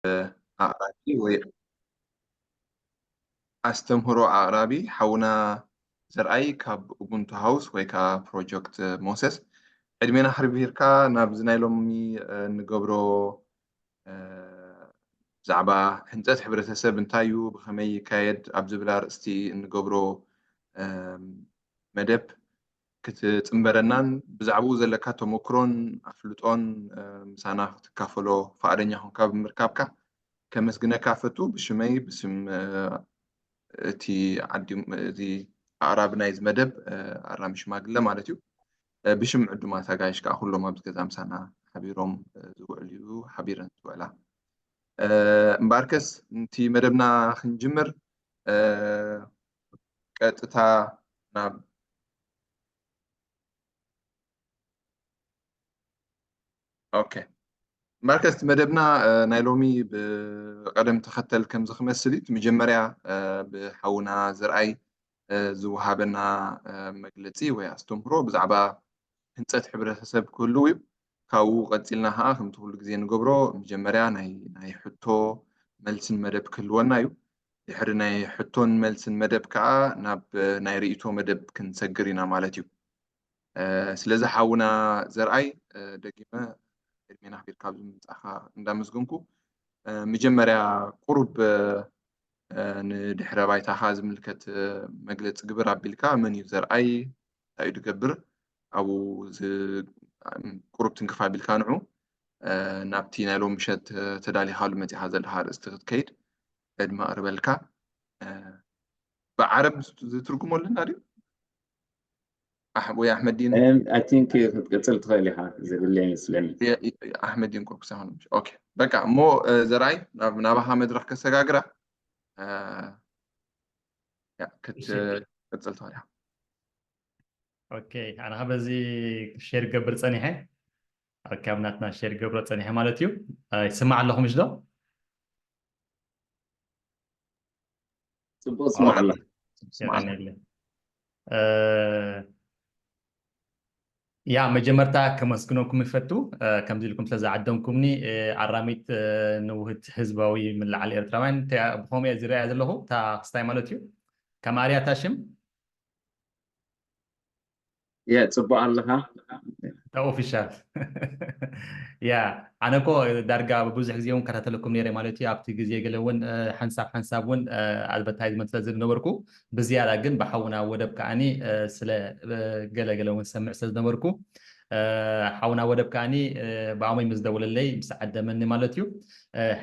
ኣቕራቢ ወይ ኣስተምህሮ ኣቕራቢ ሓውና ዘርኣይ ካብ ኡቡንቱ ሃውስ ወይ ከዓ ፕሮጀክት ሞሰስ። ዕድሜና ክርቢርካ ናብዚ ናይ ሎሚ እንገብሮ ብዛዕባ ህንፀት ሕብረተሰብ እንታይ እዩ፣ ብኸመይ ይካየድ ኣብ ዝብል ኣርእስቲ እንገብሮ መደብ ክትፅምበረናን ብዛዕባኡ ዘለካ ተመክሮን ኣፍልጦን ምሳና ክትካፈሎ ፈቓደኛ ኮንካ ብምርካብካ ከመስግነካ ፈቱ። ብሽመይ፣ ብስም እቲ ዓዲ፣ እዚ ኣቕራቢ ናይዚ መደብ፣ ኣራሚ ሽማግለ ማለት እዩ፣ ብሽም ዕዱማት ኣጋይሽ ከዓ ኩሎም ኣብዚ ገዛ ምሳና ሓቢሮም ዝውዕሉ እዩ፣ ሓቢረን ዝውዕላ። እምበኣርከስ፣ ነቲ መደብና ክንጅምር ቀጥታ ናብ ኦኬ። እምበኣርከስ፣ እቲ መደብና ናይ ሎሚ ብቐደም ተኸተል ከምዚ ክመስል እዩ። እቲ መጀመርያ ብሓውና ዘርኣይ ዝወሃበና መግለፂ ወይ ኣስተምህሮ ብዛዕባ ህንፀት ሕብረተሰብ ክህልው እዩ። ካብኡ ቀፂልና ከዓ ከምቲ ኩሉ ግዜ ንገብሮ መጀመርያ ናይ ናይ ሕቶ መልስን መደብ ክህልወና እዩ። ድሕሪ ናይ ሕቶን መልስን መደብ ከዓ ናብ ናይ ርእይቶ መደብ ክንሰግር ኢና ማለት እዩ። ስለዚ ሓውና ዘርኣይ፣ ደጊመ ዕድሜና ክቢር ካብ ምምፃእካ እንዳመስገንኩ፣ መጀመርያ ቁሩብ ንድሕረ ባይታኻ ዝምልከት መግለፂ ግብር ኣቢልካ፣ መን እዩ ዘርኣይ፣ እንታይ እዩ ዝገብር፣ ኣብኡ ቁሩብ ትንክፍ ኣቢልካ ንዑ ናብቲ ናይ ሎም ምሸት ተዳሊኻሉ መፂኻ ዘለካ ኣርእስቲ ክትከይድ ዕድመ ኣቕርበልካ። ብዓረብ ዝትርጉመሉ እና ድዩ? ወይ ኣሕመዲን ክትቅፅል ትኽእል ኢኻ፣ ዘድሊ ኣይመስለኒ። ኣሕመዲን ቁርኩስ ይኾን። ኦኬ፣ በቃ እሞ ዘርኣይ ናባኻ መድረኽ ከሰጋግራ ክትቅፅል ትኽእል ኢኻ። ኦኬ፣ ኣነ በዚ ሼር ገብር ፀኒሐ። ኦኬ፣ ኣብ ናትና ሼር ገብሮ ፀኒሐ ማለት እዩ። ይስማዕ ኣለኹም ምሽ ዶ? ፅቡቅ ስማዕ ኣሎ። ያ መጀመርታ ከመስግነኩም ይፈቱ፣ ከምዚ ኢልኩም ስለ ዝዓደምኩምኒ። ኣራሚት ንውህት ህዝባዊ ምልዓል ኤርትራውያን ብኸምኡ እየ ዝረኣያ ዘለኹ። እታ ክስታይ ማለት እዩ። ከም ኣርያታ ሽም የ ፅቡቅ ኣለኻ። ኦፊሻል ያ፣ ኣነ እኮ ዳርጋ ብዙሕ ግዜ እውን ከታተለኩም ነይረ ማለት እዩ። ኣብቲ ግዜ ገለ እውን ሓንሳብ ሓንሳብ እውን ኣድቨርታይዝመንት ስለ ዝነበርኩ፣ ብዝያዳ ግን ብሓውና ወደብ ከዓኒ ስለ ገለ ገለ እውን ሰምዕ ስለ ዝነበርኩ፣ ሓውና ወደብ ከዓኒ ብኣሞይ ምስ ደወለለይ ምስ ዓደመኒ ማለት እዩ።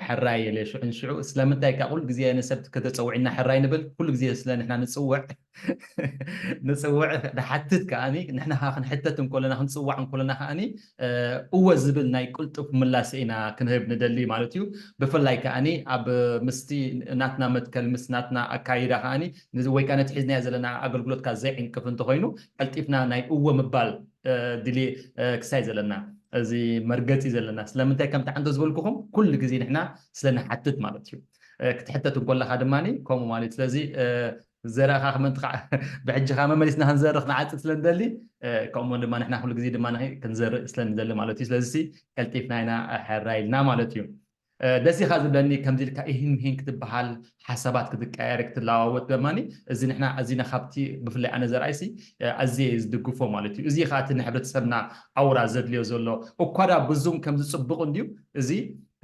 ሕራይ ኢለ ሽዑ ንሽዑ። ስለምንታይ ከ ኩሉ ግዜ ንሰብ ከተፀውዒና ሕራይ ንብል? ኩሉ ግዜ ስለ ንሕና ንፅውዕ ንፅውዕ ንሓትት ከዓኒ፣ ንሕና ከዓ ክንሕተት እንከለና፣ ክንፅዋዕ እንከለና ከዓኒ እወ ዝብል ናይ ቅልጡፍ ምላስ ኢና ክንህብ ንደሊ ማለት እዩ። ብፍላይ ከዓኒ ኣብ ምስቲ ናትና መትከል ምስ ናትና ኣካይዳ ከዓኒ ወይ ከዓ ነቲ ሒዝናዮ ዘለና ኣገልግሎት ከዓ ዘይዕንቅፍ እንተኮይኑ ቀልጢፍና ናይ እወ ምባል ድልየ ክሳይ ዘለና፣ እዚ መርገፂ ዘለና። ስለምንታይ ከምቲ ዓንቶ ዝበልኩኹም ኩሉ ግዜ ንሕና ስለ ንሓትት ማለት እዩ። ክትሕተት እንኮለካ ድማ ከምኡ ማለት እዩ። ስለዚ ዘረእኻ ክመንትኻ ብሕጂ ኻ መመሊስና ክንዘርኽ ንዓፅድ ስለ ንደሊ ከምኡ ድማ ንሕና ኩሉ ግዜ ድማ ክንዘርእ ስለ ንደሊ ማለት እዩ። ስለዚ ቀልጢፍና ኢና ሕራ ኢልና ማለት እዩ። ደስ ኢኻ ዝብለኒ ከምዚ ኢልካ ኢሂን ምሂን ክትበሃል ሓሳባት ክትቀያየር ክትለዋወጥ ደማኒ እዚ ንሕና ኣዚና ካብቲ ብፍላይ ኣነ ዘርኣይሲ ኣዝየ ዝድግፎ ማለት እዩ። እዚ ከዓ እቲ ንሕብረተሰብና ኣውራ ዘድልዮ ዘሎ እኳ ዳ ብዙም ከም ዝፅብቕ እንድዩ እዚ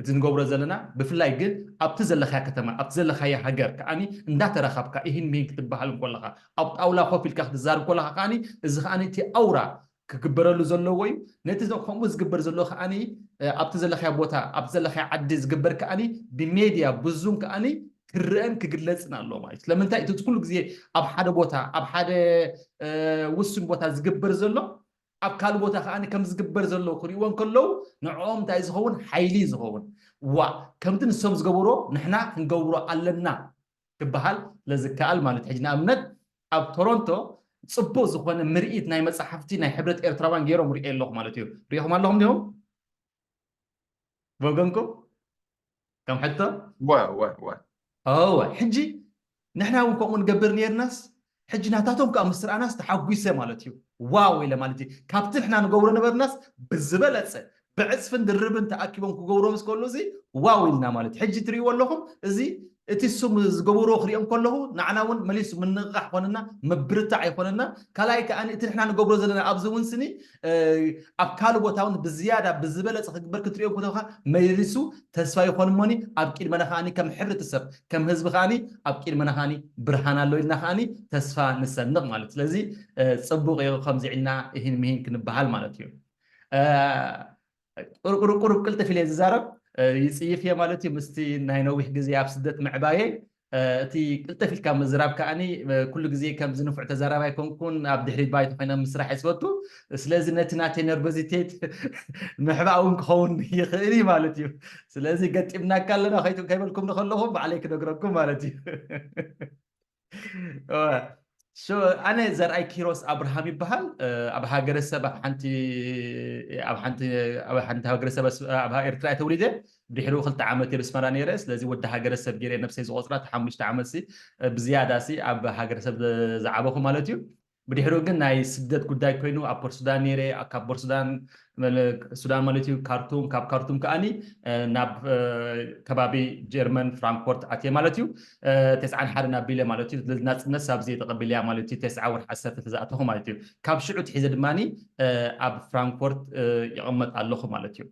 እቲ ንገብሮ ዘለና ብፍላይ ግን ኣብቲ ዘለኻያ ከተማ ኣብቲ ዘለኻያ ሃገር ከዓኒ እንዳተራኻብካ ኢሂን ምሂን ክትበሃል እንኮለኻ ኣብ ጣውላ ኮፍ ኢልካ ክትዛረብ እንኮለኻ ከዓኒ እዚ ከዓኒ እቲ ኣውራ ክግበረሉ ዘለዎ እዩ። ነቲ ከምኡ ዝግበር ዘሎ ከዓኒ ኣብቲ ዘለኻዮ ቦታ ኣብቲ ዘለኻዮ ዓዲ ዝግበር ከዓኒ ብሜድያ ብዙም ከዓኒ ክረአን ክግለፅን ኣለዎ ማለት እዩ። ስለምንታይ እቲ ኩሉ ግዜ ኣብ ሓደ ቦታ ኣብ ሓደ ውሱን ቦታ ዝግበር ዘሎ ኣብ ካልእ ቦታ ከዓኒ ከም ዝግበር ዘሎ ክሪእዎ እንከለዉ ንዕኦም እንታይ ዝኸውን ሓይሊ እዩ ዝኸውን። ዋ ከምቲ ንሶም ዝገበሮ ንሕና ክንገብሮ ኣለና ክበሃል ስለዝከኣል ማለት ሕጂ ንኣብነት ኣብ ቶሮንቶ ፅቡቅ ዝኾነ ምርኢት ናይ መፅሓፍቲ ናይ ሕብረት ኤርትራውያን ገይሮም ሪኤ ኣለኹ ማለት እዩ። ሪኢኹም ኣለኹም ዲኹም? ብወገንኩም ከም ሕቶ ወ ወ ወ እወ ሕጂ ንሕና እውን ከምኡ ንገብር ነርናስ ሕጂ ናታቶም ከዓ ምስ ረኣናስ ተሓጒሰ ማለት እዩ። ዋው ኢለ ማለት እዩ። ካብቲ ንሕና ንገብሮ ነበርናስ ብዝበለፀ ብዕፅፍን ድርብን ተኣኪቦም ክገብሮ ምስ ከሉ እዚ ዋው ኢልና ማለት ሕጂ ትሪእዎ ኣለኹም። እዚ እቲ እሱም ዝገብሮ ክሪኦም ከለኹ ንዓና እውን መሊሱ ምንቕቃሕ ይኾነና፣ ምብርታዕ ይኾነና። ካልኣይ ከኣ እቲ ንሕና ንገብሮ ዘለና ኣብዚ እውን ስኒ ኣብ ካልእ ቦታ እውን ብዝያዳ ብዝበለፀ ክግበር ክትሪኦ ከለኻ መሊሱ ተስፋ ይኾን እሞኒ ኣብ ቅድመና ከኣ ከም ሕብረተሰብ ከም ህዝቢ ከኣ ኣብ ቅድመና ከኣ ብርሃን ኣሎ ኢልና ከኣ ተስፋ ንሰንቕ ማለት። ስለዚ ፅቡቕ እዩ ከምዚ ኢልና ይህን ምሂን ክንበሃል ማለት እዩ። ቁርቁርቁርብ ቅልጥፍ ኢለ ዝዛረብ ይፅይፍ እየ ማለት እዩ። ምስቲ ናይ ነዊሕ ግዜ ኣብ ስደት ምዕባየ እቲ ቅልጥፍ ኢልካ ምዝራብ ከኣኒ ኩሉ ግዜ ከምዚ ንፉዕ ተዛራቢ ኣይኮንኩን፣ ኣብ ድሕሪት ባይቶ ኮይነ ምስራሕ እየ ዝፈቱ። ስለዚ ነቲ ናተይ ነርቨዚቴት ምሕባእ እውን ክኸውን ይኽእል እዩ ማለት እዩ። ስለዚ ገጢምናካ ኣለና ከይበልኩም ንከለኹም ባዕለይ ክነግረኩም ማለት እዩ። ኣነ ዘርኣይ ኪሮስ ኣብርሃም ይበሃል። ኣብ ሃገረሰብ ኣብ ሓንቲ ኣብ ሓንቲ ኣብ ሓንቲ ሃገረሰብ ኣብ ኤርትራ እየ ተወሊደ። ድሕሪኡ ክልተ ዓመት እየ ብስመራ ነይረ። ስለዚ ወዲ ሃገረሰብ ገይረ ነብሰይ ዝቆፅራ እቲ ሓሙሽተ ዓመት ሲ ብዝያዳ ሲ ኣብ ሃገረሰብ ዝዓበኹ ማለት እዩ። ብድሕሪኡ ግን ናይ ስደት ጉዳይ ኮይኑ ኣብ ፖርት ሱዳን ነይረ። ካብ ፖርት ሱዳን ሱዳን ማለት እዩ ካርቱም፣ ካብ ካርቱም ከኣኒ ናብ ከባቢ ጀርመን ፍራንክፎርት ኣትየ ማለት እዩ። ተስዓን ሓደን ኣቢለ ማለት እዩ ናፅነት ሳብዚ ተቐቢለያ ማለት እዩ። ተስዓ ወርሒ ዓሰርተ ተዝኣተኹ ማለት እዩ። ካብ ሽዑ ትሒዘ ድማ ኣብ ፍራንክፎርት ይቕመጥ ኣለኹ ማለት እዩ።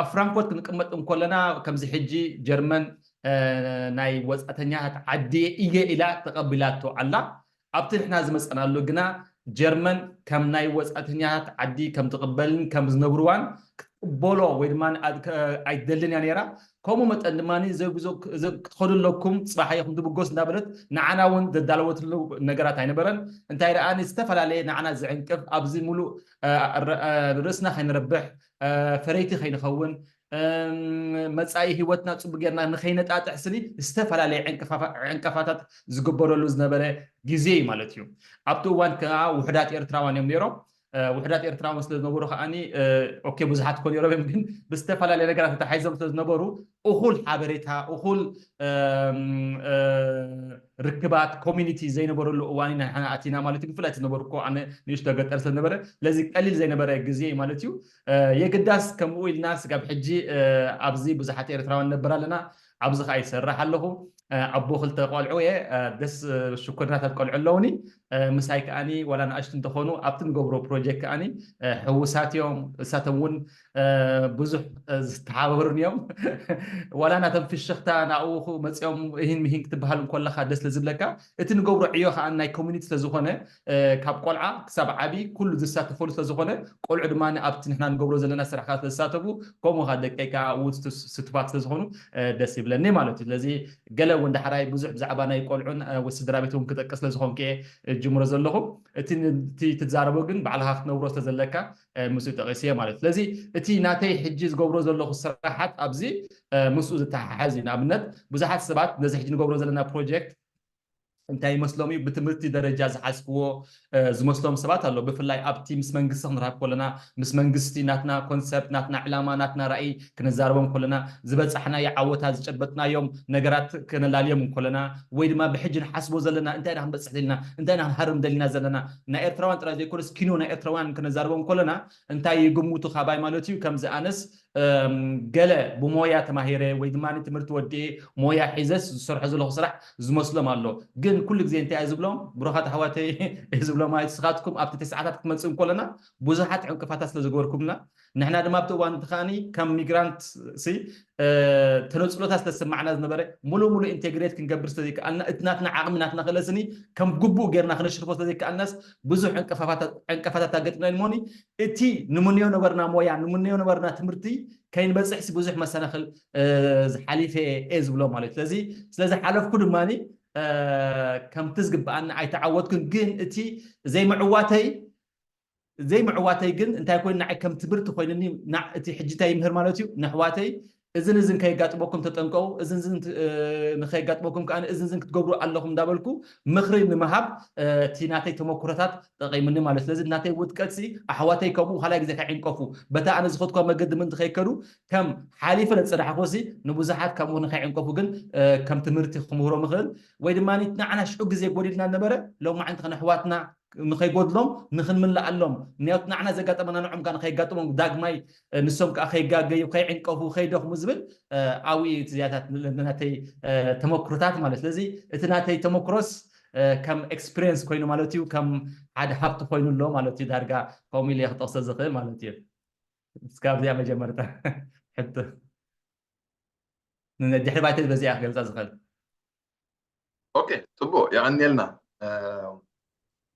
ኣብ ፍራንክፎርት ክንቅመጥ እንኮለና ከምዚ ሕጂ ጀርመን ናይ ወፃእተኛታት ዓዲ እየ ኢላ ተቐቢላቶ ኣላ። ኣብቲ ንሕና ዝመፀናሉ ግና ጀርመን ከም ናይ ወፃእተኛታት ዓዲ ከም ትቕበልን ከም ዝነብርዋን ክትቕበሎ ወይ ድማ ኣይትደልን እያ ነይራ። ከምኡ መጠን ድማ ክትኸዱ ኣለኩም፣ ፅባሕ ኢኹም ትብገሱ እንዳበለት ንዓና እውን ዘዳለወትሉ ነገራት ኣይነበረን። እንታይ ደኣ ዝተፈላለየ ንዓና ዝዕንቅፍ ኣብዚ ሙሉእ ርእስና ከይንረብሕ ፈረይቲ ከይንኸውን መፃኢ ህይወትና ፅቡቅ ጌርና ንከይነጣጥሕ ስኒ ዝተፈላለየ ዕንቅፋታት ዝግበረሉ ዝነበረ ግዜ እዩ ማለት እዩ። ኣብቲ እዋን ከዓ ውሕዳት ኤርትራውያን እዮም ነይሮም። ውሕዳት ኤርትራውያን ስለ ዝነበሩ ከዓኒ ኦኬ ብዙሓት ኮ ነይሮም እዮም፣ ግን ብዝተፈላለየ ነገራት ተታሓይዞም ስለ ዝነበሩ እኹል ሓበሬታ እኹል ርክባት ኮሚኒቲ ዘይነበረሉ እዋን ኢና ንሕና ኣቲና ማለት እዩ። ብፍላይ ዝነበሩ እኮ ኣነ ንእሽቶ ገጠር ስለዝነበረ ለዚ ቀሊል ዘይነበረ ግዜ እዩ ማለት እዩ። የግዳስ ከምኡ ኢልና ስጋብ ሕጂ ኣብዚ ብዙሓት ኤርትራውያን ነበር ኣለና። ኣብዚ ከዓ ይሰርሕ ኣለኹ። ኣቦ ክልተ ቆልዑ እየ። ደስ ሽኮርናታት ቆልዑ ኣለውኒ። ምሳይ ከዓኒ ዋላ ንኣሽቱ እንተኾኑ ኣብቲ ንገብሮ ፕሮጀክት ከዓኒ ሕውሳት እዮም። እሳቶም እውን ብዙሕ ዝተሓባበሩን እዮም። ዋላ ናቶም ፍሽኽታ ናብኡ መፅኦም ይህን ምሂን ክትበሃል እንኮለካ ደስ ስለዝብለካ እቲ ንገብሮ ዕዮ ከዓ ናይ ኮሚኒቲ ስለዝኾነ ካብ ቆልዓ ክሳብ ዓቢ ኩሉ ዝሳተፈሉ ስለዝኾነ ቆልዑ ድማ ኣብቲ ንሕና ንገብሮ ዘለና ስራሕ ከዓ ስለዝሳተፉ ከምኡ ከዓ ደቀይ ከዓ ኣብኡ ስቱፋት ስለዝኾኑ ደስ ይብለኒ ማለት እዩ። ስለዚ ገለ እውን ዳሕራይ ብዙሕ ብዛዕባ ናይ ቆልዑን ስድራ ቤት እውን ክጠቅስ ስለዝኾንኩ እየ ጅምሮ ዘለኹ። እቲ ትዛረቦ ግን ባዕልኻ ክትነብሮ ስለዘለካ ምስኡ ጠቒሰ ማለት። ስለዚ እቲ ናተይ ሕጂ ዝገብሮ ዘለኹ ስራሓት ኣብዚ ምስኡ ዝተሓሓዝ እዩ። ንኣብነት ብዙሓት ሰባት ነዚ ሕጂ ንገብሮ ዘለና ፕሮጀክት እንታይ ይመስሎም እዩ ብትምህርቲ ደረጃ ዝሓዝክዎ ዝመስሎም ሰባት ኣሎ። ብፍላይ ኣብቲ ምስ መንግስቲ ክንራብ ከለና ምስ መንግስቲ ናትና ኮንሰፕት ናትና ዕላማ ናትና ራእይ ክነዛርቦም ከለና ዝበፃሕናዮ ዓወታት ዝጨበጥናዮም ነገራት ክነላልዮም እንከለና ወይ ድማ ብሕጂ ንሓስቦ ዘለና እንታይ ኢና ክንበፅሕ ደሊና እንታይ ኢና ክንሃርም ደሊና ዘለና ናይ ኤርትራውያን ጥራይ ዘይኮነስ ኪኖ ናይ ኤርትራውያን ክነዛርቦም ከለና እንታይ ይግምቱ ካባይ ማለት እዩ ከምዚ ኣነስ ገለ ብሞያ ተማሂረ ወይ ድማ ትምህርቲ ወዲኤ ሞያ ሒዘስ ዝሰርሖ ዘለኹ ስራሕ ዝመስሎም ኣሎ። ግን ኩሉ ግዜ እንታይ እየ ዝብሎም ብሩኻት ኣሕዋተይ እየ ዝብሎም ማለት ስኻትኩም ኣብቲ ተስዓታት ክትመፅእ እንከለና ብዙሓት ዕንቅፋታት ስለ ዝገበርኩምና ንሕና ድማ ኣብቲ እዋን እቲ ከዓኒ ከም ሚግራንት ሲ ተነፅሎታት ስለዝሰማዕና ዝነበረ ሙሉእ ሙሉእ ኢንቴግሬት ክንገብር ስለዘይከኣልና እቲ ናትና ዓቕሚ ናትና ክእለትኒ ከም ግቡእ ጌርና ክነሽርፎ ስለዘይከኣልናስ ብዙሕ ዕንቅፋታት ኣገጥምና ኢልሞኒ እቲ ንምንዮ ነበርና ሞያ ንምንዮ ነበርና ትምህርቲ ከይንበፅሕሲ ብዙሕ መሰናኽል ዝሓሊፈ እየ ዝብሎ ማለት ስለዚ ስለዝሓለፍኩ ድማ ከምቲ ዝግበኣኒ ኣይተዓወትኩን ግን እቲ ዘይምዕዋተይ ዘይምዕዋተይ ግን እንታይ ኮይኑ ንዓይ ከም ትምህርቲ ኮይንኒ እቲ ሕጂታይ ይምህር ማለት እዩ ነሕዋተይ እዝን እዝን ከየጋጥመኩም ተጠንቀው እዝን እዝን ንከየጋጥመኩም ከዓ እዝን እዝን ክትገብሩ ኣለኹም እንዳበልኩ ምክሪ ንምሃብ እቲ ናተይ ተመክሮታት ጠቂምኒ ማለት ስለዚ ናተይ ውድቀት ሲ ኣሕዋተይ ከምኡ ካልኣይ ግዜ ከይዕንቀፉ በታ ኣነ ዝኸድኳ መገዲ ምእንቲ ከይከዱ ከም ሓሊፈ ለፀናሕኮ ሲ ንብዙሓት ከምኡ ንከይዕንቀፉ ግን ከም ትምህርቲ ክምህሮ ምኽእል ወይ ድማ ንዓና ሽዑ ግዜ ጎዲልና ነበረ ሎማዓንቲ ከነሕዋትና ንኸይጎድሎም ንኽንምልኣሎም፣ ምክንያቱ ንዓና ዘጋጠመና ንዖም ከዓ ንኸይጋጥሞም፣ ዳግማይ ንሶም ከዓ ከይጋገዩ፣ ከይዕንቀፉ፣ ከይደኽሙ ዝብል ኣብኡ እዩ። እቲ ዚያታት ናተይ ተመክሮታት ማለት። ስለዚ እቲ ናተይ ተመክሮስ ከም ኤክስፒሪየንስ ኮይኑ ማለት እዩ፣ ከም ሓደ ሃብቲ ኮይኑ ኣሎ ማለት እዩ። ዳርጋ ከምኡ ኢለ ክጠቕሶ ዝኽእል ማለት እዩ። እስካብ እዚኣ መጀመርታ ሕቶ፣ ንድሕሪ ባይተ በዚኣ ክገልፃ ዝኽእል። ኦኬ፣ ፅቡቅ፣ የቐንየልና።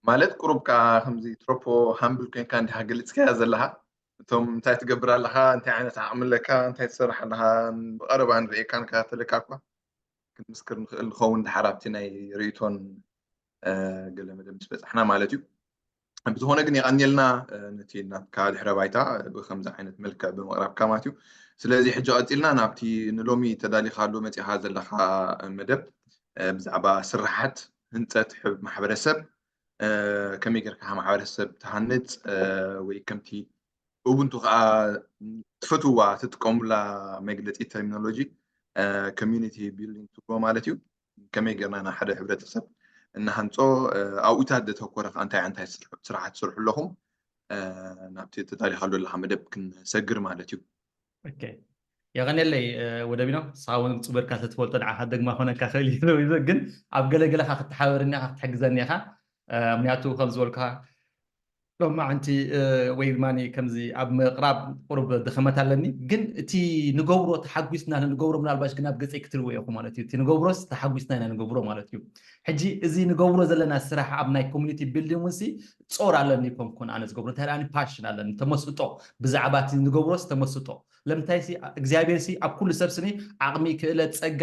ማለት ቁሩብ ከዓ ከምዚ ትሮፖ ሃምብል ኮይንካ እንዲኻ ገሊፅካያ ዘለኻ፣ እቶም እንታይ ትገብር ኣለኻ፣ እንታይ ዓይነት ዓቕሚ ኣለካ፣ እንታይ ትሰርሕ ኣለኻ፣ ብቐረባ ንርእየካ ንከታተለካ እኳ ክንምስክር ንኽእል ንኸውን፣ ድሓር ኣብቲ ናይ ርእይቶን ገለ መደብ ምስ በፃሕና ማለት እዩ። ብዝኾነ ግን የቐንየልና ነቲ ናትካ ድሕረ ባይታ ብከምዚ ዓይነት መልክዕ ብምቕራብካ ማለት እዩ። ስለዚ ሕጂ ቀፂልና ናብቲ ንሎሚ ተዳሊኻሉ መፂኻ ዘለኻ መደብ ብዛዕባ ስራሓት ህንፀት ማሕበረሰብ ከመይ ጌርካ ማሕበረሰብ ትሃንፅ ወይ ከምቲ ኡቡንቱ ከዓ ትፈትዋ ትጥቀሙላ መግለፂ ተርሚኖሎጂ ኮሚኒቲ ቢልዲንግ ትብሎ ማለት እዩ። ከመይ ጌርና ና ሓደ ሕብረተሰብ እናሃንፆ ኣብኡታት ዘተኮረ ከዓ እንታይ እንታይ ስራሓት ትሰርሑ ኣለኹም ናብቲ ተዳሊኻሉ ዘለካ መደብ ክንሰግር ማለት እዩ። የቐንየለይ ወደቢኖ፣ ንስኻ እውን ፅቡርካ ተትፈልጦ ንዓኻ ደግማ ኮነካ ክእል እዩ። ግን ኣብ ገለገለኻ ክትሓበርኒ ኢኻ ክትሕግዘኒ ኢኻ። ምክንያቱ ከም ዝበልካ ሎማዓንቲ ወይ ድማ ከምዚ ኣብ ምቕራብ ቁሩብ ድኸመት ኣለኒ፣ ግን እቲ ንገብሮ ተሓጒስና ንገብሮ ምናልባሽ ግን ኣብ ገፀይ ክትሪእዎ ኢኹ ማለት እዩ። እቲ ንገብሮስ ተሓጒስና ኢና ንገብሮ ማለት እዩ። ሕጂ እዚ ንገብሮ ዘለና ስራሕ ኣብ ናይ ኮሚኒቲ ቢልዲንግ እውን ሲ ጾር ኣለኒ ኮንኩን ኣነ ዝገብሮ እንታይ ፓሽን ኣለኒ ተመስጦ ብዛዕባ እቲ ንገብሮስ ተመስጦ ለምንታይ ሲ እግዚኣብሔር ሲ ኣብ ኩሉ ሰብ ስኒ ዓቕሚ ክእለት ጸጋ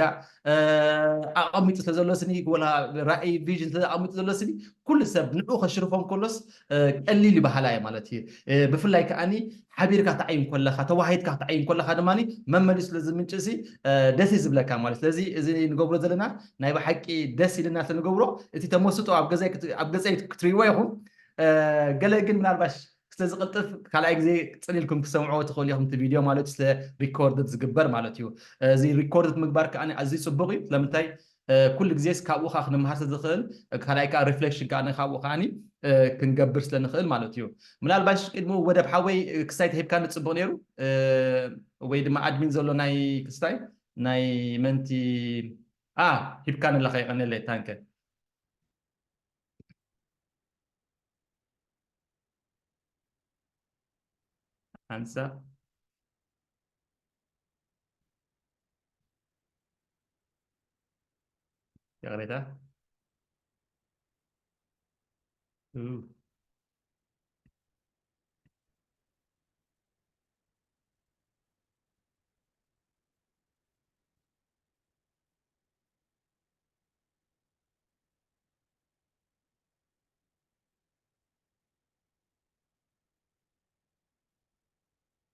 ኣቐሚጡ ስለ ዘሎ ስኒ ወላ ራእይ ቪዥን ስለ ኣቐሚጡ ዘሎ ስኒ ኩሉ ሰብ ንዑ ከሽርፎም ከሎስ ቀሊል ይበሃላ እየ ማለት እዩ። ብፍላይ ከዓኒ ሓቢርካ ትዓይን ከለኻ ተዋሂድካ ክትዓይን ከለኻ ድማ መመሊሱ ስለ ዝምንጭ ሲ ደስ እዩ ዝብለካ ማለት ስለዚ እዚ ንገብሮ ዘለና ናይ ብሓቂ ደስ ኢልና ስለ ንገብሮ እቲ ተመስጦ ኣብ ገዛይ ኣብ ገዛይ ክትሪእዎ ኢኹም። ገለ ግን ምናልባሽ ክስተ ዝቕልጥፍ ካልኣይ ግዜ ጽን ኢልኩም ክሰምዕዎ ትኽእሉ ኢኹም እቲ ቪድዮ ማለት ስለ ሪኮርድድ ዝግበር ማለት እዩ። እዚ ሪኮርድድ ምግባር ከዓ ኣዝዩ ጽቡቕ እዩ። ስለምንታይ ኩሉ ግዜስ ካብኡ ከዓ ክንምሃር ስለ ዝኽእል ካልኣይ ከዓ ሪፍሌክሽን ከዓ ካብኡ ከዓ ክንገብር ስለ ንኽእል ማለት እዩ። ምናልባሽ ቅድሚ ወደብ ሓወይ ክስታይ ተሂብካኒ ጽቡቕ ነይሩ ወይ ድማ ኣድሚን ዘሎ ናይ ክስታይ ናይ መንቲ አ ሂብካኒ ኣለኻ የቐነለይ ታንከ ሓንሳብ ይቕሬታ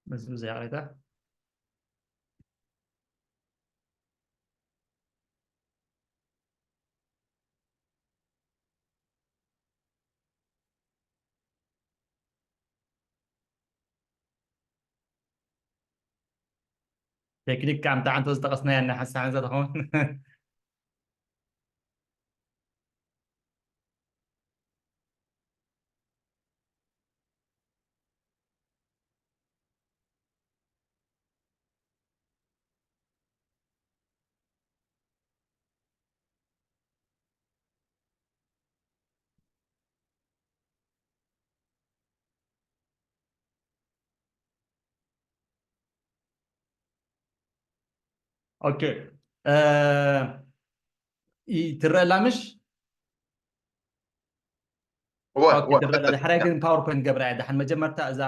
መዝሙር ዘይዓቂታ ቴክኒክ ካብ ምተዓንቶ ዝጠቐስናያ እና ሓንሳ ሓንሳ ትኸውን ኦኬ ትረአ ላምሽ ድሕራይ ግን ፓወርፖይንት ገብራ እያ። ደሓን መጀመርታ እዛ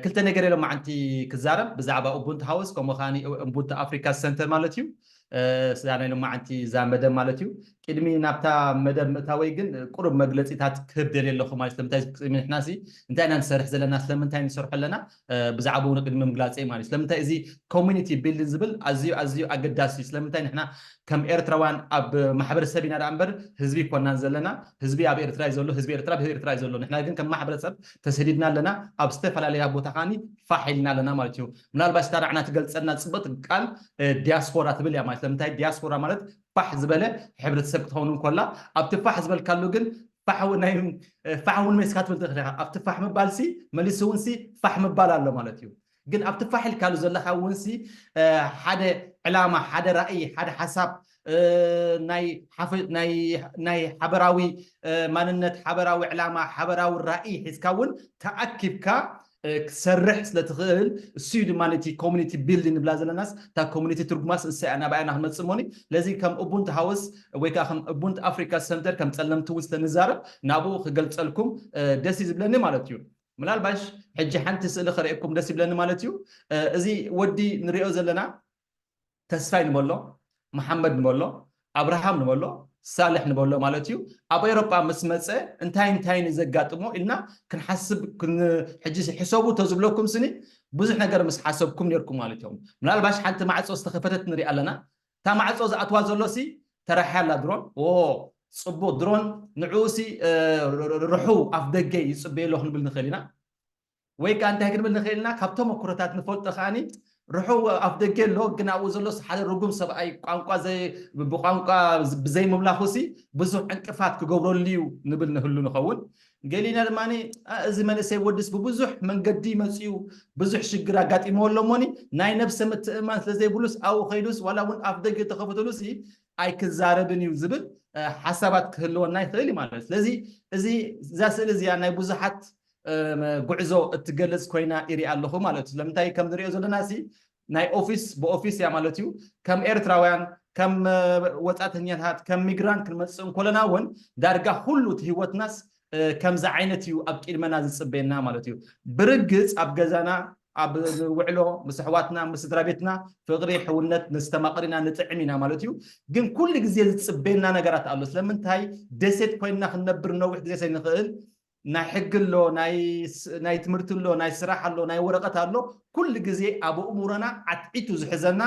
ክልተ ነገር የሎ መዓንቲ ክዛረብ ብዛዕባ ኡቡንቱ ሃውስ ከምኡ ከዓኒ ኡቡንቱ ኣፍሪካ ሰንተር ማለት እዩ። ስዛ ናይ ሎማዓንቲ እዛ መደብ ማለት እዩ። ቅድሚ ናብታ መደብ ምእታወይ ግን ቁሩብ መግለፂታት ክህብ ደልየ ኣለኹ ማለት ስለምንታይ ቅድሚ ንሕና ሲ እንታይ ኢና ንሰርሕ ዘለና ስለምንታይ ንሰርሖ ኣለና ብዛዕባኡ ንቅድሚ ምግላፀይ ማለት እዩ። ስለምንታይ እዚ ኮሚኒቲ ቢልዲንግ ዝብል ኣዝዩ ኣዝዩ ኣገዳሲ እዩ። ስለምንታይ ንሕና ከም ኤርትራውያን ኣብ ማሕበረሰብ ኢና ደኣ እምበር ህዝቢ ይኮናን ዘለና። ህዝቢ ኣብ ኤርትራ እዩ ዘሎ፣ ህዝቢ ኤርትራ ኣብ ኤርትራ እዩ ዘሎ። ንሕና ግን ከም ማሕበረሰብ ተሰዲድና ኣለና፣ ኣብ ዝተፈላለያ ቦታ ከዓኒ ፋሕ ኢልና ኣለና ማለት እዩ። ምናልባት እታ ንዓና ትገልፀልና ፅብቕቲ ቃል ዲያስፖራ ትብል እያ ማለት ስለምንታይ ዲያስፖራ ማለት ፋሕ ዝበለ ሕብረተሰብ ክትኸውን እንኮላ ኣብቲ ፋሕ ዝበልካሉ ግን ፋሕ እውን ናይ እ፣ ፋሕ እውን መሊስካ ትብል ትኽእል ኢኻ። ኣብቲ ፋሕ ምባል ሲ መሊሱ እውን ሲ ፋሕ ምባል ኣሎ ማለት እዩ። ግን ኣብቲ ፋሕ ኢልካሉ ዘለኻ እውን ሲ እ፣ ሓደ ዕላማ፣ ሓደ ራእይ፣ ሓደ ሓሳብ እ፣ ናይ ሓፈ- ናይ ናይ ሓበራዊ እ፣ ማንነት፣ ሓበራዊ ዕላማ፣ ሓበራዊ ራእይ ሒዝካ እውን ተኣኪብካ እ፣ ክሰርሕ ስለ ትኽእል እሱ እዩ ድማ ነቲ ኮሚኒቲ ቢልድ ንብላ ዘለናስ እታ ኮሚኒቲ ትርጉማስ እሳ እያ ናባያና ክመፅእ ሞኒ። ለዚ ከም ኡቡንት ሃውስ ወይ ከዓ ከም ኡቡንት ኣፍሪካ ሰንተር ከም ፀለምቲ እውን ስለንዛረብ ናብኡ ክገልፀልኩም እ፣ ደስ እዩ ዝብለኒ ማለት እዩ። ምናልባሽ ሕጂ ሓንቲ ስእሊ ከርእየኩም ደስ ይብለኒ ማለት እዩ። እ፣ እዚ ወዲ ንሪኦ ዘለና ተስፋይ ንበሎ፣ መሓመድ ንበሎ፣ ኣብርሃም ንበሎ፣ ሳልሕ ንበሎ ማለት እዩ። ኣብ ኤሮጳ ምስ መፀ እንታይ እንታይ ንዘጋጥሞ ኢልና ክንሓስብ ክን- ሕጂ ሕሰቡ ተዝብለኩም ስኒ ብዙሕ ነገር ምስ ሓሰብኩም ነርኩም ማለት እዮም። ምናልባሽ ሓንቲ ማዕፆ ዝተኸፈተት ንሪኣ ኣለና። እታ ማዕፆ ዝኣትዋ ዘሎ ሲ ተራሕያ ኣላ ድሮን። ኦ ፅቡቅ ድሮን ንዕኡ ሲ እ፣ ር- ር- ርሑ ኣፍ ደገ ይፅበየ ኣሎ ክንብል ንኽእል ኢና። ወይ ከዓ እንታይ ክንብል ንኽእል ኢና? ካብ ተመክሮታት ንፈልጦ ከዓኒ ርሑ ኣፍ ደገ ኣሎ፣ ግን ኣብኡ ዘሎ ሓደ ርጉም ሰብኣይ ቋንቋ ዘይ- ብቋንቋ ብዘይምምላኹ ሲ ብዙሕ ዕንቅፋት ክገብረሉ እዩ ንብል ንህሉ ንኸውን። ገሊና ድማ እዚ መንእሰይ ወድስ ብብዙሕ መንገዲ መፅኡ ብዙሕ ሽግር ኣጋጢሞ ኣሎ እሞኒ ናይ ነብሰ ምትእማን ስለዘይብሉስ ኣብኡ ከይዱስ ዋላ እውን ኣፍ ደገ ተኸፍትሉ ሲ ኣይክዛረብን እዩ ዝብል ሓሳባት ክህልወና ይኽእል እዩ ማለት። ስለዚ እዚ እዛ ስእሊ እዚኣ ናይ ብዙሓት ጉዕዞ እትገልጽ ኮይና ይርኢ ኣለኹ ማለት እዩ። ስለምንታይ ከም ንሪኦ ዘለና ሲ ናይ ኦፊስ ብኦፊስ እያ ማለት እዩ። ከም ኤርትራውያን ከም ወጻተኛታት ከም ሚግራንት ክንመጽእ እንኮለና እውን ዳርጋ ኩሉ እቲ ህይወትናስ ከምዚ ዓይነት እዩ ኣብ ቅድመና ዝጽበየና ማለት እዩ። ብርግጽ ኣብ ገዛና ኣብ ውዕሎ ምስ ኣሕዋትና ምስ ስድራ ቤትና ፍቕሪ ሕውነት ንስተማቕር ኢና ንጥዕም ኢና ማለት እዩ። ግን ኩሉ ግዜ ዝጽበየና ነገራት ኣሎ። ስለምንታይ ደሴት ኮይንና ክንነብር ነዊሕ ግዜ ሰይንኽእል ናይ ሕጊ ኣሎ፣ ናይ ትምህርቲ ኣሎ፣ ናይ ስራሕ ኣሎ፣ ናይ ወረቐት ኣሎ። ኩሉ ግዜ ኣብ እእምሮና ዓትዒቱ ዝሕዘና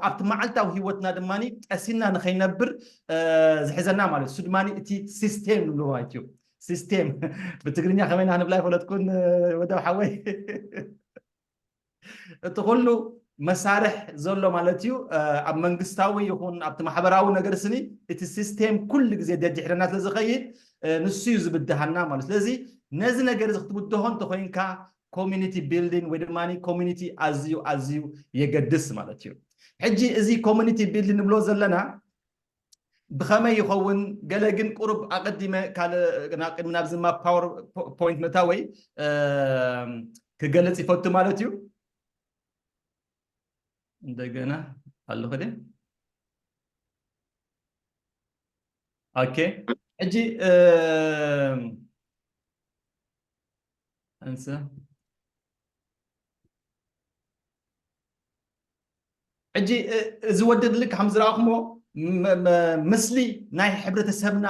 ኣብቲ መዓልታዊ ህይወትና ድማ ጠሲና ንኸይነብር ዝሕዘና ማለት እሱ ድማ እቲ ሲስቴም ንብሎ ማለት እዩ። ሲስቴም ብትግርኛ ከመይና ክንብላ ይፈለጥኩን ወደብ ሓወይ እቲ ኩሉ መሳርሕ ዘሎ ማለት እዩ። ኣብ መንግስታዊ ይኹን ኣብቲ ማሕበራዊ ነገር ስኒ እቲ ሲስቴም ኩሉ ግዜ ደድሕረና ስለ ዝኸይድ ንሱ እዩ ዝብድሃና ማለት። ስለዚ ነዚ ነገር እዚ ክትብድሆ እንተኮይንካ ኮሚኒቲ ቢልዲንግ ወይ ድማ ኮሚኒቲ ኣዝዩ ኣዝዩ የገድስ ማለት እዩ። ሕጂ እዚ ኮሚኒቲ ቢልዲንግ ንብሎ ዘለና ብኸመይ ይኸውን? ገለ ግን ቁሩብ ኣቐዲመ ካልእ ቅድሚ ናብዚ ማ ፓወር ፖይንት ምእታወይ ክገልጽ ይፈቱ ማለት እዩ። እንደገና ኣለኹ ደ ኦኬ። ሕጂ እንስ ሕጂ እዚ ወዲ ልክ ከም ዝረኣኹሞ ምስሊ ናይ ሕብረተሰብና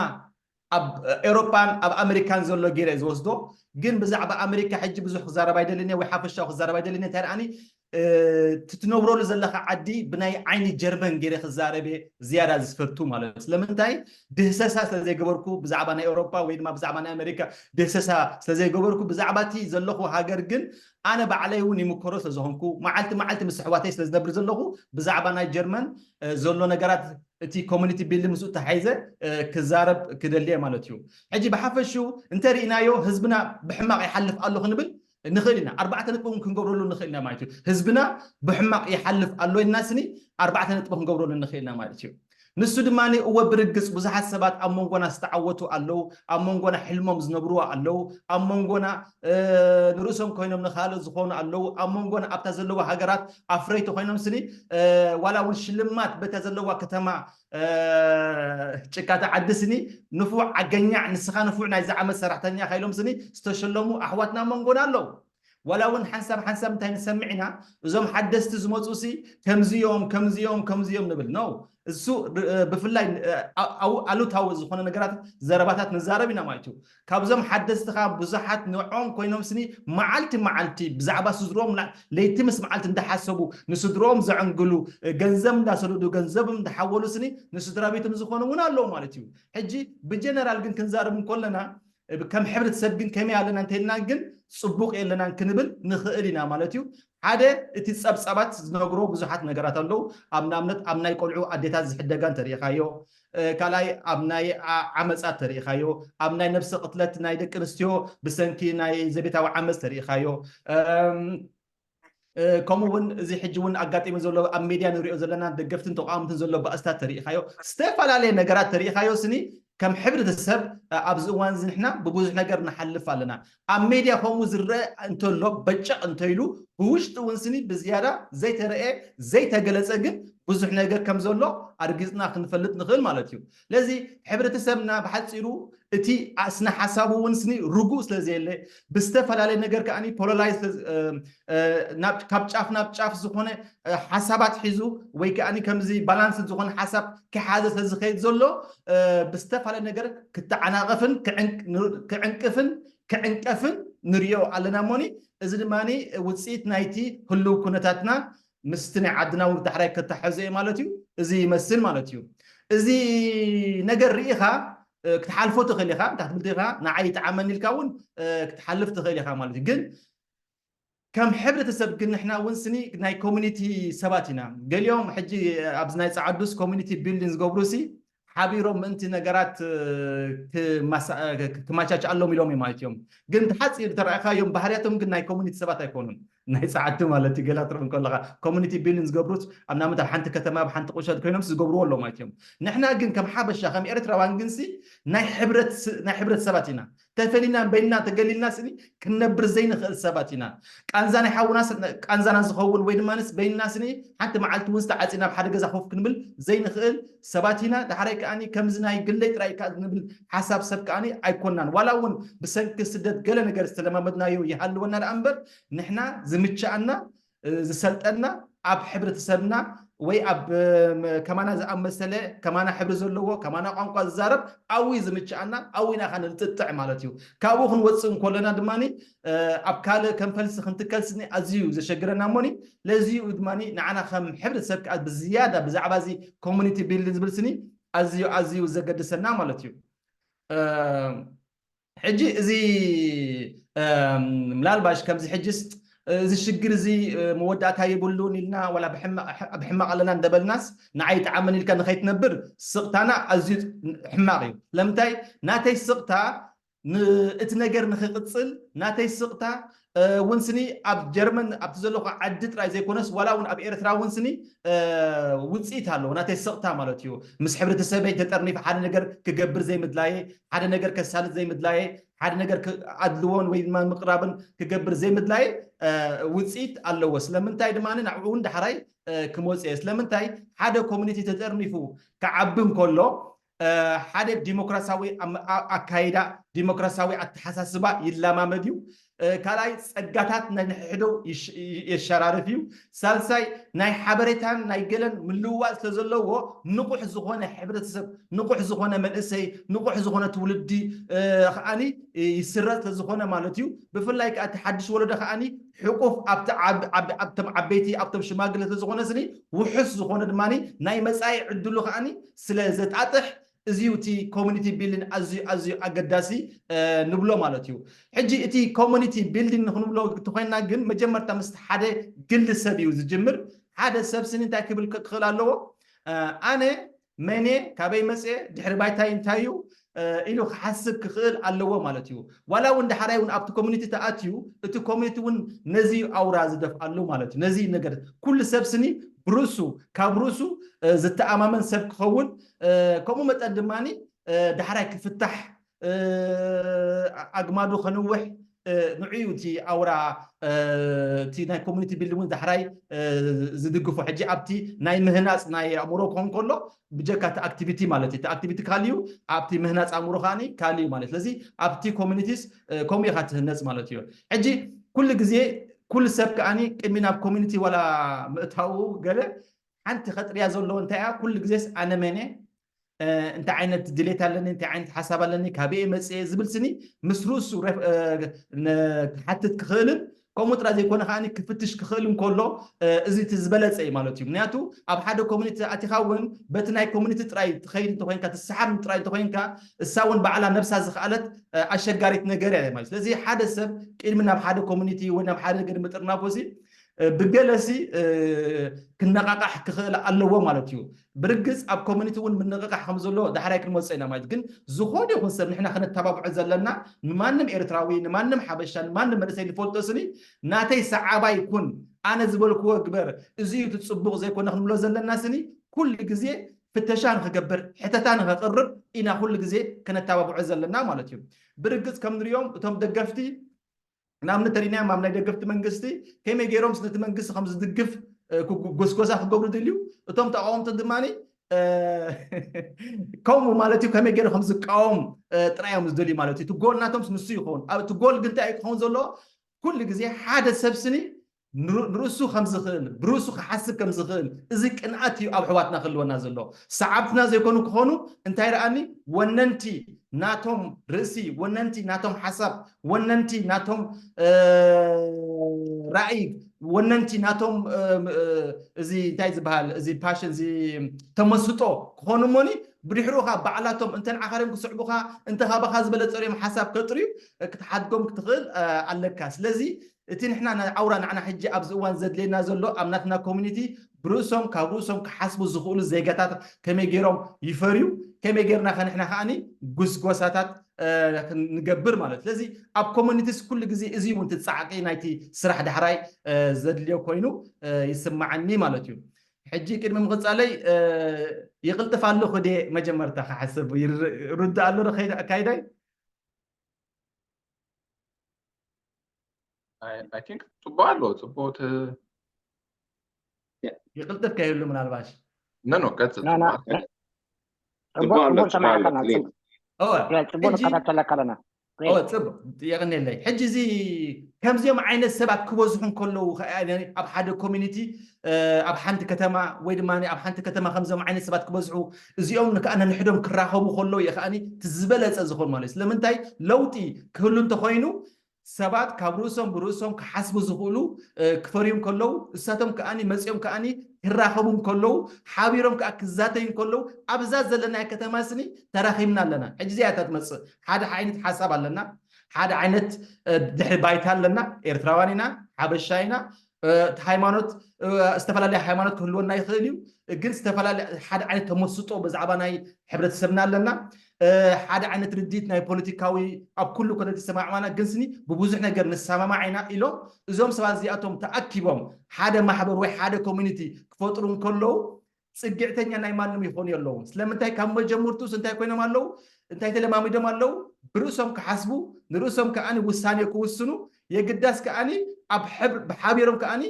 ኣብ ኤውሮፓን ኣብ ኣሜሪካን ዘሎ ገይረ ዝወስዶ ግን ብዛዕባ ኣሜሪካ ሕጂ ብዙሕ ክዛረብ ኣይደልን ወይ ሓፈሻዊ ክዛረብ ኣይደልን እንታይ ደኣኒ ትትነብረሉ ዘለካ ዓዲ ብናይ ዓይኒ ጀርመን ገይረ ክዛረብ ዝያዳ ዝፈቱ ማለት ስለምንታይ ድህሰሳ ስለዘይገበርኩ ብዛዕባ ናይ ኤውሮፓ ወይ ድማ ብዛዕባ ናይ ኣሜሪካ ድህሰሳ ስለዘይገበርኩ ብዛዕባ እቲ ዘለኹ ሃገር ግን ኣነ ባዕለይ እውን ይምከሮ ስለዝኾንኩ መዓልቲ መዓልቲ ምስ ኣሕዋተይ ስለዝነብር ዘለኹ ብዛዕባ ናይ ጀርመን ዘሎ ነገራት እቲ ኮሚኒቲ ቢልድ ምስኡ ተሓይዘ ክዛረብ ክደልየ ማለት እዩ። ሕጂ ብሓፈሽኡ እንተርኢናዮ ህዝብና ብሕማቕ ይሓልፍ ኣሎ ክንብል ንኽእል ኢና። ኣርባዕተ ነጥቢ እውን ክንገብረሉ ንኽእል ኢና ማለት እዩ። ህዝብና ብሕማቕ ይሓልፍ ኣሎ ኢልና ስኒ ኣርባዕተ ነጥቢ ክንገብረሉ ንኽእል ኢና ማለት እዩ። ንሱ ድማ እወ ብርግፅ ብዙሓት ሰባት ኣብ መንጎና ዝተዓወቱ ኣለዉ፣ ኣብ መንጎና ሕልሞም ዝነብርዎ ኣለዉ፣ ኣብ መንጎና ንርእሶም ኮይኖም ንካልእ ዝኾኑ ኣለዉ፣ ኣብ መንጎና ኣብታ ዘለዉ ሃገራት ኣፍረይቲ ኮይኖም ስኒ ዋላ እውን ሽልማት በታ ዘለዋ ከተማ ጭቃ ተዓዲ ስኒ ንፉዕ ዓገኛዕ ንስኻ ንፉዕ ናይዚ ዓመት ሰራሕተኛ ኢኻ ኢሎም ስኒ ዝተሸለሙ ኣሕዋትና መንጎና ኣለዉ። ዋላ እውን ሓንሳብ ሓንሳብ እንታይ ንሰምዕ ኢና እዞም ሓደስቲ ዝመፁ ሲ ከምዚዮም ከምዚዮም ከምዚዮም ንብል ነው እሱ ብፍላይ ኣሉታዊ ዝኾነ ነገራት ዘረባታት ንዛረብ ኢና ማለት እዩ። ካብዞም ሓደስቲ ከዓ ብዙሓት ንዕኦም ኮይኖም ስኒ መዓልቲ መዓልቲ ብዛዕባ ስድሮም ለይቲ ምስ መዓልቲ እንዳሓሰቡ ንስድሮም ዘዕንግሉ ገንዘብ እንዳሰደዱ ገንዘብ እንዳሓወሉ ስኒ ንስድራ ቤቶም ዝኾኑ እውን ኣለዉ ማለት እዩ። ሕጂ ብጀነራል ግን ክንዛረብ እንኮለና ከም ሕብረተሰብ ግን ከመይ ኣለና እንተልና ግን ፅቡቅ የለናን ክንብል ንኽእል ኢና ማለት እዩ። ሓደ እቲ ጸብጻባት ዝነግሮ ብዙሓት ነገራት ኣለዉ። ኣብ ንኣብነት ኣብ ናይ ቆልዑ ኣዴታት ዝሕደጋ እንተሪኢኻዮ፣ ካልኣይ ኣብ ናይ ዓመጻት ተሪኢኻዮ፣ ኣብ ናይ ነብሰ ቅትለት ናይ ደቂ ኣንስትዮ ብሰንኪ ናይ ዘቤታዊ ዓመጽ ተሪኢኻዮ። ከምኡ እውን እዚ ሕጂ እውን ኣጋጢሙ ዘሎ ኣብ ሜድያ ንሪኦ ዘለና ደገፍትን ተቃወምትን ዘሎ ባእስታት ተሪኢኻዮ፣ ዝተፈላለየ ነገራት ተሪኢኻዮ ስኒ ከም ሕብረተሰብ ኣብዚ እዋን እዚ ንሕና ብብዙሕ ነገር ንሓልፍ ኣለና። ኣብ ሜድያ ከምኡ ዝረአ እንተሎ በጨቕ እንተኢሉ ብውሽጢ እውን ስኒ ብዝያዳ ዘይተረአ ዘይተገለጸ ግን ብዙሕ ነገር ከም ዘሎ ኣርጊጽና ክንፈልጥ ንኽእል ማለት እዩ። ስለዚ ሕብረተሰብና ብሓጺሩ እቲ ስነ ሓሳቡ እውን ስኒ ርጉእ ስለ ዘየለ ብዝተፈላለየ ነገር ከኣ ፖሎላይዝ ካብ ጫፍ ናብ ጫፍ ዝኾነ ሓሳባት ሒዙ ወይ ከኣ ከምዚ ባላንስ ዝኾነ ሓሳብ ክሓዘ ስለ ዝኸይድ ዘሎ ብዝተፈላለየ ነገር ክተዓናቐፍን ክዕንቅፍን ክዕንቀፍን ንሪኦ ኣለና እሞኒ እዚ ድማ ውፅኢት ናይቲ ህልው ኩነታትና ምስቲ ናይ ዓድና እውን ዳሕራይ ከተሓዞ እየ ማለት እዩ። እዚ ይመስል ማለት እዩ። እዚ ነገር ርኢኻ ክትሓልፎ ትኽእል ኢኻ። እንታይ ክትብል ኢኻ? ንዓይ ይጥዓመኒ ኢልካ እውን ክትሓልፍ ትኽእል ኢኻ ማለት እዩ። ግን ከም ሕብረተሰብ ግን ንሕና እውን ስኒ ናይ ኮሚኒቲ ሰባት ኢና። ገሊኦም ሕጂ ኣብዚ ናይ ፃዓዱስ ኮሚኒቲ ቢልዲንግ ዝገብሩ ሲ ሓቢሮም ምእንቲ ነገራት ክማቻችኣሎም ኢሎም እዮም ማለት እዮም። ግን ተሓፂሩ ተረኣኻዮም ባህርያቶም ግን ናይ ኮሚኒቲ ሰባት ኣይኮኑን። ናይ ፃዓዱ ማለት እዩ። ገላ ትርኢ ከለካ ኮሚኒቲ ቢልዲንግ ዝገብሩት ኣብ ናመት ኣብ ሓንቲ ከተማ ኣብ ሓንቲ ቁሸት ኮይኖም ዝገብርዎ ኣለዉ ማለት እዮም። ንሕና ግን ከም ሓበሻ ከም ኤርትራውያን ግንሲ ናይ ሕብረት ሰባት ኢና። ተፈሊና በይንና ተገሊልና ስኒ ክንነብር ዘይንኽእል ሰባት ኢና። ቃንዛ ናይ ሓውና ቃንዛና ዝኸውን ወይ ድማ በይንና ስኒ ሓንቲ መዓልቲ እውን ዝተዓፂና ኣብ ሓደ ገዛ ኮፍ ክንብል ዘይንኽእል ሰባት ኢና። ዳሕራይ ከኣ ከምዚ ናይ ግለይ ጥራይ ከኣ ንብል ሓሳብ ሰብ ከኣ ኣይኮናን። ዋላ እውን ብሰንኪ ስደት ገለ ነገር ዝተለማመድናዮ ይሃልወና ደኣ እምበር ንሕና ዝምችኣና ዝሰልጠና ኣብ ሕብረተሰብና ወይ ኣብ ከማና ዝኣመሰለ ከማና ሕብሪ ዘለዎ ከማና ቋንቋ ዝዛረብ ኣዊ ዝምችኣና ኣዊና ካ ንጥጥዕ ማለት እዩ። ካብኡ ክንወፅእ እንከለና ድማ ኣብ ካልእ ከም ፈልሲ ክንትከል ስኒ ኣዝዩ ዘሸግረና እሞኒ ለዚኡ ድማ ንዓና ከም ሕብረተሰብ ከዓ ብዝያዳ ብዛዕባ እዚ ኮሚኒቲ ቢልዲንግ ዝብል ስኒ ኣዝዩ ኣዝዩ ዘገድሰና ማለት እዩ። ሕጂ እዚ ምናልባሽ ከምዚ ሕጅስ እዚ ሽግር እዚ መወዳእታ የብሉን ኢልና ዋላ ብሕማቕ ኣለና እንደበልናስ ንዓይ ጠዓመን ኢልካ ንኸይትነብር ስቕታና ኣዝዩ ሕማቕ እዩ። ለምንታይ ናተይ ስቕታ እቲ ነገር ንክቕፅል ናተይ ስቕታ እውን ስኒ ኣብ ጀርመን ኣብቲ ዘለኹ ዓዲ ጥራይ ዘይኮነስ ዋላ እውን ኣብ ኤርትራ እውን ስኒ ውፅኢት ኣለዎ ናተይ ስቕታ ማለት እዩ። ምስ ሕብረተሰበይ ተጠርኒፍ ሓደ ነገር ክገብር ዘይምድላየ ሓደ ነገር ከሳልጥ ዘይምድላየ ሓደ ነገር ኣድልዎን ወይ ድማ ምቅራብን ክገብር ዘይምድላየ ውፅኢት ኣለዎ። ስለምንታይ ድማ ንዕኡ እውን ዳሕራይ ክመፅእ እየ። ስለምንታይ ሓደ ኮሚኒቲ ተጠርኒፉ ክዓቢ እንከሎ ሓደ ዲሞክራሲያዊ ኣካይዳ ዲሞክራሲያዊ ኣተሓሳስባ ይለማመድ እዩ። ካልኣይ ጸጋታት ናይ ንሕዶ የሸራርፍ እዩ። ሳልሳይ ናይ ሓበሬታን ናይ ገለን ምልውዋጥ ስለ ዘለዎ ንቑሕ ዝኾነ ሕብረተሰብ ንቑሕ ዝኾነ መንእሰይ ንቑሕ ዝኾነ ትውልዲ ከዓኒ ይስረጽ ስለ ዝኾነ ማለት እዩ። ብፍላይ ከዓ እቲ ሓድሽ ወለዶ ከዓኒ ሕቁፍ ኣብቲ ኣብቶም ዓበይቲ ኣብቶም ሽማግለ ስለ ዝኾነ ስኒ ውሑስ ዝኾነ ድማ ናይ መጻኢ ዕድሉ ከዓኒ ስለ ዘጣጥሕ እዚ እቲ ኮሚኒቲ ቢልዲንግ ኣዝዩ ኣዝዩ ኣገዳሲ ንብሎ ማለት እዩ። ሕጂ እቲ ኮሚኒቲ ቢልዲንግ ንክንብሎ እንተኮይንና ግን መጀመርታ ምስ ሓደ ግሊ ሰብ እዩ ዝጅምር። ሓደ ሰብ ስኒ እንታይ ክብል ክኽእል ኣለዎ? ኣነ መን እየ፣ ካበይ መፅየ፣ ድሕሪ ባይታይ እንታይ እዩ ኢሉ ክሓስብ ክኽእል ኣለዎ ማለት እዩ። ዋላ እውን ዳሕራይ እውን ኣብቲ ኮሚኒቲ ተኣትዩ እቲ ኮሚኒቲ እውን ነዚ ኣውራ ዝደፍኣሉ ማለት እዩ። ነዚ ነገር ኩሉ ሰብ ስኒ ብርእሱ ካብ ርእሱ ዝተኣማመን ሰብ ክኸውን ከምኡ መጠን ድማ ዳሕራይ ክፍታሕ ኣግማዱ ከንውሕ ንዑ እዩ እቲ ኣውራ እቲ ናይ ኮሚኒቲ ቢልዲንግ እውን ዳሕራይ ዝድግፎ። ሕጂ ኣብቲ ናይ ምህናፅ ናይ ኣእምሮ ክኾን ከሎ ብጀካ እቲ ኣክቲቪቲ ማለት እዩ። እቲ ኣክቲቪቲ ካልዩ ኣብቲ ምህናፅ ኣእምሮ ከዓኒ ካልዩ ማለት ስለዚ ኣብቲ ኮሚኒቲስ ከምኡ ኢኻ ትህነፅ ማለት እዩ። ሕጂ ኩሉ ግዜ ኩሉ ሰብ ከዓኒ ቅድሚ ናብ ኮሚኒቲ ዋላ ምእታው ገለ ሓንቲ ከጥርያ ዘለዎ እንታይ እያ ኩሉ ግዜስ ኣነ መነ እንታይ ዓይነት ድሌት ኣለኒ እንታይ ዓይነት ሓሳብ ኣለኒ ካበየ መፅየ ዝብል ስኒ ምስ ርእሱ ክሓትት ክኽእልን ከምኡ ጥራይ ዘይኮነ ከዓ ክፍትሽ ክኽእል እንከሎ እዚ እቲ ዝበለፀ እዩ ማለት እዩ። ምክንያቱ ኣብ ሓደ ኮሚኒቲ ኣቲኻ እውን በቲ ናይ ኮሚኒቲ ጥራይ ትኸይድ እንተኮይንካ ትሰሓብ ጥራይ እንተኮይንካ እሳ እውን ባዕላ ነብሳ ዝኽኣለት ኣሸጋሪት ነገር እያ ማለት። ስለዚ ሓደ ሰብ ቅድሚ ናብ ሓደ ኮሚኒቲ ወይ ናብ ሓደ ነገር ምጥርናፎ ሲ ብገለሲ ክነቃቃሕ ክኽእል ኣለዎ ማለት እዩ። ብርግፅ ኣብ ኮሚኒቲ እውን ምንቅቃሕ ከም ዘሎ ዳሕራይ ክንመፅኦ ኢና ማለት እዩ። ግን ዝኾነ ይኹን ሰብ ንሕና ክነተባብዖ ዘለና ንማንም ኤርትራዊ፣ ንማንም ሓበሻ፣ ንማንም መንእሰይ ንፈልጦ ስኒ ናተይ ሰዓባይ ኩን፣ ኣነ ዝበልክዎ ግበር፣ እዚ እዩ እቲ ፅቡቕ ዘይኮነ ክንብሎ ዘለና ስኒ ኩሉ ግዜ ፍተሻ ንክገብር፣ ሕተታ ንከቅርብ ኢና ኩሉ ግዜ ክነተባብዖ ዘለና ማለት እዩ። ብርግፅ ከም ንሪኦም እቶም ደገፍቲ ንኣብነት ተሪናዮም ኣብ ናይ ደገፍቲ መንግስቲ ከመይ ገይሮም ነቲ መንግስቲ ከም ዝድግፍ ጎስጎሳ ክገብሩ ድልዩ፣ እቶም ተቃወምቲ ድማ ከምኡ ማለት እዩ ከመይ ገይሩ ከም ዝቃወም ጥራዮም ዝደልዩ ማለት እዩ። እቲ ጎል ናቶም ንሱ ይኸውን። እቲ ጎል ግን እንታይ ክኸውን ዘለዎ? ኩሉ ግዜ ሓደ ሰብ ስኒ ንርእሱ ከም ዝኽእል ብርእሱ ክሓስብ ከም ዝኽእል እዚ ቅንኣት እዩ ኣብ ኣሕዋትና ክህልወና ዘሎ። ሰዓብትና ዘይኮኑ ክኾኑ እንታይ ረኣኒ ወነንቲ ናቶም ርእሲ፣ ወነንቲ ናቶም ሓሳብ፣ ወነንቲ ናቶም ራእይ፣ ወነንቲ ናቶም እዚ እንታይ ዝበሃል እዚ ፓሽን እዚ ተመስጦ ክኾኑ እሞኒ ብድሕሩ ኻ ባዕላቶም እንተ ንዓኻርዮም ክስዕቡኻ እንተ ካባኻ ዝበለጸ ርዮም ሓሳብ ከጥርዩ ክትሓድጎም ክትኽእል ኣለካ። ስለዚ እቲ ንሕና ናይ ዓውራ ንዓና ሕጂ ኣብዚ እዋን ዘድልየና ዘሎ ኣብ ናትና ኮሚኒቲ ብርእሶም ካብ ርእሶም ክሓስቡ ዝኽእሉ ዜጋታት ከመይ ገይሮም ይፈርዩ፣ ከመይ ገይርና ከ ንሕና ከዓኒ ጉስጎሳታት ንገብር ማለት። ስለዚ ኣብ ኮሚኒቲስ ኩሉ ግዜ እዚ እውን እቲ ጻዕቂ ናይቲ ስራሕ ዳሕራይ ዘድልዮ ኮይኑ ይስማዓኒ ማለት እዩ። ሕጂ ቅድሚ ምቕጻለይ ይቕልጥፍ ኣለኹ ድየ መጀመርታ ክሓስብ ርዳእ ኣሎ ዶ ኣካይዳይ? I think ጽቡቅ ኣሎ ጽቡቅ ይቅልጥፍ ከይህሉ ምናልባሽ no no ቀጽል ጽቡቅ ሰማዕካና ጽቡቅ ጽቡቅ ንከታተለካ ኣለና ጽቡቅ የቀኔለይ። ሕጂ እዚ ከምዚኦም ዓይነት ሰባት ክበዝሑ እንከለዉ ኣብ ሓደ ኮሚኒቲ ኣብ ሓንቲ ከተማ ወይ ድማ ኣብ ሓንቲ ከተማ ከምዚኦም ዓይነት ሰባት ክበዝሑ እዚኦም ከዓ ነንሕዶም ክራኸቡ ከለዉ እየ ከዓ ዝበለፀ ዝኸውን ማለት እዩ። ስለምንታይ ለውጢ ክህሉ እንተኮይኑ ሰባት ካብ ርእሶም ብርእሶም ክሓስቡ ዝኽእሉ ክፈርዩ ከለዉ እሳቶም ከዓ መፅኦም ከዓ ክራኸቡ ከለዉ ሓቢሮም ከዓ ክዛተዩ ከለዉ ኣብዛ ዘለናይ ከተማ ስኒ ተራኺብና ኣለና። ሕጂ እዚኣ እታ ትመፅእ ሓደ ዓይነት ሓሳብ ኣለና፣ ሓደ ዓይነት ድሕሪ ባይታ ኣለና። ኤርትራውያን ኢና፣ ሓበሻ ኢና፣ ሃይማኖት ዝተፈላለየ ሃይማኖት ክህልወና ይኽእል እዩ። ግን ዝተፈላለየ ሓደ ዓይነት ተመስጦ ብዛዕባ ናይ ሕብረተሰብና ኣለና። ሓደ ዓይነት ርድኢት ናይ ፖለቲካዊ ኣብ ኩሉ ኮነት ይሰማማዕና ግን ስኒ ብብዙሕ ነገር ንሰማማዕ ኢና ኢሎም እዞም ሰባት እዚኣቶም ተኣኪቦም ሓደ ማሕበር ወይ ሓደ ኮሚኒቲ ክፈጥሩ እንከለዉ ፅግዕተኛ ናይ ማንም ይኾኑ የለውን። ስለምንታይ ካብ መጀመርቱስ እንታይ ኮይኖም ኣለዉ? እንታይ ተለማሚዶም ኣለዉ? ብርእሶም ክሓስቡ ንርእሶም ከዓኒ ውሳኔ ክውስኑ የግዳስ ከዓኒ ኣብ ብሓቢሮም ከዓኒ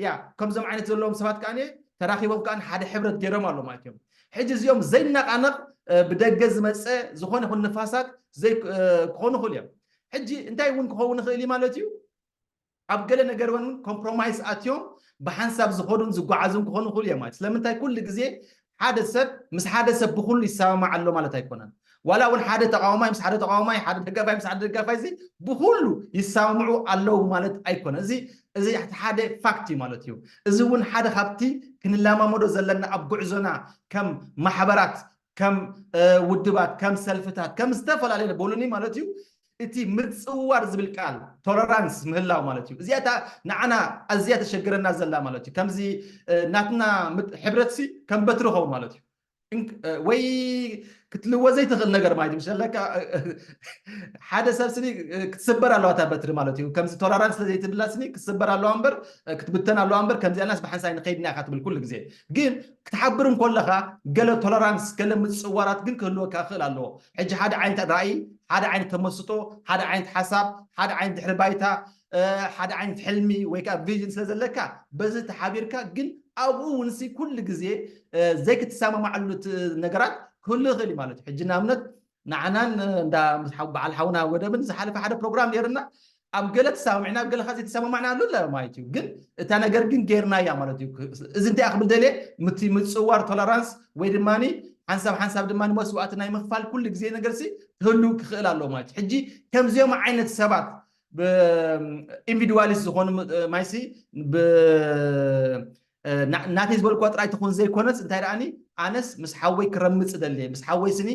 ያ ከምዞም ዓይነት ዘለዎም ሰባት ከዓኒ ተራኺቦም ከዓኒ ሓደ ሕብረት ገይሮም ኣለዉ ማለት እዮም። ሕጂ እዚኦም ዘይነቃነቕ ብደገ ዝመፀ ዝኾነ ይኹን ንፋሳት ክኾኑ ይኽእሉ እዮም። ሕጂ እንታይ እውን ክኸውን ይኽእል እዩ ማለት እዩ ኣብ ገለ ነገር እውን ኮምፕሮማይስ ኣትዮም ብሓንሳብ ዝኸዱን ዝጓዓዙን ክኾኑ ይኽእሉ እዮም ማለት ስለምንታይ ኩሉ ግዜ ሓደ ሰብ ምስ ሓደ ሰብ ብኩሉ ይሰማማዕ ኣሎ ማለት ኣይኮነን። ዋላ እውን ሓደ ተቃዋማይ ምስ ሓደ ተቃዋማይ ሓደ ደጋፋይ ምስ ሓደ ደጋፋይ እዚ ብኩሉ ይሰማምዑ ኣለዉ ማለት ኣይኮነን። እዚ እዚ ሓደ ፋክት እዩ ማለት እዩ። እዚ እውን ሓደ ካብቲ ክንለማመዶ ዘለና ኣብ ጉዕዞና ከም ማሕበራት ከም ውድባት ከም ሰልፍታት ከም ዝተፈላለየ በሉኒ ማለት እዩ። እቲ ምፅዋር ዝብል ቃል ቶለራንስ ምህላው ማለት እዩ። እዚኣታ ንዓና ኣዝያ ተሸግረና ዘላ ማለት እዩ። ከምዚ ናትና ሕብረትሲ ከም በትሪ ኸውን ማለት እዩ። ወይ ክትልዎ ዘይትኽእል ነገር ማለት እዩ። ምሸለካ ሓደ ሰብ ስኒ ክትስበር ኣለዋ እታ በትሪ ማለት እዩ። ከምዚ ቶለራንስ ስለዘይትብላ ስኒ ክትስበር ኣለዋ እምበር ክትብተን ኣለዋ እምበር ከምዚኣናስ ብሓንሳይ ንኸይድና ኢኻ ትብል ኩሉ ግዜ። ግን ክትሓብር እንኮለኻ ገለ ቶለራንስ ገለ ምፅዋራት ግን ክህልወካ ክእል ኣለዎ። ሕጂ ሓደ ዓይነት ራእይ፣ ሓደ ዓይነት ተመስጦ፣ ሓደ ዓይነት ሓሳብ፣ ሓደ ዓይነት ድሕሪ ባይታ፣ ሓደ ዓይነት ሕልሚ ወይ ከዓ ቪዥን ስለ ዘለካ በዚ ተሓቢርካ ግን ኣብኡ እውን ሲ ኩሉ ግዜ ዘይክትሰማማዓሉ ነገራት ክህሉ ይኽእል እዩ ማለት እዩ። ሕጂ ንኣብነት ንዓናን እንዳ በዓል ሓውና ወደብን ዝሓለፈ ሓደ ፕሮግራም ነይርና ኣብ ገለ ተሰማሚዕና ኣብ ገለ ከ ዘይተሰማማዕና ኣሉ ኣለ ማለት እዩ። ግን እታ ነገር ግን ጌርናያ ማለት እዩ። እዚ እንታይ ክብል ደልየ ምቲ ምፅዋር ቶለራንስ ወይ ድማ ሓንሳብ ሓንሳብ ድማ መስዋእቲ ናይ ምኽፋል ኩሉ ግዜ ነገር ሲ ክህሉ ክኽእል ኣለዎ ማለት እዩ። ሕጂ ከምዚኦም ዓይነት ሰባት ኢንዲቪድዋሊስት ዝኾኑ ማይሲ ናተይ ዝበልኳ ጥራይ ትኹን ዘይኮነስ እንታይ ደኣኒ ኣነስ ምስ ሓወይ ክረምፅ ደልየ ምስ ሓወይ ስኒ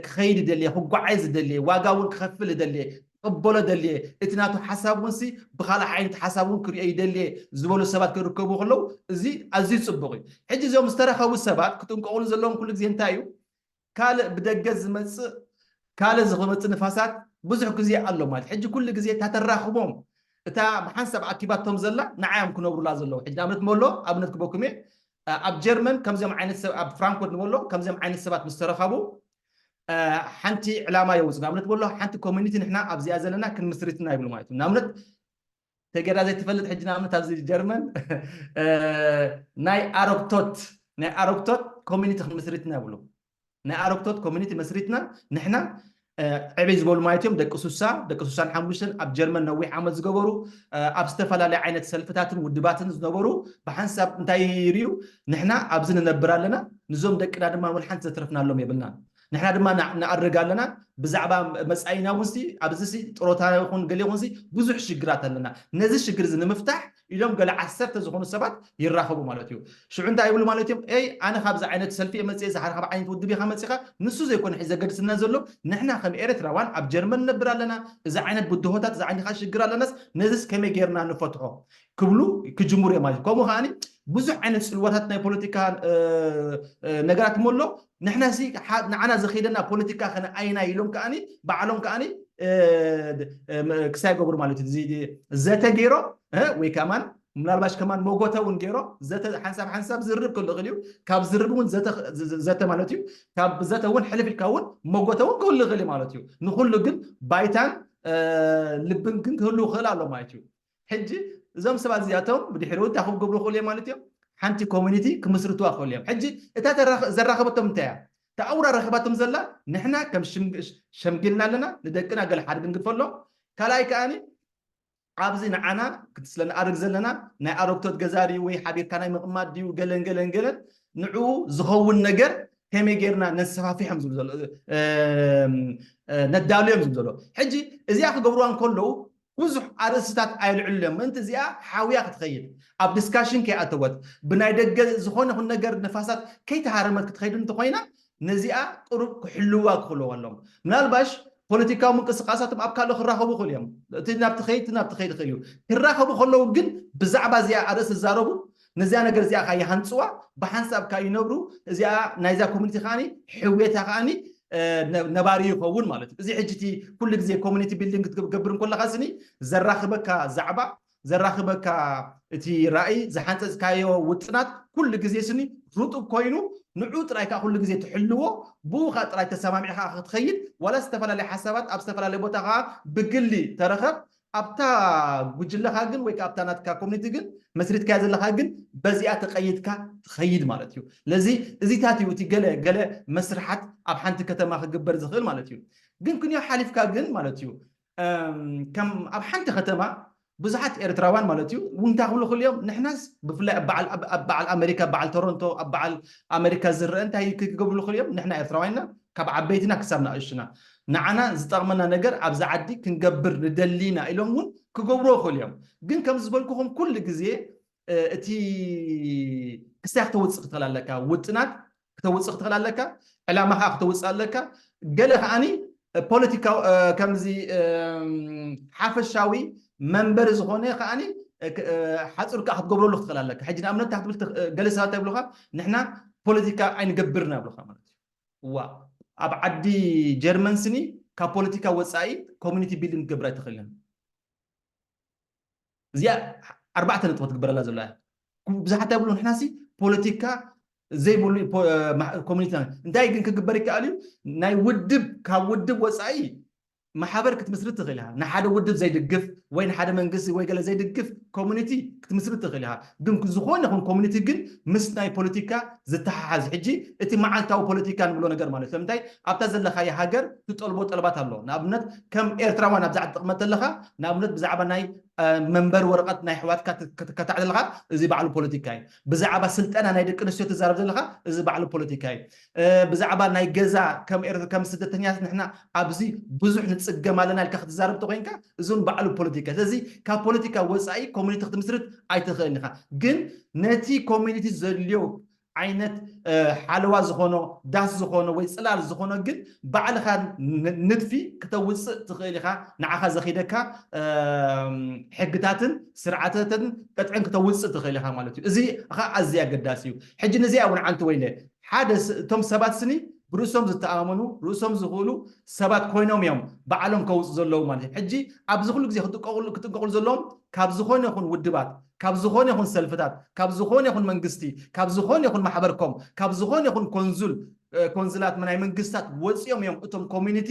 ክኸይድ ደልየ ክጓዓዝ ደልየ ዋጋ እውን ክኸፍል ደልየ ክቕበሎ ደልየ፣ እቲ ናቱ ሓሳብ እውን ሲ ብኻልእ ዓይነት ሓሳብ እውን ክርእዮ ይደልየ ዝበሉ ሰባት ክርከቡ ከለዉ፣ እዚ ኣዝዩ ጽቡቕ እዩ። ሕጂ እዚኦም ዝተረኸቡ ሰባት ክጥንቀቑሉ ዘለዎም ኩሉ ግዜ እንታይ እዩ? ካልእ ብደገ ዝመጽእ፣ ካልእ ዝመጽእ ንፋሳት ብዙሕ ግዜ ኣሎ ማለት። ሕጂ ኩሉ ግዜ እታ ተራኽቦም፣ እታ ብሓንሳብ ኣኪባቶም ዘላ ንዓዮም ክነብሩላ ዘለዉ። ሕጂ ንኣብነት መሎ ኣብነት ክበኩም እየ። ኣብ ጀርመን ከምዚኦም ዓይነት ሰብ፣ ኣብ ፍራንክፈርት ንበሎ ከምዚኦም ዓይነት ሰባት ምስ ተረኸቡ፣ ሓንቲ ዕላማ የውጽ። ንኣብነት በሎ ሓንቲ ኮሚኒቲ ንሕና ኣብዚኣ ዘለና ክንምስርትና ይብሉ ማለት እዩ። ንኣብነት ተገዳ ዘይትፈልጥ ሕጂ ንኣብነት ኣብዚ ጀርመን ናይ ኣሮክቶት ናይ ኣሮክቶት ኮሚኒቲ ክንምስርትና ይብሉ። ናይ ኣሮክቶት ኮሚኒቲ መስሪትና ንሕና ዕብይ ዝበሉ ማለት እዮም። ደቂ ሱሳ ደቂ ሱሳን ሓሙሽተን ኣብ ጀርመን ነዊሕ ዓመት ዝገበሩ፣ ኣብ ዝተፈላለዩ ዓይነት ሰልፍታትን ውድባትን ዝነበሩ ብሓንሳብ እንታይ ይርዩ? ንሕና ኣብዚ ንነብር ኣለና፣ ንዞም ደቅና ድማ ወላ ሓንቲ ዘትረፍናሎም የብልናን። ንሕና ድማ ንኣርግ ኣለና። ብዛዕባ መጻኢና እውን ሲ ኣብዚ ሲ ጥሮታ ይኹን ገለ ይኹን ሲ ብዙሕ ሽግራት ኣለና። ነዚ ሽግር እዚ ንምፍታሕ ኢሎም ገለ ዓሰርተ ዝኾኑ ሰባት ይራኸቡ ማለት እዩ። ሽዑ እንታይ ይብሉ ማለት እዮም? ኤይ ኣነ ካብዚ ዓይነት ሰልፊ እየ መጽእ፣ ዝሓርካብ ዓይነት ውድብ ኢኻ መጺኻ፣ ንሱ ዘይኮነ ሕዚ ዘገድስና ዘሎ ንሕና ከም ኤርትራዋን ኣብ ጀርመን ነብር ኣለና፣ እዚ ዓይነት ብድሆታት እዚ ዓይንኻ ሽግር ኣለናስ ነዚስ ከመይ ጌርና ንፈትሖ ክብሉ ክጅምሩ እዮም ማለት እዩ። ከምኡ ከዓኒ ብዙሕ ዓይነት ጽልዋታት ናይ ፖለቲካ ነገራት እሞ ኣሎ። ንሕና ሲ ንዓና ዘኸይደና ፖለቲካ ከነ ኣይና ኢሎም ከዓኒ ባዕሎም ከዓኒ ክሳይ ገብሩ ማለት እዩ። ዘተ ገይሮም ወይ ከማን ምናልባሽ ከማን መጎተ እውን ገይሮም ዘተ ሓንሳብ ሓንሳብ ዝርብ ክልእ ይኽእል እዩ። ካብ ዝርብ እውን ዘተ ማለት እዩ። ካብ ዘተ እውን ሕልፍ ኢልካ እውን መጎተ እውን ክህሉ ይኽእል እዩ ማለት እዩ። ንኩሉ ግን ባይታን ልብን ግን ክህሉ ይኽእል ኣሎ ማለት እዩ። ሕጂ እዞም ሰባት እዚኣቶም ብድሕሪኡ እንታይ ክገብሩ ይኽእሉ እዮም ማለት እዮም? ሓንቲ ኮሚኒቲ ክምስርትዋ ክኽእሉ እዮም። ሕጂ እታ ዘራኸበቶም እንታይ እያ? እታ ኣውራ ረኸባቶም ዘላ ንሕና ከም ሸምጊልና ኣለና፣ ንደቅና ገለ ሓደ ክንግድፈሎም። ካልኣይ ከዓኒ ኣብዚ ንዓና ክትስለ ንኣርግ ዘለና ናይ ኣረግቶት ገዛ ድዩ ወይ ሓቢርካ ናይ ምቕማጥ ድዩ ገለን ገለን ገለን ንዕኡ ዝኸውን ነገር ከመይ ጌርና ነሰፋፊሖም ዝብሉ ዘሎ ነዳልዮም ዝብሉ ዘሎ። ሕጂ እዚኣ ክገብርዋ እንከለዉ ብዙሕ ኣርእስታት ኣየልዕሉሎም ምእንቲ እዚኣ ሓውያ ክትኸይድ ኣብ ዲስካሽን ከይኣተወት ብናይ ደገ ዝኾነ ይኹን ነገር ንፋሳት ከይተሃረመት ክትኸይድ እንተኾይና ነዚኣ ቅሩብ ክሕልዋ ክኽእሉ ኣለዎም። ምናልባሽ ፖለቲካዊ ምንቅስቃሳቶም ኣብ ካልእ ክራኸቡ ይኽእሉ እዮም። እቲ ናብቲ ከይድ እቲ ናብቲ ከይድ ይኽእል እዩ። ክራኸቡ ከለዉ ግን ብዛዕባ እዚኣ ኣርእስቲ ዝዛረቡ ነዚኣ ነገር እዚኣ ከኣ ይሃንፅዋ፣ ብሓንሳብ ከኣ ይነብሩ። እዚኣ ናይዛ ኮሚኒቲ ከዓኒ ሕውየታ ከዓኒ ነባሪ ይኸውን ማለት እዩ። እዚ ሕጂ እቲ ኩሉ ግዜ ኮሚኒቲ ቢልዲንግ ክትገብር እንከለካ ስኒ ዘራኽበካ ዛዕባ ዘራኽበካ እቲ ራእይ ዝሓንፀፅካዮ ውጥናት ኩሉ ግዜ ስኒ ርጡብ ኮይኑ ንዑ ጥራይ ከዓ ኩሉ ግዜ ትሕልዎ ብኡ ከዓ ጥራይ ተሰማሚዕካ ክትኸይድ ዋላ ዝተፈላለየ ሓሳባት ኣብ ዝተፈላለየ ቦታ ከዓ ብግሊ ተረኸብ ኣብታ ጉጅለኻ ግን ወይ ከዓ ኣብታ ናትካ ኮሚኒቲ ግን መስሪትካያ ዘለካ ግን በዚኣ ተቀይድካ ትኸይድ ማለት እዩ። ስለዚ እዚታት እዩ እቲ ገለ ገለ መስርሓት ኣብ ሓንቲ ከተማ ክግበር ዝኽእል ማለት እዩ። ግን ክንዮ ሓሊፍካ ግን ማለት እዩ ከም ኣብ ሓንቲ ከተማ ብዙሓት ኤርትራውያን ማለት እዩ እንታይ ክብሉ ክልዮም ንሕናስ ብፍላይ ኣብ በዓል ኣሜሪካ በዓል ቶሮንቶ ኣብ በዓል ኣሜሪካ ዝረአ እንታይ ክገብርሉ ክልዮም ንሕና ኤርትራውያንና ካብ ዓበይትና ክሳብ ንኣሽቱና ንዓና ዝጠቕመና ነገር ኣብዚ ዓዲ ክንገብር ንደሊ ኢና ኢሎም እውን ክገብርዎ ክእሉ እዮም። ግን ከም ዝበልኩኹም ኩሉ ግዜ እቲ ክሳይ ክተውፅእ ክትኽእል ኣለካ ውጥናት ክተውፅእ ክትኽእል ኣለካ ዕላማ ከዓ ክተውፅእ ኣለካ። ገለ ከዓኒ ፖለቲካዊ ከምዚ ሓፈሻዊ መንበሪ ዝኾነ ከዓኒ ሓፁር ከዓ ክትገብረሉ ክትኽእል ኣለካ። ሕጂ ንኣብነት እንታይ ክትብል ገለ ሰባት ይብሉካ ንሕና ፖለቲካ ኣይንገብርና ይብሉካ ማለት እዩ። እዋ ኣብ ዓዲ ጀርመን ስኒ ካብ ፖለቲካ ወፃኢ ኮሚኒቲ ቢልዲንግ ክትገብር ኣይትኽእልን። እዚኣ ኣርባዕተ ነጥቢ ክትግበረላ ዘለዋ ብዙሓት ይብሉ ንሕናሲ ፖለቲካ ዘይብሉ ኮሚኒቲ እንታይ ግን ክግበር ይከኣል እዩ? ናይ ውድብ ካብ ውድብ ወፃኢ ማሕበር ክትምስርት ትኽእል ኢኻ። ንሓደ ውድብ ዘይድግፍ ወይ ንሓደ መንግስቲ ወይ ገለ ዘይድግፍ ኮሚኒቲ ክትምስርት ትኽእል ኢኻ። ግን ዝኾነ ይኹን ኮሚኒቲ ግን ምስ ናይ ፖለቲካ ዝተሓሓዝ ሕጂ እቲ መዓልታዊ ፖለቲካ ንብሎ ነገር ማለት ስለምንታይ ኣብታ ዘለኻዮ ሃገር ትጠልቦ ጠለባት ኣሎ። ንኣብነት ከም ኤርትራውያን ኣብዛ ዓዲ ትቕመጥ ዘለኻ ንኣብነት ብዛዕባ ናይ መንበሪ ወረቐት ናይ ኣሕዋትካ ከተዕ ዘለኻ እዚ ባዕሉ ፖለቲካ እዩ። ብዛዕባ ስልጠና ናይ ደቂ ኣንስትዮ ትዛረብ ዘለኻ እዚ ባዕሉ ፖለቲካ እዩ። ብዛዕባ ናይ ገዛ ከም ስደተኛታት ንሕና ኣብዚ ብዙሕ ንፅገም ኣለና ኢልካ ክትዛረብ ተኮይንካ እዚ እውን ባዕሉ ፖለቲካ። ስለዚ ካብ ፖለቲካ ወፃኢ ኮሚኒቲ ክትምስርት ኣይትኽእልን ኢኻ። ግን ነቲ ኮሚኒቲ ዘድልዮ ዓይነት ሓለዋ ዝኾኖ፣ ዳስ ዝኾኖ ወይ ፅላል ዝኾኖ ግን ባዕልኻ ንድፊ ክተውፅእ ትኽእል ኢኻ። ንዓኻ ዘኺደካ ሕግታትን ስርዓታትን ቅጥዕን ክተውፅእ ትኽእል ኢኻ ማለት እዩ። እዚ ኸዓ ኣዝዩ ኣገዳሲ እዩ። ሕጂ ንዚኣ እውን ዓንቲ ወይለ ሓደ እቶም ሰባት ስኒ ብርእሶም ዝተኣመኑ ርእሶም ዝኽእሉ ሰባት ኮይኖም እዮም ባዕሎም ከውፁ ዘለዉ ማለት እዩ። ሕጂ ኣብዚ ኩሉ ግዜ ክጥንቀቕሉ ዘለዎም ካብ ዝኾነ ይኹን ውድባት፣ ካብ ዝኾነ ይኹን ሰልፍታት፣ ካብ ዝኾነ ይኹን መንግስቲ፣ ካብ ዝኾነ ይኹን ማሕበርኮም፣ ካብ ዝኾነ ይኹን ኮንዙል ኮንዝላት ናይ መንግስታት ወፂኦም እዮም እቶም ኮሚኒቲ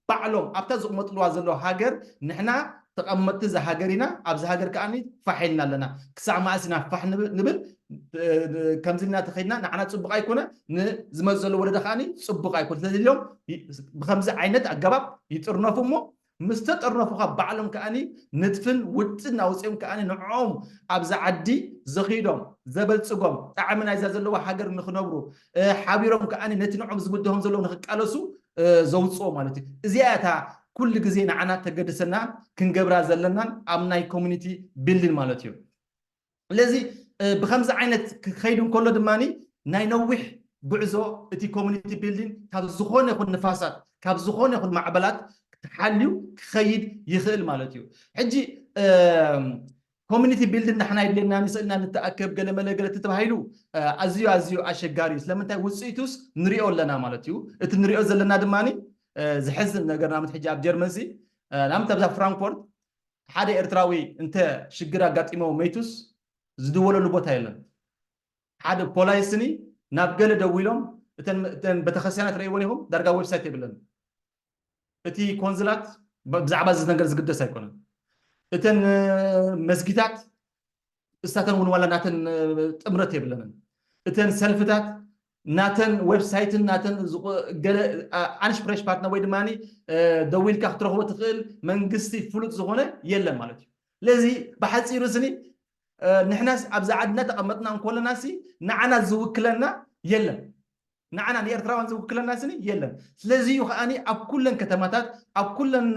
ባዕሎም ኣብታ ዝቕመጥልዋ ዘለዉ ሃገር ንሕና ተቐመጥቲ እዛ ሃገር ኢና፣ ኣብዚ ሃገር ከዓ ፋሕ ኢልና ኣለና፣ ክሳዕ መዓስ ኢና ፋሕ ንብል? ከምዚ ኢልና ተኸይድና ንዓና ፅቡቕ ኣይኮነ፣ ንዝመፅ ዘሎ ወለዶ ከዓ ፅቡቕ ኣይኮነ። ስለዚ ኢሎም ብከምዚ ዓይነት ኣገባብ ይጥርነፉ እሞ ምስ ተጠርነፉ ካብ ባዕሎም ከዓኒ ንጥፍን ውጥን ኣውፅኦም ከዓኒ ንዕኦም ኣብዚ ዓዲ ዘኺዶም ዘበልፅጎም ጣዕሚ ናይዛ ዘለዋ ሃገር ንክነብሩ ሓቢሮም ከዓኒ ነቲ ንዕኦም ዝብድሆም ዘለዉ ንክቃለሱ ዘውፅኦ ማለት እዩ። እዚኣ እታ ኩሉ ግዜ ንዓና ተገድሰና ክንገብራ ዘለናን ኣብ ናይ ኮሚኒቲ ቢልዲን ማለት እዩ። ስለዚ ብከምዚ ዓይነት ክኸይድ እንከሎ ድማ ናይ ነዊሕ ጉዕዞ እቲ ኮሚኒቲ ቢልዲን ካብ ዝኾነ ይኹን ንፋሳት ካብ ዝኾነ ይኹን ማዕበላት ተሓልዩ ክኸይድ ይኽእል ማለት እዩ። ሕጂ ኮሚኒቲ ቢልዲን ንሕና የድልየና ንስእልና ንተኣከብ ገለመለ ገለ ተባሂሉ ኣዝዩ ኣዝዩ ኣሸጋሪ እዩ። ስለምንታይ ውፅኢቱስ ንሪኦ ኣለና ማለት እዩ። እቲ ንሪኦ ዘለና ድማ ዝሕዝን ነገር ናምት ሕጂ ኣብ ጀርመን ሲ ናምት ኣብዛ ፍራንክፎርት ሓደ ኤርትራዊ እንተ ሽግር ኣጋጢሞ መይቱስ ዝድወለሉ ቦታ የለን። ሓደ ፖላይስኒ ናብ ገለ ደዊሎም እተን ቤተክርስትያናት ረእይወን ኢኹም ዳርጋ ዌብሳይት የብለን። እቲ ኮንዝላት ብዛዕባ እዚ ነገር ዝግደስ ኣይኮነን። እተን መስጊታት እሳተን እውን ዋላ ናተን ጥምረት የብለንን። እተን ሰልፍታት ናተን ዌብሳይትን ናተን ገለ ኣንሽፕሬሽ ፓርትነር ወይ ድማ ደዊልካ ክትረኽቦ ትኽእል መንግስቲ ፍሉጥ ዝኾነ የለን ማለት እዩ። ስለዚ ብሓፂሩ ስኒ ንሕናስ ኣብዛ ዓድና ተቐመጥና እንኮለና ሲ ንዓና ዝውክለና የለን። ንዓና ንኤርትራውያን ዝውክለና ስኒ የለን። ስለዚ እዩ ከዓኒ ኣብ ኩለን ከተማታት ኣብ ኩለን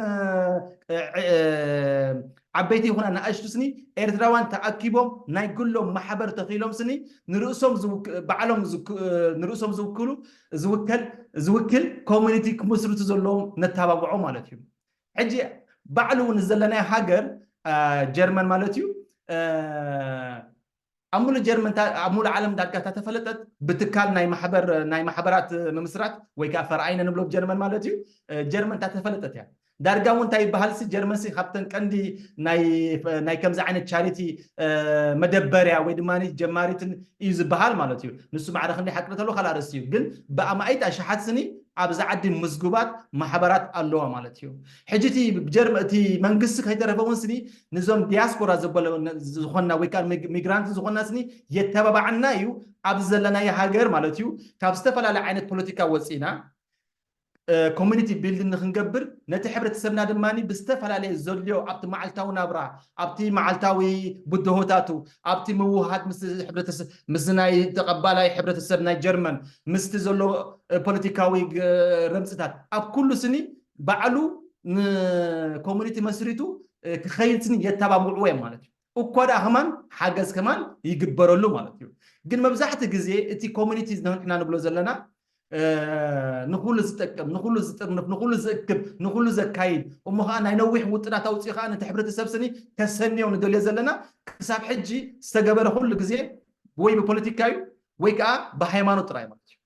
ዓበይቲ ይኹና ንኣሽቱ ስኒ ኤርትራውያን ተኣኪቦም ናይ ግሎም ማሕበር ተኺሎም ስኒ ንርእሶም ባዕሎም ንርእሶም ዝውክሉ ዝውከል ዝውክል ኮሚኒቲ ክምስርቱ ዘለዎም ነተባብዖ ማለት እዩ። ሕጂ ባዕሉ እውን ዘለናዮ ሃገር ጀርመን ማለት እዩ ኣብ ሙሉ ጀርመን ኣብ ሙሉ ዓለም ዳርጋ እታ ተፈለጠት ብትካል ናይ ማሕበር ናይ ማሕበራት ምምስራት ወይ ከዓ ፈርኣይነ ንብሎ ጀርመን ማለት እዩ። ጀርመን እታ ተፈለጠት እያ። ዳርጋ እውን እንታይ ይበሃል ሲ ጀርመን ሲ ካብተን ቀንዲ ናይ ከምዚ ዓይነት ቻሪቲ መደበርያ ወይ ድማ ጀማሪትን እዩ ዝበሃል ማለት እዩ። ንሱ ማዕረ ክንደይ ሓቂ ተሎ ካልእ ኣርእስቲ እዩ። ግን ብኣማኢት ኣሽሓት ስኒ ኣብዚ ዓዲ ምዝጉባት ማሕበራት ኣለዋ ማለት እዩ። ሕጂ እቲ ጀርመ እቲ መንግስቲ ከይተረፈ እውን ስኒ ንዞም ዲያስፖራ ዝበለ ዝኾንና ወይ ከዓ ሚግራንት ዝኾንና ስኒ የተባባዓና እዩ። ኣብዚ ዘለናዮ ሃገር ማለት እዩ ካብ ዝተፈላለየ ዓይነት ፖለቲካ ወፂና ኮሚኒቲ ቢልዲንግ ንክንገብር ነቲ ሕብረተሰብና ድማ ብዝተፈላለየ ዘድልዮ ኣብቲ መዓልታዊ ናብራ ኣብቲ መዓልታዊ ብድሆታቱ ኣብቲ ምውሃድ ምስ ናይ ተቐባላይ ሕብረተሰብ ናይ ጀርመን ምስቲ ዘሎ ፖለቲካዊ ረምፅታት ኣብ ኩሉ ስኒ ባዕሉ ንኮሚኒቲ መስሪቱ ክኸይድ ስኒ የተባብዕዎ እዮም ማለት እዩ። እኳ ደኣ ከማን ሓገዝ ከማን ይግበረሉ ማለት እዩ። ግን መብዛሕቲ ግዜ እቲ ኮሚኒቲ ንሕና ንብሎ ዘለና ንኩሉ ዝጠቅም ንኩሉ ዝጥርንፍ ንኩሉ ዝእክብ ንኩሉ ዘካይድ እሞ ከዓ ናይ ነዊሕ ውጥናት ኣውፅኡ ከዓ ነቲ ሕብረተሰብ ስኒ ከሰንዮ ንደልዮ ዘለና ክሳብ ሕጂ ዝተገበረ ኩሉ ግዜ ወይ ብፖለቲካ እዩ ወይ ከዓ ብሃይማኖት ጥራይ ማለት እዩ።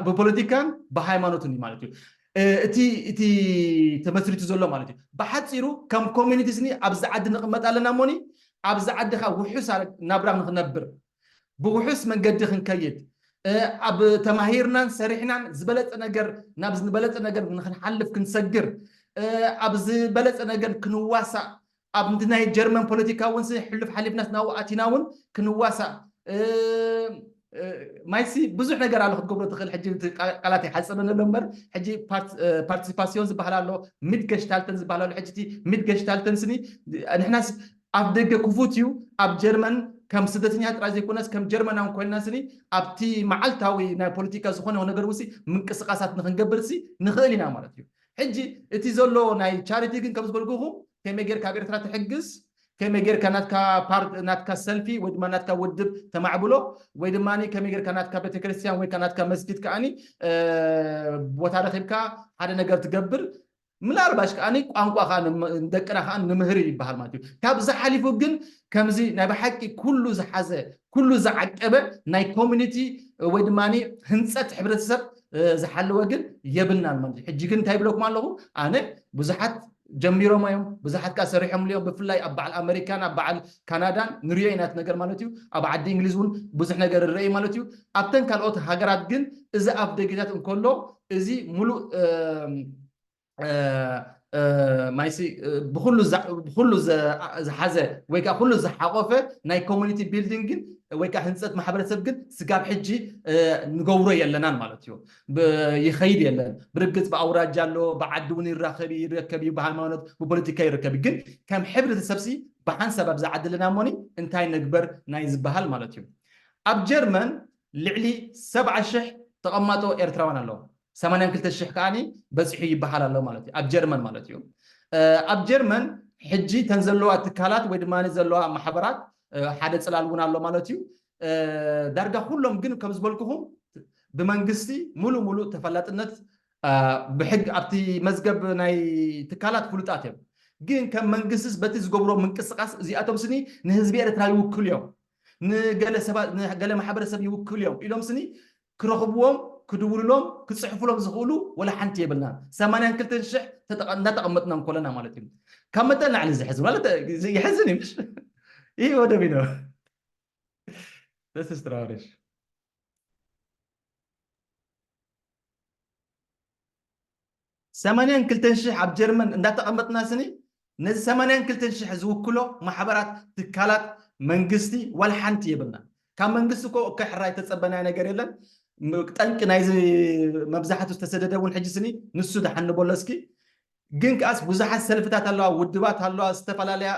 ብፖለቲካን ብሃይማኖትን እዩ ማለት እዩ። እቲ እቲ ተመስሪቱ ዘሎ ማለት እዩ። ብሓፂሩ ከም ኮሚኒቲ ስኒ ኣብዚ ዓዲ ንቕመጥ ኣለና እሞኒ ኣብዚ ዓዲ ከዓ ውሑስ ናብራ ንክነብር ብውሑስ መንገዲ ክንከይድ ኣብ ተማሂርናን ሰሪሕናን ዝበለፀ ነገር ናብ ዝበለፀ ነገር ንክንሓልፍ ክንሰግር ኣብ ዝበለፀ ነገር ክንዋሳእ ኣብ ናይ ጀርመን ፖለቲካ እውን ሕሉፍ ሓሊፍናስ ናብኡ ኣቲና እውን ክንዋሳእ ማይሲ ብዙሕ ነገር ኣሎ ክትገብሮ ትኽእል። ሕጂ ቃላት ይሓፅረኒ ኣሎ እምበር ሕጂ ፓርቲሲፓሲዮን ዝበሃል ኣሎ፣ ሚድ ገሽታልተን ዝበሃል ኣሎ። ሕጂ ሚድ ገሽታልተን ስኒ ንሕናስ ኣብ ደገ ክፉት እዩ። ኣብ ጀርመን ከም ስደተኛ ጥራይ ዘይኮነስ ከም ጀርመናን ኮይንና ስኒ ኣብቲ መዓልታዊ ናይ ፖለቲካ ዝኾነ ነገር ውሲ ምንቅስቃሳት ንክንገብር ሲ ንኽእል ኢና ማለት እዩ። ሕጂ እቲ ዘሎ ናይ ቻሪቲ ግን ከም ዝበልኩኹ ከመይ ጌርካ ኣብ ኤርትራ ትሕግዝ ከመይ ጌርካ ናትካ ፓርት ናትካ ሰልፊ ወይ ድማ ናትካ ውድብ ተማዕብሎ፣ ወይ ድማ ከመይ ጌርካ ናትካ ቤተክርስትያን ወይ ናትካ መስጊድ ከኣኒ ቦታ ረኺብካ ሓደ ነገር ትገብር። ምናልባሽ ከኣ ቋንቋ ከኣ ደቅና ከኣ ንምህር ይበሃል ማለት እዩ። ካብዚ ሓሊፉ ግን ከምዚ ናይ ብሓቂ ኩሉ ዝሓዘ ኩሉ ዝዓቀበ ናይ ኮሚኒቲ ወይ ድማ ህንፀት ሕብረተሰብ ዝሓለወ ግን የብልናን ማለት እዩ። ሕጂ ግን እንታይ ይብለኩም ኣለኹ? ኣነ ብዙሓት ጀሚሮም እዮም፣ ብዙሓት ከኣ ሰሪሖምሉ እዮም። ብፍላይ ኣብ በዓል ኣመሪካን ኣብ በዓል ካናዳን ንሪኦ ኢና እቲ ነገር ማለት እዩ። ኣብ ዓዲ እንግሊዝ እውን ብዙሕ ነገር ንርኢ ማለት እዩ። ኣብተን ካልኦት ሃገራት ግን እዚ ኣፍ ደጌታት እንከሎ እዚ ሙሉእ ማይሲ ብኩሉ ዝሓዘ ወይ ከዓ ኩሉ ዝሓቆፈ ናይ ኮሚኒቲ ቢልዲንግ ግን ወይ ከዓ ህንፀት ማሕበረሰብ ግን ስጋብ ሕጂ ንገብሮ የለናን ማለት እዩ። ይኸይድ የለን። ብርግፅ ብኣውራጃ ኣሎ፣ ብዓዲ እውን ይራኸብ ይረከብ እዩ፣ ብሃይማኖት ብፖለቲካ ይረከብ እዩ። ግን ከም ሕብረተሰብሲ ብሓንሳብ ኣብዚ ዓዲ ኣለና እሞኒ እንታይ ነግበር ናይ ዝበሃል ማለት እዩ። ኣብ ጀርመን ልዕሊ ሰብዓ ሽሕ ተቐማጦ ኤርትራውያን ኣለዉ። ሰማንያን ክልተ ሽሕ ከኣ በፂሑ ይበሃል ኣሎ ማለት እዩ፣ ኣብ ጀርመን ማለት እዩ። ኣብ ጀርመን ሕጂ ተን ዘለዋ ትካላት ወይ ድማ ዘለዋ ማሕበራት ሓደ ፅላል እውን ኣሎ ማለት እዩ። ዳርጋ ኩሎም ግን ከም ዝበልኩኹም ብመንግስቲ ሙሉ ሙሉ ተፈላጥነት ብሕግ ኣብቲ መዝገብ ናይ ትካላት ፍሉጣት እዮም። ግን ከም መንግስትስ በቲ ዝገብሮ ምንቅስቃስ እዚኣቶም ስኒ ንህዝቢ ኤርትራ ይውክሉ እዮም፣ ንገለ ማሕበረሰብ ይውክሉ እዮም ኢሎም ስኒ ክረኽብዎም ክድውሉሎም ክፅሕፉሎም ዝኽእሉ ወላ ሓንቲ የብልና። ሰማንያን ክልተን ሽሕ እንዳተቐመጥና እንኮለና ማለት እዩ። ካብ መጠን ላዕሊ ዝሕዝ ማለት ይሕዝን እዩ ምሽ ይህ ወደቢ ነው። ሰማንያን ክልተን ሽሕ ኣብ ጀርመን እንዳተቐመጥና ስኒ ነዚ ሰማንያን ክልተን ሽሕ ዝውክሎ ማሕበራት፣ ትካላት፣ መንግስቲ ዋላ ሓንቲ የብልና። ካብ መንግስቲ እኮ ከሕራይ ተጸበናዮ ነገር የለን። ጠንቂ ናይዚ መብዛሕቱ ዝተሰደደ እውን ሕጂ ስኒ ንሱ ደሓን ንበሎ እስኪ። ግን ከኣስ ብዙሓት ሰልፍታት ኣለዋ፣ ውድባት ኣለዋ፣ ዝተፈላለያ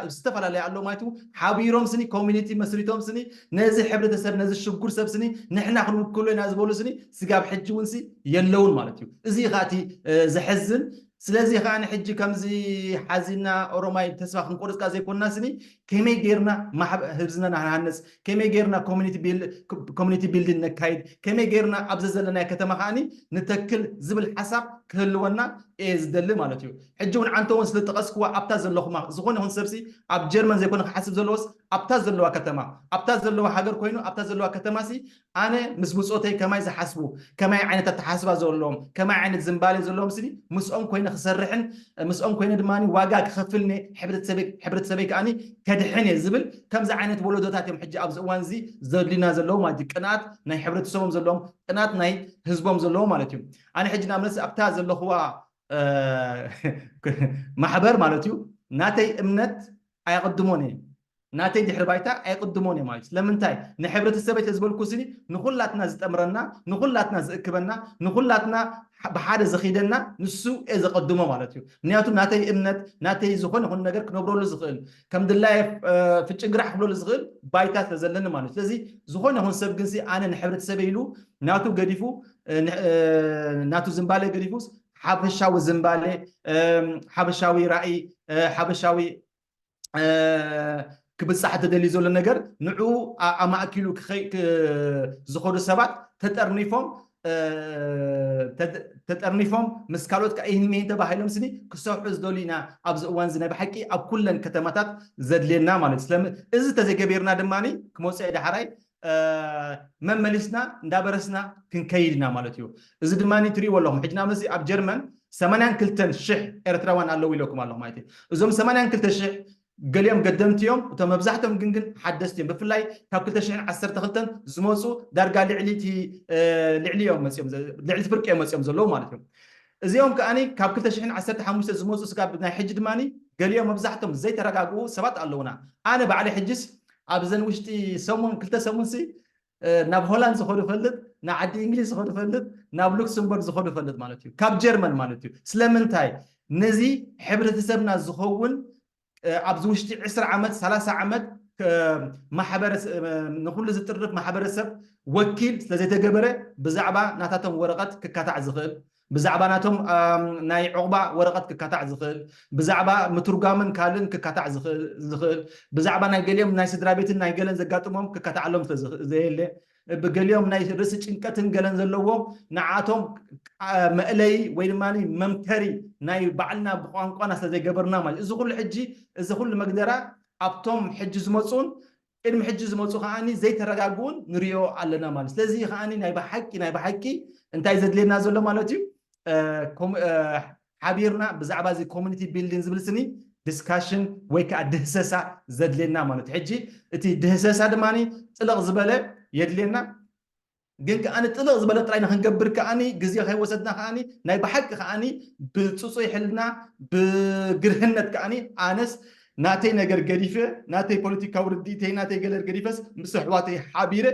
ኣለዋ ማለት እዩ። ሓቢሮም ስኒ ኮሚኒቲ መስሪቶም ስኒ ነዚ ሕብረተሰብ ነዚ ሽጉር ሰብ ስኒ ንሕና ክንውክሎ ኢና ዝበሉ ስኒ ስጋብ ሕጂ እውን ሲ የለውን ማለት እዩ። እዚ ከኣ እቲ ዘሕዝን። ስለዚ ከኣ ሕጂ ከምዚ ሓዚና ኦሮማይ ተስፋ ክንቆርጽ ከኣ ዘይኮንና ስኒ ከመይ ጌርና ህዝብና ንሃንጽ፣ ከመይ ጌርና ኮሚኒቲ ቢልዲንግ ነካይድ፣ ከመይ ጌርና ኣብዚ ዘለናዮ ከተማ ከኣ ንተክል ዝብል ሓሳብ ክህልወና እየ ዝደሊ ማለት እዩ። ሕጂ እውን ዓንተ እውን ስለጠቐስክዋ ኣብታ ዘለኹማ ዝኾነ ይኹን ሰብሲ ኣብ ጀርመን ዘይኮነ ክሓስብ ዘለዎስ ኣብታ ዘለዋ ከተማ ኣብታ ዘለዋ ሃገር ኮይኑ ኣብታ ዘለዋ ከተማሲ ኣነ ምስ ብፆተይ ከማይ ዝሓስቡ ከማይ ዓይነት ኣተሓስባ ዘለዎም ከማይ ዓይነት ዝንባሌ ዘለዎም ስኒ ምስኦም ኮይነ ክሰርሕን ምስኦም ኮይነ ድማ ዋጋ ክኸፍልኒ ሕብረተሰበይ ከኣ ከድሕን እየ ዝብል ከምዚ ዓይነት ወለዶታት እዮም ሕጂ ኣብዚ እዋን እዚ ዘድልዩና ዘለዉ ማለት እዩ። ቅንኣት ናይ ሕብረተሰቦም ዘለዎም ቅንኣት ናይ ህዝቦም ዘለዎም ማለት እዩ። ኣነ ሕጂ ንኣብነት ኣብታ ዘለኹዋ ማሕበር ማለት እዩ ናተይ እምነት ኣየቕድሞን እየ ናተይ ድሕሪ ባይታ ኣየቕድሞን እየ ማለት እዩ። ስለምንታይ ንሕብረተሰበይ ተዝበልኩ ስኒ ንኹላትና ዝጠምረና ንኹላትና ዝእክበና ንኹላትና ብሓደ ዘኺደና ንሱ እየ ዘቐድሞ ማለት እዩ። ምክንያቱ ናተይ እምነት ናተይ ዝኾነ ይኹን ነገር ክነብረሉ ዝኽእል ከም ድላየ ፍጭንግራሕ ክብለሉ ዝኽእል ባይታ ስለዘለኒ ማለት እዩ። ስለዚ ዝኾነ ይኹን ሰብ ግንሲ ኣነ ንሕብረተሰበይ ኢሉ ናቱ ገዲፉ ናቱ ዝንባለ ገዲፉስ ሓበሻዊ ዝንባለ ሓበሻዊ ራእይ ሓበሻዊ ክብፃሕ ተደልዩ ዘሎ ነገር ንዕኡ ኣማእኪሉ ዝኸዱ ሰባት ተጠርኒፎም ተጠርኒፎም ምስ ካልኦት ከኣ ይህን ሚሂን ተባሂሎም ስኒ ክሰርሑ ዝደልዩ ኢና ኣብዚ እዋን እዚ ናይ ብሓቂ ኣብ ኩለን ከተማታት ዘድልየና ማለት እዩ። ስለዚ እዚ ተዘይገቢርና ድማ ክመፅኦ ዳሕራይ መመሊስና እንዳበረስና ክንከይድ ኢና ማለት እዩ። እዚ ድማ ትሪእዎ ኣለኹም ሕጂ ናመዚ ኣብ ጀርመን ሰማንያን ክልተን ሽሕ ኤርትራውያን ኣለዉ ኢለኩም ኣለኹ ማለት እዩ። እዞም ሰማንያን ክልተ ሽሕ ገሊኦም ገደምቲ እዮም፣ እቶም መብዛሕቶም ግን ግን ሓደስቲ እዮም። ብፍላይ ካብ ክልተ ሽሕን ዓሰርተ ክልተን ዝመፁ ዳርጋ ልዕሊ ልዕሊ እዮም መፅኦም ልዕሊ ፍርቂ እዮም መፅኦም ዘለዉ ማለት እዮም። እዚኦም ከኣ ካብ ክልተ ሽሕን ዓሰርተ ሓሙሽተ ዝመፁ ስጋብ ናይ ሕጂ ድማ ገሊኦም መብዛሕቶም ዘይተረጋግኡ ሰባት ኣለዉና። ኣነ ባዕለ ሕጅስ ኣብዘን ውሽጢ ሰሙን ክልተ ሰሙንሲ ናብ ሆላንድ ዝኸዱ ፈልጥ ናብ ዓዲ እንግሊዝ ዝኸዱ ፈልጥ ናብ ሉክስምበርግ ዝኸዱ ፈልጥ ማለት እዩ ካብ ጀርመን ማለት እዩ። ስለምንታይ ነዚ ሕብረተሰብና ዝኸውን ኣብዚ ውሽጢ ዕስራ ዓመት ሰላሳ ዓመት ንኩሉ ዝጥርፍ ማሕበረሰብ ወኪል ስለዘይተገበረ ብዛዕባ ናታቶም ወረቐት ክካታዕ ዝኽእል ብዛዕባ ናቶም ናይ ዕቑባ ወረቐት ክካታዕ ዝኽእል፣ ብዛዕባ ምትርጓምን ካልእን ክካታዕ ዝኽእል፣ ብዛዕባ ናይ ገሊኦም ናይ ስድራ ቤትን ናይ ገለን ዘጋጥሞም ክካታዓሎም ዘየለ፣ ብገሊኦም ናይ ርእሲ ጭንቀትን ገለን ዘለዎ ንዓቶም መእለይ ወይ ድማ መምከሪ ናይ ባዕልና ብቋንቋና ስለ ዘይገበርና ማለት። እዚ ኩሉ ሕጂ፣ እዚ ኩሉ መግደራ ኣብቶም ሕጂ ዝመፁን ቅድሚ ሕጂ ዝመፁ ከዓኒ ዘይተረጋግኡን ንሪኦ ኣለና ማለት። ስለዚ ከዓኒ ናይ ብሓቂ፣ ናይ ብሓቂ እንታይ ዘድልየና ዘሎ ማለት እዩ? ሓቢርና ብዛዕባ እዚ ኮሚኒቲ ቢልዲንግ ዝብል ስኒ ዲስካሽን ወይ ከዓ ድህሰሳ ዘድልየና ማለት እዩ። ሕጂ እቲ ድህሰሳ ድማ ጥልቕ ዝበለ የድልየና። ግን ከዓኒ ጥልቕ ዝበለ ጥራይ ንክንገብር ከዓኒ ግዜ ከይወሰድና ከዓኒ ናይ ብሓቂ ከዓኒ ብፅፁይ ሕልና ብግርህነት ከዓኒ ኣነስ ናተይ ነገር ገዲፈ፣ ናተይ ፖለቲካዊ ርድኢተይ፣ ናተይ ገለ ገዲፈስ ምስ ኣሕዋተይ ሓቢረ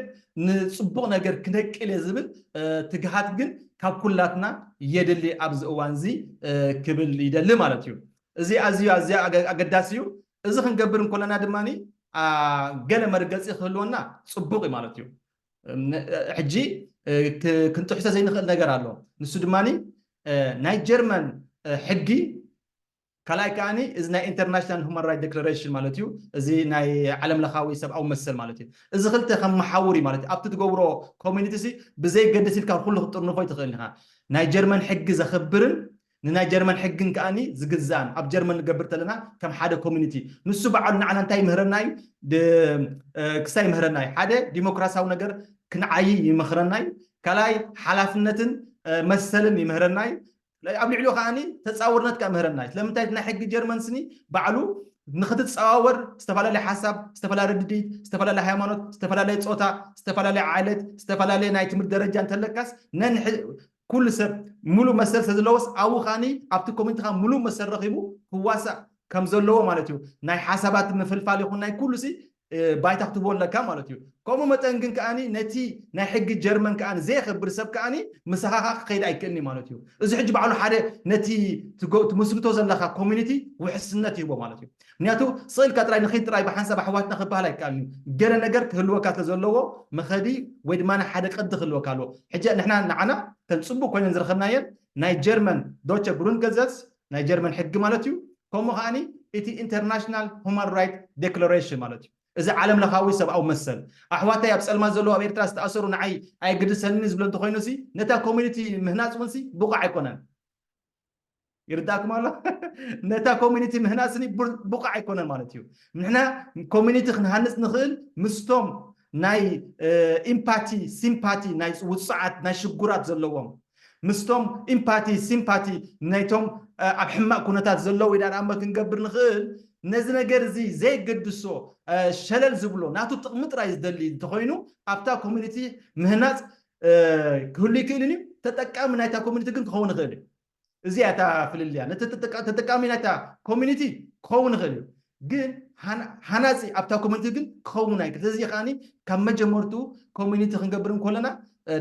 ንፅቡቕ ነገር ክነቅል እየ ዝብል ትግሃት ግን ካብ ኩላትና የድሊ ኣብዚ እዋን እዚ ክብል ይደሊ ማለት እዩ። እዚ ኣዝዩ ኣዝያ ኣገዳሲ እዩ። እዚ ክንገብር እንከለና ድማ ገለ መርገፂ ክህልወና ፅቡቕ እዩ ማለት እዩ። ሕጂ ክንጥሕሶ ዘይንኽእል ነገር ኣሎ። ንሱ ድማ ናይ ጀርመን ሕጊ ካልኣይ ከዓኒ እዚ ናይ ኢንተርናሽናል ሁማን ራይት ዴክላሬሽን ማለት እዩ። እዚ ናይ ዓለም ለኻዊ ሰብኣዊ መሰል ማለት እዩ። እዚ ክልተ ከም መሓውር እዩ ማለት እዩ። ኣብቲ ትገብሮ ኮሚኒቲ ሲ ብዘይ ገድስ ኢልካ ኩሉ ክትጥርንፎ ይትኽእል ኢኻ። ናይ ጀርመን ሕጊ ዘኽብርን ንናይ ጀርመን ሕግን ከዓኒ ዝግዛእን ኣብ ጀርመን ንገብር ተለና ከም ሓደ ኮሚኒቲ ንሱ በዓሉ ንዓና እንታይ ይምህረና እዩ? ክስታይ ይምህረና እዩ። ሓደ ዲሞክራሲያዊ ነገር ክንዓይ ይመኽረና እዩ። ካልኣይ ሓላፍነትን መሰልን ይምህረና እዩ። ኣብ ልዕሊኡ ከዓኒ ተፃውርነት ከኣ ምህረና እዩ። ስለምንታይ ናይ ሕጊ ጀርመን ስኒ ባዕሉ ንክትፀዋወር ዝተፈላለየ ሓሳብ፣ ዝተፈላለየ ርድኢት፣ ዝተፈላለየ ሃይማኖት፣ ዝተፈላለየ ፆታ፣ ዝተፈላለየ ዓለት፣ ዝተፈላለየ ናይ ትምህርቲ ደረጃ እንተለካስ ነንሕ ኩሉ ሰብ ሙሉእ መሰል ስለዘለዎስ ኣብኡ ከዓኒ ኣብቲ ኮሚኒቲ ከዓ ሙሉእ መሰል ረኪቡ ክዋሳእ ከም ዘለዎ ማለት እዩ። ናይ ሓሳባት ምፍልፋል ይኹን ናይ ኩሉ ሲ ባይታ ክትህቦ ኣለካ ማለት እዩ። ከምኡ መጠን ግን ከዓኒ ነቲ ናይ ሕጊ ጀርመን ከዓኒ ዘየኽብር ሰብ ከዓኒ ምሳኻ ክኸይድ ኣይክእልኒ ማለት እዩ። እዚ ሕጂ ባዕሉ ሓደ ነቲ ትምስርቶ ዘለካ ኮሚኒቲ ውሕስነት ይህቦ ማለት እዩ። ምክንያቱ ስቕ ኢልካ ጥራይ ንኺድ ጥራይ ብሓንሳብ ኣሕዋትና ክበሃል ኣይከኣልን እዩ። ገለ ነገር ክህልወካ ስለ ዘለዎ መኸዲ ወይ ድማ ሓደ ቅዲ ክህልወካ ኣለዎ። ሕጂ ንሕና ንዓና ከም ፅቡቅ ኮይነን ዝረኸብናየን ናይ ጀርመን ዶቸ ግሩንድገዘትስ ናይ ጀርመን ሕጊ ማለት እዩ። ከምኡ ከዓኒ እቲ ኢንተርናሽናል ሁማን ራይት ዴክላሬሽን ማለት እዩ። እዚ ዓለም ለኻዊ ሰብኣዊ መሰል ኣሕዋተይ ኣብ ፀልማት ዘለዉ ኣብ ኤርትራ ዝተኣሰሩ ንዓይ ኣይግድሰኒ ዝብሎ እንተኮይኑ ሲ ነታ ኮሚኒቲ ምህናፅ እውን ሲ ብቑዕ ኣይኮነን። ይርዳእኩም ኣሎ? ነታ ኮሚኒቲ ምህናፅ ሲ ብቑዕ ኣይኮነን ማለት እዩ። ንሕና ኮሚኒቲ ክንሃንፅ ንኽእል ምስቶም ናይ ኢምፓቲ ሲምፓቲ ናይ ውፅዓት ናይ ሽጉራት ዘለዎም ምስቶም ኢምፓቲ ሲምፓቲ ናይቶም ኣብ ሕማቕ ኩነታት ዘለዉ ኢና ንኣመ ክንገብር ንኽእል። ነዚ ነገር እዚ ዘይገድሶ ሸለል ዝብሎ ናቱ ጥቕሚ ጥራይ ዝደሊ እንተኮይኑ ኣብታ ኮሚኒቲ ምህናፅ ክህሉ ይክእልን እዩ። ተጠቃሚ ናይታ ኮሚኒቲ ግን ክኸውን ይኽእል እዩ። እዚኣ እታ ፍልልያ ነቲ ተጠቃሚ ናይታ ኮሚኒቲ ክኸውን ይኽእል እዩ። ግን ሃናፂ ኣብታ ኮሚኒቲ ግን ክኸውን ኣይክእል። ስለዚ ከዓኒ ካብ መጀመርቱ ኮሚኒቲ ክንገብር እንከለና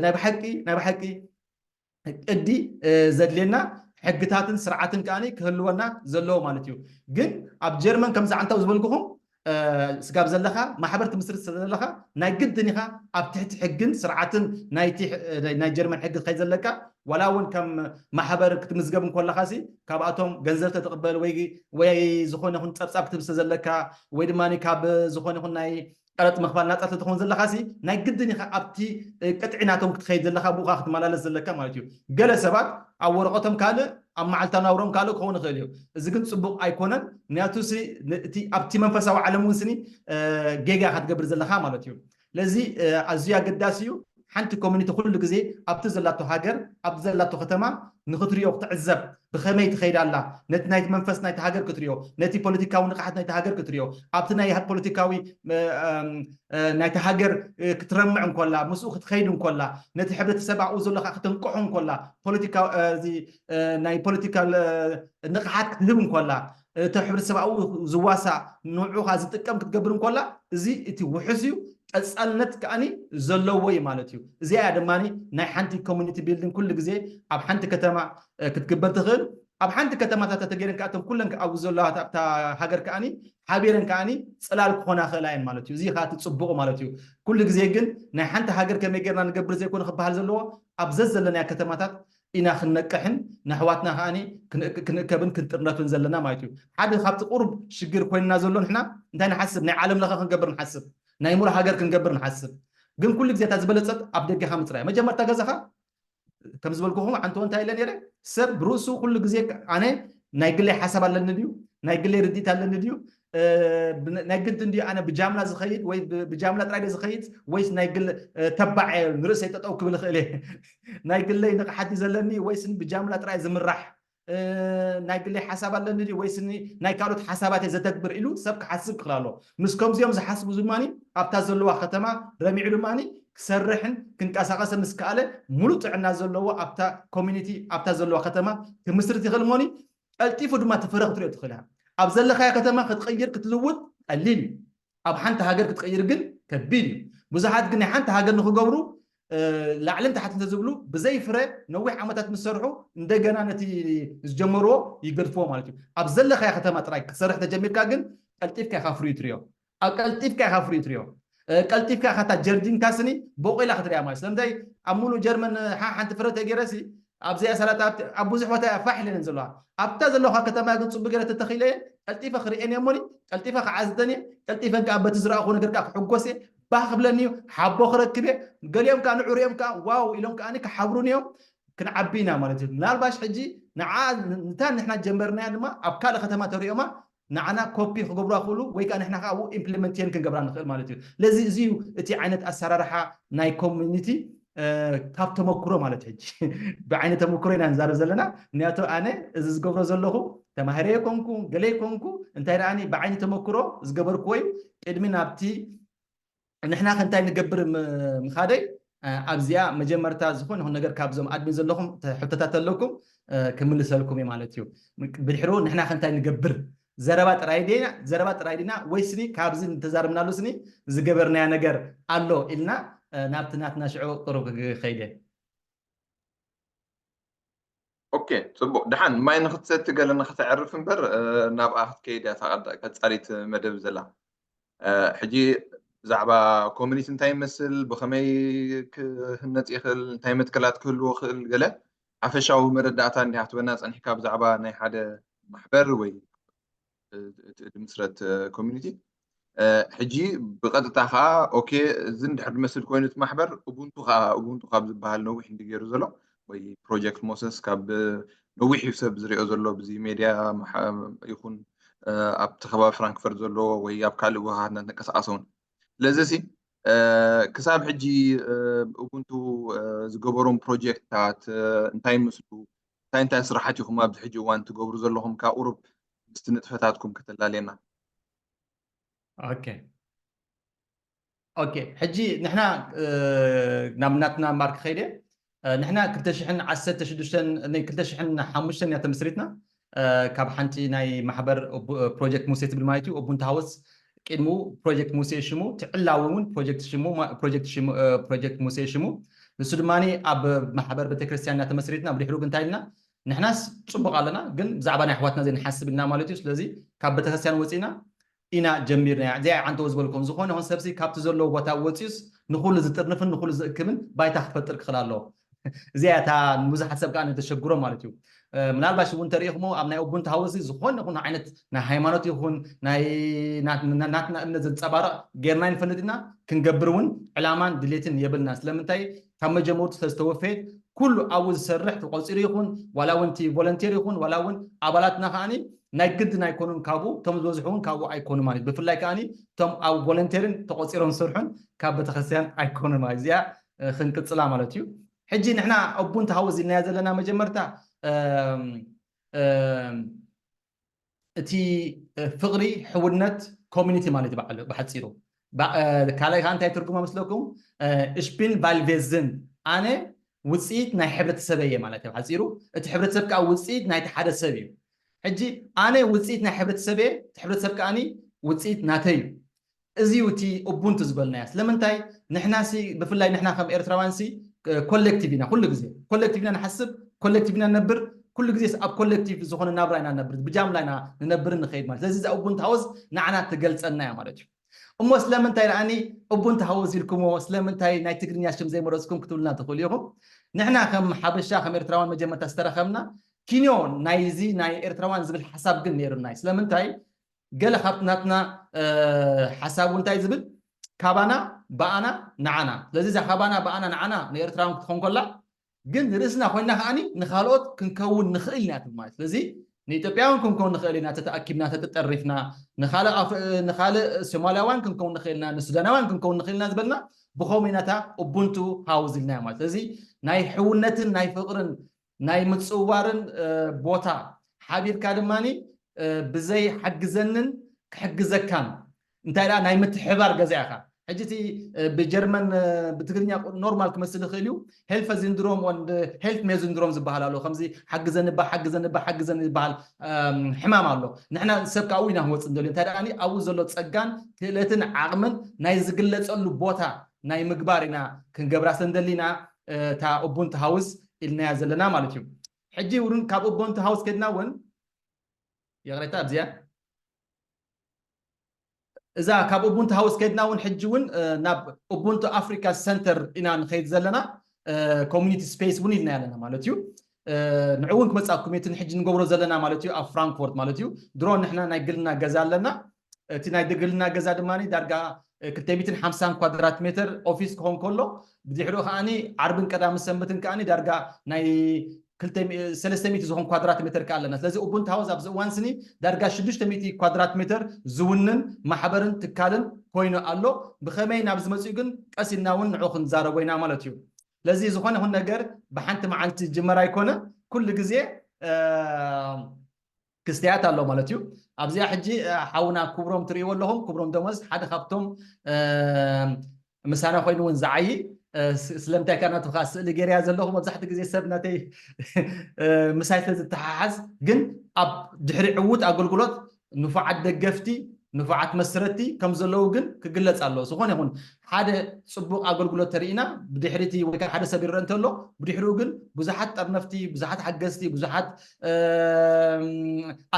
ናይ ብሓቂ ናይ ብሓቂ ቅዲ ዘድልየና ሕግታትን ስርዓትን ከዓኒ ክህልወና ዘለዎ ማለት እዩ። ግን ኣብ ጀርመን ከምዚ ዓንታው ዝበልኩኹም ስጋብ ዘለኻ ማሕበር ትምስርት ስለ ዘለኻ ናይ ግድን ኢኻ ኣብ ትሕቲ ሕግን ስርዓትን ናይ ጀርመን ሕጊ ትኸይድ ዘለካ። ዋላ እውን ከም ማሕበር ክትምዝገብ እንኮለኻ ሲ ካብኣቶም ገንዘብ ተትቕበል ወይ ወይ ዝኾነ ይኹን ፀብፃብ ክትህብ ስለ ዘለካ ወይ ድማ ካብ ዝኾነ ይኹን ናይ ቀረጥ ምኽፋል ናፃ ተትኸውን ዘለካ ሲ ናይ ግድን ኢኻ ኣብቲ ቅጥዒ ናቶም ክትኸይድ ዘለካ ብኡኻ ክትመላለስ ዘለካ ማለት እዩ። ገለ ሰባት ኣብ ወረቐቶም ካልእ ኣብ መዓልታ ናብሮም ካልእ ክኸውን ይኽእል እዩ። እዚ ግን ፅቡቕ ኣይኮነን። ምክንያቱ እቲ ኣብቲ መንፈሳዊ ዓለም እውን ስኒ ጌጋ ኢኻ ትገብር ዘለካ ማለት እዩ። ስለዚ ኣዝዩ ኣገዳሲ እዩ። ሓንቲ ኮሚኒቲ ኩሉ ግዜ ኣብቲ ዘላቶ ሃገር ኣብቲ ዘላቶ ከተማ ንክትሪኦ ክትዕዘብ ብኸመይ ትኸይድ ኣላ ነቲ ናይቲ መንፈስ ናይቲ ሃገር ክትሪኦ ነቲ ፖለቲካዊ ንቕሓት ናይቲ ሃገር ክትሪኦ ኣብቲ ናይ ፖለቲካዊ ናይቲ ሃገር ክትረምዕ እንኮላ ምስኡ ክትኸይድ እንኮላ ነቲ ሕብረተሰብ ኣብኡ ዘሎ ከዓ ክትንቅሖ እንኮላ ፖለቲካዊ ናይ ፖለቲካል ንቕሓት ክትህብ እንኮላ እቲ ሕብረተሰብ ኣብኡ ዝዋሳእ ንዑ ከዓ ዝጥቀም ክትገብር እንኮላ እዚ እቲ ውሕስ እዩ። ቀፃልነት ከዓኒ ዘለዎ እዩ ማለት እዩ። እዚኣ ድማ ናይ ሓንቲ ኮሚኒቲ ቢልዲንግ ኩሉ ግዜ ኣብ ሓንቲ ከተማ ክትግበር ትኽእል። ኣብ ሓንቲ ከተማታት ተገይረን ከኣቶም ኩለን ኣብኡ ዘለዋ ኣብታ ሃገር ከዓኒ ሓቢረን ከዓኒ ፅላል ክኾና ክእላ እየን ማለት እዩ። እዚ ከዓ እቲ ፅቡቕ ማለት እዩ። ኩሉ ግዜ ግን ናይ ሓንቲ ሃገር ከመይ ጌርና ንገብር ዘይኮነ ክበሃል ዘለዎ ኣብ ዘዘለናያ ከተማታት ኢና ክንነቅሕን ንኣሕዋትና ከዓኒ ክንእክ- ክንእከብን ክንጥርነፍን ዘለና ማለት እዩ። ሓደ ካብቲ ቁሩብ ሽግር ኮይንና ዘሎ ንሕና እንታይ ንሓስብ? ናይ ዓለም ለኸ ክንገብር ንሓስብ፣ ናይ ሙሉእ ሃገር ክንገብር ንሓስብ። ግን ኩሉ ግዜ እታ ዝበለጸት ኣብ ደገኻ ምጽራይ። መጀመርታ ገዛኻ ከም ዝበልኩኹም ዓንተዎ እንታይ ኢለ ነይረ? ሰብ ብርእሱ ኩሉ ግዜ ኣነ ናይ ግለይ ሓሳብ ኣለኒ ድዩ? ናይ ግለይ ርድኢት ኣለኒ ድዩ? እ፣ ብነ- ናይ ግድን ድዩ ኣነ ብጃምላ ዝኸይድ ወይ ብ- ብጃምላ ጥራይ ድየ ዝኸይድ ወይስ ናይ ግል እ፣ ተባዕ እየ ንርእሰይ ጠጠው ክብል እኽእል እየ? ናይ ግለይ ንቕሓት እዩ ዘለኒ ወይስ ብጃምላ ጥራይ ዝምራሕ? እ፣ ናይ ግለይ ሓሳብ ኣለኒ ድዩ ወይስ ናይ ካልኦት ሓሳባት እየ ዘተግብር ኢሉ ሰብ ክሓስብ ክኽእል ኣሎ። ምስ ከምዚኦም ዝሓስቡ ድማ ኣብታ ዘለዋ ከተማ ረሚዑ ድማ ክሰርሕን ክንቀሳቐስን ምስ ከኣለ ሙሉእ ጥዕና ዘለዎ ኣብታ ኮሚኒቲ ኣብታ ዘለዋ ከተማ ክምስርት ይኽእል እሞኒ ቀልጢፉ ድማ እቲ ፍረ ክትሪኦ ትኽእል ኢኻ። ኣብ ዘለኻዮ ከተማ ክትቕይር ክትልውጥ ቀሊል እዩ። ኣብ ሓንቲ ሃገር ክትቕይር ግን ከቢድ እዩ። ብዙሓት ግን ናይ ሓንቲ ሃገር ንኽገብሩ እ፣ ላዕልን ታሕትን ተዝብሉ ብዘይ ፍረ ነዊሕ ዓመታት ምስ ሰርሑ እንደገና ነቲ ዝጀመርዎ ይገድፍዎ ማለት እዩ። ኣብ ዘለኻዮ ከተማ ጥራይ ክትሰርሕ ተጀሚርካ ግን ቀልጢፍካ ኢኻ ፍርዩ ትሪኦ። ኣብ ቀልጢፍካ ኢኻ ፍርዩ ትሪኦ። እ፣ ቀልጢፍካ ኢኻ እታ ጀርዲንካ ስኒ ቦቂላ ክትሪኣ ማለት እዩ። ስለምንታይ ኣብ ሙሉእ ጀርመን ሓ- ሓንቲ ፍረ ተገይረሲ ኣብዚኣ ሰላጣ ኣብቲ- ኣብ ብዙሕ ቦታ እያ ፋሕ ኢለን ዘለዋ። ኣብታ ዘለኻ ከተማ ግን ጽቡቅ ገይረ ተተኺለ ቀልጢፈ ክርእየን እየ እሞኒ ቀልጢፈ ክዓዝደን እየ። ቀልጢፈን ከዓ በቲ ዝረኣኹ ነገር ከዓ ክሕጎስ እየ። ባህ ክብለኒ እዩ። ሓቦ ክረክብ እየ። ገሊኦም ከዓ ንዑ ሪኦም ከዓ ዋው ኢሎም ከዓ ክሓብሩን እዮም። ክንዓቢ ኢና ማለት እዩ። ምናልባሽ ሕጂ ንዓ ንታ ንሕና ጀመርናያ ድማ ኣብ ካልእ ከተማ ተሪኦማ ንዓና ኮፒ ክገብሩ ክእሉ ወይ ከዓ ንሕና ከዓ ኣብኡ ኢምፕሊመንቴን ክንገብራ ንኽእል ማለት እዩ። ስለዚ እዚ እዩ እቲ ዓይነት ኣሰራርሓ ናይ ኮሚኒቲ እ፣ ካብ ተመክሮ ማለት ሕጂ ብዓይኒ ተመክሮ ኢና ንዛረብ ዘለና። ምክንያቱ ኣነ እዚ ዝገብሮ ዘለኹ ተማሂረ የኮንኩ ገለ ይኮንኩ እንታይ ደኣኒ ብዓይኒ ተመክሮ ዝገበርክዎ እዩ። ቅድሚ ናብቲ ንሕና ከ እንታይ ንገብር ም- ምኻደይ እ፣ ኣብዚኣ መጀመርታ ዝኾነ ይኹን ነገር ካብዞም ኣድሚን ዘለኹም ተ- ሕቶታት ኣለኩም እ፣ ክምልሰልኩም እዩ ማለት እዩ። ብድሕሩ ንሕና ከ እንታይ ንገብር ዘረባ ጥራይ ዲና ዘረባ ጥራይ ዲና ወይስኒ ካብዚ እንተዛረብናሉ ስኒ ዝገበርናያ ነገር ኣሎ ኢልና እ፣ ናብቲ ናትና ሽዑ ቅሩብ ክኸይደ ኦኬ፣ ጽቡቕ። ደሓን ማይ ንኽትሰቲ ገለ ንኽተዕርፍ እምበር እ፣ ናብኣ ክትከይድ እያ እታ ቀጻሊት መደብ ዘላ። እ፣ ሕጂ ብዛዕባ ኮሚኒቲ እንታይ ይመስል፣ ብኸመይ ክህነጽ ይኽእል፣ እንታይ መትከላት ክህልዎ ይኽእል፣ ገለ ሓፈሻዊ መረዳእታ እንዲኻ ክትበና ጸኒሕካ ብዛዕባ ናይ ሓደ ማሕበር ወይ እ፣ እቲ ዝምስረት ኮሚኒቲ። እ፣ ሕጂ ብቐጥታ ከዓ ኦኬ እዚ እንድሕር ዝመስል ኮይኑ እቲ ማሕበር ኡቡንቱ ከዓ ኡቡንቱ ካብ ዝበሃል ነዊሕ እንዲ ገይሩ ዘሎ ወይ ፕሮጀክት ሞሰስ ካብ ነዊሕ እዩ ሰብ ዝሪኦ ዘሎ ብዚ ሜድያ መሓ- ይኹን እ፣ ኣብቲ ከባቢ ፍራንክፈርት ዘለዎ ወይ ኣብ ካልእ ቦታታት እናተንቀሳቐሰ እውን ስለዚ ሲ እ፣ ክሳብ ሕጂ እ፣ ኡቡንቱ እ፣ ዝገበሮም ፕሮጀክትታት እ፣ እንታይ ይመስሉ እንታይ እንታይ ስራሓት ኢኹም ኣብዚ ሕጂ እዋን ትገብሩ ዘለኹም ካብ ቁሩብ ምስቲ ንጥፈታትኩም ከተላልየና ኦኬ ኦኬ ሕጂ ንሕና እ፣ ናብ ናትና ማርክ ኸይደ እ፣ ንሕና ክልተ ሽሕን ዓሰርተ ሽዱሽተን ን ክልተ ሽሕን ሓሙሽተን እያ ተመስሪትና እ፣ ካብ ሓንቲ ናይ ማሕበር ኦቡ- ፕሮጀክት ሙሴ ትብል ማለት እዩ ኡቡንቱ ሃውስ ቅድሚኡ ፕሮጀክት ሙሴ ሽሙ ትዕላዊ እውን ፕሮጀክት ሽሙ ማ- ፕሮጀክት ሽሙ እ፣ ፕሮጀክት ሙሴ ሽሙ ንሱ ድማ ኣብ ማሕበር ቤተክርስትያን እያ ተመስሪትና ብድሕሩ ግን እንታይ ኢልና ንሕናስ ጽቡቕ ኣለና ግን ብዛዕባ ናይ ኣሕዋትና ዘይንሓስብ ኢልና ማለት እዩ ስለዚ ካብ ቤተክርስትያን ወፂና ኢና ጀሚርና እዚኣ ዓንተዎ ዝበልኩም ዝኾነ ይኹን ሰብሲ ካብቲ ዘለዎ ቦታ ወፂኡስ ንኩሉ ዝጥርንፍን ንኩሉ ዝእክብን ባይታ ክፈጥር ክኽእል ኣለዎ እዚኣ እታ ንብዙሓት ሰብ ከዓ ንተሸግሮ ማለት እዩ እ፣ ምናልባሽ እውን ተሪኢኹሞ ኣብ ናይ ኡቡንቱ ሃውሲ ዝኾነ ይኹን ዓይነት ናይ ሃይማኖት ይኹን ናይ ናት- ና- ናትና እምነት ዘንፀባርቕ ጌርና ይንፈልጥ ኢና ክንገብር እውን ዕላማን ድሌትን የብልና ስለምንታይ ካብ መጀመርቱ ስለዝተወፈየት ኩሉ ኣብኡ ዝሰርሕ ተቆፂሩ ይኹን ዋላ እውን እቲ ቮለንቴር ይኹን ዋላ እውን ኣባላትና ከዓኒ ናይ ግድን ኣይኮኑን ካብኡ እቶም ዝበዝሑ እውን ካብኡ ኣይኮኑ ማለት እዩ። ብፍላይ ከዓኒ እቶም ኣብ ቮለንቴርን ተቆፂሮም ዝሰርሑን ካብ ቤተክርስትያን ኣይኮኑን ማለት እዚኣ እ፣ ክንቅፅላ ማለት እዩ። ሕጂ ንሕና ኡቡንቱ ሃውስ ኢልናያ ዘለና መጀመርታ እም፣ እም፣ እቲ እ፣ ፍቕሪ ሕውነት ኮሚኒቲ ማለት እዩ በዓሉ ብሓፂሩ። ባ- እ፣ ካልኣይ ከዓ እንታይ ትርጉማ መስለኩም? እሽፒን ቫልቬዝን ኣነ ውፅኢት ናይ ሕብረተሰበይ እየ ማለት እዩ ሓፂሩ። እቲ ሕብረተሰብ ከዓ ውፅኢት ናይቲ ሓደ ሰብ እዩ። ሕጂ ኣነ ውፅኢት ናይ ሕብረተሰብ እየ፣ እቲ ሕብረተሰብ ከዓኒ ውፅኢት ናተይ እዩ። እዚ እዩ እቲ ኡቡንቱ ዝበልናያ። ስለምንታይ ንሕና ሲ ብፍላይ ንሕና ከም ኤርትራውያን ሲ ኮሌክቲቭ ኢና፣ ኩሉ ግዜ ኮሌክቲቭ ኢና ንሓስብ፣ ኮሌክቲቭ ኢና ንነብር፣ ኩሉ ግዜ ኣብ ኮሌክቲቭ ዝኾነ ናብራ ኢና ንነብር፣ ብጃምላ ኢና ንነብርን ንኸይድ ማለት። ስለዚ እዛ ኡቡንቱ ሃውስ ንዓና ትገልጸና እያ ማለት እዩ። እሞ ስለምንታይ ደኣኒ ኡቡንቱ ሃውስ ኢልኩሞ፣ ስለምንታይ ናይ ትግርኛ ሽም ዘይመረጽኩም ክትብሉና ትኽእሉ ኢኹም። ንሕና ከም ሓበሻ ከም ኤርትራውያን መጀመርታ ዝተረኸብና ኪንዮ ናይዚ ናይ ኤርትራውያን ዝብል ሓሳብ ግን ነይሩና እዩ። ስለምንታይ ገለ ካብቲ ናትና ሓሳብ እውን እንታይ ዝብል ካባና ብኣና ንዓና። ስለዚ እዛ ካባና ብኣና ንዓና ንኤርትራውያን ክትኾን ከላ ግን ንርእስና ኮይና ከዓኒ ንኻልኦት ክንከውን ንኽእል ኢና ትብል ማለት። ስለዚ ንኢትዮጵያውያን ክንከውን ንኽእል ኢና ተተኣኪብና ተተጠሪፍና፣ ንኻልእ ኣፍ- ንኻልእ ሶማልያውያን ክንከውን ንኽእል ኢና፣ ንሱዳናውያን ክንከውን ንኽእል ኢና ዝበልና ብኸምኡ ኢና እታ ኡቡንቱ ሃውስ ኢልናዮ ማለት። ስለዚ ናይ ሕውነትን ናይ ፍቕርን ናይ ምጽውዋርን ቦታ ሓቢርካ ድማ ብዘይ ሓግዘንን ክሕግዘካን እንታይ ደኣ ናይ ምትሕባር ገዛ ኢኻ። ሕጂ እቲ ብጀርመን ብትግርኛ ኖርማል ክመስል ይኽእል እዩ። ሄልፈ ዝንድሮም ወንድ ሄልፍ ሜ ዝንድሮም ዝበሃል ኣሎ። ከምዚ ሓግዘኒ ባ ሓግዘኒ ባ ሓግዘኒ ዝበሃል ሕማም ኣሎ። ንሕና ሰብ ካብኡ ኢና ክንወፅእ እንደልዮ። እንታይ ደኣ ኣብኡ ዘሎ ፀጋን ክእለትን ዓቕምን ናይ ዝግለፀሉ ቦታ ናይ ምግባር ኢና ክንገብራ ስለ እንደሊና እታ ኡቡንቱ ሃውስ ኢልናያ ዘለና ማለት እዩ። ሕጂ እውን ካብ ኡቡንቱ ሃውስ ከድና እውን ይቕሬታ ኣብዚኣ እዛ ካብ ኡቡንቱ ሃውስ ከድና እውን ሕጂ እውን ናብ ኡቡንቱ ኣፍሪካ ሰንተር ኢና ንኸይድ ዘለና። ኮሚኒቲ ስፔስ እውን ኢልና ኣለና ማለት እዩ። ንዕኡ እውን ክመፃኩም እቲ ንሕጂ ንገብሮ ዘለና ማለት እዩ ኣብ ፍራንክፎርት ማለት እዩ። ድሮ ንሕና ናይ ግልና ገዛ ኣለና። እቲ ናይ ግልና ገዛ ድማ ዳርጋ ክልተ ሚእትን ሓምሳን ኳድራት ሜትር ኦፊስ ክኸውን ከሎ ብድሕሪኡ ከዓኒ ዓርብን ቀዳምን ሰንበትን ከዓኒ ዳርጋ ናይ ሰለስተ ሚእቲ ዝኾን ኳድራት ሜትር ከ ኣለና። ስለዚ ኡቡንቱ ሃውስ ኣብዚ እዋን ስኒ ዳርጋ ሽዱሽተ ሚእቲ ኳድራት ሜትር ዝውንን ማሕበርን ትካልን ኮይኑ ኣሎ። ብኸመይ ናብ ዝመፅኡ ግን ቀስ ኢልና እውን ንዑ ክንዛረቦ ኢና ማለት እዩ። ስለዚ ዝኾነ ይኹን ነገር ብሓንቲ መዓልቲ ዝጅመር ኣይኮነ፣ ኩሉ ግዜ ክስተያት ኣሎ ማለት እዩ። ኣብዚኣ ሕጂ ሓውና ክብሮም ትርእይዎ ኣለኹም። ክብሮም ደሞዝ ሓደ ካብቶም ምሳና ኮይኑ እውን ዝዓይ ስለምንታይ ከ ናትኻ ስእሊ ገይርያ ዘለኹ መብዛሕትኡ ግዜ ሰብ ናተይ ምሳይ ስለ ዝተሓሓዝ ግን ኣብ ድሕሪ ዕዉት ኣገልግሎት ንፉዓት ደገፍቲ ንፉዓት መስረቲ ከም ዘለዉ ግን ክግለጽ ኣለዎ። ዝኾነ ይኹን ሓደ ጽቡቕ ኣገልግሎት ተርኢና ብድሕሪቲ ወይ ከዓ ሓደ ሰብ ይረአ እንተሎ ብድሕሪኡ ግን ብዙሓት ጠርነፍቲ ብዙሓት ሓገዝቲ ብዙሓት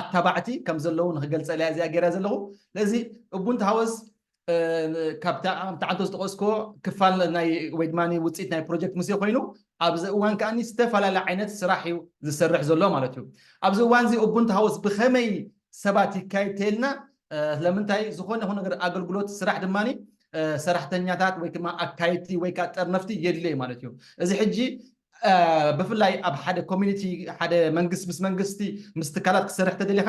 ኣታባዕቲ ከም ዘለዉ ንክገልጸልያ እዚኣ ገይርያ ዘለኹ። ስለዚ ኡቡንቱ ሃውስ ካብ ተዓንቶ ዝጠቐስኮ ክፋል ናይ ወይ ድማ ውፅኢት ናይ ፕሮጀክት ሙሴ ኮይኑ ኣብዚ እዋን ከዓ ዝተፈላለየ ዓይነት ስራሕ እዩ ዝሰርሕ ዘሎ ማለት እዩ። ኣብዚ እዋን እዚ ኡቡንቱ ሃውስ ብኸመይ ሰባት ይካየድ ተልና ስለምንታይ ዝኾነ ይኹን ነገር ኣገልግሎት ስራሕ ድማ ሰራሕተኛታት ወይ ድማ ኣካየድቲ ወይ ከዓ ጠርነፍቲ የድልዮ ማለት እዩ። እዚ ሕጂ ብፍላይ ኣብ ሓደ ኮሚኒቲ ሓደ መንግስቲ ምስ መንግስቲ ምስ ትካላት ክሰርሕ ተደሊኻ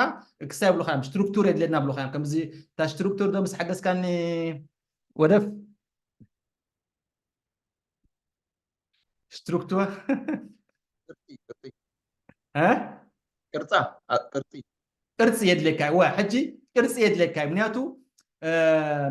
ክስታይ ብሉካ እዮም ስትሩክቱር የድለና ብሉካ እዮም ከምዚ እታ ስትሩክቱር ዶ ምስ ሓገዝካኒ ወደፍ ስትሩክቱር ቅርፃ ቅርፂ ቅርፂ የድለካ እዩ ሕጂ ቅርፂ የድለካ እዩ ምክንያቱ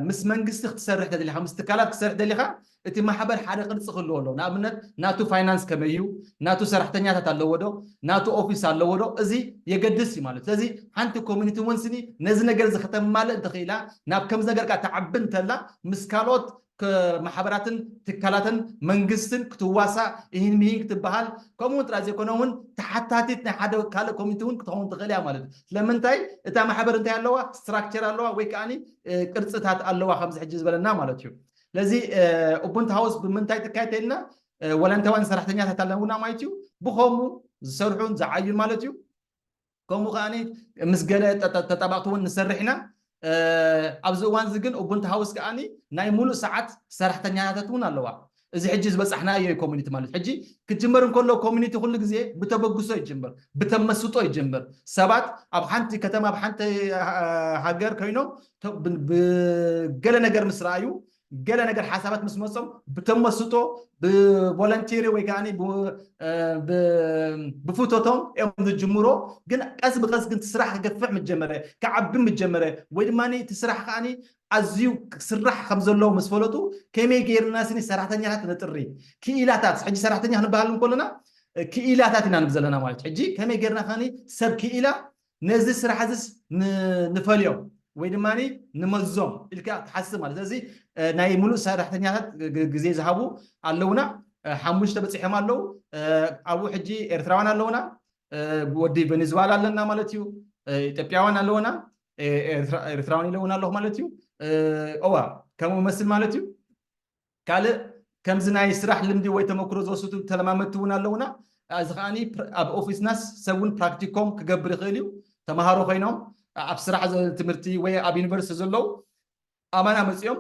ምስ መንግስቲ ክትሰርሕ ተደሊኻ ምስ ትካላት ክትሰርሕ ደሊኻ እቲ ማሕበር ሓደ ቅርፂ ክህልዎ ኣለዎ ንኣብነት ናቱ ፋይናንስ ከመይ እዩ ናቱ ሰራሕተኛታት ኣለዎ ዶ ናቱ ኦፊስ ኣለዎ ዶ እዚ የገድስ እዩ ማለት ስለዚ ሓንቲ ኮሚኒቲ እውን ስኒ ነዚ ነገር እዚ ከተማልእ እንተኽኢላ ናብ ከምዚ ነገር ከዓ ተዓቢ እንተላ ምስ ካልኦት ማሕበራትን ትካላትን መንግስትን ክትዋሳእ ይህን ምሂን ክትበሃል ከምኡ ጥራይ ዘይኮነ እውን ተሓታቲት ናይ ሓደ ካልእ ኮሚኒቲ እውን ክትኸውን ትኽእል እያ ማለት እዩ ስለምንታይ እታ ማሕበር እንታይ ኣለዋ ስትራክቸር ኣለዋ ወይ ከዓ ቅርፅታት ኣለዋ ከምዚ ሕጂ ዝበለና ማለት እዩ ስለዚ ኡቡንቱ ሃውስ ብምንታይ ትካየድ ተልና ወለንተዋን ሰራሕተኛታት ኣለውና ማለት እዩ ብኸምኡ ዝሰርሑን ዝዓዩን ማለት እዩ ከምኡ ከዓ ምስ ገለ ተጣባቅቲ እውን ንሰርሕ ኢና ኣብዚ እዋን እዚ ግን ኡቡንቱ ሃውስ ከዓ ናይ ሙሉእ ሰዓት ሰራሕተኛታት እውን ኣለዋ እዚ ሕጂ ዝበፃሕና እዩ ኮሚኒቲ ማለት ሕጂ ክጅመር እንከሎ ኮሚኒቲ ኩሉ ግዜ ብተበግሶ ይጅምር ብተመስጦ ይጅምር ሰባት ኣብ ሓንቲ ከተማ ኣብ ሓንቲ ሃገር ኮይኖም ብገለ ነገር ምስ ረኣዩ ገለ ነገር ሓሳባት ምስ መፆም ብተመስጦ ብቮለንቲሪ ወይ ከዓ ብፍቶቶም እዮም ዝጅምሮ ግን ቀስ ብቀስ ግን ስራሕ ክገፍሕ ምጀመረ ክዓቢ ምጀመረ ወይ ድማ እቲ ስራሕ ከዓ ኣዝዩ ክስራሕ ከም ዘለዎ ምስ ፈለጡ ከመይ ገይርና ስኒ ሰራሕተኛታት ነጥሪ ክኢላታት ሕጂ ሰራሕተኛ ክንበሃል እንከለና ክኢላታት ኢና ንብል ዘለና ማለት ሕጂ ከመይ ገይርና ከኒ ሰብ ክኢላ ነዚ ስራሕ እዚስ ንፈልዮም ወይ ድማ ንመዞም ኢልካ ትሓስብ ማለት ስለዚ ናይ ሙሉእ ሰራሕተኛታት ግዜ ዝሃቡ ኣለውና ሓሙሽተ በፂሖም ኣለዉ ኣብኡ ሕጂ ኤርትራውያን ኣለውና ወዲ ቬኔዙዋላ ኣለና ማለት እዩ ኢትዮጵያውያን ኣለውና ኤርትራውያን ኢለውን ኣለኹ ማለት እዩ እዋ ከምኡ መስል ማለት እዩ ካልእ ከምዚ ናይ ስራሕ ልምዲ ወይ ተመክሮ ዝወስዱ ተለማመድቲ እውን ኣለውና። እዚ ከዓኒ ፕር- ኣብ ኦፊስናስ ሰብ እውን ፕራክቲኮም ክገብር ይኽእል እዩ። ተምሃሮ ኮይኖም ኣብ ስራሕ ዘ- ትምህርቲ ወይ ኣብ ዩኒቨርሲቲ ዘለዉ ኣባና መፂኦም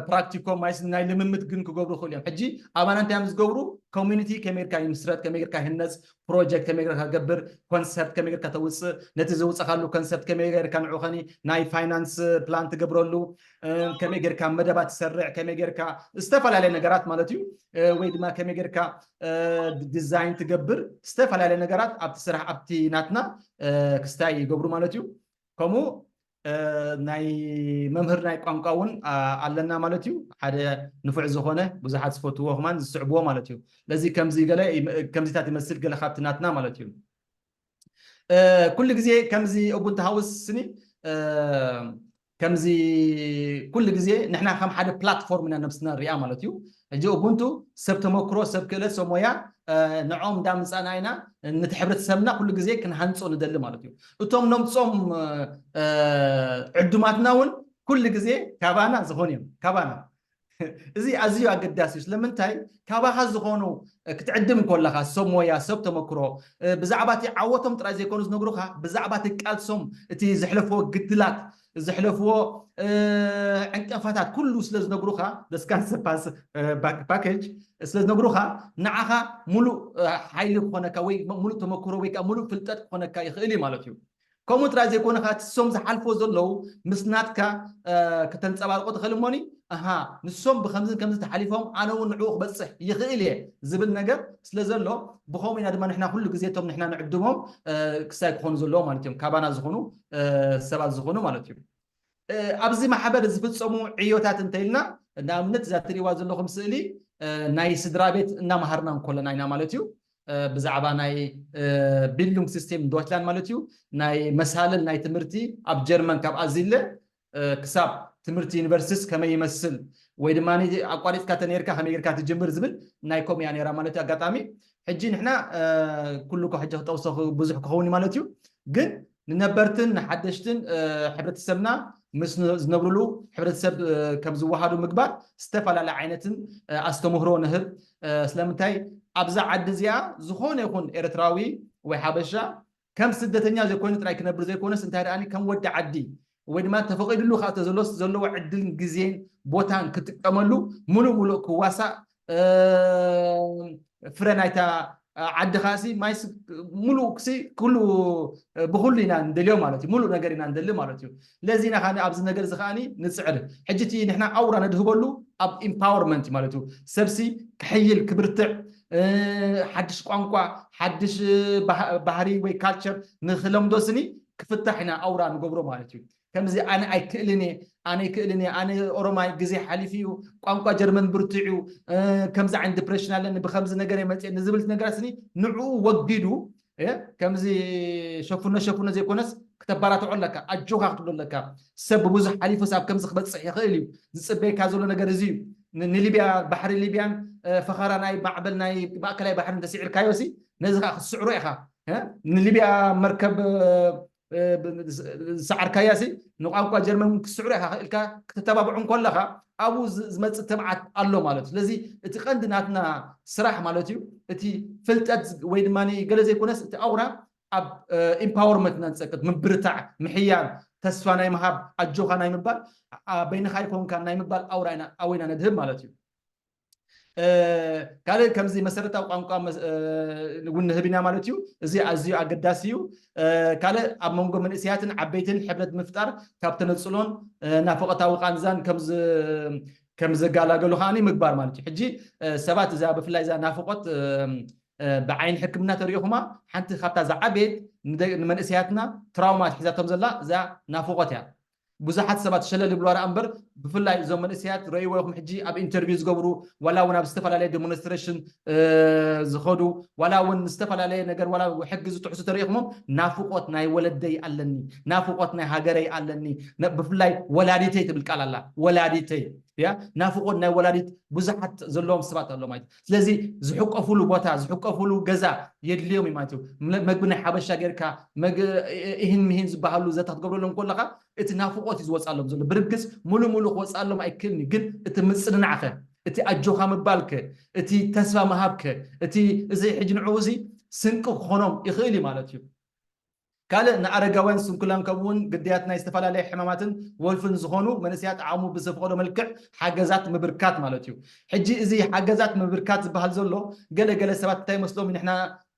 ፕራክቲኮም ማይስ ናይ ልምምድ ግን ክገብሩ ይኽእሉ እዮም። ሕጂ ኣባና እንታይ እዮም ዝገብሩ? ኮሚኒቲ ከመይ ጌርካ ይምስረት፣ ከመይ ጌርካ ይህነፅ፣ ፕሮጀክት ከመይ ጌርካ ገብር፣ ኮንሰርት ከመይ ጌርካ ተውፅእ፣ ነቲ ዝውፅኻሉ ኮንሰርት ከመይ ጌርካ ንዑኸኒ ናይ ፋይናንስ ፕላን ትገብረሉ፣ ከመይ ጌርካ መደባት ትሰርዕ፣ ከመይ ጌርካ ዝተፈላለየ ነገራት ማለት እዩ። ወይ ድማ ከመይ ጌርካ ዲዛይን ትገብር፣ ዝተፈላለየ ነገራት ኣብቲ ስራሕ ኣብቲ ናትና ክስታይ ይገብሩ ማለት እዩ። ከምኡ ናይ መምህር ናይ ቋንቋ እውን ኣለና ማለት እዩ። ሓደ ንፉዕ ዝኾነ ብዙሓት ዝፈትዎ ከማን ዝስዕብዎ ማለት እዩ። ለዚ ከምዚ ገለ ከምዚታት ይመስል ገለ ካብቲ ናትና ማለት እዩ። ኩሉ ግዜ ከምዚ ኡቡንቱ ሃውስ ስኒ ከምዚ ኩሉ ግዜ ንሕና ከም ሓደ ፕላትፎርም ኢና ነብስና ንሪኣ ማለት እዩ። ሕጂ ኡቡንቱ ሰብ ተመክሮ፣ ሰብ ክእለት፣ ሰብ ሞያ ንዖም እንዳምፃና ኢና ነቲ ሕብረተሰብና ኩሉ ግዜ ክንሃንፆ ንደሊ ማለት እዩ። እቶም ነምፆም ዕዱማትና እውን ኩሉ ግዜ ካባና ዝኾኑ እዮም። ካባና እዚ ኣዝዩ ኣገዳሲ እዩ። ስለምንታይ? ካባኻ ዝኾኑ ክትዕድም ከለኻ ሰብ ሞያ፣ ሰብ ተመክሮ ብዛዕባ እቲ ዓወቶም ጥራይ ዘይኮኑ ዝነግሩኻ፣ ብዛዕባ እቲ ቃልሶም፣ እቲ ዘሕለፍዎ ግድላት፣ ዘሕለፍዎ ዕንቀፋታት ኩሉ ስለ ዝነግሩኻ፣ ደስካን ሰፓስ ባክ ፓኬጅ ስለ ዝነግሩኻ፣ ንዓኻ ሙሉእ ሓይሊ ክኾነካ ወይ ሙሉእ ተመክሮ ወይ ከዓ ሙሉእ ፍልጠት ክኾነካ ይኽእል እዩ ማለት እዩ። ከምኡ ጥራይ ዘይኮነ ከዓ እቲ ሶም ዝሓልፎ ዘለዉ ምስ ናትካ ከተንፀባርቆ ትኽእል እሞኒ፣ ኣሃ ንሶም ብከምዝን ከምዚ ተሓሊፎም ኣነ እውን ንዕኡ ክበፅሕ ይኽእል እየ ዝብል ነገር ስለ ዘሎ፣ ብኸምኡ ኢና ድማ ንሕና ኩሉ ግዜ እቶም ንሕና ንዕድሞም ክሳይ ክኾኑ ዘለዎ ማለት እዮም፣ ካባና ዝኾኑ ሰባት ዝኾኑ ማለት እዩ። ኣብዚ ማሕበር ዝፍፀሙ ዕዮታት እንተኢልና፣ ንኣብነት እዛ ትሪእዋ ዘለኹም ስእሊ ናይ ስድራ ቤት እናመሃርና እንኮለና ኢና ማለት እዩ። ብዛዕባ ናይ ቢልዱንግ ሲስቴም ዶይችላንድ ማለት እዩ፣ ናይ መሳልል ናይ ትምህርቲ ኣብ ጀርመን ካብ ኣዚለ ክሳብ ትምህርቲ ዩኒቨርሲቲስ ከመይ ይመስል ወይ ድማ ኣቋሪፅካ ተነርካ ከመይ ጌርካ ትጅምር ዝብል ናይ ኮሚያ ነራ ማለት እዩ። ኣጋጣሚ ሕጂ ንሕና ኩሉ እኮ ሕጂ ክጠውሶ ብዙሕ ክኸውን ማለት እዩ፣ ግን ንነበርትን ንሓደሽትን ሕብረተሰብና ምስ ዝነብርሉ ሕብረተሰብ ከም ዝወሃዱ ምግባር ዝተፈላለየ ዓይነትን ኣስተምህሮ ንህብ። ስለምንታይ ኣብዛ ዓዲ እዚኣ ዝኾነ ይኹን ኤርትራዊ ወይ ሓበሻ ከም ስደተኛ ዘይኮይኑ ጥራይ ክነብር ዘይኮነስ እንታይ ደኣኒ ከም ወዲ ዓዲ ወይ ድማ ተፈቒድሉ ከዓ ተዘሎስ ዘለዎ ዕድልን ግዜን ቦታን ክጥቀመሉ ሙሉእ ሙሉእ ክዋሳእ ፍረ ናይታ ዓድኻ ሲ ማይስ ሙሉእ ክሲ ኩሉ ብኩሉ ኢና ንደልዮ ማለት እዩ። ሙሉእ ነገር ኢና ንደሊ ማለት እዩ። ለዚ ኢና ከዓኒ ኣብዚ ነገር እዚ ከዓኒ ንፅዕር። ሕጂ እቲ ንሕና ኣውራ ነድህበሉ ኣብ ኢምፓወርመንት ማለት እዩ። ሰብሲ ክሕይል ክብርትዕ ሓድሽ ቋንቋ ሓድሽ ባህሪ ወይ ካልቸር ንክለምዶ ስኒ ክፍታሕ ኢና ኣውራ ንገብሮ ማለት እዩ። ከምዚ ኣነ ኣይክእልን እየ፣ ኣነ ኣይክእልን እየ፣ ኣነ ኦሮማይ ግዜ ሓሊፉ እዩ፣ ቋንቋ ጀርመን ብርትዕ እዩ፣ ከምዚ ዓይነት ዲፕሬሽን ኣለኒ፣ ብከምዚ ነገር እየ መፅእ ንዝብል ነገራት ስኒ ንዕኡ ወጊዱ ከምዚ ሸፍኖ ሸፍኖ ዘይኮነስ ክተባራትዖ ኣለካ፣ ኣጆኻ ክትብሎ ኣለካ። ሰብ ብብዙሕ ሓሊፉስ ኣብ ከምዚ ክበፅሕ ይኽእል እዩ፣ ዝፅበየካ ዘሎ ነገር እዚ እዩ። ንሊብያ ባሕሪ ሊብያን ፈኸራ ናይ ማዕበል ናይ ማእከላይ ባሕሪ እንተስዒርካዮ ሲ ነዚ ከዓ ክትስዕሮ ኢኻ። ንሊብያ መርከብ ዝሰዓርካያ ሲ ንቋንቋ ጀርመን እውን ክትስዕሮ ኢኻ ኢልካ ክትተባብዖ እንከለኻ ኣብኡ ዝመፅእ ትብዓት ኣሎ ማለት እዩ። ስለዚ እቲ ቀንዲ ናትና ስራሕ ማለት እዩ እቲ ፍልጠት ወይ ድማ ገለ ዘይኮነስ እቲ ኣውራ ኣብ ኢምፓወርመንት ኢና ንፀቅጥ፣ ምብርታዕ፣ ምሕያል፣ ተስፋ ናይ ምሃብ፣ ኣጆኻ ናይ ምባል፣ በይንኻ ኣይኮንካ ናይ ምባል ኣውራ ኢና ኣወይና ነድህብ ማለት እዩ። ካልእ ከምዚ መሰረታዊ ቋንቋ እውን ንህብ ኢና ማለት እዩ። እዚ ኣዝዩ ኣገዳሲ እዩ። ካልእ ኣብ መንጎ መንእሰያትን ዓበይትን ሕብረት ምፍጣር ካብ ተነፅሎን ናፍቆታዊ ቃንዛን ከም ዝገላገሉ ከዓኒ ምግባር ማለት እዩ። ሕጂ ሰባት እዛ ብፍላይ እዛ ናፍቆት ብዓይኒ ሕክምና ተሪኢኹማ ሓንቲ ካብታ ዝዓበየት ንመንእሰያትና ትራውማ ትሒዛቶም ዘላ እዛ ናፍቆት እያ። ብዙሓት ሰባት ሸለል ይብሉ ኣረኣ እምበር ብፍላይ እዞም መንእሰያት ረእይዎ ይኹም ሕጂ ኣብ ኢንተርቪው ዝገብሩ ዋላ እውን ኣብ ዝተፈላለየ ዲሞንስትሬሽን ዝኸዱ ዋላ እውን ዝተፈላለየ ነገር ዋላ ሕጊ ዝጥሕሱ ተሪኢኹሞም ናፍቆት ናይ ወለደይ ኣለኒ፣ ናፍቆት ናይ ሃገረይ ኣለኒ፣ ብፍላይ ወላዲተይ ትብል ቃል ኣላ፣ ወላዲተይ ያ ናፍቆት ናይ ወላዲት ብዙሓት ዘለዎም ሰባት ኣሎ ማለት እዩ። ስለዚ ዝሕቀፉሉ ቦታ ዝሕቀፉሉ ገዛ የድልዮም እዩ ማለት እዩ። መግቢ ናይ ሓበሻ ጌርካ ኢህን ምሂን ዝበሃሉ ዘታ ክትገብረሎም ከለካ እቲ ናፍቆት እዩ ዝወፃሎም ዘሎ። ብርግፅ ሙሉ ሙሉ ክወፃሎም ኣይክእልን እዩ፣ ግን እቲ ምፅንናዕኸ እቲ ኣጆኻ ምባልከ፣ እቲ ተስፋ ምሃብከ፣ እቲ እዚ ሕጂ ንዕኡ እዚ ስንቂ ክኾኖም ይኽእል እዩ ማለት እዩ። ካልእ ንኣረጋውያን ስንኩላን ከምኡውን ግዳያት ናይ ዝተፈላለየ ሕማማትን ወልፍን ዝኾኑ መንእሰያት ዓቕሙ ብዝፈቐዶ መልክዕ ሓገዛት ምብርካት ማለት እዩ። ሕጂ እዚ ሓገዛት ምብርካት ዝበሃል ዘሎ ገለ ገለ ሰባት እንታይ ይመስሎም ንሕና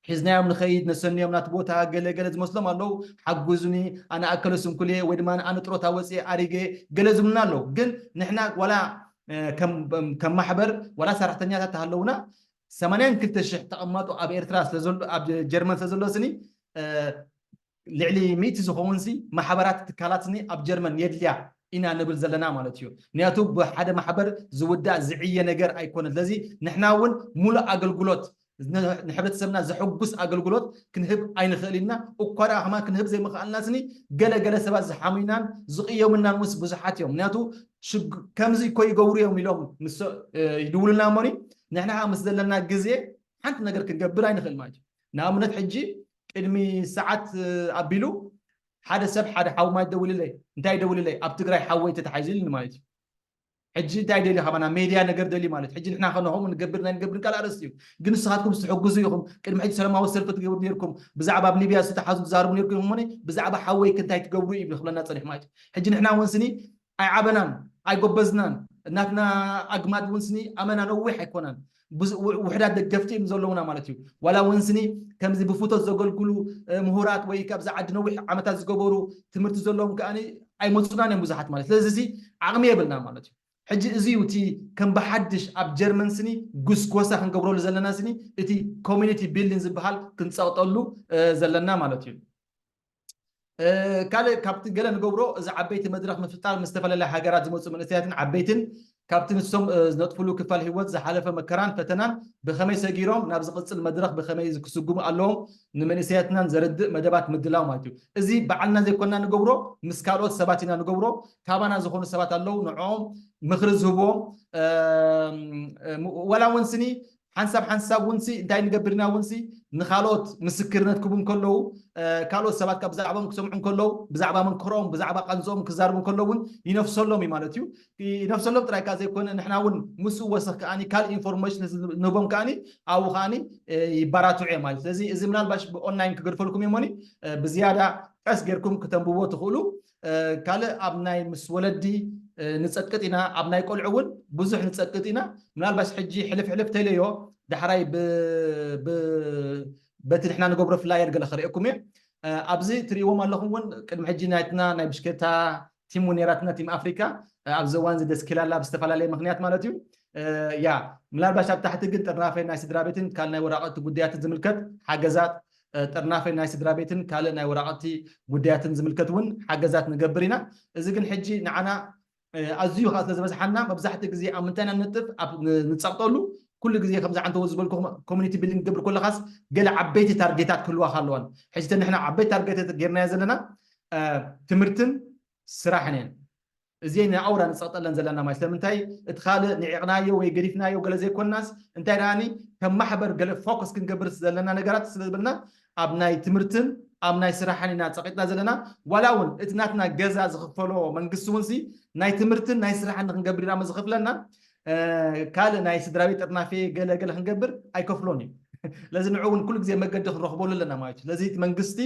ሒዝናዮም ንኸይድ ነሰንዮም ናቲ ቦታ ገለ ገለ ዝመስሎም ኣለዉ። ሓጉዙኒ ኣነ ኣከለ ስንኩል እየ ወይ ድማ ኣነ ጥሮታ ወፅየ ኣሪገ ገለ ዝብሉና ኣለዉ። ግን ንሕና ዋላ ከም ማሕበር ዋላ ሰራሕተኛታት ተሃለውና ሰማንያን ክልተ ሽሕ ተቐማጦ ኣብ ኤርትራ ስለዘሎ ኣብ ጀርመን ስለዘሎ ስኒ ልዕሊ ሚእቲ ዝኸውን ሲ ማሕበራት ትካላት ሲ ኣብ ጀርመን የድልያ ኢና ንብል ዘለና ማለት እዩ። ምክንያቱ ብሓደ ማሕበር ዝውዳእ ዝዕየ ነገር ኣይኮነ። ስለዚ ንሕና እውን ሙሉእ ኣገልግሎት ንሕብረተሰብና ዘሐጉስ ኣገልግሎት ክንህብ ኣይንኽእል ኢና። እኳ ደኣ ከማ ክንህብ ዘይምኽኣልና ስኒ ገለ ገለ ሰባት ዝሓሙናን ዝቕየሙናን ውስ ብዙሓት እዮም። ምክንያቱ ከምዚ እኮ ይገብሩ እዮም ኢሎም ምስ ይድውሉና እሞኒ ንሕና ምስ ዘለና ግዜ ሓንቲ ነገር ክንገብር ኣይንኽእል ማለት እዩ። ንኣብነት ሕጂ ቅድሚ ሰዓት ኣቢሉ ሓደ ሰብ ሓደ ሓው ማይ ደውልለይ እንታይ ደውልለይ ኣብ ትግራይ ሓወይ ተተሓይዙ ኢልኒ ማለት እዩ። ሕጂ እንታይ ደልዩ ካባና ሜድያ ነገር ደልዩ ማለት ሕጂ ንሕና ከነኸም ንገብር ናይ ንገብር ቃል ኣረስ እዩ። ግን ንስኻትኩም ዝተሕግዙ ኢኹም። ቅድሚ ሕጂ ሰላማዊ ሰልፊ ትገብሩ ነርኩም ብዛዕባ ኣብ ሊብያ ዝተሓዙ ትዛርቡ ነርኩም ኢኹም። ብዛዕባ ሓወይ ክንታይ ትገብሩ እዩ ክብለና ፀኒሕ ማለት እዩ። ሕጂ ንሕና እውን ስኒ ኣይዓበናን ኣይጎበዝናን እናትና ኣግማድ እውን ስኒ ኣመና ነዊሕ ኣይኮናን። ውሕዳት ደገፍቲ እዮም ዘለውና ማለት እዩ። ዋላ እውን ስኒ ከምዚ ብፍቶት ዘገልግሉ ምሁራት ወይ ካብዚ ዓዲ ነዊሕ ዓመታት ዝገበሩ ትምህርቲ ዘለዎም ከኣ ኣይመፁናን እዮም ብዙሓት ማለት ስለዚ ዓቕሚ የብልና ማለት እዩ። ሕጂ እዚ እዩ እቲ ከም ብሓድሽ ኣብ ጀርመን ስኒ ጉስጎሳ ክንገብረሉ ዘለና ስኒ እቲ ኮሚኒቲ ቢልዲንግ ዝበሃል ክንፀቕጠሉ ዘለና ማለት እዩ። ካልእ ካብቲ ገለ ንገብሮ እዚ ዓበይቲ መድረኽ ምፍጣር ምስ ዝተፈላለያ ሃገራት ዝመፁ መንእሰያትን ዓበይትን ካብቲ ንሶም ዝነጥፍሉ ክፋል ህይወት ዝሓለፈ መከራን ፈተናን ብኸመይ ሰጊሮም ናብ ዝቕፅል መድረኽ ብኸመይ ክስጉሙ ኣለዎም ንመንእሰያትናን ዘረድእ መደባት ምድላው ማለት እዩ። እዚ ባዕልና ዘይኮንና ንገብሮ ምስ ካልኦት ሰባት ኢና ንገብሮ። ካባና ዝኾኑ ሰባት ኣለዉ ንዕኦም ምኽሪ ዝህብዎም ዋላ እውን ስኒ ሓንሳብ ሓንሳብ እውን ሲ እንታይ ንገብር ኢና እውን ሲ ንኻልኦት ምስክርነት ክቡ ከለዉ ካልኦት ሰባት ካብ ብዛዕባኦም ክሰምዑ ከለዉ ብዛዕባ መንክሮም ብዛዕባ ቃንዝኦም ክዛርቡ ከለዉ እውን ይነፍሰሎም እዩ ማለት እዩ። ይነፍሰሎም ጥራይ ካ ዘይኮነ ንሕና እውን ምስኡ ወሰኽ ከዓኒ ካልእ ኢንፎርሜሽን ንህቦም ከዓኒ ኣብኡ ከዓኒ ይባራትዑ እዮም ማለት ስለዚ እዚ ምናልባሽ ብኦንላይን ክገድፈልኩም እዮሞኒ ብዝያዳ ቀስ ጌርኩም ክተንብቦ ትኽእሉ። ካልእ ኣብ ናይ ምስ ወለዲ ንፀቅጥ ኢና ኣብ ናይ ቆልዑ እውን ብዙሕ ንፀቅጥ ኢና። ምናልባሽ ሕጂ ሕልፍ ሕልፍ ተለዮ ዳሕራይ በቲ ንሕና ንገብሮ ፍላየር ገለ ክርእየኩም እየ። ኣብዚ ትርእይዎም ኣለኹም እውን ቅድሚ ሕጂ ናይትና ናይ ብሽክሌታ ቲም እውን ነራትና ቲም ኣፍሪካ ኣብዚ እዋን እዚ ደስኪላላ ብዝተፈላለየ ምክንያት ማለት እዩ። ያ ምናልባሽ ኣብ ታሕቲ ግን ጥርናፈ ናይ ስድራ ቤትን ካል ናይ ወራቐቲ ጉዳያትን ዝምልከት ሓገዛት ጥርናፈ ናይ ስድራ ቤትን ካልእ ናይ ወራቐቲ ጉዳያትን ዝምልከት እውን ሓገዛት ንገብር ኢና። እዚ ግን ሕጂ ንዓና ኣዝዩ ከዓ ስለዝበዝሓና መብዛሕትኡ ግዜ ኣብ ምንታይ ኢና ንነጥፍ ኣብ ንፀቕጠሉ ኩሉ ግዜ ከምዚ ዓንተዎ ዝበልኩ ኮሚኒቲ ቢልዲንግ ክገብር ከለካስ ገለ ዓበይቲ ታርጌታት ክህልዋካ ኣለዋን። ሕጂ ንሕና ዓበይቲ ታርጌታት ጌርናዮ ዘለና ትምህርትን ስራሕን እየን። እዚ ንኣውራ ንፀቕጠለን ዘለና ማለት ስለምንታይ እቲ ካልእ ንዒቕናዮ ወይ ገዲፍናዮ ገለ ዘይኮንናስ እንታይ ደኣኒ ከም ማሕበር ገለ ፎከስ ክንገብር ዘለና ነገራት ስለዝብልና ኣብ ናይ ትምህርትን ኣብ ናይ ስራሕን ኢና ፀቂጥና ዘለና። ዋላ እውን እቲ ናትና ገዛ ዝኽፈሎ መንግስቲ እውን ሲ ናይ ትምህርትን ናይ ስራሕን ንክንገብር ኢና ዝኽፍለና ካልእ ናይ ስድራ ቤት ጥርናፌ ገለ ገለ ክንገብር ኣይከፍሎን እዩ። ስለዚ ንዑ እውን ኩሉ ግዜ መገዲ ክንረኽበሉ ኣለና ማለት እዩ። ስለዚ እቲ መንግስቲ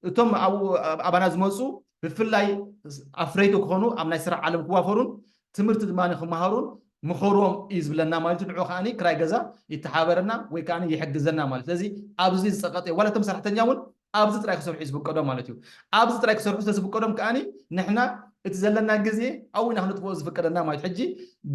እቶም ኣብኡ ኣባና ዝመፁ ብፍላይ ኣፍረይቲ ክኾኑ ኣብ ናይ ስራሕ ዓለም ክዋፈሩን ትምህርቲ ድማ ክመሃሩን ምኸርዎም እዩ ዝብለና ማለት እዩ። ንዑ ከዓኒ ክራይ ገዛ ይተሓበረና ወይ ከዓኒ ይሕግዘና ማለት ስለዚ ኣብዚ ዝፀቀጠ ዋላ እቶም ሰራሕተኛ እውን ኣብዚ ጥራይ ክሰርሑ እዩ ዝፍቀዶም ማለት እዩ። ኣብዚ ጥራይ ክሰርሑ ስለዝፍቀዶም ከዓኒ ንሕና እቲ ዘለና ግዜ ኣብኡ ኢና ክነጥፍኦ ዝፍቀደና ማለት ሕጂ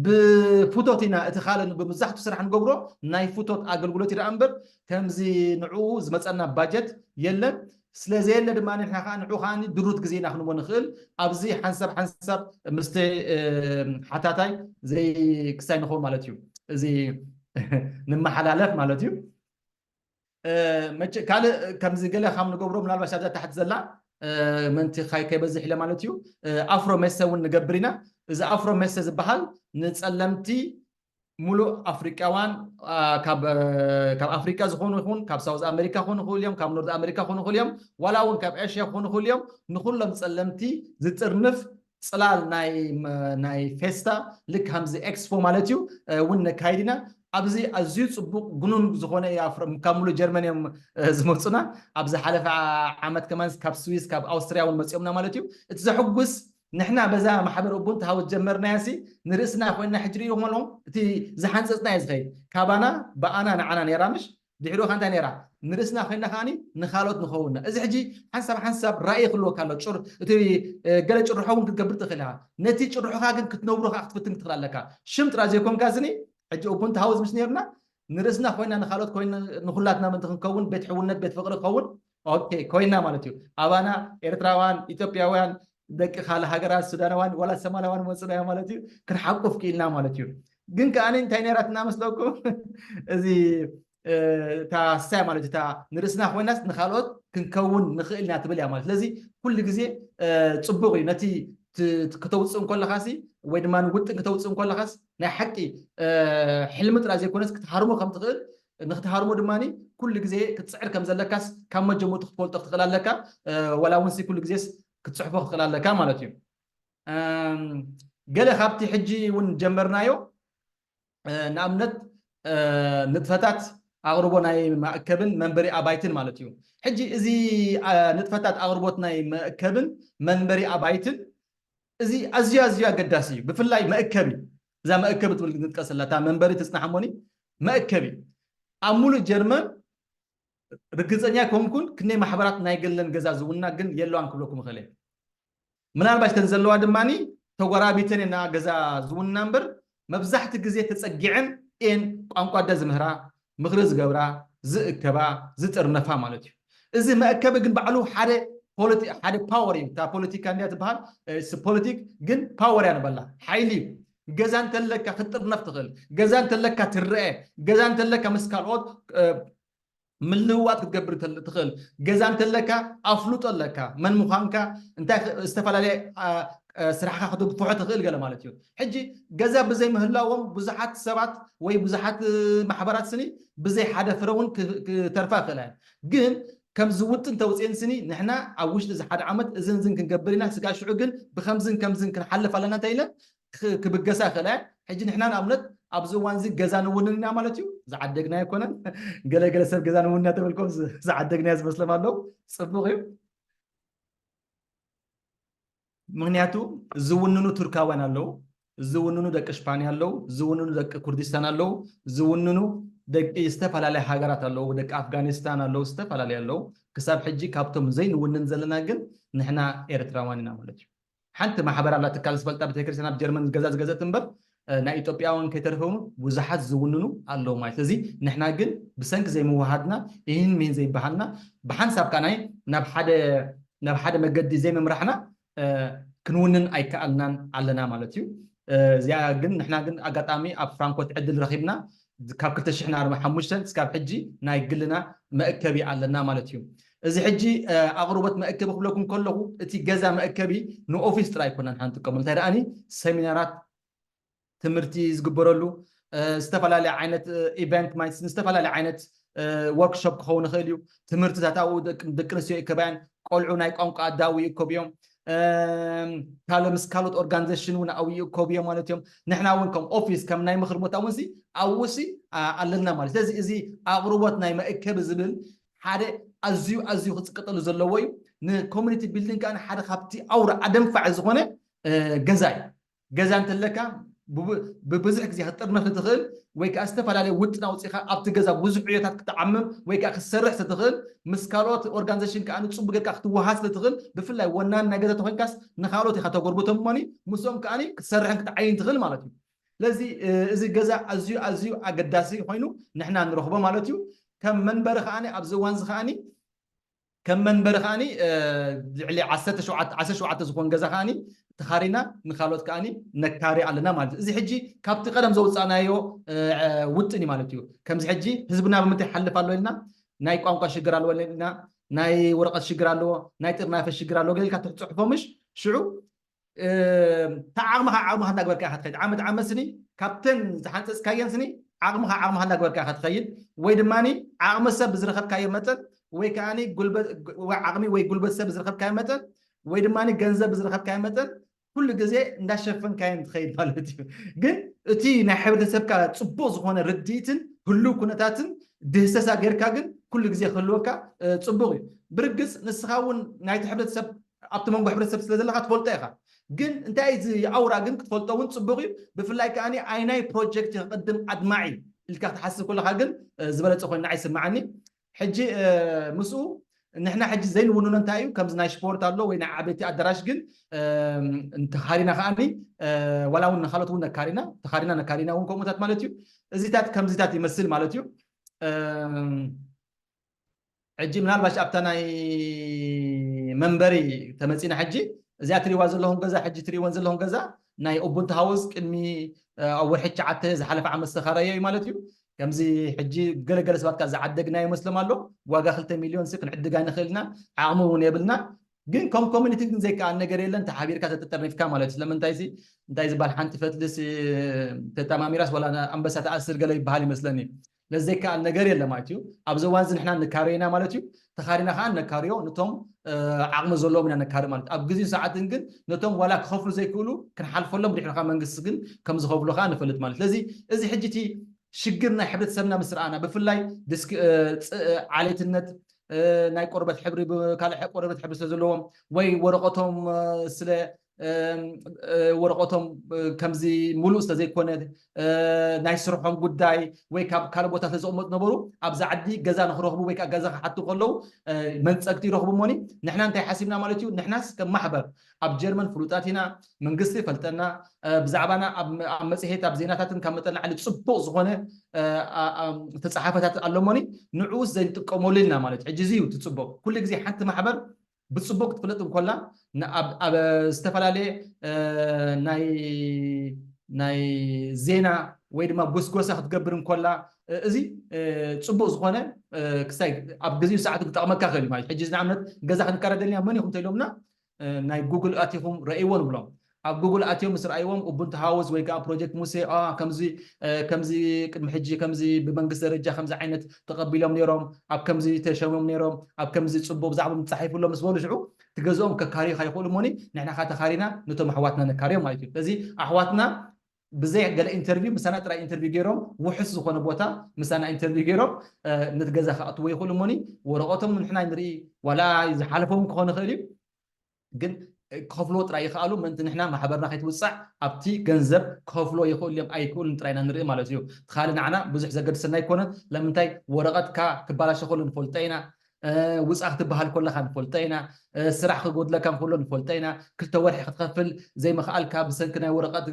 ብፍቶት ኢና እቲ ካልእ ብመብዛሕቱ ስራሕ ንገብሮ ናይ ፍቶት ኣገልግሎት ይደኣ እምበር ከምዚ ንዕኡ ዝመፀና ባጀት የለን። ስለዘየለ ድማ ንሕና ከዓ ንዑ ከዓ ድሩት ግዜ ኢና ክንቦ ንኽእል ኣብዚ ሓንሳብ ሓንሳብ ምስቲ ሓታታይ ዘይክሳይ ንኸውን ማለት እዩ። እዚ ንመሓላለፍ ማለት እዩ። ካልእ ከምዚ ገለ ካብ ንገብሮ ምናልባት ኣብዛ ታሕቲ ዘላ ምእንቲ ከይበዝሕ ኢለ ማለት እዩ። ኣፍሮ ሜሰ እውን ንገብር ኢና። እዚ ኣፍሮ ሜሰ ዝበሃል ንፀለምቲ ሙሉእ ኣፍሪቃዋን ካብ ኣፍሪቃ ዝኾኑ ይኹን ካብ ሳውዝ ኣሜሪካ ክኾኑ ይኽእሉ እዮም ካብ ኖርዝ ኣሜሪካ ክኾኑ ይኽእሉ እዮም ዋላ እውን ካብ ኤሽያ ክኾኑ ይኽእሉ እዮም ንኩሎም ፀለምቲ ዝጥርንፍ ፅላል ናይ ናይ ፌስታ ልክ ከምዚ ኤክስፖ ማለት እዩ እውን ነካይድ ኢና። ኣብዚ ኣዝዩ ፅቡቅ ግኑን ዝኾነ ካብ ሙሉ ጀርመን እዮም ዝመፁና። ኣብ ዝሓለፈ ዓመት ከማን ካብ ስዊስ ካብ ኣውስትርያ እውን መፂኦምና ማለት እዩ። እቲ ዘሕጉስ ንሕና በዛ ማሕበር ኡቡንቱ ሃውስ ጀመርናያ ሲ ንርእስና ኮይና ሕጂ ርእይኹም ኣለኹም እቲ ዝሓንፀፅና እዩ ዝኸይድ ካባና ብኣና ንዓና ነይራ ምሽ ድሕሪኡ ከ እንታይ ነይራ ንርእስና ኮይና ከዓኒ ንኻልኦት ንኸውንና እዚ ሕጂ ሓንሳብ ሓንሳብ ራእይ ክህልወካ ኣሎ ጩር እቲ ገለ ጭርሖ እውን ክትገብር ትኽእል ኢኻ ነቲ ጭርሖኻ ግን ክትነብሮ ከዓ ክትፍትን ክትኽእል ኣለካ ሽም ጥራ ዘይኮንካ ስኒ ሕጂ ኡቡንቱ ሃውስ ምስ ነርና ንርእስና ኮይና ንኻልኦት ኮይና ንኹላትና ምእንቲ ክንከውን ቤት ሕውነት ቤት ፍቅሪ ክኸውን ኦኬ ኮይና ማለት እዩ ኣባና ኤርትራውያን ኢትዮጵያውያን ደቂ ካልእ ሃገራት ሱዳናውያን ዋላ ሰማላውያን መፅናዮ ማለት እዩ ክንሓቁፍ ክኢልና ማለት እዩ ግን ከዓኒ እንታይ ነይራትና መስለኩም እዚ እታ ሳይ ማለት እታ ንርእስና ኮይናስ ንካልኦት ክንከውን ንኽእል ኢና ትብል እያ ማለት ስለዚ ኩሉ ግዜ ፅቡቅ እዩ ነቲ ከተውፅእ እንከለኻሲ ወይ ድማ ውጥን ከተውፅእ እንከለኻስ ናይ ሓቂ ሕልሚ ጥራ ዘይኮነስ ክትሃርሞ ከም ትኽእል ንክትሃርሞ ድማ ኩሉ ግዜ ክትፅዕር ከም ዘለካስ ካብ መጀመርቱ ክትፈልጦ ክትኽእል ኣለካ ዋላ እውን ኩሉ ግዜስ ክትፅሕፎ ክትኽእል ኣለካ ማለት እዩ ገለ ካብቲ ሕጂ እውን ጀመርናዮ ንኣብነት ንጥፈታት ኣቕርቦ ናይ ማእከብን መንበሪ ኣባይትን ማለት እዩ ሕጂ እዚ ንጥፈታት ኣቕርቦት ናይ መእከብን መንበሪ ኣባይትን እዚ ኣዝዩ ኣዝዩ ኣገዳሲ እዩ ብፍላይ መእከቢ እዛ መእከቢ ትብል ንጥቀሰላ እታ መንበሪ ትፅናሓሞኒ መእከቢ ኣብ ሙሉእ ጀርመን ርግፀኛ ኮንኩን ክንደይ ማሕበራት ናይ ገለን ገዛ ዝውና ግን የለዋን ክብለኩም ይኽእል ምናልባሽ ተን ዘለዋ ድማ ተጎራቢተን የና ገዛ ዝውና እምበር መብዛሕቲ ግዜ ተፀጊዐን እየን ቋንቋ ደ ዝምህራ ምኽሪ ዝገብራ ዝእከባ ዝጥርነፋ ማለት እዩ እዚ መእከቢ ግን ባዕሉ ሓደ ሓደ ፓወር እዩ እታ ፖለቲካ እንዲያ ትበሃል ፖለቲክ ግን ፓወር እያ ንበላ ሓይሊ እዩ ገዛ እንተለካ ክትጥርነፍ ትኽእል ገዛ እንተለካ ትረአ ገዛ እንተለካ ምስ ካልኦት ምልውዋጥ ክትገብር ትኽእል ገዛ እንተለካ ኣፍልጦ ኣለካ መን ምዃንካ እንታይ ዝተፈላለየ ስራሕካ ክትግፍሖ ትኽእል ገለ ማለት እዩ ሕጂ ገዛ ብዘይ ምህላዎም ብዙሓት ሰባት ወይ ብዙሓት ማሕበራት ስኒ ብዘይ ሓደ ፍረ እውን ክተርፋ ይኽእላ ግን ከም ዝውጥን ተውፅኤን ስኒ ንሕና ኣብ ውሽጢ እዚ ሓደ ዓመት እዝን ዝን ክንገብር ኢና ስጋ ሽዑ ግን ብከምዝን ከምዝን ክንሓልፍ ኣለና እንታይ ኢለን ክብገሳ ይኽእላ ሕጂ ንሕና ንኣብነት ኣብዚ እዋን እዚ ገዛ ንውንን ኢና ማለት እዩ ዝዓደግና ኣይኮነን ገለገለ ሰብ ገዛ ንውንና ተበልኮም ዝዓደግናዮ ዝመስሎም ኣለዉ ፅቡቅ እዩ ምክንያቱ ዝውንኑ ቱርካውያን ኣለዉ ዝውንኑ ደቂ ሽፓንያ ኣለዉ ዝውንኑ ደቂ ኩርዲስታን ኣለዉ ዝውንኑ ደቂ ዝተፈላለያ ሃገራት ኣለዉ ደቂ ኣፍጋኒስታን ኣለዉ ዝተፈላለያ ኣለዉ ክሳብ ሕጂ ካብቶም ዘይንውንን ዘለና ግን ንሕና ኤርትራውያን ኢና ማለት እዩ ሓንቲ ማሕበር ኣላ ትካል ዝፈልጣ ቤተክርስትያን ኣብ ጀርመን ገዛ ዝገዘት እምበር ናይ ኢትዮጵያውን ከይተርፈሙ ብዙሓት ዝውንኑ ኣለዉ ማለት እዚ ንሕና ግን ብሰንኪ ዘይምውሃድና ይህን ሚህን ዘይበሃልና ብሓንሳብ ከዓናይ ናብ ሓደ ናብ ሓደ መገዲ ዘይምምራሕና ክንውንን ኣይከኣልናን ኣለና ማለት እዩ እዚኣ ግን ንሕና ግን ኣጋጣሚ ኣብ ፍራንኮት ዕድል ረኺብና ካብ ክልተ ሽሕን ኣርባዓን ሓሙሽተን እስካብ ሕጂ ናይ ግልና መእከቢ ኣለና ማለት እዩ እዚ ሕጂ ኣቕርቦት መእከቢ ክብለኩም ከለኹ እቲ ገዛ መእከቢ ንኦፊስ ጥራይ ኣይኮናን ሓንጥቀመሉ እንታይ ደኣኒ ሰሚናራት ትምህርቲ ዝግበረሉ ዝተፈላለየ ዓይነት ኢቨንት ማለት ዝተፈላለየ ዓይነት ወርክሾፕ ክኸውን ይኽእል እዩ ትምህርትታት ኣብኡ ደቂ ኣንስትዮ ይከባያን ቆልዑ ናይ ቋንቋ ኣዳዊ ይከቡ እዮም ካልኦ ምስ ካልኦት ኦርጋኒዜሽን እውን ኣብኡ ይእከቡ እዮም ማለት እዮም ንሕና እውን ከም ኦፊስ ከም ናይ ምኽሪ ቦታ እውን ኣብኡ ኣለና ማለት ስለዚ እዚ ኣቕርቦት ናይ መእከቢ ዝብል ሓደ ኣዝዩ ኣዝዩ ክፅቀጠሉ ዘለዎ እዩ ንኮሚኒቲ ቢልዲንግ ከዓ ሓደ ካብቲ ኣውራ ኣደንፋዒ ዝኾነ ገዛ እዩ ገዛ እንተለካ ብብዙሕ ግዜ ክትጥርነፍ ትኽእል ወይ ከዓ ዝተፈላለየ ውጥን ኣውፅኢኻ ኣብቲ ገዛ ብዙሕ ዕዮታት ክትዓምም ወይ ከዓ ክትሰርሕ ትኽእል ምስ ካልኦት ኦርጋኒዜሽን ከዓ ንፅቡ ጌርካ ክትወሃስ ትኽእል ብፍላይ ወናን ናይ ገዛ ተኮይንካስ ንካልኦት ኢኻ ተጎርብቶም እሞኒ ምስኦም ከዓ ክትሰርሕን ክትዓይን ትኽእል ማለት እዩ ስለዚ እዚ ገዛ ኣዝዩ ኣዝዩ ኣገዳሲ ኮይኑ ንሕና ንረኽቦ ማለት እዩ ከም መንበሪ ከዓኒ ኣብዚ እዋን እዚ ከዓኒ ከም መንበሪ ከዓኒ ልዕሊ ዓሰርተ ሸውዓተ ዝኾን ገዛ ከዓኒ ተኻሪና ንካልኦት ከዓኒ ነካሪ ኣለና ማለት እዩ እዚ ሕጂ ካብቲ ቀደም ዘውፃእናዮ ውጥን እዩ ማለት እዩ ከምዚ ሕጂ ህዝብና ብምንታይ ይሓልፍ ኣሎ ኢልና ናይ ቋንቋ ሽግር ኣለዎ ኢልና ናይ ወረቀት ሽግር ኣለዎ ናይ ጥርናፈ ሽግር ኣለዎ ገለ ኢልካ ትፅሕፎ ምሽ ሽዑ ተዓቕምኻ ዓቕምኻ እናግበርካ ኢኻ ትኸይድ ዓመት ዓመት ስኒ ካብተን ዝሓንፀፅካየን ስኒ ዓቕምኻ ዓቕምኻ እናግበርካ ኢኻ ትኸይድ ወይ ድማ ዓቕሚ ሰብ ብዝረኸብካዮ መጠን ወይ ከዓ ዓቕሚ ወይ ጉልበት ሰብ ብዝረኸብካዮ መጠን ወይ ድማ ገንዘብ ብዝረኸብካዮ መጠን ኩሉ ግዜ እንዳሸፈንካየን ትኸይድ ማለት እዩ። ግን እቲ ናይ ሕብረተሰብካ ጽቡቕ ዝኾነ ርድኢትን ህሉው ኩነታትን ድህሰሳ ጌርካ ግን ኩሉ ግዜ ክህልወካ ጽቡቕ እዩ። ብርግጽ ንስኻ እውን ናይቲ ሕብረተሰብ ኣብቲ መንጎ ሕብረተሰብ ስለ ዘለካ ትፈልጦ ኢኻ። ግን እንታይ እዚ ኣውራ ግን ክትፈልጦ እውን ጽቡቕ እዩ። ብፍላይ ከኣ ኣይናይ ፕሮጀክት ክቕድም ኣድማዒ ኢልካ ክትሓስብ ከለካ ግን ዝበለጸ ኮይኑ ንዓይ ይስምዓኒ። ሕጂ ምስኡ ንሕና ሕጂ ዘይንውንኖ እንታይ እዩ፣ ከምዚ ናይ ስፖርት ኣሎ ወይ ናይ ዓበይቲ ኣዳራሽ ግን ተኻሪና ከዓኒ ዋላ እውን ንካልኦት እውን ነካሪና ተኻሪና ነካሪና እውን ከምኡታት ማለት እዩ። እዚታት ከምዚታት ይመስል ማለት እዩ። ሕጂ ምናልባሽ ኣብታ ናይ መንበሪ ተመፂና ሕጂ እዚኣ ትሪዋ ዘለኹም ገዛ ሕጂ ትሪወን ዘለኹም ገዛ ናይ ኡቡንቱ ሃውስ ቅድሚ ኣብ ወርሒ ትሽዓተ ዝሓለፈ ዓመት ዝተኻረዮ እዩ ማለት እዩ። ከምዚ ሕጂ ገለገለ ሰባት ካ ዝዓደግና ይመስሎም ኣሎ። ዋጋ ክልተ ሚልዮን ሲ ክንዕድጋ ንኽእል ኢና፣ ዓቕሚ እውን የብልና። ግን ከም ኮሚኒቲ ግን ዘይከኣል ነገር የለን። ተሓቢርካ ተጠርኒፍካ ማለት እዩ። ስለምንታይ ሲ እንታይ ዝበሃል ሓንቲ ፈትሊ ሲ ተጣማሚራስ ዋላ ኣንበሳ ተኣስር ገለ ይበሃል ይመስለኒ። ስለዚ ዘይከኣል ነገር የለ ማለት እዩ። ኣብዚ እዋን እዚ ንሕና ንካረይና ማለት እዩ። ተኻሪና ከዓ ነካርዮ ነቶም ዓቕሚ ዘለዎም ኢና ነካሪ ማለት ኣብ ግዜን ሰዓትን ግን ነቶም ዋላ ክኸፍሉ ዘይክእሉ ክንሓልፈሎም ድሕርካ መንግስቲ ግን ከም ዝኸፍሉ ከዓ ንፈልጥ ማለት ስለዚ እዚ ሕጂ እቲ ሽግር ናይ ሕብረተሰብና ምስ ረኣና ብፍላይ ዓሌትነት ናይ ቆርበት ሕብሪ ካልእ ቆርበት ሕብሪ ስለ ዘለዎም ወይ ወረቀቶም ስለ ወረቀቶም ከምዚ ሙሉእ ስለ ዘይኮነ ናይ ስርሖም ጉዳይ ወይ ካብ ካልእ ቦታ ስለ ዝቕመጡ ነበሩ ኣብዚ ዓዲ ገዛ ንክረኽቡ ወይ ከዓ ገዛ ክሓቱ ከለዉ መንፀግቲ ይረኽቡ እሞኒ ንሕና እንታይ ሓሲብና ማለት እዩ ንሕናስ ከም ማሕበር ኣብ ጀርመን ፍሉጣት ኢና መንግስቲ ይፈልጠና ብዛዕባና ኣብ መፅሄት ኣብ ዜናታትን ካብ መጠን ዓሊ ፅቡቅ ዝኾነ ተፃሓፈታት ኣሎ እሞኒ ንዕኡስ ዘይንጥቀመሉ ኢልና ማለት ሕጂ እዚ እዩ ትፅቡቅ ኩሉ ግዜ ሓንቲ ማሕበር ብፅቡቅ ክትፍለጥ እንኮላ ኣብ ዝተፈላለየ ናይ ናይ ዜና ወይ ድማ ጎስጎሳ ክትገብር እንኮላ እዚ ፅቡቅ ዝኾነ ክሳይ ኣብ ግዜኡ ሰዓቱ ክጠቕመካ ክእል ማለት ሕጂ ንኣብነት ገዛ ክንከራ ደልና መን ኢኹም ተኢሎምና ናይ ጉግል ኣቲኹም ረእይዎ ንብሎም ኣብ ጉግል ኣትዮም ምስ ረኣይዎም ኡቡንቱ ሃውስ ወይ ከዓ ፕሮጀክት ሙሴ ከምዚ ከምዚ ቅድሚ ሕጂ ከምዚ ብመንግስቲ ደረጃ ከምዚ ዓይነት ተቐቢሎም ነይሮም ኣብ ከምዚ ተሸሞም ነይሮም ኣብ ከምዚ ፅቡቅ ብዛዕባ ምፃሒፉሎም ምስ በሉ ሽዑ ትገዝኦም ከካርዩ ካይኽእሉ እሞኒ ንሕና ካ ተኻሪና ነቶም ኣሕዋትና ነካርዮም ማለት እዩ ስለዚ ኣሕዋትና ብዘይ ገለ ኢንተርቪው ምሳና ጥራይ ኢንተርቪው ገይሮም ውሕስ ዝኾነ ቦታ ምሳና ኢንተርቪው ገይሮም ነቲ ገዛ ክኣትዎ ይኽእሉ እሞኒ ወረቐቶም ንሕና ንርኢ ዋላ ዝሓለፎም ክኾን ይኽእል እዩ ግን ክኸፍልዎ ጥራይ ይኽኣሉ ምእንቲ ንሕና ማሕበርና ከይትውፃዕ ኣብቲ ገንዘብ ክኸፍልዎ ይኽእሉ እዮም ኣይክእሉን ጥራይና ንርኢ ማለት እዩ ትኻሊ ንዓና ብዙሕ ዘገድሰና ኣይኮነን ለምንታይ ወረቐትካ ክባላሸ ከሎ ንፈልጦ ኢና ውፃእ ክትበሃል ከለካ ንፈልጦ ኢና ስራሕ ክጎድለካ እንከሎ ንፈልጦ ኢና ክልተ ወርሒ ክትኸፍል ዘይምኽኣልካ ብሰንኪ ናይ ወረቐት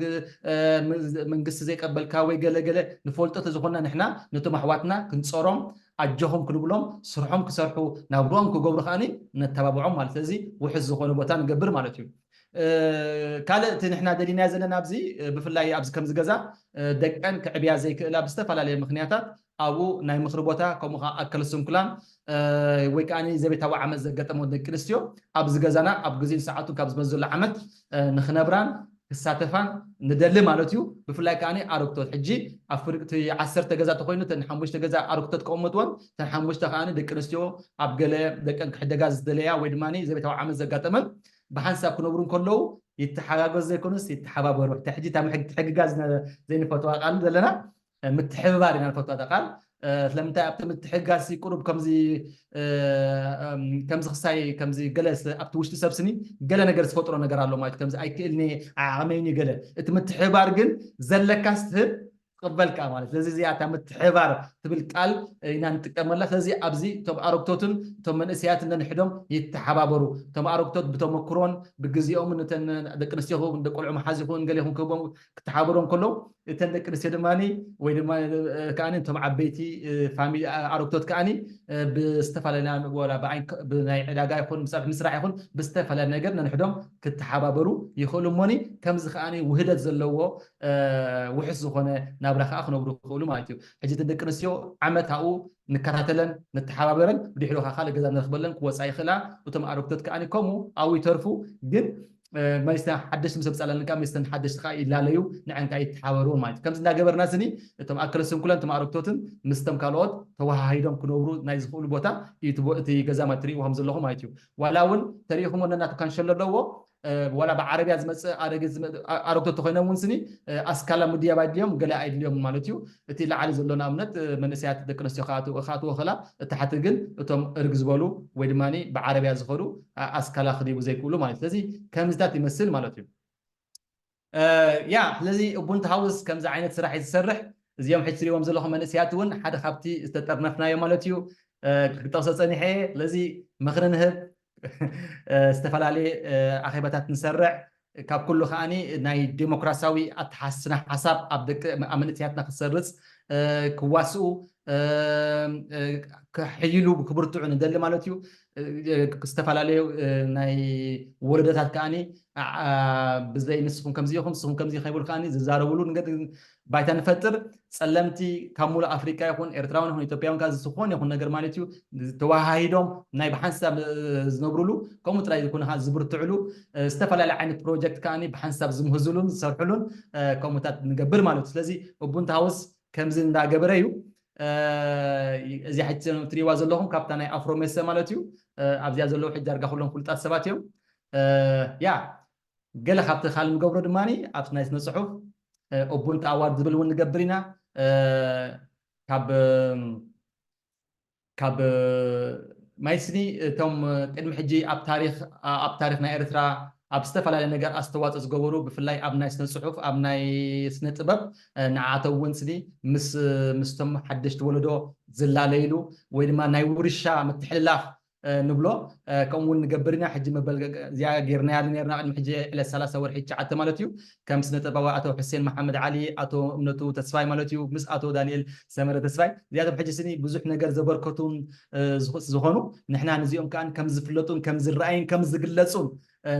መንግስቲ ዘይቀበልካ ወይ ገለገለ ንፈልጦ ተዝኾንና ንሕና ነቶም ኣሕዋትና ክንፀሮም ኣጆኹም ክንብሎም ስርሖም ክሰርሑ ናብርኦም ክገብሩ ከዓኒ ነተባብዖም ማለት ስለዚ ውሕስ ዝኾነ ቦታ ንገብር ማለት እዩ ካልእ እቲ ንሕና ደሊናዮ ዘለና ኣብዚ ብፍላይ ኣብዚ ከምዚ ገዛ ደቀን ክዕብያ ዘይክእላ ብዝተፈላለየ ምክንያታት ኣብኡ ናይ ምኽሪ ቦታ ከምኡ ከዓ ኣከለ ስንኩላን ወይ ከዓ ዘቤታዊ ዓመት ዘጋጠመ ደቂ ኣንስትዮ ኣብዚ ገዛና ኣብ ግዜን ሰዓቱን ካብ ዝመፅ ዘሎ ዓመት ንክነብራን ክሳተፋን ንደሊ ማለት እዩ ብፍላይ ከዓ ኣረግቶት ሕጂ ኣብ ፍርቅቲ ዓሰርተ ገዛ ተኮይኑ ተን ሓሙሽተ ገዛ ኣረግቶት ከቐመጥዎን ተን ሓሙሽተ ከዓ ደቂ ኣንስትዮ ኣብ ገለ ደቀን ክሕደጋ ዝደለያ ወይ ድማ ዘቤታዊ ዓመት ዘጋጠመን ብሓንሳብ ክነብሩ እንከለዉ ይተሓጋገዙ ዘይኮኑስ ይተሓባበሩ ሕጂ ሕግጋዝ ዘይንፈትዋ ቃል ዘለና ምትሕብባር ኢና ንፈትዋ ቃል ስለምንታይ ኣብቲ ምትሕጋዝ ቁሩብ ከምዚ ከምዚ ክሳይ ከምዚ ገለ ኣብቲ ውሽጢ ሰብ ስኒ ገለ ነገር ዝፈጥሮ ነገር ኣሎ ማለት ከምዚ ኣይክእልኒ ዓቕመይኒ ገለ እቲ ምትሕብባር ግን ዘለካ ስትህብ ትቕበልካ ማለት ስለዚ እዚኣ እታ ምትሕብባር ትብል ቃል ኢና ንጥቀመላ ስለዚ ኣብዚ እቶም ኣረግቶትን እቶም መንእሰያት ነንሕዶም ይተሓባበሩ እቶም ኣረግቶት ብተመክሮን ብግዜኦም ነተን ደቂ ኣንስትዮ ክኸውን ደቆልዑ መሓዝ ይኹን ገለ ይኹን ክህቦም ክተሓባበሮም ከለዉ እተን ደቂ ኣንስትዮ ድማ ወይ ድማ ከዓ እቶም ዓበይቲ ፋሚሊ ኣረግቶት ከዓ ብዝተፈላለዩ ናይ ዕዳጋ ይኹን ብፀብሒ ምስራሕ ይኹን ብዝተፈላለዩ ነገር ነንሕዶም ክተሓባበሩ ይኽእሉ እሞኒ ከምዚ ከዓ ውህደት ዘለዎ ውሕስ ዝኾነ ናብራ ከዓ ክነብሩ ይኽእሉ ማለት እዩ ሕጂ እተን ደቂ ኣንስትዮ ዓመት ኣብኡ ንከታተለን ንተሓባበረን ብድሕሪ ከዓ ካልእ ገዛ ንረኽበለን ክወፃ ይኽእላ እቶም ኣረግቶት ከዓ ከምኡ ኣብኡ ይተርፉ ግን መስተን ሓደሽቲ ምስ ኣምፃእለን ከዓ መስተን ሓደሽቲ ከዓ ይላለዩ ንዐን ከዓ ይተሓባበርዎን ማለት እዩ ከምዚ እንዳገበርና ስኒ እቶም ኣከለ ስንኩለን እቶም ኣረግቶትን ምስተም ካልኦት ተወሃሂዶም ክነብሩ ናይ ዝኽእሉ ቦታ እዩ እቲ ገዛ ማለት ትሪእዎ ከም ዘለኹም ማለት እዩ ዋላ እውን ተሪኢኹም ወነናቱ ካንሸሎ ኣለዎ ዋላ ብዓረብያ ዝመፅእ ኣረግት ኣረግቶ ተኮይኖም እውን ስኒ ኣስካላ ምድያብ ኣድልዮም ገለ ኣይድልዮም ማለት እዩ። እቲ ላዓሊ ዘሎ ንኣብነት መንእሰያት ደቂ ኣንስትዮ ክኣትዎ ከላ፣ እቲ ታሕቲ ግን እቶም እርግ ዝበሉ ወይ ድማ ብዓረብያ ዝኸዱ ኣስካላ ክዲቡ ዘይክእሉ ማለት እዩ። ስለዚ ከምዚታት ይመስል ማለት እዩ። ያ ስለዚ ኡቡንቱ ሃውስ ከምዚ ዓይነት ስራሕ እዩ ዝሰርሕ። እዚኦም ሕጂ ትሪእዎም ዘለኹም መንእሰያት እውን ሓደ ካብቲ ዝተጠርነፍናዮ ማለት እዩ። ክጠቕሶ ፀኒሐ እየ። ስለዚ ምኽሪ ንህብ፣ ዝተፈላለየ ኣኼባታት ንሰርዕ፣ ካብ ኩሉ ከዓኒ ናይ ዴሞክራሲያዊ ኣተሓስና ሓሳብ ኣብ ደቂ ኣብ መንእሰያትና ክሰርፅ፣ ክዋስኡ፣ ክሕይሉ ክብርትዑ ንደሊ ማለት እዩ። ዝተፈላለዩ ናይ ወለዶታት ከዓኒ ብዘይ ንስኹም ከምዚ ኢኹም ንስኹም ከምዚ ከይብሉ ከዓኒ ዝዛረብሉ ባይታ ንፈጥር። ጸለምቲ ካብ ሙሉእ ኣፍሪቃ ይኹን ኤርትራውን ይኹን ኢትዮጵያውን ካብ ዝኾነ ይኹን ነገር ማለት እዩ ተወሃሂዶም ናይ ብሓንሳብ ዝነብሩሉ፣ ከምኡ ጥራይ ዘይኮነ ከዓ ዝብርትዕሉ፣ ዝተፈላለዩ ዓይነት ፕሮጀክት ከዓኒ ብሓንሳብ ዝምህዝሉን ዝሰርሕሉን ከምኡታት ንገብር ማለት እዩ። ስለዚ ኡቡንቱ ሃውስ ከምዚ እንዳገበረ እዩ። እዚ ሕጂ ትሪእዋ ዘለኹም ካብታ ናይ ኣፍሮ ሜሰ ማለት እዩ። ኣብዚኣ ዘለዉ ሕጂ ዳርጋ ኩሎም ፍሉጣት ሰባት እዮም። ያ ገለ ካብቲ ካልእ ንገብሮ ድማ ኣብቲ ናይ ስነ ጽሑፍ ኡቡንቱ ኣዋርድ ዝብል እውን ንገብር ኢና። ካብ ካብ ማይስኒ እቶም ቅድሚ ሕጂ ኣብ ታሪኽ ኣብ ታሪኽ ናይ ኤርትራ ኣብ ዝተፈላለየ ነገር ኣስተዋፅኦ ዝገበሩ ብፍላይ ኣብ ናይ ስነ ፅሑፍ ኣብ ናይ ስነ ጥበብ ንዓቶም እውን ስኒ ምስ ምስቶም ሓደሽቲ ወለዶ ዝላለይሉ ወይ ድማ ናይ ውርሻ ምትሕልላፍ ንብሎ ከምኡ እውን ንገብር ኢና። ሕጂ መበል እዚኣ ጌርናያ ነርና ቅድሚ ሕጂ ዕለት ሰላሳ ወርሒ ትሽዓተ ማለት እዩ። ከም ስነ ጥበባዊ ኣቶ ሕሴን መሓመድ ዓሊ፣ ኣቶ እምነቱ ተስፋይ ማለት እዩ ምስ ኣቶ ዳንኤል ሰመረ ተስፋይ እዚኣቶም ሕጂ ስኒ ብዙሕ ነገር ዘበርከቱን ዝኾኑ ንሕና ንዚኦም ከዓ ከም ዝፍለጡን ከም ዝረኣይን ከም ዝግለጹን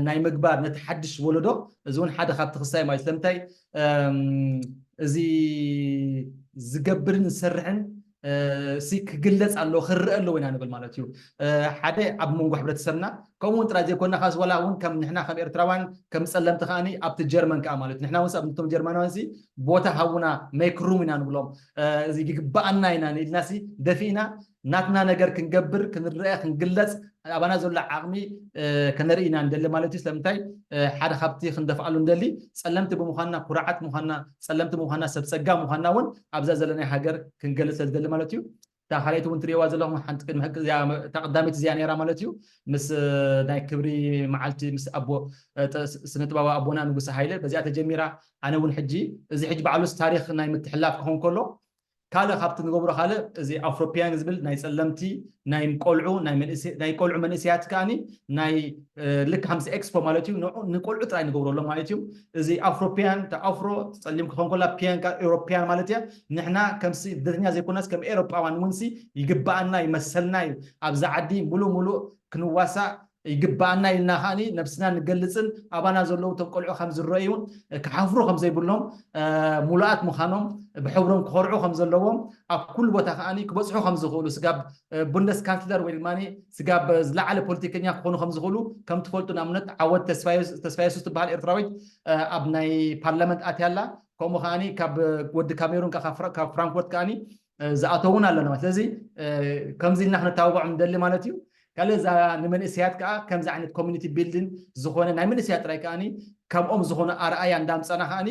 ናይ ምግባር ነቲ ሓድሽ ወለዶ እዚ እውን ሓደ ካብቲ ክሳይ ማለት ስለምንታይ እዚ ዝገብርን ዝሰርሕን ሲ ክግለጽ ኣለዎ ክረአ ኣለዎ ኢና ንብል ማለት እዩ። ሓደ ኣብ መንጎ ሕብረተሰብና ከምኡ እውን ጥራይ ዘይኮና ካስ ዋላ እውን ከም ንሕና ከም ኤርትራውያን ከም ጸለምቲ ከዓኒ ኣብቲ ጀርመን ከዓ ማለት ንሕና እውን ኣብቶም ጀርመናውያን ሲ ቦታ ሃውና make room ኢና ንብሎም። እዚ ይግባኣና ኢና ኢልና ሲ ደፊእና ናትና ነገር ክንገብር ክንረአ ክንግለጽ ኣባና ዘሎ ዓቕሚ ከነርኢ ኢና ንደሊ ማለት እዩ። ስለምንታይ ሓደ ካብቲ ክንደፍኣሉ ንደሊ ጸለምቲ ብምዃንና ኩርዓት ምዃንና ጸለምቲ ምዃንና ሰብ ጸጋ ምዃንና እውን ኣብዛ ዘለናይ ሃገር ክንገልጽ ስለ ዝደሊ ማለት እዩ። እታ ካልኣይቲ እውን ትሪእዋ ዘለኹም ሓንቲ ቅድሚ ሕቂ እዚኣ እታ ቀዳመይቲ እዚኣ ነይራ ማለት እዩ። ምስ ናይ ክብሪ መዓልቲ ምስ ኣቦ ስነ ጥበባዊ ኣቦና ንጉሰ ሃይለ በዚኣ ተጀሚራ። ኣነ እውን ሕጂ እዚ ሕጂ ባዕሉስ ታሪኽ ናይ ምትሕላፍ ክኸውን ከሎ ካልእ ካብቲ ንገብሮ ካልእ እዚ ኣፍሮፒያን ዝብል ናይ ጸለምቲ ናይ ቆልዑ ናይ መንእሰ- ናይ ቆልዑ መንእሰያት ከዓኒ ናይ ልክ ከምዚ ኤክስፖ ማለት እዩ ንዑ- ንቆልዑ ጥራይ ንገብረሎም ማለት እዩ። እዚ ኣፍሮፒያን ኣፍሮ ጸሊም ክኾን ከላ ፒያን ኤውሮፒያን ማለት እያ። ንሕና ከም ስደተኛ ዘይኮናስ ከም ኤውሮጳውያን እውን ሲ ይግባኣና ይመሰልና እዩ ኣብዚ ዓዲ ሙሉእ ሙሉእ ክንዋሳእ ይግባኣና ኢልና ከዓኒ ነብስና ንገልጽን ኣባና ዘለዉ እቶም ቆልዑ ከም ዝረእዩ ክሓፍሩ ከም ዘይብሎም ሙሉኣት ምዃኖም ብሕብሮም ክኾርዑ ከም ዘለዎም ኣብ ኩሉ ቦታ ከዓኒ ክበፅሑ ከም ዝኽእሉ ስጋብ ቡንደስ ካንስለር ወይ ድማ ስጋብ ዝለዓለ ፖለቲከኛ ክኾኑ ከም ዝኽእሉ ከም ትፈልጡ ንኣብነት ዓወት ተስፋየሱስ ትበሃል ኤርትራዊት ኣብ ናይ ፓርላመንት ኣትያ ኣላ። ከምኡ ከዓኒ ካብ ወዲ ካሜሩን ካብ ፍራንክፎርት ከዓኒ ዝኣተው እውን ኣለና። ስለዚ ከምዚ ኢልና ክነተባብዖም ንደሊ ማለት እዩ። ካልእ እዛ ንመንእሰያት ከዓ ከምዚ ዓይነት ኮሚኒቲ ቢልዲን ዝኾነ ናይ መንእሰያት ጥራይ ከዓኒ ከምኦም ዝኾነ ኣርኣያ እንዳምፃና ከዓኒ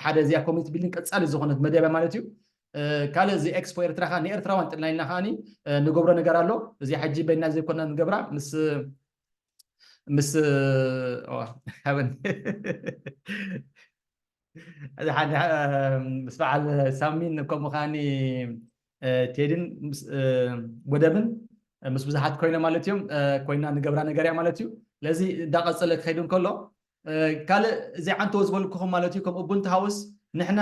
ሓደ እዚኣ ኮሚኒቲ ቢልዲን ቀፃሊ ዝኾነት መደብያ ማለት እዩ። ካልእ እዚ ኤክስፖ ኤርትራ ከዓ ንኤርትራውያን ጥልና ኢልና ከዓኒ ንገብሮ ነገር ኣሎ። እዚ ሕጂ በይና ዘይኮና ንገብራ ምስ ምስ ሓበን ሓደ ምስ በዓል ሳሚን ከምኡ ከዓኒ ቴድን ወደብን ምስ ብዙሓት ኮይነ ማለት እዮም ኮይና ንገብራ ነገር እያ ማለት እዩ። ለዚ እንዳቀፀለ ክኸይድ እንከሎ ካልእ እዚ ዓንተዎ ዝበልኩኹም ማለት እዩ ከም ኡቡንቱ ሃውስ ንሕና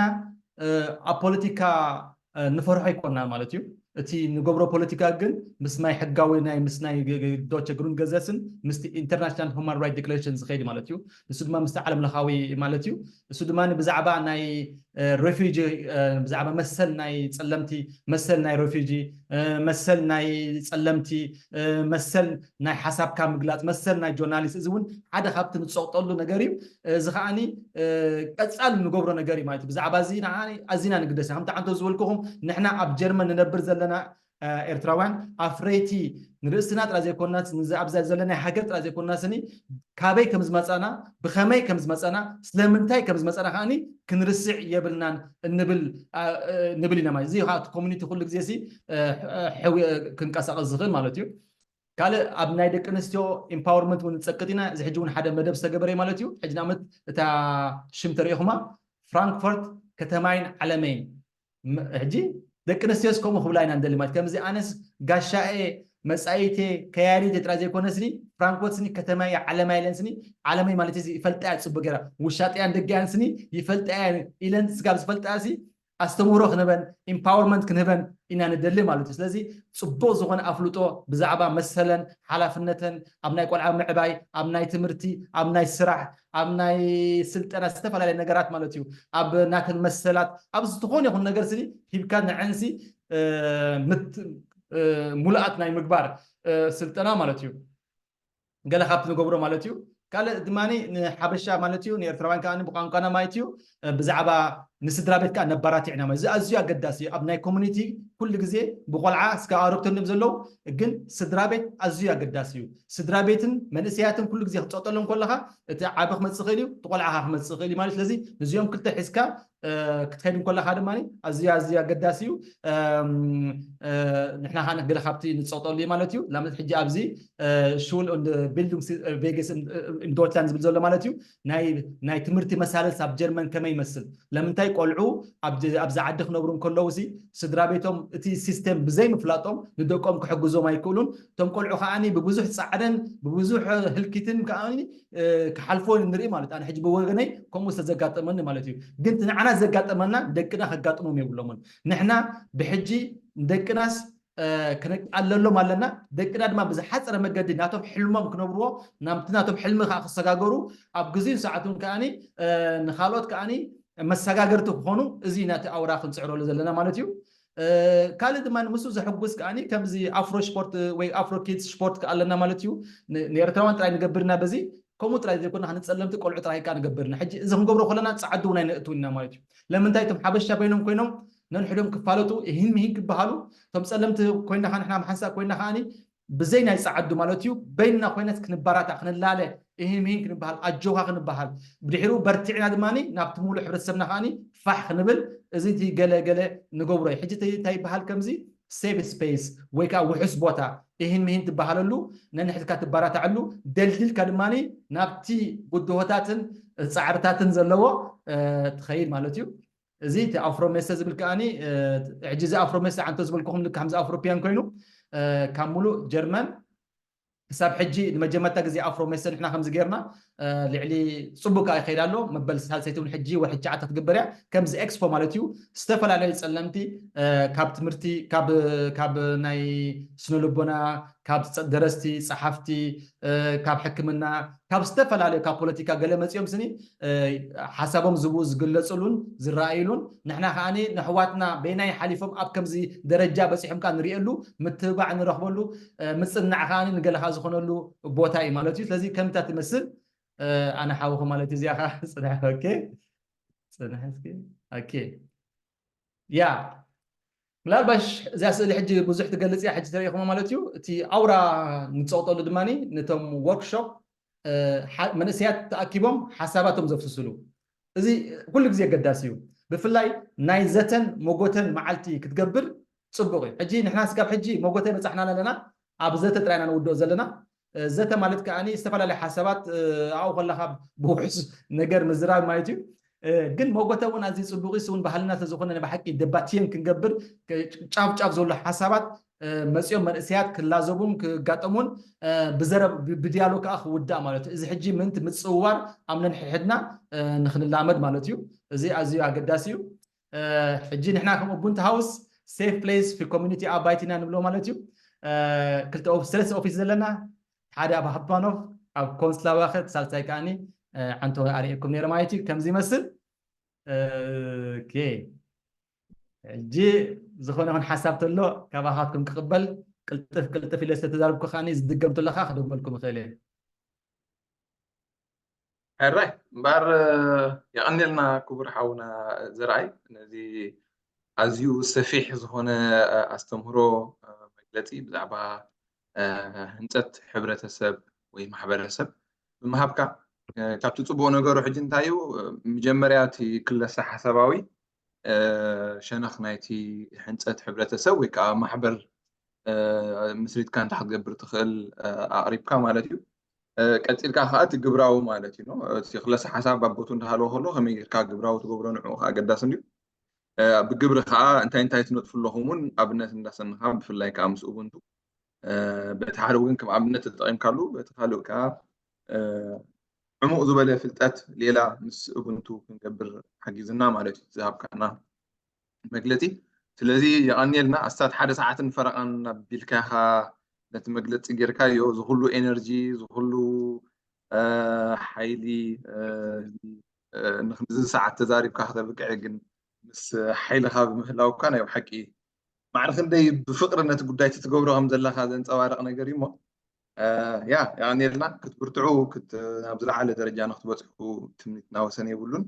ኣብ ፖለቲካ ንፈርሖ ኣይኮና ማለት እዩ። እቲ ንገብሮ ፖለቲካ ግን ምስ ናይ ሕጋዊ ናይ ምስ ናይ ዶቸ ግሩንድ ገዘስን ምስቲ ኢንተርናሽናል ሁማን ራይት ዲክሌሬሽን ዝኸይድ ማለት እዩ። ንሱ ድማ ምስቲ ዓለም ለኻዊ ማለት እዩ። እሱ ድማ ብዛዕባ ናይ ሬፊጂ ብዛዕባ መሰል ናይ ጸለምቲ መሰል ናይ ሬፊጂ መሰል ናይ ጸለምቲ መሰል ናይ ሓሳብካ ምግላጽ መሰል ናይ ጆርናሊስት እዚ እውን ሓደ ካብቲ ንጸቕጠሉ ነገር እዩ። እዚ ከዓኒ ቀጻሊ ንገብሮ ነገር እዩ ማለት እዩ። ብዛዕባ እዚ ኣዚና ንግደስ ከምቲ ዓንቶ ዝበልኩኹም ንሕና ኣብ ጀርመን ንነብር ዘለና ኤርትራውያን ኣፍረይቲ ንርእስና ጥራይ ዘይኮንና፣ ንዚ ኣብዛ ዘለናይ ሃገር ጥራይ ዘይኮንና ስኒ፣ ካበይ ከም ዝመጻና፣ ብኸመይ ከም ዝመጻና፣ ስለምንታይ ከም ዝመጻና ከኣኒ ክንርስዕ የብልናን እንብል ኣ፣ እ፣ ንብል ኢና ማለት። እዚ ከዓ እቲ ኮሚኒቲ ኩሉ ግዜ ሲ እ፣ ሕ- ሕዊ ክንቀሳቀስ ዝኽእል ማለት እዩ። ካልእ ኣብ ናይ ደቂ ኣንስትዮ ኢምፓወርመንት እውን ንጸቅጥ ኢና። እዚ ሕጂ እውን ሓደ መደብ ዝተገበረ እዩ ማለት እዩ። ሕጂ ንኣብነት እታ ሽም ተሪኢኹማ፣ ፍራንክፈርት ከተማይን ዓለመይን። ም- ሕጂ ደቂ ኣንስትዮስ ከምኡ ክብላ ኢና ንደሊ ማለት። ከምዚ ኣነስ ጋሻኤ መጻኢቴ ከያዲት ጥራይ ዘይኮነ ስኒ፣ ፍራንክፈርት ስኒ ከተማይ ዓለማይ ኢለን ስኒ፣ ዓለመይ ማለት እዚ ይፈልጣ እያ ጽቡቅ ገይራ። ውሻጥያን ደጊያን ስኒ ይፈልጣ እያ ኢለን ስጋብ ዝፈልጣ ሲ ኣስተምህሮ ክንበን ኢምፓወርመንት ክንህበን ኢና ንደሊ ማለት እዩ። ስለዚ ጽቡቅ ዝኾነ ኣፍልጦ ብዛዕባ መሰለን ሓላፍነተን ኣብ ናይ ቆልዓ ምዕባይ፣ ኣብ ናይ ትምህርቲ፣ ኣብ ናይ ስራሕ፣ ኣብ ናይ ስልጠና ዝተፈላለየ ነገራት ማለት እዩ። ኣብ ናተን መሰላት ኣብ ዝኾነ ይኹን ነገር ስኒ ሂብካ ንዐንሲ እ፣ ምት- እ፣ ሙሉኣት ናይ ምግባር እ፣ ስልጠና ማለት እዩ። ገለ ካብቲ ንገብሮ ማለት እዩ። ካልእ ድማ ንሓበሻ ማለት እዩ፣ ንኤርትራውያን ከዓ ብቋንቋና ማለት እዩ። እ፣ ብዛዕባ ንስድራ ቤት ከዓ ነባራትዕና ማለት እዚ ኣዝዩ ኣገዳሲ እዩ። ኣብ ናይ ኮሚኒቲ ኩሉ ግዜ ብቆልዓ እስከ ኣረግቶ እንድም ዘለዉ ግን ስድራ ቤት ኣዝዩ ኣገዳሲ እዩ። ስድራ ቤትን መንእሰያትን ኩሉ ግዜ ክትፀጠሎም ከለካ እቲ ዓቢ ክመፅእ ይኽእል እዩ፣ እቲ ቆልዓ ከዓ ክመፅእ ይኽእል እዩ ማለት። ስለዚ ንዚኦም ክልተ ሒዝካ እ፣ ክትከይድ እንከለካ ድማ ኣዝዩ ኣዝዩ ኣገዳሲ እዩ። እም፣ እ፣ ንሕና ከዓ ገለ ካብቲ ንፀጠሉ እዩ ማለት እዩ። ላምነት ሕጂ ኣብዚ ሹል ቢልዲንግ ቬገስ ኢን ዶይችላንድ ዝብል ዘሎ ማለት እዩ። ናይ ናይ ትምህርቲ መሳለስ ኣብ ጀርመን ከመይ ይመስል፣ ለምንታይ ቆልዑ ኣብ ጀ- ኣብዚ ዓዲ ክነብሩ እንከለዉ ሲ ስድራ ቤቶም እቲ ሲስተም ብዘይ ምፍላጦም ንደቆም ክሕግዞም ኣይክእሉን። እቶም ቆልዑ ከዓኒ ብብዙሕ ፃዕረን ብብዙሕ ህልኪትን ከዓኒ እ፣ ክሓልፎ ንርኢ ማለት ኣነ ሕጂ ብወገነይ ከምኡ ዝተዘጋጠመኒ ማለት እዩ። ግን እቲ ንዓና ዘጋጠመና ደቅና ከጋጥሞም የብሎምን። ንሕና ብሕጂ ደቅናስ እ፣ ክንቃለሎም ኣለና። ደቅና ድማ ብዝሓፀረ መገዲ ናቶም ሕልሞም ክነብርዎ፣ ናብቲ ናቶም ሕልሚ ከዓ ክሰጋገሩ ኣብ ግዜን ሰዓቱን ከዓኒ እ፣ ንካልኦት ከዓኒ መሰጋገርቲ ክኾኑ እዚ ናቲ ኣውራ ክንፅዕረሉ ዘለና ማለት እዩ። እ፣ ካልእ ድማ ምስኡ ዘሕጉስ ከዓኒ ከምዚ ኣፍሮ ስፖርት ወይ ኣፍሮ ኪድስ ስፖርት ከኣ ኣለና ማለት እዩ። ን- ንኤርትራውያን ጥራይ ንገብርና በዚ ከምኡ ጥራይ ዘይኮና ንጸለምቲ ቆልዑ ጥራይ ከኣ ንገብርና። ሕጂ እዚ ክንገብሮ ከለና ጸዓዱ እውን ኣይነእትውና ማለት እዩ። ለምንታይ እቶም ሓበሻ በይኖም ኮይኖም ነንሕዶም ክፋለጡ ይህን ምሂን ክበሃሉ፣ እቶም ጸለምቲ ኮይና ከኣ ንሕና ሓንሳእ ኮይና ከኣኒ ብዘይ ናይ ጸዓዱ ማለት እዩ በይንና ኮይናስ ክንበራታዕ ክንላለ ይህን ምሂን ክንበሃል ኣጆኻ ክንበሃል ብድሕሪኡ በርቲዕና ድማ ናብቲ ሙሉእ ሕብረተሰብና ከኣኒ ፋሕ ክንብል እዚ እቲ ገለ ገለ ንገብሮ እዩ። ሕጂ እቲ እንታይ ይበሃል ከምዚ ሴፍ ስፔስ ወይ ከዓ ውሑስ ቦታ ይህን ምሂን ትበሃለሉ ነንሕድካ ትበራታዕሉ ደልዲልካ ድማ ናብቲ ብድሆታትን ጻዕርታትን ዘለዎ እ፣ ትኸይድ ማለት እዩ። እዚ እቲ ኣፍሮ ሜሰ ዝብል ከኣኒ እ፣ ሕጂ እዚ ኣፍሮ ሜሰ ዓንቶ ዝበልኩኹም ልክ ከምዚ ኣፍሮፒያን ኮይኑ እ፣ ካብ ሙሉእ ጀርመን ክሳብ ሕጂ ንመጀመርታ ግዜ ኣፍሮ ሜሰ ንሕና ከምዚ ጌርና እ፣ ልዕሊ ጽቡቅ ከኣ ይኸይድ ኣሎ። መበል ሳልሰይቲ እውን ሕጂ ወርሒ ትሽዓተ ትግበር እያ። ከምዚ ኤክስፖ ማለት እዩ ዝተፈላለዩ ጸለምቲ እ፣ ካብ ትምህርቲ ካብ ካብ ናይ ስነ ልቦና ካብ ጸ- ደረስቲ ጸሓፍቲ እ፣ ካብ ሕክምና ካብ ዝተፈላለዩ ካብ ፖለቲካ ገለ መጺኦም ስኒ እ፣ ሓሳቦም ዝቡ ዝግለጽሉን ዝረኣይሉን ንሕና ከዓኒ ንሕዋትና በይናይ ሓሊፎም ኣብ ከምዚ ደረጃ በጺሖም ከኣ ንርእየሉ ምትብባዕ ንረኽበሉ እ፣ ምጽናዕ ከዓኒ ንገለኻ ዝኾነሉ ቦታ እዩ ማለት እዩ። ስለዚ ከምታ ትመስል እ፣ ኣነ ሓውኹ ማለት እዩ። እዚኣ ከኣ ጽንሕ ኦኬ ጽንሕ እስኪ ኦኬ ያ ምናልባሽ እዚኣ ስእሊ ሕጂ ብዙሕ ትገልጽ እያ። ሕጂ ተሪኢኹሞ ማለት እዩ። እቲ ኣውራ ንጸቕጠሉ ድማ ነቶም ወርክሾፕ እ፣ ሓ- መንእሰያት ተኣኪቦም ሓሳባቶም ዘፍስስሉ እዚ ኩሉ ግዜ ኣገዳሲ እዩ። ብፍላይ ናይ ዘተን መጎተን መዓልቲ ክትገብር ጽቡቕ እዩ። ሕጂ ንሕና ስጋብ ሕጂ መጎተ በጻሕና ኣለና፣ ኣብ ዘተ ጥራይና ንውድኦ ዘለና። እ፣ ዘተ ማለት ከኣኒ ዝተፈላለዩ ሓሳባት እ፣ ኣብኡ ከለኻ ብውሑስ ነገር ምዝራብ ማለት እዩ። እ፣ ግን መጎተ እውን ኣዝዩ ጽቡቕ እዩ። እሱ እውን ባህልና ስለዝኾነ ናይ ብሓቂ ደባትየን ክንገብር ጫፍ ጫፍ ዘሎ ሓሳባት እ፣ መጺኦም መንእሰያት ክላዘቡን ክጋጠሙን እ፣ ብዘረብ ብ- ብዲያሎግ ከዓ ክውዳእ ማለት እዩ። እዚ ሕጂ ምንት ምጽውዋር ኣብ ነንሕድና እ፣ ንክንላመድ ማለት እዩ። እዚ ኣዝዩ ኣገዳሲ እዩ። እ፣ ሕጂ ንሕና ከም ኡቡንቱ ሃውስ ሴፍ ፕሌስ ፊ ኮሚኒቲ ኣባይት ኢና ንብሎ ማለት እዩ። እ፣ ክልተ ኦፊስ ሰለስተ ኦፊስ ዘለና ሓደ ኣብ ሃፕማኖፍ ኣብ ኮንስላባኸ ሳልሳይ ከዓኒ እ፣ ዓንቶ ኣርእየኩም ነይረ ማለት እዩ። ከምዚ ይመስል ኦኬ ሕጂ ዝኾነ ይኹን ሓሳብ ተሎ ካባኻትኩም ክቕበል ቅልጥፍ ቅልጥፍ ኢለ ዝተዛረብኩ ከዓኒ ዝድገም ተለካ ክደግመልኩም እኽእል እየ። ሕራይ እምበኣር የቐንየልና ክቡር ሓውና ዘርኣይ ነዚ ኣዝዩ ሰፊሕ ዝኾነ ኣስተምህሮ መግለፂ ብዛዕባ ህንፀት ሕብረተሰብ ወይ ማሕበረሰብ ብምሃብካ፣ ካብቲ ፅቡቕ ነገሩ ሕጂ እንታይ እዩ? መጀመርያ እቲ ክለሳ ሓሳባዊ ሸነኽ ናይቲ ህንፀት ሕብረተሰብ ወይ ከዓ ማሕበር ምስሪትካ እንታይ ክትገብር ትኽእል ኣቕሪብካ ማለት እዩ። ቀፂልካ ከዓ እቲ ግብራዊ ማለት እዩ። እቲ ክለሳ ሓሳብ ኣብ ቦቱ እንዳሃለወ ከሎ ከመይ ጌርካ ግብራዊ ትገብሮ ንዕኡ ከዓ ኣገዳሲ እንድዩ። ብግብሪ ከዓ እንታይ እንታይ ትነጥፉ ኣለኹም እውን ኣብነት እንዳሰንኻ፣ ብፍላይ ከዓ ምስ ኡቡንቱ በቲ ሓደ ወገን ከም ኣብነት ተጠቒምካሉ፣ በቲ ካልእ ከዓ ዕሙቕ ዝበለ ፍልጠት ሌላ ምስ ኡቡንቱ ክንገብር ሓጊዝና ማለት እዩ ዝሃብካና መግለፂ። ስለዚ የቐንየልና። ኣስታት ሓደ ሰዓትን ፈረቓን ኣቢልካ ኢኻ ነቲ መግለፂ ጌርካዮ። ዝኹሉ ኤነርጂ፣ ዝኹሉ ሓይሊ ንክንዚ ሰዓት ተዛሪብካ ክተብቅዕ ግን ምስ ሓይልኻ ብምህላውካ ናይ ብሓቂ ማዕረ ክንደይ ብፍቕሪ ነቲ ጉዳይ እቲ ትገብሮ ከም ዘለኻ ዘንፀባርቕ ነገር እዩ። እሞ ያ የቐንየልና። ክትብርትዑ፣ ናብ ዝለዓለ ደረጃ ንክትበፅሑ ትምኒትና ወሰን የብሉን።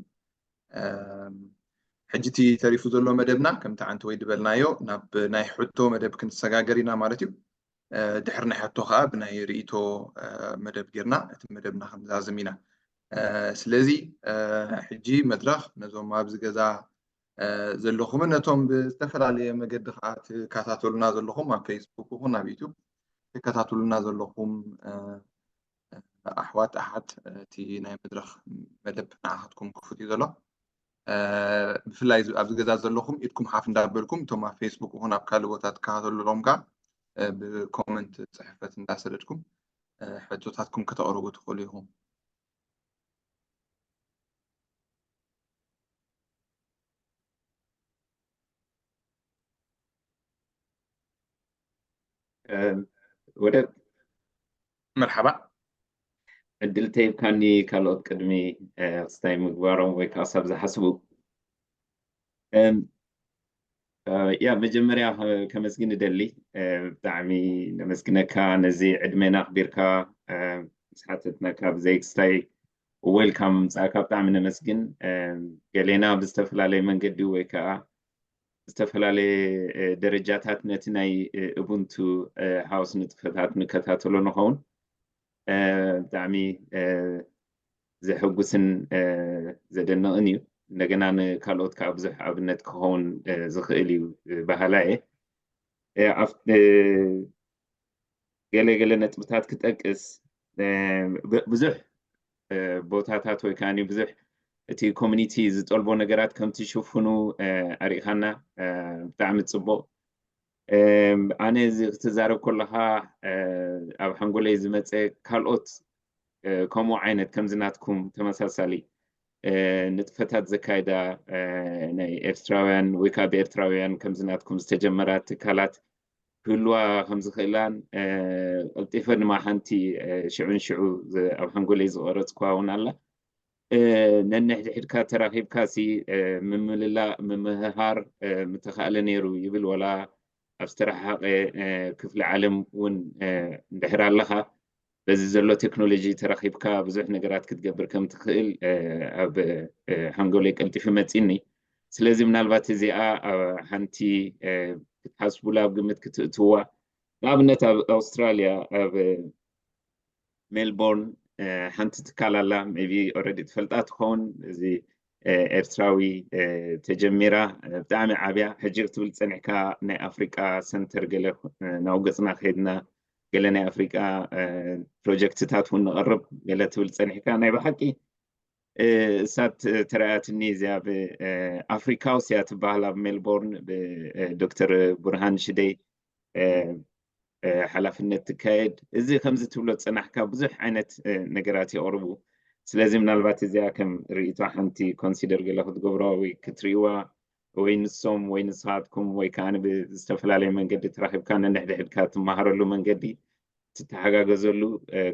ሕጂ እቲ ተሪፉ ዘሎ መደብና ከምቲ ዓንቲ ወይ ድበልናዮ ናብ ናይ ሕቶ መደብ ክንሰጋገር ኢና ማለት እዩ። ድሕሪ ናይ ሕቶ ከዓ ብናይ ርእይቶ መደብ ጌርና እቲ መደብና ክንዛዝም ኢና። ስለዚ ሕጂ መድረኽ ነዞም ኣብዚ ገዛ ዘለኹምን ነቶም ብዝተፈላለየ መገዲ ከዓ ትከታተሉና ዘለኹም ኣብ ፌስቡክ ይኹን ኣብ ዩቱብ ትከታተሉና ዘለኹም ኣሕዋት ኣሓት እቲ ናይ መድረኽ መደብ ንዓኻትኩም ክፉት እዩ ዘሎ። ብፍላይ ኣብዚ ገዛ ዘለኹም ኢድኩም ሓፍ እንዳበልኩም እቶም ኣብ ፌስቡክ ይኹን ኣብ ካልእ ቦታ ትከታተሉ ዘለኹም ከዓ ብኮመንት ፅሕፈት እንዳሰደድኩም ሕቶታትኩም ከተቕርቡ ትኽእሉ ኢኹም። ወደ መርሓባ። ዕድል ተሂብካኒ ካልኦት ቅድሚ ክስታይ ምግባሮም ወይ ከዓ ሳብ ዝሓስቡ ያ መጀመርያ ከመስግን እደሊ። ብጣዕሚ ነመስግነካ ነዚ ዕድሜና ኣኽቢርካ ምስ ሓተትናካ ብዘይ ክስታይ ዌልካም ምምፃእካ ብጣዕሚ ነመስግን። ገሌና ብዝተፈላለየ መንገዲ ወይ ከዓ ዝተፈላለየ ደረጃታት ነቲ ናይ ኡቡንቱ ሃውስ ንጥፈታት ንከታተሎ ንኸውን። ብጣዕሚ ዘሐጉስን ዘደንቕን እዩ። እንደገና ንካልኦት ከዓ ብዙሕ ኣብነት ክኸውን ዝኽእል እዩ በሃላ እየ። ገለ ገለ ነጥብታት ክጠቅስ፣ ብዙሕ ቦታታት ወይ ከዓ ብዙሕ እቲ ኮሚኒቲ ዝጠልቦ ነገራት ከምቲ ሽፉኑ ኣሪእኻና። ብጣዕሚ ፅቡቕ። ኣነ እዚ ክትዛረብ ከለኻ ኣብ ሓንጎለይ ዝመፀ ካልኦት ከምኡ ዓይነት ከምዚ ናትኩም ተመሳሳሊ ንጥፈታት ዘካይዳ ናይ ኤርትራውያን ወይ ከዓ ብኤርትራውያን ከምዚ ናትኩም ዝተጀመራ ትካላት ክህልዋ ከም ዝኽእላን ቀልጢፈ ድማ ሓንቲ ሽዑን ሽዑ ኣብ ሓንጎለይ ዝቐረፅኩዋ እውን ኣላ። ነንሕድሕድካ ተራኺብካ ሲ ምምልላእ ምምህሃር ምተኻእለ ነይሩ ይብል። ወላ ኣብ ዝተረሓሓቐ ክፍሊ ዓለም እውን እንድሕር ኣለኻ በዚ ዘሎ ቴክኖሎጂ ተራኺብካ ብዙሕ ነገራት ክትገብር ከም ትኽእል ኣብ ሓንጎለይ ቀልጢፉ መፂኒ። ስለዚ ምናልባት እዚኣ ሓንቲ ክትሓስቡላ ኣብ ግምት ክትእትዋ፣ ንኣብነት ኣብ ኣውስትራልያ ኣብ ሜልቦርን ሓንቲ ትካል ኣላ፣ maybe already ትፈልጣ ትኸውን። እዚ ኤርትራዊ ተጀሚራ ብጣዕሚ ዓብያ ሕጂ ክትብል ፀኒሕካ ናይ ኣፍሪቃ ሰንተር ገለ ናብ ገፅና ከይድና ገለ ናይ ኣፍሪቃ ፕሮጀክትታት እውን ንቐርብ ገለ ትብል ፀኒሕካ ናይ ብሓቂ እሳት ተረኣያትኒ እዚኣ ብኣፍሪካውስ እያ ትበሃል ኣብ ሜልቦርን ብዶክተር ቡርሃን ሽደይ ሓላፍነት ትካየድ። እዚ ከምዚ ትብሎ ዝፀናሕካ ብዙሕ ዓይነት ነገራት የቕርቡ። ስለዚ ምናልባት እዚኣ ከም ርእይቶ ሓንቲ ኮንሲደር ገለ ክትገብሮ ወይ ክትርእይዋ ወይ ንሶም ወይ ንስኻትኩም ወይ ከዓ ብዝተፈላለየ መንገዲ ተራኺብካ ነንሕድሕድካ ትመሃረሉ መንገዲ ትተሓጋገዘሉ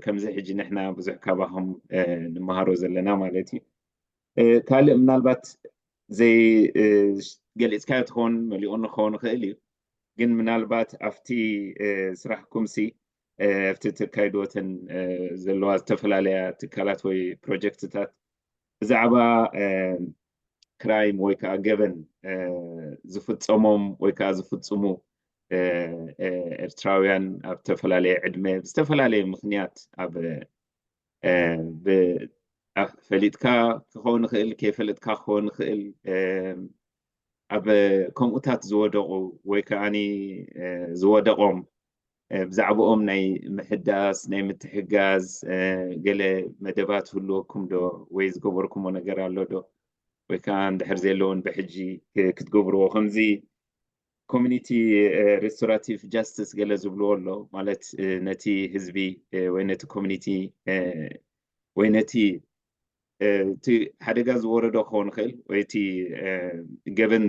ከምዚ ሕጂ ንሕና ብዙሕ ካባኹም ንመሃሮ ዘለና ማለት እዩ። ካልእ ምናልባት ዘይ ገሊፅካዮ ትኸውን መሊኡ ንኸውን ይኽእል እዩ። ግን ምናልባት ኣብቲ ስራሕኩም ሲ ኣብቲ ተካይድወተን ዘለዋ ዝተፈላለያ ትካላት ወይ ፕሮጀክትታት ብዛዕባ ክራይም ወይ ከዓ ገበን ዝፍፀሞም ወይ ከዓ ዝፍፅሙ ኤርትራውያን ኣብ ዝተፈላለየ ዕድመ ብዝተፈላለየ ምክንያት ኣብ ፈሊጥካ ክኸውን ይኽእል፣ ከይፈለጥካ ክኸውን ይኽእል። ኣብ ከምኡታት ዝወደቑ ወይ ከዓኒ ዝወደቖም ብዛዕባኦም ናይ ምሕዳስ ናይ ምትሕጋዝ ገለ መደባት ህልወኩም ዶ ወይ ዝገበርኩሞ ነገር ኣሎ ዶ ወይ ከዓ እንድሕር ዘለውን ብሕጂ ክትገብርዎ ከምዚ community restorative justice ገለ ዝብልዎ ኣሎ ማለት ነቲ ህዝቢ ወይ ነቲ community ወይ ነቲ እቲ ሓደጋ ዝወረዶ ክኸውን ይኽእል ወይ እቲ ገበን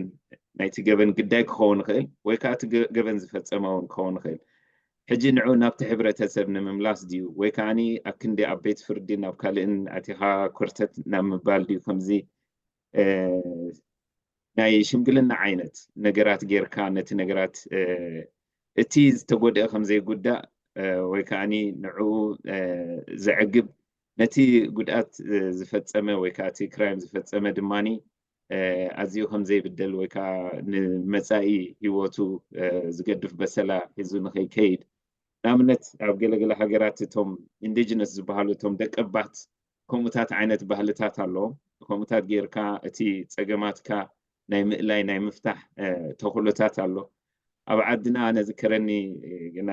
ናይቲ ገበን ግዳይ ክኸውን ይኽእል ወይ ከዓ እቲ ገበን ዝፈፀመ እውን ክኸውን ይኽእል። ሕጂ ንዑ ናብቲ ሕብረተሰብ ንምምላስ ድዩ ወይ ከዓ ኣብ ክንዲ ኣብ ቤት ፍርዲ ናብ ካልእን ኣቲኻ ኮርተት ናብ ምባል ድዩ ከምዚ ናይ ሽምግልና ዓይነት ነገራት ጌርካ ነቲ ነገራት እቲ ዝተጎድአ ከም ዘይጉዳእ ወይ ከዓ ንዕኡ ዘዕግብ ነቲ ጉድኣት ዝፈፀመ ወይ ከዓ እቲ ክራይም ዝፈፀመ ድማ ኣዝዩ ከም ዘይብደል ወይ ከዓ ንመፃኢ ህይወቱ ዝገድፍ በሰላ ሒዙ ንኸይከይድ ንኣብነት ኣብ ገለገለ ሃገራት እቶም ኢንዲጅነስ ዝበሃሉ እቶም ደቀባት ከምኡታት ዓይነት ባህልታት ኣለዎም። ከምኡታት ጌርካ እቲ ፀገማትካ ናይ ምእላይ ናይ ምፍታሕ ተኽእሎታት ኣሎ። ኣብ ዓድና ኣነ ዝከረኒ ግና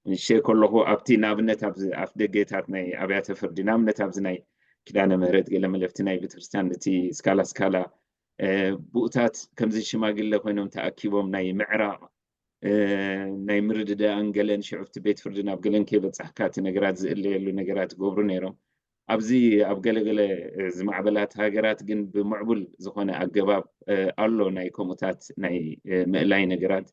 ንሸ ከለኹ ኣብቲ ንኣብነት ኣብዚ ኣፍ ደገታት ናይ ኣብያተ ፍርዲ ንኣብነት ኣብዚ ናይ ኪዳነ ምህረት ገለ መለፍቲ ናይ ቤተክርስትያን እቲ ስካላ ስካላ ብኡታት ከምዚ ሽማግለ ኮይኖም ተኣኪቦም ናይ ምዕራቕ ናይ ምርድዳእን ገለን ሽዑ እቲ ቤት ፍርዲ ናብ ገለን ከይበጻሕካ እቲ ነገራት ዝእለየሉ ነገራት ይገብሩ ነይሮም። ኣብዚ ኣብ ገለገለ ዝማዕበላት ሃገራት ግን ብምዕቡል ዝኾነ ኣገባብ ኣሎ ናይ ከምኡታት ናይ ምእላይ ነገራት።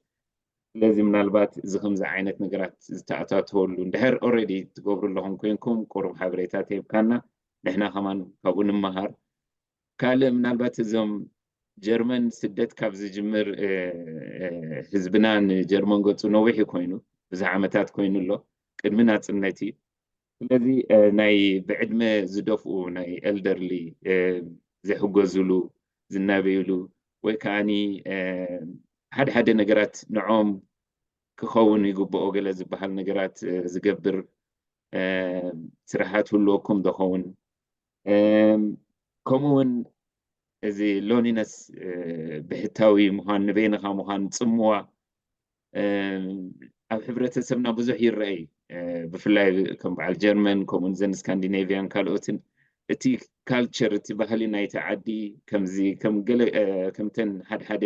ስለዚ ምናልባት እዚ ከምዚ ዓይነት ነገራት ዝተኣታተወሉ እንድሕር ኦረዲ ትገብሩ ኣለኹም ኮይንኩም ቁሩብ ሓበሬታ ተሂብካና ንሕና ከማን ካብኡ ንመሃር። ካልእ ምናልባት እዞም ጀርመን ስደት ካብ ዝጅምር ህዝብና ንጀርመን ገፁ ነዊሕ ኮይኑ ብዙሕ ዓመታት ኮይኑ ኣሎ ቅድሚ ናፅነት እዩ። ስለዚ ናይ ብዕድመ ዝደፍኡ ናይ ኤልደርሊ ዝሕገዝሉ ዝናበይሉ ወይ ከዓኒ ሓደ ሓደ ነገራት ንዖም ክኸውን ይግብኦ ገለ ዝበሃል ነገራት ዝገብር ስራሓት ህልወኩም ዝኸውን ከምኡ እውን እዚ ሎኒነስ ብሕታዊ ምዃን ንበይንኻ ምዃን ፅምዋ ኣብ ሕብረተሰብና ብዙሕ ይረአ እዩ። ብፍላይ ከም በዓል ጀርመን ከምኡን ዘን ስካንዲኔቪያን ካልኦትን እቲ ካልቸር እቲ ባህሊ ናይቲ ዓዲ ከምዚ ከም ገለ ከምተን ሓድሓደ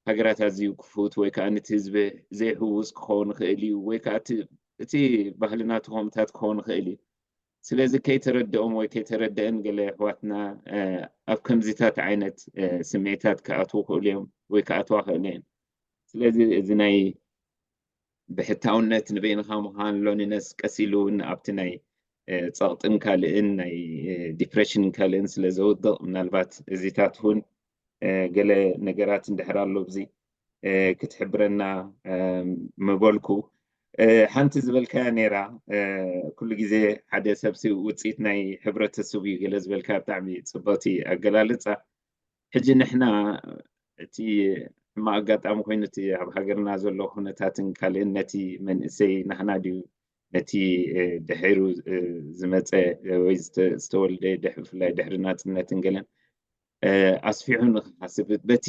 ሃገራት ኣዝዩ ክፉት ወይ ከዓ ነቲ ህዝቢ ዘይህውስ ክኸውን ይኽእል እዩ ወይ ከዓ እቲ ባህልና ተኾምታት ክኸውን ይኽእል እዩ። ስለዚ ከይተረድኦም ወይ ከይተረድአን ገለ ኣሕዋትና ኣብ ከምዚታት ዓይነት ስምዒታት ክኣትዉ ክእሉ እዮም ወይ ክኣትዋ ክእሉ እየን። ስለዚ እዚ ናይ ብሕታውነት ንበይንኻ ምዃን ሎኒነስ ቀስ ኢሉ እውን ኣብቲ ናይ ጸቕጥን ካልእን ናይ ዲፕሬሽንን ካልእን ስለ ዘውድቕ ምናልባት እዚታት እውን ገለ ነገራት እንድሕር ኣሎ ብዚ ክትሕብረና ምበልኩ። ሓንቲ ዝበልካያ ነይራ ኩሉ ግዜ ሓደ ሰብሲ ውፅኢት ናይ ሕብረተሰቡ እዩ ገለ ዝበልካ ብጣዕሚ ፅቡቕቲ ኣገላልፃ። ሕጂ ንሕና እቲ ሕማቕ ኣጋጣሚ ኮይኑ እቲ ኣብ ሃገርና ዘሎ ኩነታትን ካልእን ነቲ መንእሰይ ናህና ድዩ ነቲ ድሒሩ ዝመፀ ወይ ዝተወልደ ብፍላይ ድሕሪ ናፅነትን ገለን ኣስፊሑ ንክሓስብ በቲ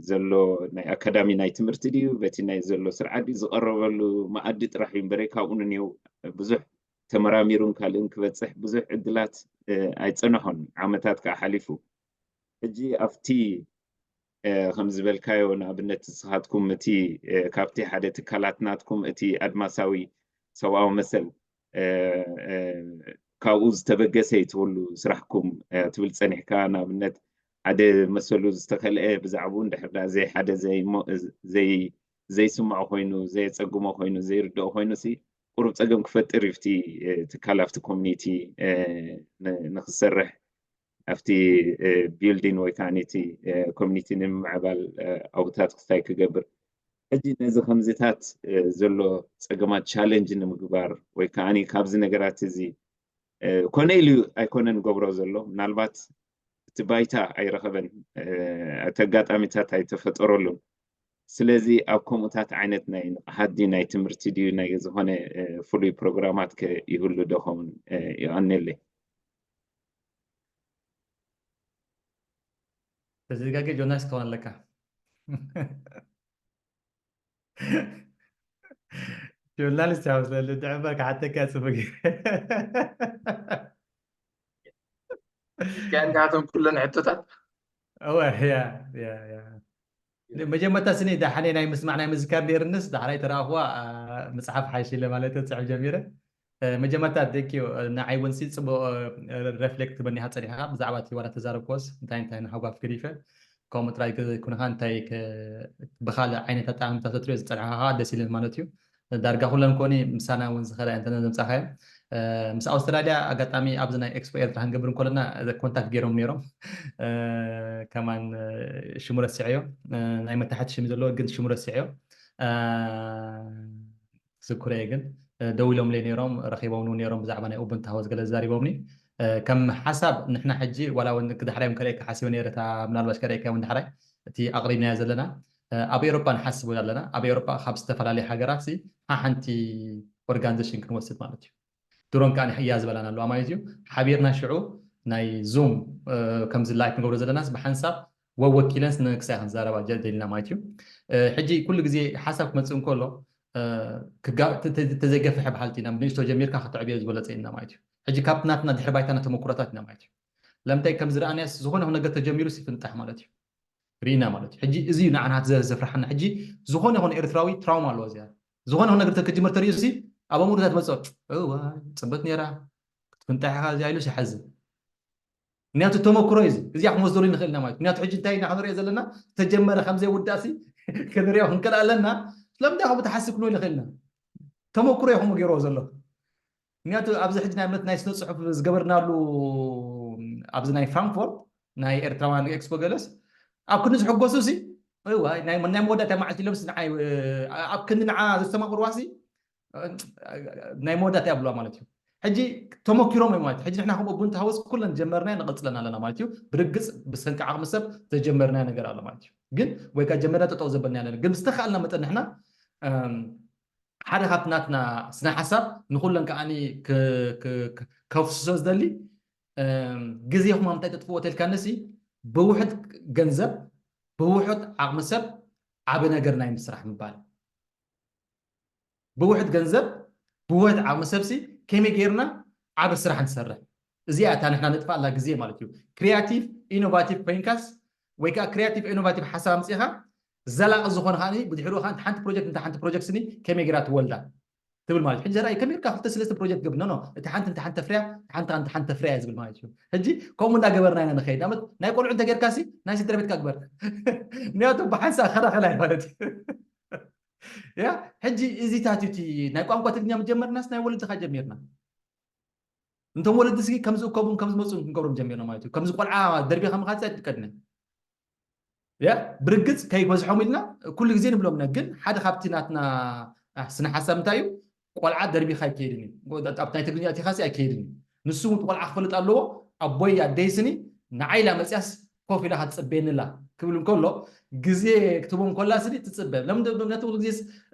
ዘሎ ናይ ኣካዳሚ ናይ ትምህርቲ ድዩ በቲ ናይ ዘሎ ስርዓት ድዩ ዝቐረበሉ መኣዲ ጥራሕ እዩ እምበረ ካብኡ ንኔው ብዙሕ ተመራሚሩን ካልእን ክበፅሕ ብዙሕ ዕድላት ኣይፀንሖን ዓመታት ከዓ ሓሊፉ ሕጂ ኣብቲ ከም ዝበልካዮ ንኣብነት ንስኻትኩም እቲ ካብቲ ሓደ ትካላት ናትኩም እቲ ኣድማሳዊ ሰብኣዊ መሰል ካብኡ ዝተበገሰ እዩ ትብሉ ስራሕኩም ትብል ፀኒሕካ ንኣብነት ሓደ መሰሉ ዝተኸልአ ብዛዕባኡ እንድሕር ዳ ዘይሓደ ዘይስምዖ ኮይኑ ዘየፀግሞ ኮይኑ ዘይርድኦ ኮይኑ ሲ ቁሩብ ፀገም ክፈጥር እዩ እቲ ትካል ኣብቲ ኮሚኒቲ ንክሰርሕ ኣብቲ ቢልዲን ወይ ከዓ ነቲ ኮሚኒቲ ንምምዕባል ኣውታት ክስታይ ክገብር ሕጂ ነዚ ከምዚታት ዘሎ ፀገማት ቻለንጅ ንምግባር ወይ ከዓ ካብዚ ነገራት እዚ ኮነ ኢሉ ኣይኮነን ገብሮ ዘሎ ምናልባት እቲ ባይታ ኣይረኸበን፣ እቲ ኣጋጣሚታት ኣይተፈጠረሉን። ስለዚ ኣብ ከምኡታት ዓይነት ናይ ንቕሓት ድዩ ናይ ትምህርቲ ድዩ ናይ ዝኾነ ፍሉይ ፕሮግራማት ከ ይህሉ ዶ ኸውን? የቐንየለይ። ተዘጋገ ጆናስ ክኸውን ኣለካ። ጆርናሊስት ያው ስለልድዕበር ክሓተካ ጽቡቅ። ከንዳቶም ኩለን ሕቶታት እወ ያ ያ ያ መጀመርታ ስኒ ዳሕኔ ናይ ምስማዕ ናይ ምዝካር ነይርንስ ዳሕራይ ተረኣኽዋ መፅሓፍ ሓይሽ ኢለ ማለት ፅሕፍ ጀሚረ። መጀመርታ ደኪ ንዓይ እውን ሲ ፅቡቅ ሬፍሌክት ትበኒካ ፀኒሕካ ብዛዕባ እቲ ዋላ ተዛረብክዎስ እንታይ እንታይ ንሃጓፍ ገዲፈ ከምኡ ጥራይ ዘይኮንካ እንታይ ብካልእ ዓይነት ኣጠማምታ ተትሪኦ ዝፀንሐካ ከዓ ደስ ኢለን ማለት እዩ። ዳርጋ ኩለን ኮኒ ምሳና እውን ዝኸዳ እንተ ዘምፃኻዮ ምስ ኣውስትራሊያ ኣጋጣሚ ኣብዚ ናይ ኤክስፖ ኤርትራ ክንገብር እንከለና ኮንታክት ገይሮም ነይሮም። ከማን ሽሙ ረሲዐዮ። ናይ መታሕቲ ሽም ዘለዎ ግን ሽሙ ረሲዐዮ። ዝክረየ ግን ደው ኢሎምለይ ነይሮም ረኺቦምኒ እውን ነይሮም ብዛዕባ ናይ ኡቡንቱ ሃውስ ገለ ተዛሪቦምኒ። ከም ሓሳብ ንሕና ሕጂ ዋላ እውን ዳሕራይ እውን ከርእየካ ሓሲበ ነይረ እታ ምናልባሽ ከርእየካ እውን ዳሕራይ እቲ ኣቕሪብናዮ ዘለና ኣብ ኤውሮጳ ንሓስብ ኣለና። ኣብ ኤውሮጳ ካብ ዝተፈላለዩ ሃገራት ሓንቲ ኦርጋኒዜሽን ክንወስድ ማለት እዩ። ድሮን ከዓ ሕያ ዝበላና ኣለዋ ማለት እዩ። ሓቢርና ሽዑ ናይ ዙም ከምዚ ላይፍ ንገብሮ ዘለናስ ብሓንሳብ ወወኪለን ንክሳይ ክንዛረባ ደሊና ማለት እዩ። ሕጂ ኩሉ ግዜ ሓሳብ ክመፅእ እንከሎ ተዘይገፍሐ በሃልቲ ኢና ብንእሽቶ ጀሚርካ ክትዕብዮ ዝበለፀ ኢና ማለት እዩ። ሕጂ ካብቲ ናትና ድሕሪ ባይታና ተመኩሮታት ኢና ማለት እዩ። ለምታይ ከም ዝረኣናዮ ዝኾነ ነገር ተጀሚሩ ይፍንጣሕ ማለት እዩ። ርኢና ማለት እዩ። ሕጂ እዚ እዩ ንዓና ዘፍርሓና። ሕጂ ዝኾነ ይኹን ኤርትራዊ ትራውማ ኣለዎ እዚኣ። ዝኾነ ይኹን ነገር ተክጅምር ተርእዩ ሲ ኣብ ኣእምሮታት መፅኦ እዋ ፅበት ነይራ ክትፍንጣሕ ኢኻ እዚኣ ኢሉ ይሓዝን። ምክንያቱ ተመክሮ እዩ እዚ። እዚኣ ክንወስደሉ ንኽእል ኢና ማለት እዩ። ምክንያቱ ሕጂ እንታይ ኢና ክንሪኦ ዘለና ዝተጀመረ ከም ዘይውዳእ ሲ ክንሪኦ ክንክእል ኣለና። ስለምንታይ ከምኡ ትሓስብ ክንብል ንኽእል ኢና። ተመክሮ እዩ ከምኡ ገይርዎ ዘሎ። ምክንያቱ ኣብዚ ሕጂ ናይ እምነት ናይ ስነ ፅሑፍ ዝገበርናሉ ኣብዚ ናይ ፍራንክፎርት ናይ ኤርትራውያን ኤክስፖ ገለስ ኣብ ክንዲ ዝሕጎሱ ሲ እዋይ ናይ ናይ መወዳእታ መዓልቲ ኢሎም ሲ ንዓይ ኣብ ክንዲ ንዓ ዘስተማቕርዋ ሲ ናይ መወዳእታ ኣብልዋ ማለት እዩ። ሕጂ ተመኪሮም እዮም ማለት እዩ። ሕጂ ንሕና ከምኡ ቡንት ሃውስ ኩለን ጀመርና ንቐፅለን ኣለና ማለት እዩ። ብርግፅ ብሰንኪ ዓቕሚ ሰብ ዘጀመርና ነገር ኣሎ ማለት እዩ። ግን ወይ ከዓ ጀመርና ጠጠው ዘበልና ኣለና ግን ዝተኻልና መጠን ንሕና ሓደ ካብቲ ናትና ስነ ሓሳብ ንኩለን ከዓኒ ከፍስሶ ዝደሊ ግዜኹም ኣብ ምንታይ ተጥፍዎ ተልካኒ ሲ ብውሕድ ገንዘብ ብውሕድ ዓቕሚ ሰብ ዓቢ ነገር ናይ ምስራሕ ምባል። ብውሕድ ገንዘብ ብውሕድ ዓቕሚ ሰብ ሲ ከመይ ጌርና ዓቢ ስራሕ ንሰርሕ። እዚኣ እታ ንሕና ንጥፋላ ግዜ ማለት እዩ። ክሪያቲቭ ኢኖቫቲቭ ኮይንካስ ወይ ከዓ ክሪያቲቭ ኢኖቫቲቭ ሓሳብ ኣምፂኻ ዘላቂ ዝኾነ ከዓ ብድሕሪኡ ከዓ ሓንቲ ፕሮጀክት እንተ ሓንቲ ፕሮጀክት ስኒ ከመይ ጌራ ትወልዳ ትብል ማለት ሕጂ ዘርኣይ ከመይ ጌርካ ክልተ ሰለስተ ፕሮጀክት ገብር ኖ እቲ ሓንቲ እንተ ሓንቲ ፍርያ ሓንቲ እንተ ሓንቲ ፍርያ ዝብል ማለት እዩ። ሕጂ ከምኡ እንዳገበርና ኢና ንኸይድ። ኣመት ናይ ቆልዑ እንተ ጌርካ ሲ ናይ ስድራ ቤትካ ግበር። ምክንያቱ ብሓንሳ ከላኸላይ ማለት እዩ። ያ ሕጂ እዚታት እዩ ናይ ቋንቋ ትግርኛ ምጀመርናስ ናይ ወለድኻ ጀሚርና። እንቶም ወለዲ ስጊ ከም ዝእከቡን ከም ዝመፁን ክንገብሮም ጀሚርና ማለት እዩ። ከምዚ ቆልዓ ደርቢኻ ምኻድስ ኣይትፍቀድነ። ያ ብርግፅ ከይበዝሖም ኢልና ኩሉ ግዜ ንብሎም ኢና። ግን ሓደ ካብቲ ናትና ስነ ሓሳብ እንታይ እዩ? ቆልዓ ደርቢኻ ኣይከይድን እዩ። ኣብ ናይ ትግርኛ እቲኻሲ ኣይከይድን እዩ። ንሱ እውን ቆልዓ ክፈልጥ ኣለዎ። ኣቦይ ኣደይ ስኒ ንዓይ ኢላ መፅያስ ኮፍ ኢላ ክትፅበየኒ ኣላ ክብል እንከሎ ግዜ ክትቦም ኮላ ስኒ ትፅበ። ለምንድነቱ ኩሉ ግዜ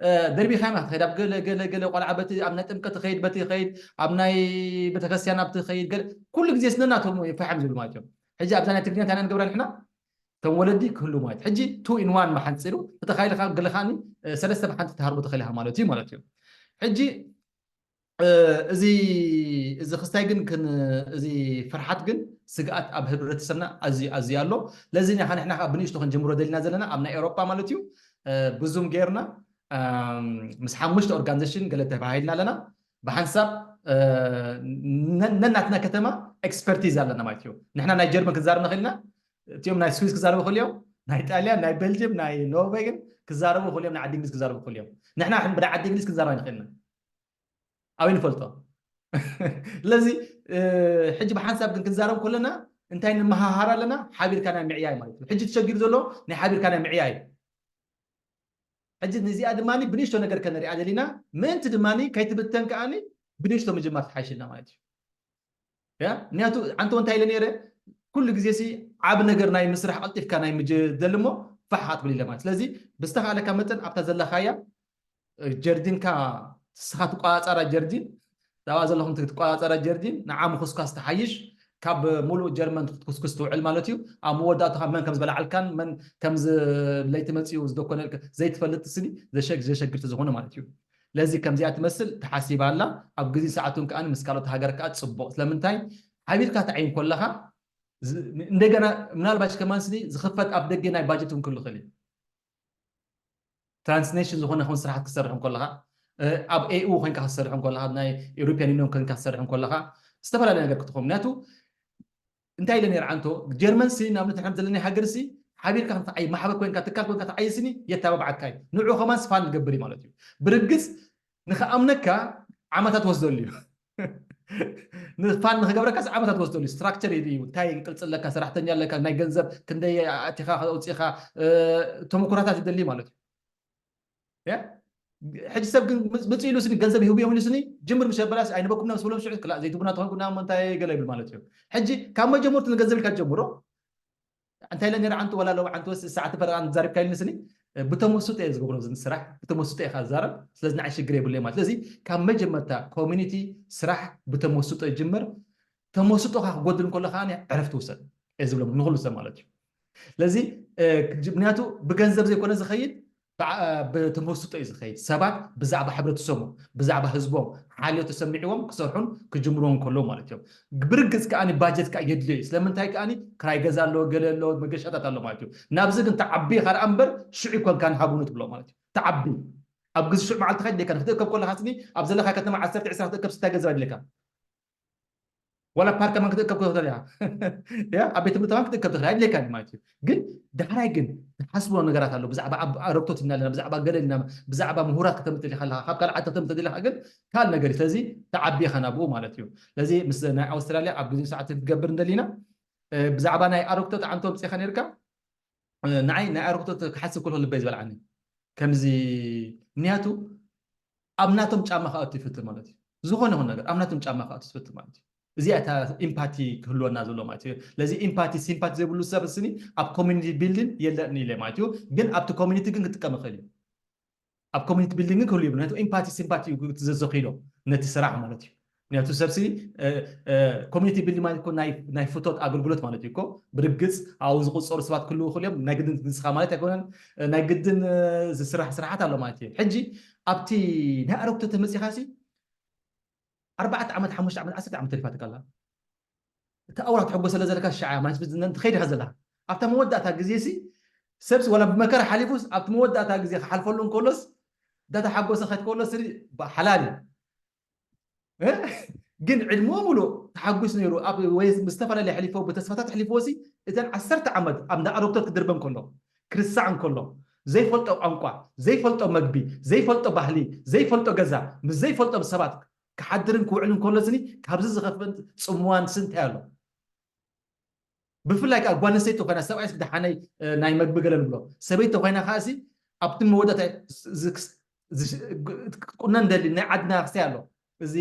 ደርቢኻ ኢና ትኸይድ ኣብ ገለ ገለ ገለ ቆልዓ በቲ ኣብ ናይ ጥምቀት ትኸይድ በቲ ይኸይድ ኣብ ናይ ቤተክርስትያን ኣብቲ ይኸይድ ገለ ኩሉ ግዜ ስነናቶም ይፈሓም ዝብል ማለት እዮም። ሕጂ ኣብዛ ናይ ትግርኛ እንታይ ኢና ንገብራ ንሕና ከም ወለዲ ክህሉ ማለት ሕጂ ቱ ኢን ዋን ብሓንፂሩ ተተኻይልካ ገለኻኒ ሰለስተ ብሓንቲ ትሃርቡ ተኸሊኻ ማለት እዩ ማለት እዩ። ሕጂ እዚ እዚ ክስታይ ግን ክን እዚ ፍርሓት ግን ስግኣት ኣብ ህብረተሰብና ኣዝዩ ኣዝዩ ኣሎ። ለዚ ኢና ንሕና ብንእሽቶ ክንጀምሮ ደሊና ዘለና ኣብ ናይ ኤውሮጳ ማለት እዩ። ብዙም ጌርና ምስ ሓሙሽተ ኦርጋኒዜሽን ገለ ተባሂልና ኣለና። ብሓንሳብ ነናትና ከተማ ኤክስፐርቲዝ ኣለና ማለት እዩ። ንሕና ናይ ጀርመን ክንዛረብ ንኽእል ኢና። እቲኦም ናይ ስዊስ ክዛረቡ ክእል እዮም። ናይ ጣልያን ናይ ቤልጅም ናይ ኖርዌይ ግን ክዛረቡ ክእል እዮም። ናይ ዓዲ እንግሊዝ ክዛረቡ ክእል እዮም። ንሕና ብናይ ዓዲ እንግሊዝ ክንዛረብ ኣይንኽእልና። ኣበይ ንፈልጦ? ስለዚ ሕጂ ብሓንሳብ ግን ክንዛረብ ከለና እንታይ ንመሃሃር ኣለና? ሓቢርካ ናይ ምዕያይ ማለት እዩ። ሕጂ ተሸጊሩ ዘሎ ናይ ሓቢርካ ናይ ምዕያይ። ሕጂ ንዚኣ ድማ ብንእሽቶ ነገር ከነሪኣ ደሊና ምእንቲ ድማ ከይትብተን ከኣ ብንእሽቶ ምጅማር ትሓይሽልና ማለት እዩ። ያ ምክንያቱ ኣንተ እንታይ ኢለ ነይረ ኩሉ ግዜ ሲ ዓብ ነገር ናይ ምስራሕ ቀልጢፍካ ናይ ምጅ ደልሞ ፋሕ ክትብል ኢለ ማለት። ስለዚ ብዝተኻለካ መጠን ኣብታ ዘለኻያ ጀርዲንካ ንስኻ ትቆጻጸራ ጀርዲን፣ ኣብኣ ዘለኹም ትቆጻጸራ ጀርዲን ንዓ ምኹስኳስ ትሓይሽ ካብ ሙሉእ ጀርመን ክትኩስኩስ ትውዕል ማለት እዩ። ኣብ መወዳእታኻ መን ከም ዝበላዓልካን መን ከም ለይቲ መጽኡ ዝደኮነልካ ዘይትፈልጥ ስኒ ዘሸግ ዘሸግር ዝኾነ ማለት እዩ። ለዚ ከምዚኣ ትመስል ተሓሲባ ኣላ። ኣብ ግዜ ሰዓቱን ከኣ ምስ ካልኦት ሃገር ከኣ ጽቡቕ። ስለምንታይ ሓቢርካ ትዓይን ከለኻ እንደገና ምናልባሽ ከማን ስኒ ዝኽፈት ኣብ ደገ ናይ ባጀት እውን ክህሉ ይኽእል እዩ። ትራንስኔሽን ዝኾነ ኹን ስራሓት ክትሰርሕ እንከለኻ ኣብ ኤኡ ኮይንካ ክትሰርሕ እንከለኻ ናይ ኤሮፒያን ዩኒዮን ኮይንካ ክትሰርሕ እንከለኻ ዝተፈላለየ ነገር ክትኾን ምክንያቱ እንታይ ኢለ ነይረ ዓንቶ ጀርመን ሲ ናብ ንትሕም ዘለና ሃገር ሲ ሓቢርካ ክትዓይ ማሕበር ኮይንካ ትካል ኮይንካ ትዓይ ስኒ የተባብዓካ እዩ ንዑ ከማን ስፋን ዝገብር እዩ ማለት እዩ ብርግፅ ንኽኣምነካ ዓመታት ወስደሉ እዩ ንፋን ንክገብረካስ ዓመታት ወስደሉ ስትራክቸር እዩ እንታይ ቅርፂ ኣለካ ሰራሕተኛ ኣለካ ናይ ገንዘብ ክንደይ ኣቲኻ ውፅኢኻ ተመኩራታት ይደሊ ማለት እዩ ሕጂ ሰብ ግን ምፅ ኢሉ ስኒ ገንዘብ ይህብዮም ኢሉ ስኒ ጅምር ምሸበላስ ኣይነበኩም ናብ ስብሎም ሽዑ ክላ ዘይትቡና ተኾንኩ ናብ እንታይ ገለ ይብል ማለት እዩ ሕጂ ካብ መጀመርቱ ንገንዘብ ኢልካ ጀምሮ እንታይ ኢለ ነረ ዓንቱ ወላ ሎም ዓንቱ ወስ ሰዓት ፈረቃ ዛሪብካ ኢልኒ ስኒ ብተመስጦ እየ ዝገብሮ እዚ ስራሕ ብተመስጦ እየ ዝዛረብ ስለዚ ንዓይ ሽግር የብለይ ማለት ስለዚ ካብ መጀመርታ ኮሚኒቲ ስራሕ ብተመስጦ ይጅምር ተመስጦኻ ክጎድል እንከሎ ከዓ ዕረፍቲ ውሰድ እየ ዝብሎም ንኩሉ ሰብ ማለት እዩ ስለዚ ምክንያቱ ብገንዘብ ዘይኮነ ዝኸይድ ብተመስጦ እዩ ዝኸይድ ሰባት ብዛዕባ ሕብረተሰቦም ብዛዕባ ህዝቦም ሓልዮ ተሰሚዕዎም ክሰርሑን ክጅምርዎ እንከለዉ ማለት እዮም ብርግፅ ከዓ ባጀት ከዓ የድልዮ እዩ ስለምንታይ ከዓ ክራይ ገዛ ኣለዎ ገለ ኣለዎ መገሻታት ኣሎ ማለት እዩ ናብዚ ግን ተዓቢ ካልኣ እምበር ሽዑ ይኮንካ ንሃቡኑ ትብሎ ማለት እዩ ተዓቢ ኣብ ግዜ ሽዑ መዓልቲ ከድልየካ ክትእከብ ከለካ ስኒ ኣብ ዘለካ ከተማ ዓሰርተ ዕስራ ክትእከብ ስታይ ገንዘብ ኣድልየካ ዋላ ፓርክ ከማን ክትእከብ ክትኽእል እያ ኣብ ቤት ትምህርቲ ከማን ክትእከብ ትኽእል ኣድልየካ ማለት እዩ ግን ዳሕራይ ግን ትሓስቦ ነገራት ኣሎ ብዛዕባ ኣረግቶት ኢና ኣለና ብዛዕባ ገለ ኢና ብዛዕባ ምሁራት ከተምፅእ ኢኻ ኣለካ ካብ ካልእ ዓዲ ከተምፅእ ኢኻ ግን ካል ነገር እዩ ስለዚ ተዓቢ ኢኻ ናብኡ ማለት እዩ ስለዚ ምስ ናይ ኣውስትራልያ ኣብ ግዜ ሰዓት ክትገብር እንደሊና ብዛዕባ ናይ ኣረግቶት ዓንቶ ኣምፅእኻ ነርካ ንዓይ ናይ ኣረግቶት ክሓስብ ከልኩ ልበይ ዝበልዓኒ ከምዚ ምክንያቱ ኣብ ናቶም ጫማ ክኣቱ ይፍትን ማለት እዩ ዝኾነ ይኹን ነገር ኣብ ናቶም ጫማ ክኣቱ ትፍትን ማለት እዩ እዚኣ እታ ኢምፓቲ ክህልወና ዘሎ ማለት እዩ ለዚ ኢምፓቲ ሲምፓቲ ዘይብሉ ሰብ ስኒ ኣብ ኮሚኒቲ ቢልዲን የለን ኢለ ማለት እዩ ግን ኣብቲ ኮሚኒቲ ግን ክጥቀም ይኽእል እዩ ኣብ ኮሚኒቲ ቢልዲንግ ክህሉ ይብሉ ነቲ ኢምፓቲ ሲምፓቲ እዩ ዘዘኺሎ ነቲ ስራሕ ማለት እዩ ምክንያቱ ሰብሲ ኮሚኒቲ ቢልዲንግ ማለት ናይ ፍቶት ኣገልግሎት ማለት እዩ ብርግፅ ኣብኡ ዝቁፀሩ ሰባት ክህልው ይኽእሉ እዮም ናይ ግድን ንስኻ ማለት ኣይኮነን ናይ ግድን ዝስራሕ ስራሓት ኣሎ ማለት እዩ ሕጂ ኣብቲ ናይ ኣረግቶ ተመፂኻ ሲ ኣርባዕተ ዓመት ሓሙሽተ ዓመት ዓሰርተ ዓመት ተሪፋትካ ኣላ እቲ ኣውራ ትሕጎ ስለ ዘለካ ሻዓ ማለት ብዝነ ትኸይድ ኢኻ ዘለካ ኣብታ መወዳእታ ግዜ ሲ ሰብሲ ወላ ብመከራ ሓሊፉስ ኣብቲ መወዳእታ ግዜ ክሓልፈሉ እንከሎስ ዳተሓጎሰ ከትከሎ ስሪ ሓላል እዩ ግን ዕድመኡ ሙሉእ ተሓጒስ ነይሩ ኣብ ወይ ዝተፈላለየ ሕሊፎ ብተስፋታት ሕሊፎ ሲ እተን ዓሰርተ ዓመት ኣብ እንዳ ኣረግቶት ክድርበ እንከሎ ክርስዕ እንከሎ ዘይፈልጦ ቋንቋ ዘይፈልጦ መግቢ ዘይፈልጦ ባህሊ ዘይፈልጦ ገዛ ምስ ዘይፈልጦም ሰባት ክሓድርን ክውዕልን ከሎ ስኒ ካብዚ ዝኸፍእ ፅምዋን ስንታይ ኣሎ ብፍላይ ከዓ ጓል ኣንስተይቲ ኮይና ሰብኣይስ ብደሓነይ ናይ መግቢ ገለ ንብሎ ሰበይቲ ኮይና ከዓ ሲ ኣብቲ መወዳእታ ቁነን ደሊ ናይ ዓድና ክስተይ ኣሎ እዚ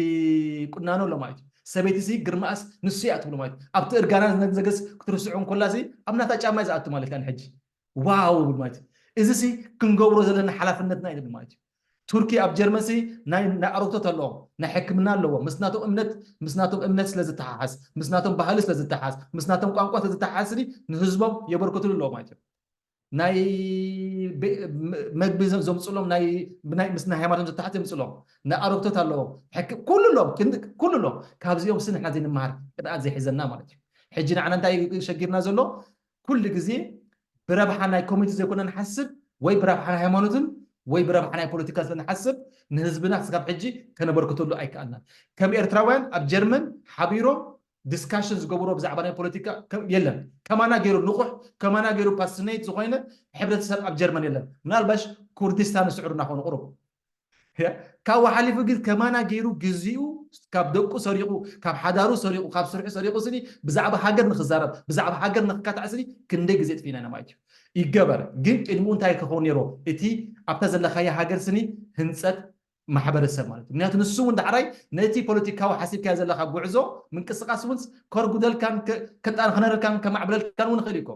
ቁናኖ ኣሎ ማለት እዩ ሰበይቲ ሲ ግርማኣስ ንሱ እያ ትብሎ ማለት ኣብቲ እርጋና ዘገስ ክትርስዑ እንኮላ ሲ ኣብ ናታ ጫማ እዩ ዝኣቱ ማለት እዩ ሕጂ ዋው ብል ማለት እዩ እዚ ሲ ክንገብሮ ዘለና ሓላፍነትና እዩ ማለት እዩ ቱርኪ ኣብ ጀርመን ሲ ናይ ኣረግቶት ኣለዎም ናይ ሕክምና ኣለዎም ምስ ናቶም እምነት ምስ ናቶም እምነት ስለ ዝተሓሓዝ ምስ ናቶም ባህሊ ስለ ዝተሓዝ ምስ ናቶም ቋንቋ ስለ ዝተሓሓዝ ስኒ ንህዝቦም የበርክትሉ ኣለዎም ማለት እዮም ናይ መግቢ ዘምፅሎም ናይ ምስ ናይ ሃይማኖቶም ዝተሓዝ የምፅሎም ናይ ኣረግቶት ኣለዎም ሕክም ኩሉ ኣለዎም ኩሉ ኣለዎም ካብዚኦም ሲ ንሕና ዘይንመሃር ቅድኣት ዘይሕዘና ማለት እዩ ሕጂ ንዓና እንታይ ሸጊርና ዘሎ ኩሉ ግዜ ብረብሓ ናይ ኮሚኒቲ ዘይኮነ ንሓስብ ወይ ብረብሓ ናይ ሃይማኖትን ወይ ብረብሓ ናይ ፖለቲካ ስለንሓስብ ንህዝብና ክስካብ ሕጂ ከነበርክተሉ ኣይከኣልናን ከም ኤርትራውያን ኣብ ጀርመን ሓቢሮም ዲስካሽን ዝገብሮ ብዛዕባ ናይ ፖለቲካ የለን ከማና ገይሩ ንቑሕ ከማና ገይሩ ፓስኔት ዝኾይነ ሕብረተሰብ ኣብ ጀርመን የለን ምናልባሽ ኩርዲስታን ስዑር እናኾኑ ቁሩብ ካብኡ ሓሊፉ ግን ከማና ገይሩ ግዜኡ ካብ ደቁ ሰሪቑ ካብ ሓዳሩ ሰሪቑ ካብ ስርሑ ሰሪቑ ስኒ ብዛዕባ ሃገር ንክዛረብ ብዛዕባ ሃገር ንክካታዕ ስኒ ክንደይ ግዜ ጥፊና ኢና ማለት እዩ ይገበር ግን ቅድሚኡ እንታይ ክኸውን ነይሮ እቲ ኣብታ ዘለካያ ሃገር ስኒ ህንፀት ማሕበረሰብ ማለት እዩ። ምክንያቱ ንሱ እውን ዳሕራይ ነቲ ፖለቲካዊ ሓሲብካዮ ዘለካ ጉዕዞ ምንቅስቃስ እውን ከርጉደልካን ከ- ከጣንክረልካን ከማዕብለልካን እውን ይኽእል እዩ እኮ።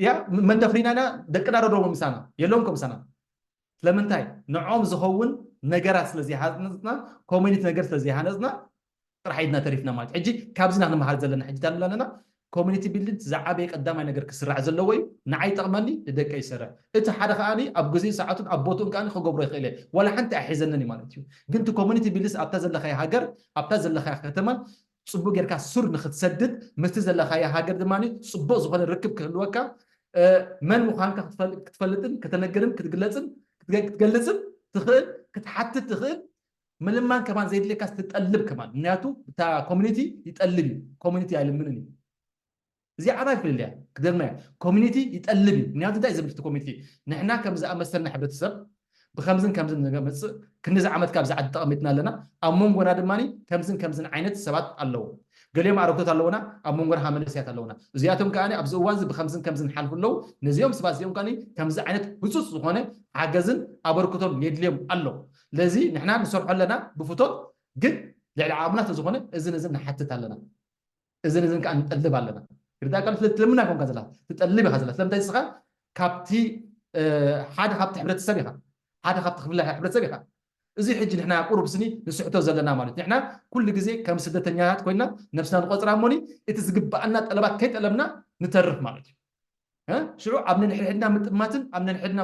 ያ መንደፍሪና ኢና፣ ደቅና ረድኦም ምሳና የለውም ከምሳና። ስለምንታይ ንዖም ዝኸውን ነገራት ስለዘይሃነፅና፣ ኮሚኒቲ ነገር ስለዘይሃነፅና ጥራሕ ኢድና ተሪፍና ማለት። ሕጂ ካብዚ ኢና ክንመሃር ዘለና። ሕጂ ታንላ ኣለና ኮሚኒቲ ቢልዲንግ ዝዓበየ ቀዳማይ ነገር ክስራሕ ዘለዎ እዩ። ንዓይ ይጠቕመኒ፣ ንደቀ ይሰርሕ። እቲ ሓደ ከዓኒ ኣብ ግዜ ሰዓቱን ኣብ ቦትኡን ከዓኒ ክገብሮ ይኽእል እየ። ዋላ ሓንቲ ኣይሕዘንን እዩ ማለት እዩ። ግን እቲ ኮሚኒቲ ቢልዲንግስ ኣብታ ዘለካዮ ሃገር፣ ኣብታ ዘለካዮ ከተማ ፅቡቅ ጌርካ ሱር ንክትሰድድ፣ ምስቲ ዘለካዮ ሃገር ድማ ፅቡቅ ዝኾነ ርክብ ክህልወካ፣ መን ምዃንካ ክትፈልጥን ከተነግርን ክትግለፅን ክትገልፅን ትኽእል፣ ክትሓትት ትኽእል። ምልማን ከማን ዘይድልየካ ትጠልብ ከማን፣ ምክንያቱ እታ ኮሚኒቲ ይጠልብ እዩ። ኮሚኒቲ ኣይልምንን እዩ። እዚ ዓባይ ፍልልያ ክደግማ እያ። ኮሚኒቲ ይጠልብ እዩ። ምክንያቱ እንታይ ዝብል እቲ ኮሚኒቲ፣ ንሕና ከም ዝኣመሰልና ሕብረተሰብ ብከምዝን ከምዝን ንመፅእ ክንዚ ዓመት ካብዚ ዓዲ ጠቐሚትና ኣለና። ኣብ መንጎና ድማ ከምዝን ከምዝን ዓይነት ሰባት ኣለዉ። ገሊኦም ኣረግቶት ኣለውና፣ ኣብ መንጎና ከዓ መንእሰያት ኣለውና። እዚኣቶም ከዓ ኣብዚ እዋን እዚ ብከምዝን ከምዝን ሓልፉ ኣለዉ። ነዚኦም ሰባት እዚኦም ከዓ ከምዚ ዓይነት ህፁፅ ዝኾነ ሓገዝን ኣበርክቶን የድልዮም ኣሎ። ስለዚ ንሕና ንሰርሖ ኣለና ብፍቶት፣ ግን ልዕሊ ዓቕምና ስለዝኾነ እዝን እዝን ንሓትት ኣለና። እዝን እዝን ከዓ ንጠልብ ኣለና። ርዳእ ቃል ትልምና ይኮንካ ዘላ ትጠልብ ኢኻ ዘላ። ስለምንታይ ንስኻ ካብቲ ሓደ ካብቲ ሕብረተሰብ ኢኻ፣ ሓደ ካብቲ ክፍለ ሕብረተሰብ ኢኻ። እዚ ሕጂ ንሕና ቁሩብ ስኒ ንስሕቶ ዘለና ማለት ንሕና ኩሉ ግዜ ከም ስደተኛታት ኮይና ነብስና ንቆፅራ እሞኒ እቲ ዝግባኣና ጠለባት ከይጠለብና ንተርፍ ማለት እዩ። ሽዑ ኣብ ነንሕድሕድና ምጥማትን ኣብ ነንሕድና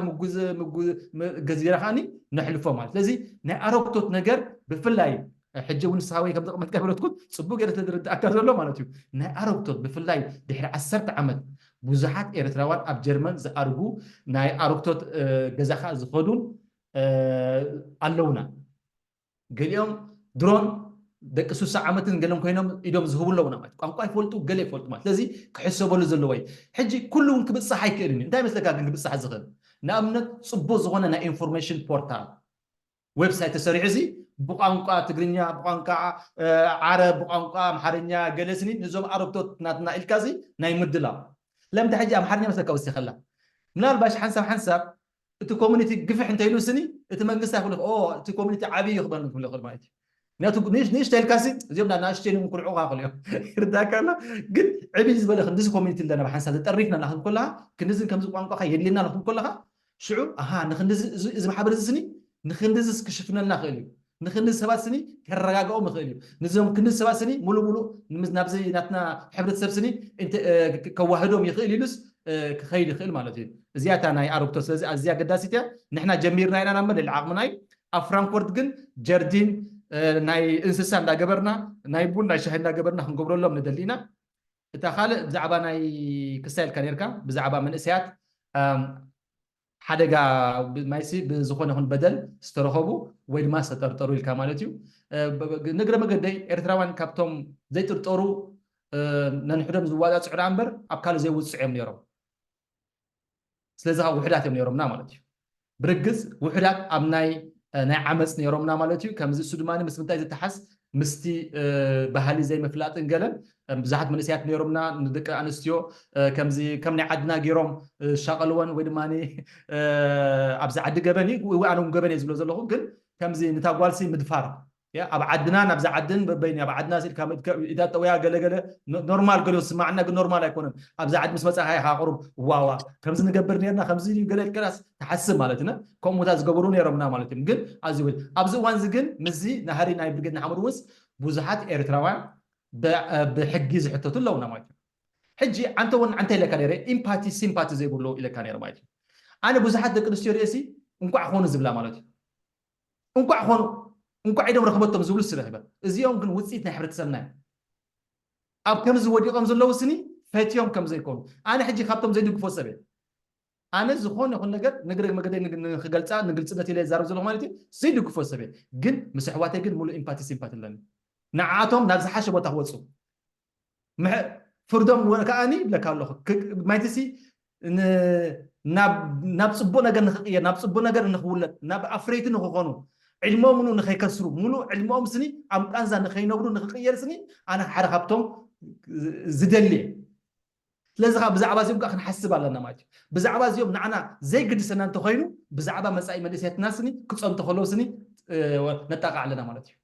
ገዚራ ከዓኒ ነሕልፎ ማለት። ስለዚ ናይ ኣረግቶት ነገር ብፍላይ ሕጂ እውን ንስኻ ወይ ከም ዘቐመጥካ ብረትኩት ፅቡቅ ገለ ተዝርዳእካ ዘሎ ማለት እዩ። ናይ ኣረግቶት ብፍላይ ድሕሪ ዓሰርተ ዓመት ብዙሓት ኤርትራውያን ኣብ ጀርመን ዝኣርጉ ናይ ኣረግቶት ገዛኻ ዝኸዱን ኣለውና። ገሊኦም ድሮን ደቂ ሱሳ ዓመትን ገለን ኮይኖም ኢዶም ዝህቡ ኣለውና ማለት ቋንቋ ይፈልጡ ገለ ይፈልጡ ማለት ስለዚ ክሕሰበሉ ዘለዎ እዩ። ሕጂ ኩሉ እውን ክብፅሕ ኣይክእልን እዩ። እንታይ መስለካ ግን ክብፅሕ ዝኽእል ንኣብነት ፅቡቅ ዝኾነ ናይ ኢንፎርሜሽን ፖርታል ዌብሳይት ተሰሪዑ እዚ ብቋንቋ ትግርኛ ብቋንቋ ዓረብ ብቋንቋ ኣምሓርኛ ገለ ስኒ ንዞም ኣረግቶት ናትና ኢልካ እዚ ናይ ምድላው ለምታ ሕጂ ኣምሓርኛ መስለካ ወሲኸላ ምናልባሽ ሓንሳብ ሓንሳብ እቲ ኮሚኒቲ ግፍሕ እንተይሉ ስኒ እቲ መንግስቲ ኣይክሉ እቲ ኮሚኒቲ ዓብይ እዩ ክበል ክብል ይኽእል ማለት እዩ። ምክንያቱ ንእሽተ ኢልካሲ እዚኦም ዳ ናእሽተይ ንክልዑኻ ክልዮም ይርዳካ ኣሎ። ግን ዕብይ ዝበለ ክንዲዚ ኮሚኒቲ ኣለና ብሓንሳብ ተጠሪፍና ናክን ከለካ ክንዲዝን ከምዚ ቋንቋኻ የድልየና ናክን ከለካ ሽዑ ኣሃ ንክንዲዚ እዚ ማሕበር እዚ ስኒ ንክንዲዚ ክሽፍነልና ክእል እዩ ንክንዲ ሰባት ስኒ ከረጋግኦም ይኽእል እዩ። ንዞም ክንዲ ሰባት ስኒ ሙሉ ሙሉ ናብዚ ናትና ሕብረተሰብ ስኒ ከዋህዶም ይኽእል ኢሉስ ክኸይድ ይኽእል ማለት እዩ። እዚኣ እታ ናይ ኣረግቶት ስለዚ ኣዝያ ኣገዳሲት እያ። ንሕና ጀሚርና ኢና ናብ መለል ዓቕምና እዩ። ኣብ ፍራንክፎርት ግን ጀርዲን ናይ እንስሳ እንዳገበርና ናይ ቡን ናይ ሻሂ እንዳገበርና ክንገብረሎም ንደሊ ኢና። እታ ካልእ ብዛዕባ ናይ ክስታይ ኢልካ ነርካ ብዛዕባ መንእሰያት ሓደጋ ማይሲ ብዝኾነ ይኹን በደል ዝተረኸቡ ወይ ድማ ዝተጠርጠሩ ኢልካ ማለት እዩ። ንግረ መገደይ ኤርትራውያን ካብቶም ዘይጥርጠሩ ነንሕዶም ዝዋፃፅዑ ደኣ እምበር ኣብ ካልእ ዘይውፅዑ እዮም ነይሮም። ስለዚ ካብ ውሕዳት እዮም ነይሮምና ማለት እዩ። ብርግፅ ውሕዳት ኣብ ናይ ናይ ዓመፅ ነይሮምና ማለት እዩ። ከምዚ እሱ ድማ ምስ ምንታይ ዝተሓዝ ምስቲ ባህሊ ዘይምፍላጥን ገለን ብዙሓት መንእሰያት ነይሮምና ንደቂ ኣንስትዮ ከምዚ ከም ናይ ዓድና ገይሮም ሻቐልወን ወይ ድማ ኣብዚ ዓዲ ገበን እዩ ኣነ እውን ገበን እየ ዝብሎ ዘለኹ ግን ከምዚ ንታ ጓልሲ ምድፋር ኣብ ዓድና ናብዚ ዓድን በበይን ኣብ ዓድና ኢልካ ኢዳ ጠወያ ገለገለ ኖርማል ገለ ስማዕና ግን ኖርማል ኣይኮነን። ኣብዚ ዓዲ ምስ መፃኻ ኢኻ ቁሩብ ዋዋ ከምዚ ንገብር ነርና ከምዚ ገለ ኢልከላስ ትሓስብ ማለት ነ ከምኡታት ዝገበሩ ነይሮምና ማለት እዮም። ግን ኣዚ ኣብዚ እዋን እዚ ግን ምስዚ ናህሪ ናይ ብርጌድ ንሓመዱ ውንስ ብዙሓት ኤርትራውያን ብሕጊ ዝሕተቱ ኣለውና ማለት እዩ። ሕጂ ኣንተ እውን ኣንተ ኢለካ ነረ ኢምፓቲ ሲምፓቲ ዘይብሉ ኢለካ ነረ ማለት እዩ። ኣነ ብዙሓት ደቂ ኣንስትዮ ርእሲ እንኳዕ ኾኑ ዝብላ ማለት እዩ። እንኳዕ ኾኑ እንኳዕ ኢዶም ረኽበቶም ዝብሉ ስረኺበ እዚኦም ግን ውፅኢት ናይ ሕብረተሰብና እዩ። ኣብ ከምዚ ወዲቖም ዘለዉ ስኒ ፈትዮም ከም ዘይኮኑ ኣነ ሕጂ ካብቶም ዘይድግፎ ሰብ እየ። ኣነ ዝኾነ ይኹን ነገር ንግረ መገደይ ንግ- ንክገልፃ ንግልፅነት ኢለ ይዛረብ ዘለኹ ማለት እዩ። ዘይድግፎ ሰብ እየ ግን ምስ ኣሕዋተይ ግን ሙሉእ ኢምፓቲ ሲምፓቲ ኣለኒ። ንዓኣቶም ናብ ዝሓሸ ቦታ ክወፁ ምሕ- ፍርዶም ወ- ከዓኒ ይብለካ ኣለኹ ክ- ማይትሲ ን- ናብ ናብ ፅቡቅ ነገር ንክቅየር ናብ ፅቡቅ ነገር ንክውለድ ናብ ኣፍረይቲ ንክኾኑ ዕድሞም ኑ ንከይከስሩ ሙሉእ ዕድሞኦም ስኒ ኣብ ቃንዛ ንከይነብሩ ንክቅየር ስኒ ኣነ ሓደ ካብቶም ዝደሊ እየ። ስለዚ ከዓ ብዛዕባ እዚኦም ከዓ ክንሓስብ ኣለና ማለት እዩ። ብዛዕባ እዚኦም ንዓና ዘይግድሰና እንተኮይኑ፣ ብዛዕባ መፃኢ መንእሰያትና ስኒ ክፀንቱ ከለዉ ስኒ ነጣቃዕ ኣለና ማለት እዩ።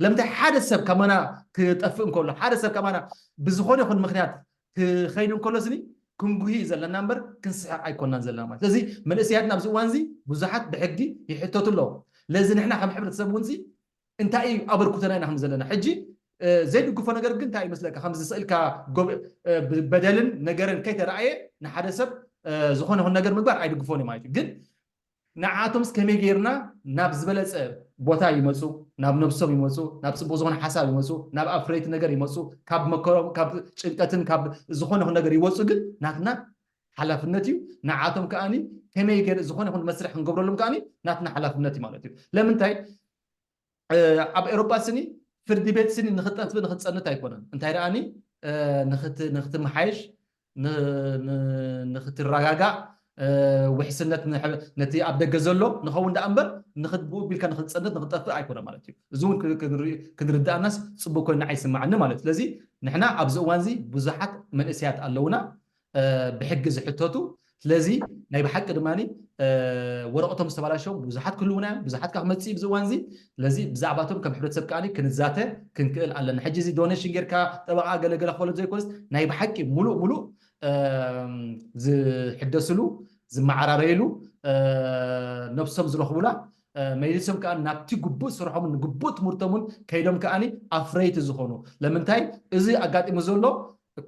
ለምንታይ ሓደ ሰብ ከማና ክጠፍእ እንከሎ፣ ሓደ ሰብ ከማና ብዝኾነ ይኹን ምክንያት ክኸይድ እንከሎ ስኒ ክንጉሂ እዩ ዘለና እምበር ክንስሕቕ ኣይኮናን ዘለና ማለት። ስለዚ መንእሰያትና ኣብዚ እዋን እዚ ብዙሓት ብሕጊ ይሕተቱ ኣለዉ። ለዚ ንሕና ከም ሕብረተሰብ እውን እዚ እንታይ እዩ ኣበርክቶና ኢና ከም ዘለና። ሕጂ ዘይድግፎ ነገር ግን እንታይ ይመስለካ? ከምዚ ስእልካ በደልን ነገርን ከይተረኣየ ንሓደ ሰብ ዝኾነ ይኹን ነገር ምግባር ኣይድግፎን እዩ ማለት እዩ። ግን ንዓቶምስ ከመይ ጌርና ናብ ዝበለጸ ቦታ ይመጹ፣ ናብ ነብሶም ይመጹ፣ ናብ ጽቡቕ ዝኾነ ሓሳብ ይመጹ፣ ናብ ኣፍረይቲ ነገር ይመጹ፣ ካብ መከሮም ካብ ጭንቀትን ካብ ዝኾነ ይኹን ነገር ይወጹ። ግን ናትና ሓላፍነት እዩ። ንዓቶም ከኣኒ ከመይ ገይር ዝኾነ ይኹን መስርሕ ክንገብረሎም ከኣኒ ናትና ሓላፍነት እዩ ማለት እዩ። ለምንታይ ኣብ ኤሮጳ ስኒ ፍርዲ ቤት ስኒ ንክጠፍእ ንክትጸንት ኣይኮነን። እንታይ ደኣኒ ንክትምሓየሽ ንክትረጋጋእ ውሕስነት ነቲ ኣብ ደገ ዘሎ ንኸውን ደኣ እምበር ንክትብኡ ቢልካ ንክትጸንት ንክትጠፍእ ኣይኮነ ማለት እዩ። እዚ እውን ክንርዳእናስ ጽቡቅ ኮይኑ ኣይስማዓኒ ማለት። ስለዚ ንሕና ኣብዚ እዋን እዚ ብዙሓት መንእሰያት ኣለውና ብሕጊ ዝሕተቱ። ስለዚ ናይ ብሓቂ ድማ ወረቀቶም ዝተባላሸው ብዙሓት ክህልውና እዮም። ብዙሓት ካብ ክመፅእ ኣብዚ እዋን እዚ። ስለዚ ብዛዕባቶም ከም ሕብረተሰብ ከዓ ክንዛተ ክንክእል ኣለና። ሕጂ እዚ ዶኔሽን ጌርካ ጠበቃ ገለገለ ክበሎ ዘይኮነስ ናይ ብሓቂ ሙሉእ ሙሉእ ዝሕደስሉ ዝመዓራረይሉ ነብሶም ዝረኽቡላ መሊሶም ከዓ ናብቲ ግቡእ ስርሖምን ግቡእ ትምህርቶምን ከይዶም ከዓ ኣፍረይቲ ዝኾኑ። ለምንታይ እዚ ኣጋጢሙ ዘሎ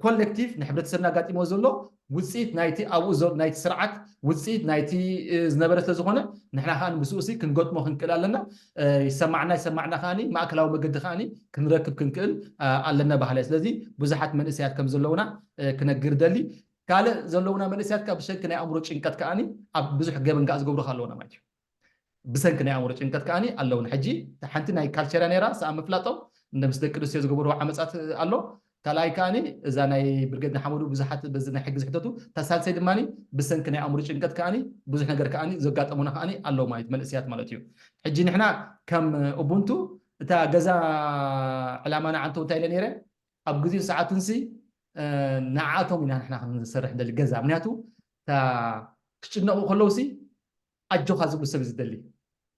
ኮሌክቲቭ ንሕብረተሰብና ኣጋጢሞ ዘሎ ውፅኢት ናይቲ ኣብኡ ናይቲ ስርዓት ውፅኢት ናይቲ ዝነበረ ስለዝኾነ ንሕና ከዓ ምስኡ ሲ ክንገጥሞ ክንክእል ኣለና። ይሰማዕና ይሰማዕና ከዓ ማእከላዊ መገዲ ከዓ ክንረክብ ክንክእል ኣለና ባህለ። ስለዚ ብዙሓት መንእሰያት ከም ዘለውና ክነግር ደሊ። ካልእ ዘለውና መንእሰያት ከዓ ብሰንኪ ናይ ኣእምሮ ጭንቀት ከዓ ኣብ ብዙሕ ገበን ከዓ ዝገብሩ ኣለውና ማለት እዩ። ብሰንኪ ናይ ኣእምሮ ጭንቀት ከዓ ኣለውና። ሕጂ ሓንቲ ናይ ካልቸርያ ነይራ ሰኣ ምፍላጦም እንደ ምስ ደቂ ኣንስትዮ ዝገበርዎ ዓመፃት ኣሎ። ካልኣይ ከዓ እዛ ናይ ብርጌድ ንሓመዱ ብዙሓት በዚ ናይ ሕጊ ዝሕተቱ፣ እታ ሳልሰይ ድማ ብሰንኪ ናይ ኣእምሮ ጭንቀት ከዓ ብዙሕ ነገር ከዓ ዘጋጠሙና ከዓ ኣለዉ ማለት መንእሰያት ማለት እዩ። ሕጂ ንሕና ከም ኡቡንቱ እታ ገዛ ዕላማና ዓንተው እንታይ ኢለ ነይረ ኣብ ግዜን ሰዓቱን ሲ ንዓኣቶም ኢና ንሕና ክንሰርሕ ደሊ ገዛ ምክንያቱ ክጭነቁ ከለውሲ ኣጆኻ ዝብሉ ሰብ ዝደሊ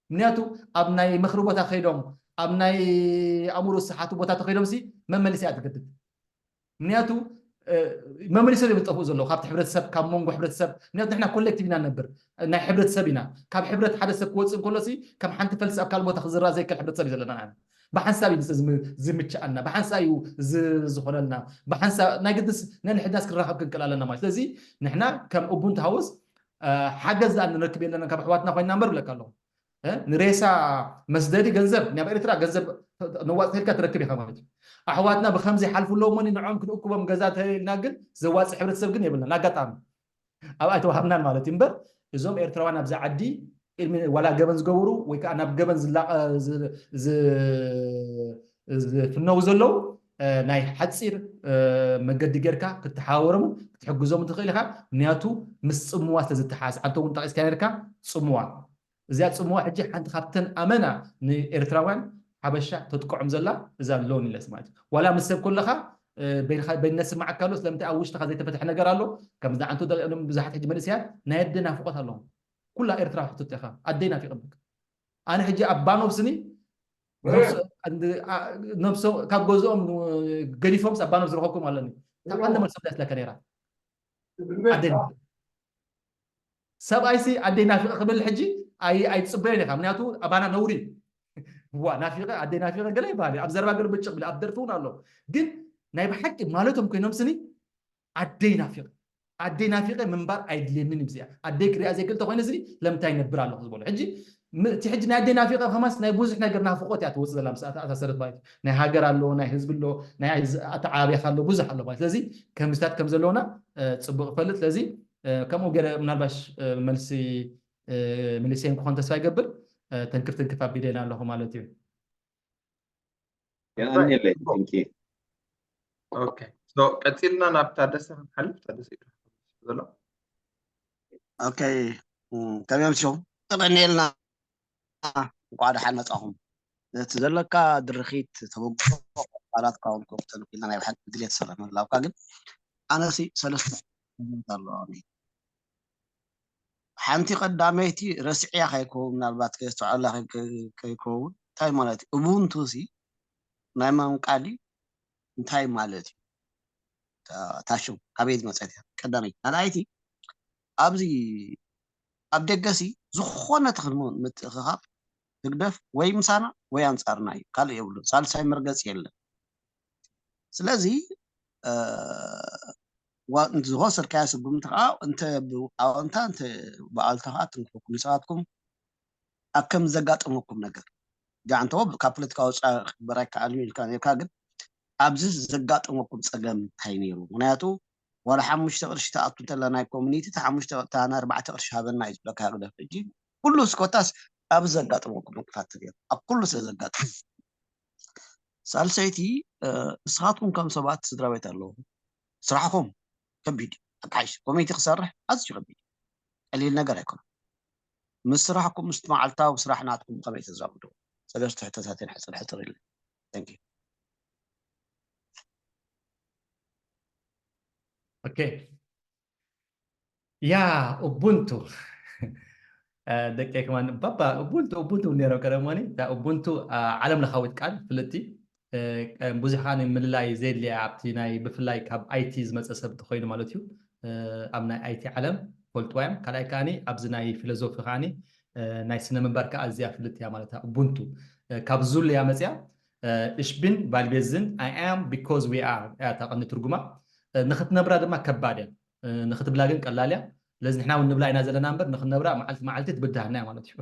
ምክንያቱ ኣብ ናይ ምክሪ ቦታ ከይዶም ኣብ ናይ ኣእምሮ ዝሰሓቱ ቦታ ተኸይዶም ሲ መመሊስ እያ ትገድድ ምክንያቱ መመሊሶ እዮም ዝጠፍኡ ዘለዉ ካብቲ ሕብረተሰብ ካብ መንጎ ሕብረተሰብ ምክንያቱ ንሕና ኮሌክቲቭ ኢና ነብር ናይ ሕብረተሰብ ኢና ካብ ሕብረት ሓደ ሰብ ክወፅእ እንከሎ ሲ ከም ሓንቲ ፈልሲ ኣብ ካልእ ቦታ ክዝራ ዘይከል ሕብረተሰብ እዩ ዘለና ብሓንሳብ እዩ ዝምችኣና ብሓንሳብ እዩ ዝኾነልና ብሓንሳብ ናይ ግድስ ነንሕድናስ ክራኸብ ክንክእል ኣለና ማለት ስለዚ ንሕና ከም ኡቡንቱ ሃውስ ሓገዝ ዝኣ ንረክብ የለና ካብ ኣሕዋትና ኮይና እምበር ብለካ ኣለኹ ንሬሳ መስደዲ ገንዘብ ናብ ኤርትራ ገንዘብ ነዋፅተልካ ትረክብ ኢኻ ማለት እዩ ኣሕዋትና ብከምዚ ሓልፉ ኣለዎ ሞኒ ንዖም ክንእክቦም ገዛ ተለልና ግን ዘዋፅእ ሕብረተሰብ ግን የብልናን ኣጋጣሚ ኣብ ኣይተዋሃብናን ማለት እዩ እምበር እዞም ኤርትራውያን ኣብዚ ዓዲ ቅድሚ ዋላ ገበን ዝገበሩ ወይ ከዓ ናብ ገበን ዝፍነው ዘለዉ ናይ ሓፂር መገዲ ጌርካ ክትሓዋወሮምን ክትሕግዞምን ትኽእል ኢኻ ምክንያቱ ምስ ፅምዋ ስለዝተሓዝ ኣንተ እውን ጠቂስካ ነርካ ፅምዋ እዚኣ ፅምዋ ሕጂ ሓንቲ ካብተን ኣመና ንኤርትራውያን ሓበሻ ተጥቅዖም ዘላ እዛ ሎን ኢለስ ማለት ዋላ ምስ ሰብ ከለካ በይነስማዓካ ኣሎ ስለምንታይ ኣብ ውሽጥካ ዘይተፈትሐ ነገር ኣሎ ከምዚ ንዓንቱ ብዙሓት ሕጂ መንእሰያት ናይ ኣደ ናፍቆት ኣለዎም ኩላ ኤርትራ ሕትት ኢኻ ኣደይ ናፊቐ በቃ ኣነ ሕጂ ኣብ ባኖብ ስኒ ነብሶ ካብ ገዝኦም ገዲፎምስ ኣብ ባኖብ ዝረኸብኩም ኣለኒ ካብ ዓንደ መልሶም ዳስለካ ነይራ ኣደይ ናፊቐ ሰብኣይሲ ኣደይ ናፊቐ ክብል ሕጂ ኣይፅበዮን ኢኻ ምክንያቱ ኣባና ነውሪ ዋ ናፊቐ ኣደይ ናፊቐ ገለ ይበሃል ኣብ ዘረባ ግርብጭ ብል ኣብ ደርፊ እውን ኣሎ ግን ናይ ብሓቂ ማለቶም ኮይኖም ስኒ ኣደይ ናፊቐ ኣደይ ናፊቐ ምንባር ኣይድልየንን እዩ ብዚኣ ኣደይ ክሪኣ ዘይክእል ተኮይነ ስኒ ለምታይ ነብር ኣለኹ ዝበሎ ሕጂ እቲ ሕጂ ናይ ኣደይ ናፊቐ ከማስ ናይ ብዙሕ ነገር ናፍቆት እያ ትወፅእ ዘላ ምስ ኣተኣሳሰረት ማለት ናይ ሃገር ኣሎ ናይ ህዝቢ ኣሎ ናይ ኣተዓባቢያካ ኣሎ ብዙሕ ኣሎ ማለት ስለዚ ከምዚታት ከም ዘለውና ፅቡቅ ይፈልጥ ስለዚ ከምኡ ገለ ምናልባሽ መልሲ ምልሴን ክኾን ተስፋ ይገብር ተንክፍ ተንክፍ ኣቢደና ኣለኹ ማለት እዩ የቀንየለይ ኦኬ ቀፂልና ናብ ታደሰ ክንሓልፍ ታደሰ ዘሎ ኦኬ ከመይ ኣምሲኹም ቀቀንየልና እንኳዕ ደሓን መፃኹም እቲ ዘለካ ድርኺት ተበግዖ ቃላት ካውን ክወቅተሉ ክኢልና ናይ ብሓቂ ድልየት ሰላም ላብካ ግን ኣነሲ ሰለስተ ኣለዋ። ሓንቲ ቀዳመይቲ ረስዕያ ከይከውን፣ ምናልባት ከየስተውዓላ ከይከውን፣ እንታይ ማለት እዩ? ኡቡንቱ ሲ ናይ ማን ቃል እዩ? እንታይ ማለት እዩ? ታሽም ካበይ ዝመፀት እያ? ቀዳመይቲ። ካልኣይቲ፣ ኣብዚ ኣብ ደገ ሲ ዝኾነ ተኽሊ ምትእኽኻብ ህግደፍ ወይ ምሳና ወይ ኣንጻርና እዩ፣ ካልእ የብሉን። ሳልሳይ መርገጺ የለን። ስለዚ ዝወሰድካዮ ስጉምቲ ከዓ እንተ ብኣወንታ እንተ ብኣሉታ ከዓ ትንክፈኩም። ንስኻትኩም ኣብ ከም ዘጋጠመኩም ነገር ጋንተዎ ካብ ፖለቲካ ወፃኢ ክግበር ኣይከኣልን ኢልካ ነርካ፣ ግን ኣብዚ ዘጋጠመኩም ፀገም እንታይ ነይሩ? ምክንያቱ ዋላ ሓሙሽተ ቅርሺ ትኣቱ እንተላ ናይ ኮሚኒቲ፣ እቲ ሓሙሽተ ቅርሺ፣ እታ ናይ ኣርባዕተ ቅርሺ ሃበና እዩ ዝብለካ ህግደፍ። ሕጂ ኩሉ እስኮታስ ኣብዚ ዘጋጠመኩም እንቅፋት ነይሩ፣ ኣብ ኩሉ ስለ ዘጋጠመ። ሳልሰይቲ፣ ንስኻትኩም ከም ሰባት ስድራ ቤት ኣለዎ፣ ስራሕኩም ከቢድ እዩ። ኣቃይሽ ኮሚኒቲ ክሰርሕ ኣዝዩ ከቢድ እዩ። ቀሊል ነገር ኣይኮነን። ምስ ስራሕኩም፣ ምስ መዓልታዊ ስራሕ ናትኩም ከመይ ተዛምዱ? ሰለስተ ሕቶታት እየን ሕፅር ሕፅር ኢለን። Thank you። ኦኬ። ያ ኡቡንቱ ደቂ ከማን ባባ ኡቡንቱ ኡቡንቱ ነይሮም ቀደሞኒ። እታ ኡቡንቱ ዓለም ለኻዊት ቃል ፍልጥቲ፣ ብዙሕ ከዓ ምልላይ ዘየድልያ፣ ኣብቲ ናይ ብፍላይ ካብ ኣይቲ ዝመፀ ሰብ እንተኮይኑ ማለት እዩ። ኣብ ናይ ኣይቲ ዓለም ፈልጥዋ እዮም። ካልኣይ ከዓኒ ኣብዚ ናይ ፊሎዞፊ ከዓኒ ናይ ስነ ምግባር ከዓ ኣዝያ ፍልጥቲ እያ ማለት እያ። ኡቡንቱ ካብ ዙል እያ መፅያ። እሽቢን ቫልቤዝን፣ I am because we are እያ እታ ቀንዲ ትርጉማ። ንክትነብራ ድማ ከባድ እያ፣ ንክትብላ ግን ቀላል እያ። ስለዚ ንሕና እውን ንብላ ኢና ዘለና እምበር ንክንነብራ መዓልቲ መዓልቲ ትብድሃና እያ ማለት እዩ።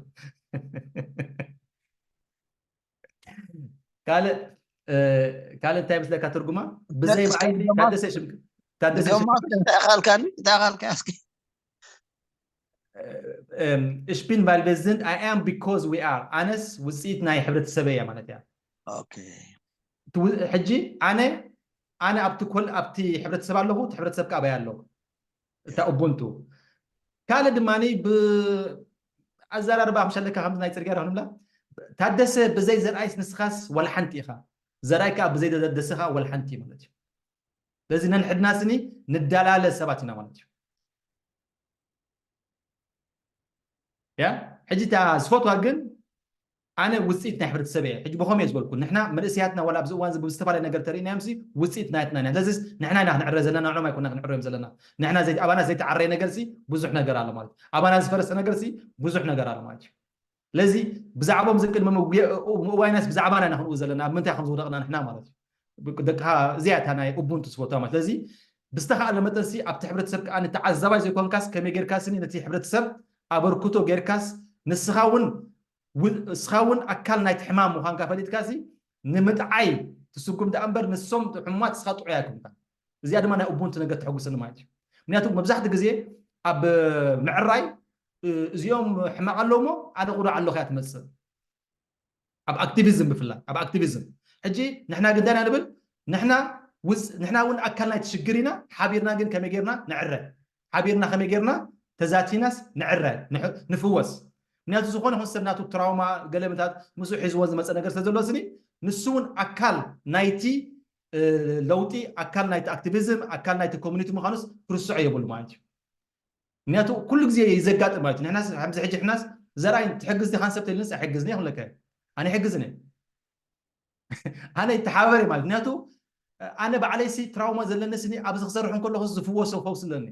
ካልእ ካልእ እንታይ ምስለካ ትርጉማ? ብዘይ ብዓይኒ ታደሰ ሽምካ ታደሰ ሽምካ እንታይ ካልካኒ እንታይ ካልካ እስኪ እሽፒን ቫልቤዝን፣ I am because we are፣ ኣነስ ውፅኢት ናይ ሕብረተሰበይ እያ ማለት እያ። ኦኬ ሕጂ ኣነ ኣነ ኣብቲ ኮል ኣብቲ ሕብረተሰብ ኣለኹ፣ እቲ ሕብረተሰብ ከዓ ኣበይ ኣሎ? እታ ኡቡንቱ ካልእ ድማ ብኣዘራርባ ምሻለካ ከምዚ ናይ ፅርግያ ዶ ክንብላ፣ ታደሰ ብዘይ ዘርኣይስ ንስኻስ ዋላ ሓንቲ ኢኻ፣ ዘርኣይ ከዓ ብዘይ ታደሰ ከዓ ዋላ ሓንቲ ማለት እዩ። ስለዚ ነንሕድና ስኒ ንዳላለ ሰባት ኢና ማለት እዩ። ያ ሕጂ እታ ዝፈትዋ ግን ኣነ ውፅኢት ናይ ሕብረተሰብ እየ። ሕጂ ብኸም እየ ዝበልኩ ንሕና መንእሰያትና ዋላ ኣብዚ እዋን እዚ ብዝተፈላለየ ነገር ተርእናዮም ሲ ውፅኢት ናትና ኢና። ስለዚ ንሕና ኢና ክንዕረ ዘለና፣ ንዕኦም ኣይኮና ክንዕረዮም ዘለና። ንሕና ዘይ ኣባና ዘይተዓረየ ነገር ሲ ብዙሕ ነገር ኣሎ ማለት እዩ። ኣባና ዝፈረሰ ነገር ሲ ብዙሕ ነገር ኣሎ ማለት እዩ። ስለዚ ብዛዕባኦም ዝቅድሚ ምእዋይናስ ብዛዕባና ኢና ክንኡ ዘለና ኣብ ምንታይ ከም ዝውደቕና ንሕና ማለት እዩ። ደቂ እዚኣ እታ ናይ ኡቡንቱ ዝፈትዋ ማለት ስለዚ ብዝተኻእለ መጠን ሲ ኣብቲ ሕብረተሰብ ከዓ ንተዓዛባይ ዘይኮንካስ ከመይ ጌርካ ስኒ ነቲ ሕብረተሰብ ኣበርክቶ ጌርካስ ንስኻ እውን ንስኻ እውን ኣካል ናይቲ ሕማም ምዃንካ ፈሊጥካ ሲ ንምጥዓይ ትስጉም ደኣ እምበር ንሶም ሕሙማት ንስኻ ጥዑይ ኣይኮንካን። እዚኣ ድማ ናይ ኡቡንቱ ነገር ተሐጉሰኒ ማለት እዩ። ምክንያቱ መብዛሕትኡ ግዜ ኣብ ምዕራይ እዚኦም ሕማቕ ኣለዎ እሞ ኣነ ቁሩዕ ኣለኹ እያ ትመፅእ። ኣብ ኣክቲቪዝም ብፍላይ ኣብ ኣክቲቪዝም ሕጂ ንሕና ግዳና ንብል ንሕና ውፅ ንሕና እውን ኣካል ናይቲ ሽግር ኢና። ሓቢርና ግን ከመይ ጌርና ንዕረ ሓቢርና ከመይ ጌርና ተዛቲናስ ንዕረ ንፍወስ። ምክንያቱ ዝኾነ ይኹን ሰብ ናቱ ትራውማ ገለምታት ምስኡ ሒዝዎ ዝመፀ ነገር ስለዘሎ ስኒ ንሱ እውን ኣካል ናይቲ ለውጢ ኣካል ናይቲ ኣክቲቪዝም ኣካል ናይቲ ኮሚኒቲ ምዃኑስ ክርስዖ የብሉ ማለት እዩ። ምክንያቱ ኩሉ ግዜ እዩ ዘጋጥም ማለት እዩ። ንሕና ከምዚ ሕጂ ሕናስ ዘርኣይ ትሕግዝ ዲኻን ሰብ ተልንስ ኣይሕግዝን እየ ክብለካ እየ። ኣነ ይሕግዝን እየ። ኣነ ይተሓባበር እየ ማለት ምክንያቱ ኣነ ባዕለይ ሲ ትራውማ ዘለኒ ስኒ ኣብዚ ክሰርሕ እንከለኹ ዝፍወሶ ፈውሲ ኣለኒ።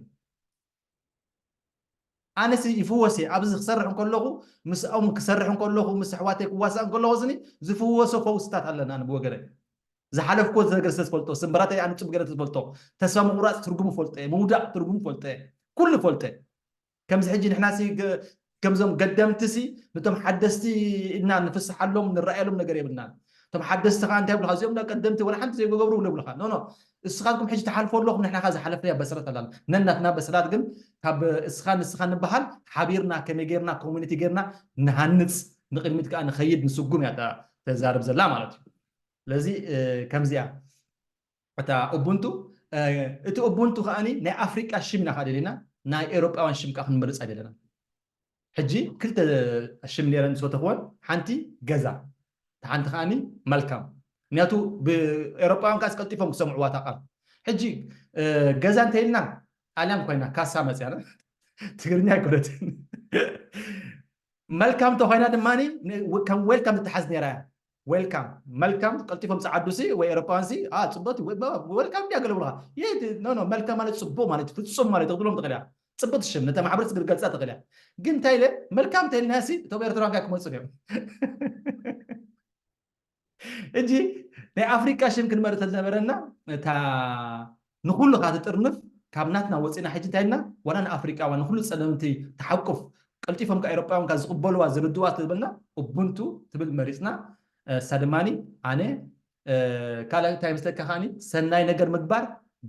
ኣነሲ ይፍወስ እየ ኣብዚ ክሰርሕ እንከለኹ ምስኦም ክሰርሕ እንከለኹ ምስ ኣሕዋተይ ክዋሳእ እንከለኹ ስኒ ዝፍወሶ ፈውስታት ኣለና ብወገነ ዝሓለፍኩዎ ነገር ስለ ዝፈልጦ ስምብራተይ ኣነ ፅቡቅ ገለ ዝፈልጦ ተስፋ ምቁራፅ ትርጉሙ ፈልጦ እየ ምውዳቅ ትርጉሙ ፈልጦ እየ ኩሉ ፈልጦ እየ ከምዚ ሕጂ ንሕና ሲ ከምዞም ገደምቲ ሲ ነቶም ሓደስቲ ኢልና ንፍስሓሎም ንረኣየሎም ነገር የብልናን እቶም ሓደስቲ ከዓ እንታይ ይብሉካ እዚኦም ቀደምቲ ወላ ሓንቲ ዘይገገብሩ ይብሉካ ኖ ኖ እስኻትኩም ሕጂ ትሓልፎ ኣለኹም ንሕና ከ ዝሓለፍናያ በሰላት ኣላና ነናትና በሰላት ግን ካብ እስኻ ንስኻ ንበሃል ሓቢርና ከመይ ጌርና ኮሚኒቲ ጌርና ንሃንፅ ንቅድሚት ከዓ ንኸይድ ንስጉም እያ ተዛርብ ዘላ ማለት እዩ ስለዚ ከምዚኣ እታ ኡቡንቱ እቲ ኡቡንቱ ከዓኒ ናይ ኣፍሪቃ ሽም ኢና ከዓ ደሊና ናይ ኤሮጳውያን ሽም ከዓ ክንመርፅ ኣይደለና ሕጂ ክልተ ሽም ነይረን ዝፈተኽወን ሓንቲ ገዛ ሓንቲ ከዓኒ መልካም ምክንያቱ ብኤሮጳውያን ከዓ ቀልጢፎም ክሰምዕዋ እታ ቃል ሕጂ ገዛ እንተኢልና ጣልያን ኮይና ካሳ መፅያ ትግርኛ ኣይኮነትን። መልካም እንተኮይና ድማ ከም ዌልካም ትተሓዝ ነራ እያ። ዌልካም መልካም ቀልጢፎም ፀዓዱ ሲ ወይ ኤሮፓውያን ሲ ጽቡቅ ዌልካም እንዲያ ገለብሉካ። መልካም ማለት ጽቡቅ ማለት ፍጹም ማለት ክትብሎም ትኽእል እያ። ጽብቅ ሽም ነታ ማሕበረሰብ ክትገልፃ ትኽእል እያ። ግን እንታይ ኢለ መልካም እንተኢልና ሲ እቶም ኤርትራውያን ክመፁ እዮም። ሕጂ ናይ ኣፍሪቃ ሽም ክንመርጥ ዝነበረና እታ ንኩሉ ካ ትጥርንፍ ካብ ናትና ወፂና ሕጂ እንታይ ኢልና ዋላ ንኣፍሪቃ ዋ ንኩሉ ፀለምቲ ተሓቁፍ ቀልጢፎም ካብ ኤሮጳውያን ካብ ዝቕበልዋ ዝርድዋ ትብልና ኡቡንቱ ትብል መሪፅና። እሳ ድማኒ ኣነ ካልኣይ እንታይ ምስለካ ከዓኒ ሰናይ ነገር ምግባር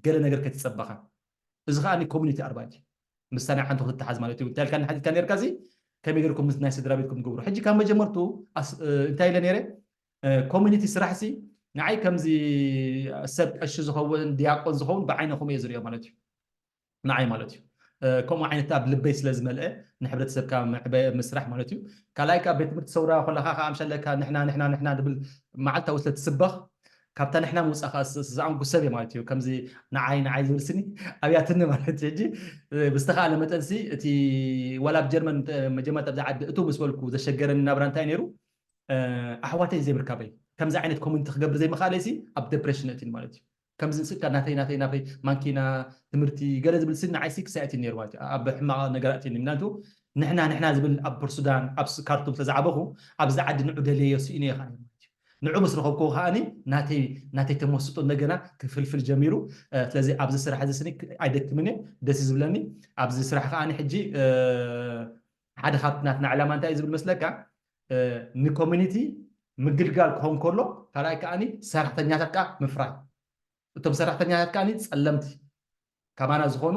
ገለ ነገር ከይትፀበኻ። እዚ ከዓኒ ኮሚኒቲ ኣርባዕቲ ምሳና ሓንቲ ክትተሓዝ ማለት እዩ። እንታይ ኢልካ ሓቲትካ ነርካ እዚ ከመይ ገርኩም ምስ ናይ ስድራ ቤትኩም ትገብሩ? ሕጂ ካብ መጀመርቱ እንታይ ኢለ ነይረ? ኮሚኒቲ ስራሕ ሲ ንዓይ ከምዚ ሰብ ቀሺ ዝኸውን ዲያቆን ዝኸውን ብዓይነ ከምኡ እየ ዝሪኦ ማለት እዩ። ንዓይ ማለት እዩ። ከምኡ ዓይነት ኣብ ልበይ ስለ ዝመልአ ንሕብረተሰብካ ምስራሕ ማለት እዩ። ካልኣይ ካብ ቤት ትምህርቲ ሰውራ ከለካ ከዓ ኣምሻለካ ንሕና ንሕና ንሕና ድብል መዓልታዊ ስለ ትስበኽ ካብታ ንሕና ምውፃእ ከዓ ዝኣንኩ ሰብ እየ ማለት እዩ። ከምዚ ንዓይ ንዓይ ዝብል ስኒ ኣብያትኒ ማለት እዩ። ሕጂ ብዝተኻእለ መጠን ሲ እቲ ዋላ ኣብ ጀርመን መጀመርታ ኣብዚ ዓዲ እቱ ምስ በልኩ ዘሸገረኒ ናብራ እንታይ ነይሩ ኣሕዋተይ ዘይምርካበይ ከምዚ ዓይነት ኮሚኒቲ ክገብር ዘይምኽኣለይ ሲ ኣብ ደፕሬሽን እትን ማለት እዩ። ከምዚ ንስካ ናተይ ናተይ ናተይ ማንኪና ትምህርቲ ገለ ዝብል ስኒ ንዓይ ሲ ክሳይ እትን ነይሩ ማለት እዩ። ኣብ ሕማቕ ነገር ኣእትየኒ ምክንያቱ ንሕና ንሕና ዝብል ኣብ ፖርሱዳን ኣብ ካርቱም ስለዝዓበኹ ኣብዚ ዓዲ ንዑ ደለዮ ስኢነ እየ ንዑ ምስ ረኸብክዎ ከዓኒ ናተይ ናተይ ተመስጦ እንደገና ክፍልፍል ጀሚሩ። ስለዚ ኣብዚ ስራሕ እዚ ስኒ ኣይደክምን እየ ደስ ዝብለኒ። ኣብዚ ስራሕ ከዓኒ ሕጂ ሓደ ካብቲ ናትና ዕላማ እንታይ እዩ ዝብል መስለካ ንኮሚኒቲ ምግልጋል ክኸውን ከሎ ካልኣይ ከዓኒ ሰራሕተኛታት ከዓ ምፍራይ እቶም ሰራሕተኛታት ከዓኒ ፀለምቲ ካባና ዝኾኑ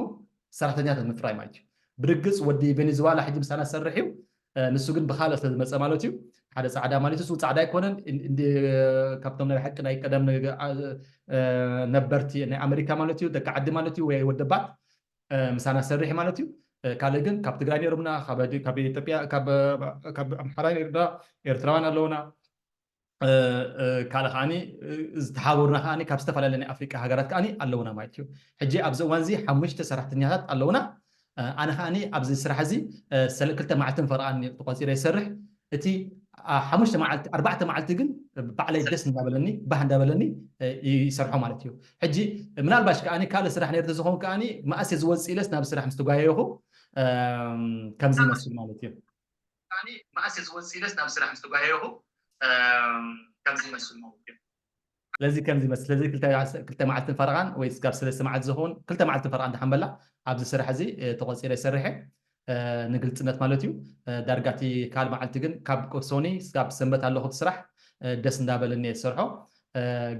ሰራሕተኛታት ምፍራይ ማለት እዩ። ብርግፅ ወዲ ቬኔዙዋላ ሕጂ ምሳና ዝሰርሕ እዩ። ንሱ ግን ብካልእ ስለ ዝመፀ ማለት እዩ። ሓደ ፃዕዳ ማለት እሱ ፃዕዳ ኣይኮነን። ካብቶም ናይ ሓቂ ናይ ቀደም ነበርቲ ናይ ኣሜሪካ ማለት እዩ ደቂ ዓዲ ማለት እዩ ወይ ወደባት ምሳና ዝሰርሕ ማለት እዩ። ካልእ ግን ካብ ትግራይ ነይሮምና፣ ካብ ኢትዮጵያ፣ ካብ ኣምሓራ ነይርና፣ ኤርትራውያን ኣለውና። ካልእ ከዓኒ ዝተሓበሩና ከዓኒ ካብ ዝተፈላለየ ናይ ኣፍሪቃ ሃገራት ከዓኒ ኣለውና ማለት እዩ። ሕጂ ኣብዚ እዋን እዚ ሓሙሽተ ሰራሕተኛታት ኣለውና። ኣነ ከዓኒ ኣብዚ ስራሕ እዚ ክልተ መዓልትን ፈረቓን ተቆፂረ ይሰርሕ። እቲ ሓሙሽተ መዓልቲ ኣርባዕተ መዓልቲ ግን ባዕለይ ደስ እንዳበለኒ ባህ እንዳበለኒ ይሰርሖ ማለት እዩ። ሕጂ ምናልባሽ ከዓኒ ካልእ ስራሕ ነርተ ዝኸውን ከዓኒ መኣስ ዝወፅእ ኢለስ ናብ ስራሕ ምስ ተጓየኹ ከምዚ ይመስል ማለት እዩ። መኣስ ዝወፅእ ኢለስ ናብ ስራሕ ምስ ተጓየኹ ከምዚ ይመስል ማለት እዩ። ስለዚ ከምዚ ይመስል ስለዚ ክልተ መዓልትን ፈረቓን ወይ ስጋብ ሰለስተ መዓልቲ ዝኸውን ክልተ መዓልትን ፈረቓን ተሓንበላ ኣብዚ ስራሕ እዚ ተቆፂረ ይሰርሐ። ንግልፅነት ማለት እዩ። ዳርጋ እቲ ካል መዓልቲ ግን ካብ ሶኒ ስጋብ ሰንበት ኣለኹ ስራሕ ደስ እንዳበለኒ ዝሰርሖ።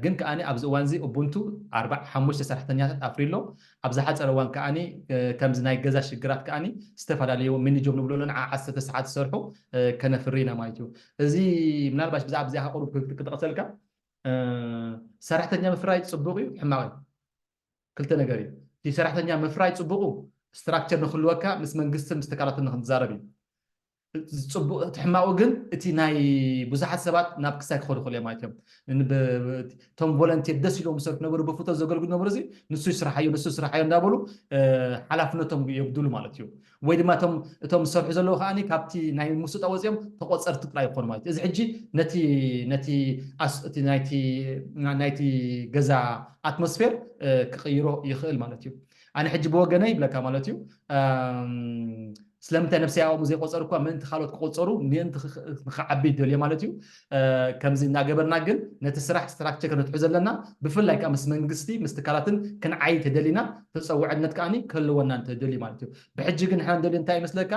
ግን ከዓኒ ኣብዚ እዋን እዚ ኡቡንቱ ኣርባዕ ሓሙሽተ ሰራሕተኛታት ኣፍሪሎ ኣብ ዝሓፀረ እዋን ከዓኒ ከምዚ ናይ ገዛ ሽግራት ከዓኒ ዝተፈላለዩ ሚኒጆብ ንብሎ ኣለና ዓሰርተ ሰዓት ዝሰርሑ ከነፍሪ ኢና ማለት እዩ። እዚ ምናልባሽ ብዛዕባ እዚኣ ቁሩብ ክጠቕሰልካ ሰራሕተኛ ምፍራይ ፅቡቅ እዩ ሕማቅ እዩ። ክልተ ነገር እዩ። እቲ ሰራሕተኛ ምፍራይ ፅቡቁ ስትራክቸር ንክህልወካ ምስ መንግስትን ምስ ትካላትን ንክትዛረብ እዩ። ፅቡቅ እቲ ሕማቁ ግን እቲ ናይ ብዙሓት ሰባት ናብ ክሳይ ክኸዱ ክኽእሉ እዮም ማለት እዮም። እቶም ቮለንቲር ደስ ኢሎም ዝሰርሑ ነበሩ ብፍቶ ዘገልግሉ ነበሩ እዚ ንሱ ይስራሓዮ ንሱ ይስራሓዮ እንዳበሉ ሓላፍነቶም የጉድሉ ማለት እዩ። ወይ ድማ እቶም ዝሰርሑ ዘለዉ ከዓኒ ካብቲ ናይ ሙስጣ ወፂኦም ተቆፀርቲ ጥራይ ይኾኑ ማለት እዩ። እዚ ሕጂ ነቲ ነቲ ናይቲ ገዛ ኣትሞስፌር ክቕይሮ ይኽእል ማለት እዩ። ኣነ ሕጂ ብወገነይ ይብለካ ማለት እዩ። ስለምንታይ ነብሰይ ኣብኡ ዘይቆፀሩ እኳ ምእንቲ ካልኦት ክቆፀሩ ምእንቲ ንክዓቢ ይደልዮ ማለት እዩ። ከምዚ እናገበርና ግን ነቲ ስራሕ ስትራክቸር ከነትሑ ዘለና ብፍላይ ከዓ ምስ መንግስቲ ምስ ትካላትን ክንዓይ ተደሊና ተፀውዕነት ከዓኒ ክህልወና እንተደልዩ ማለት እዩ። ብሕጂ ግን ንሕና ንደልዮ እንታይ ይመስለካ?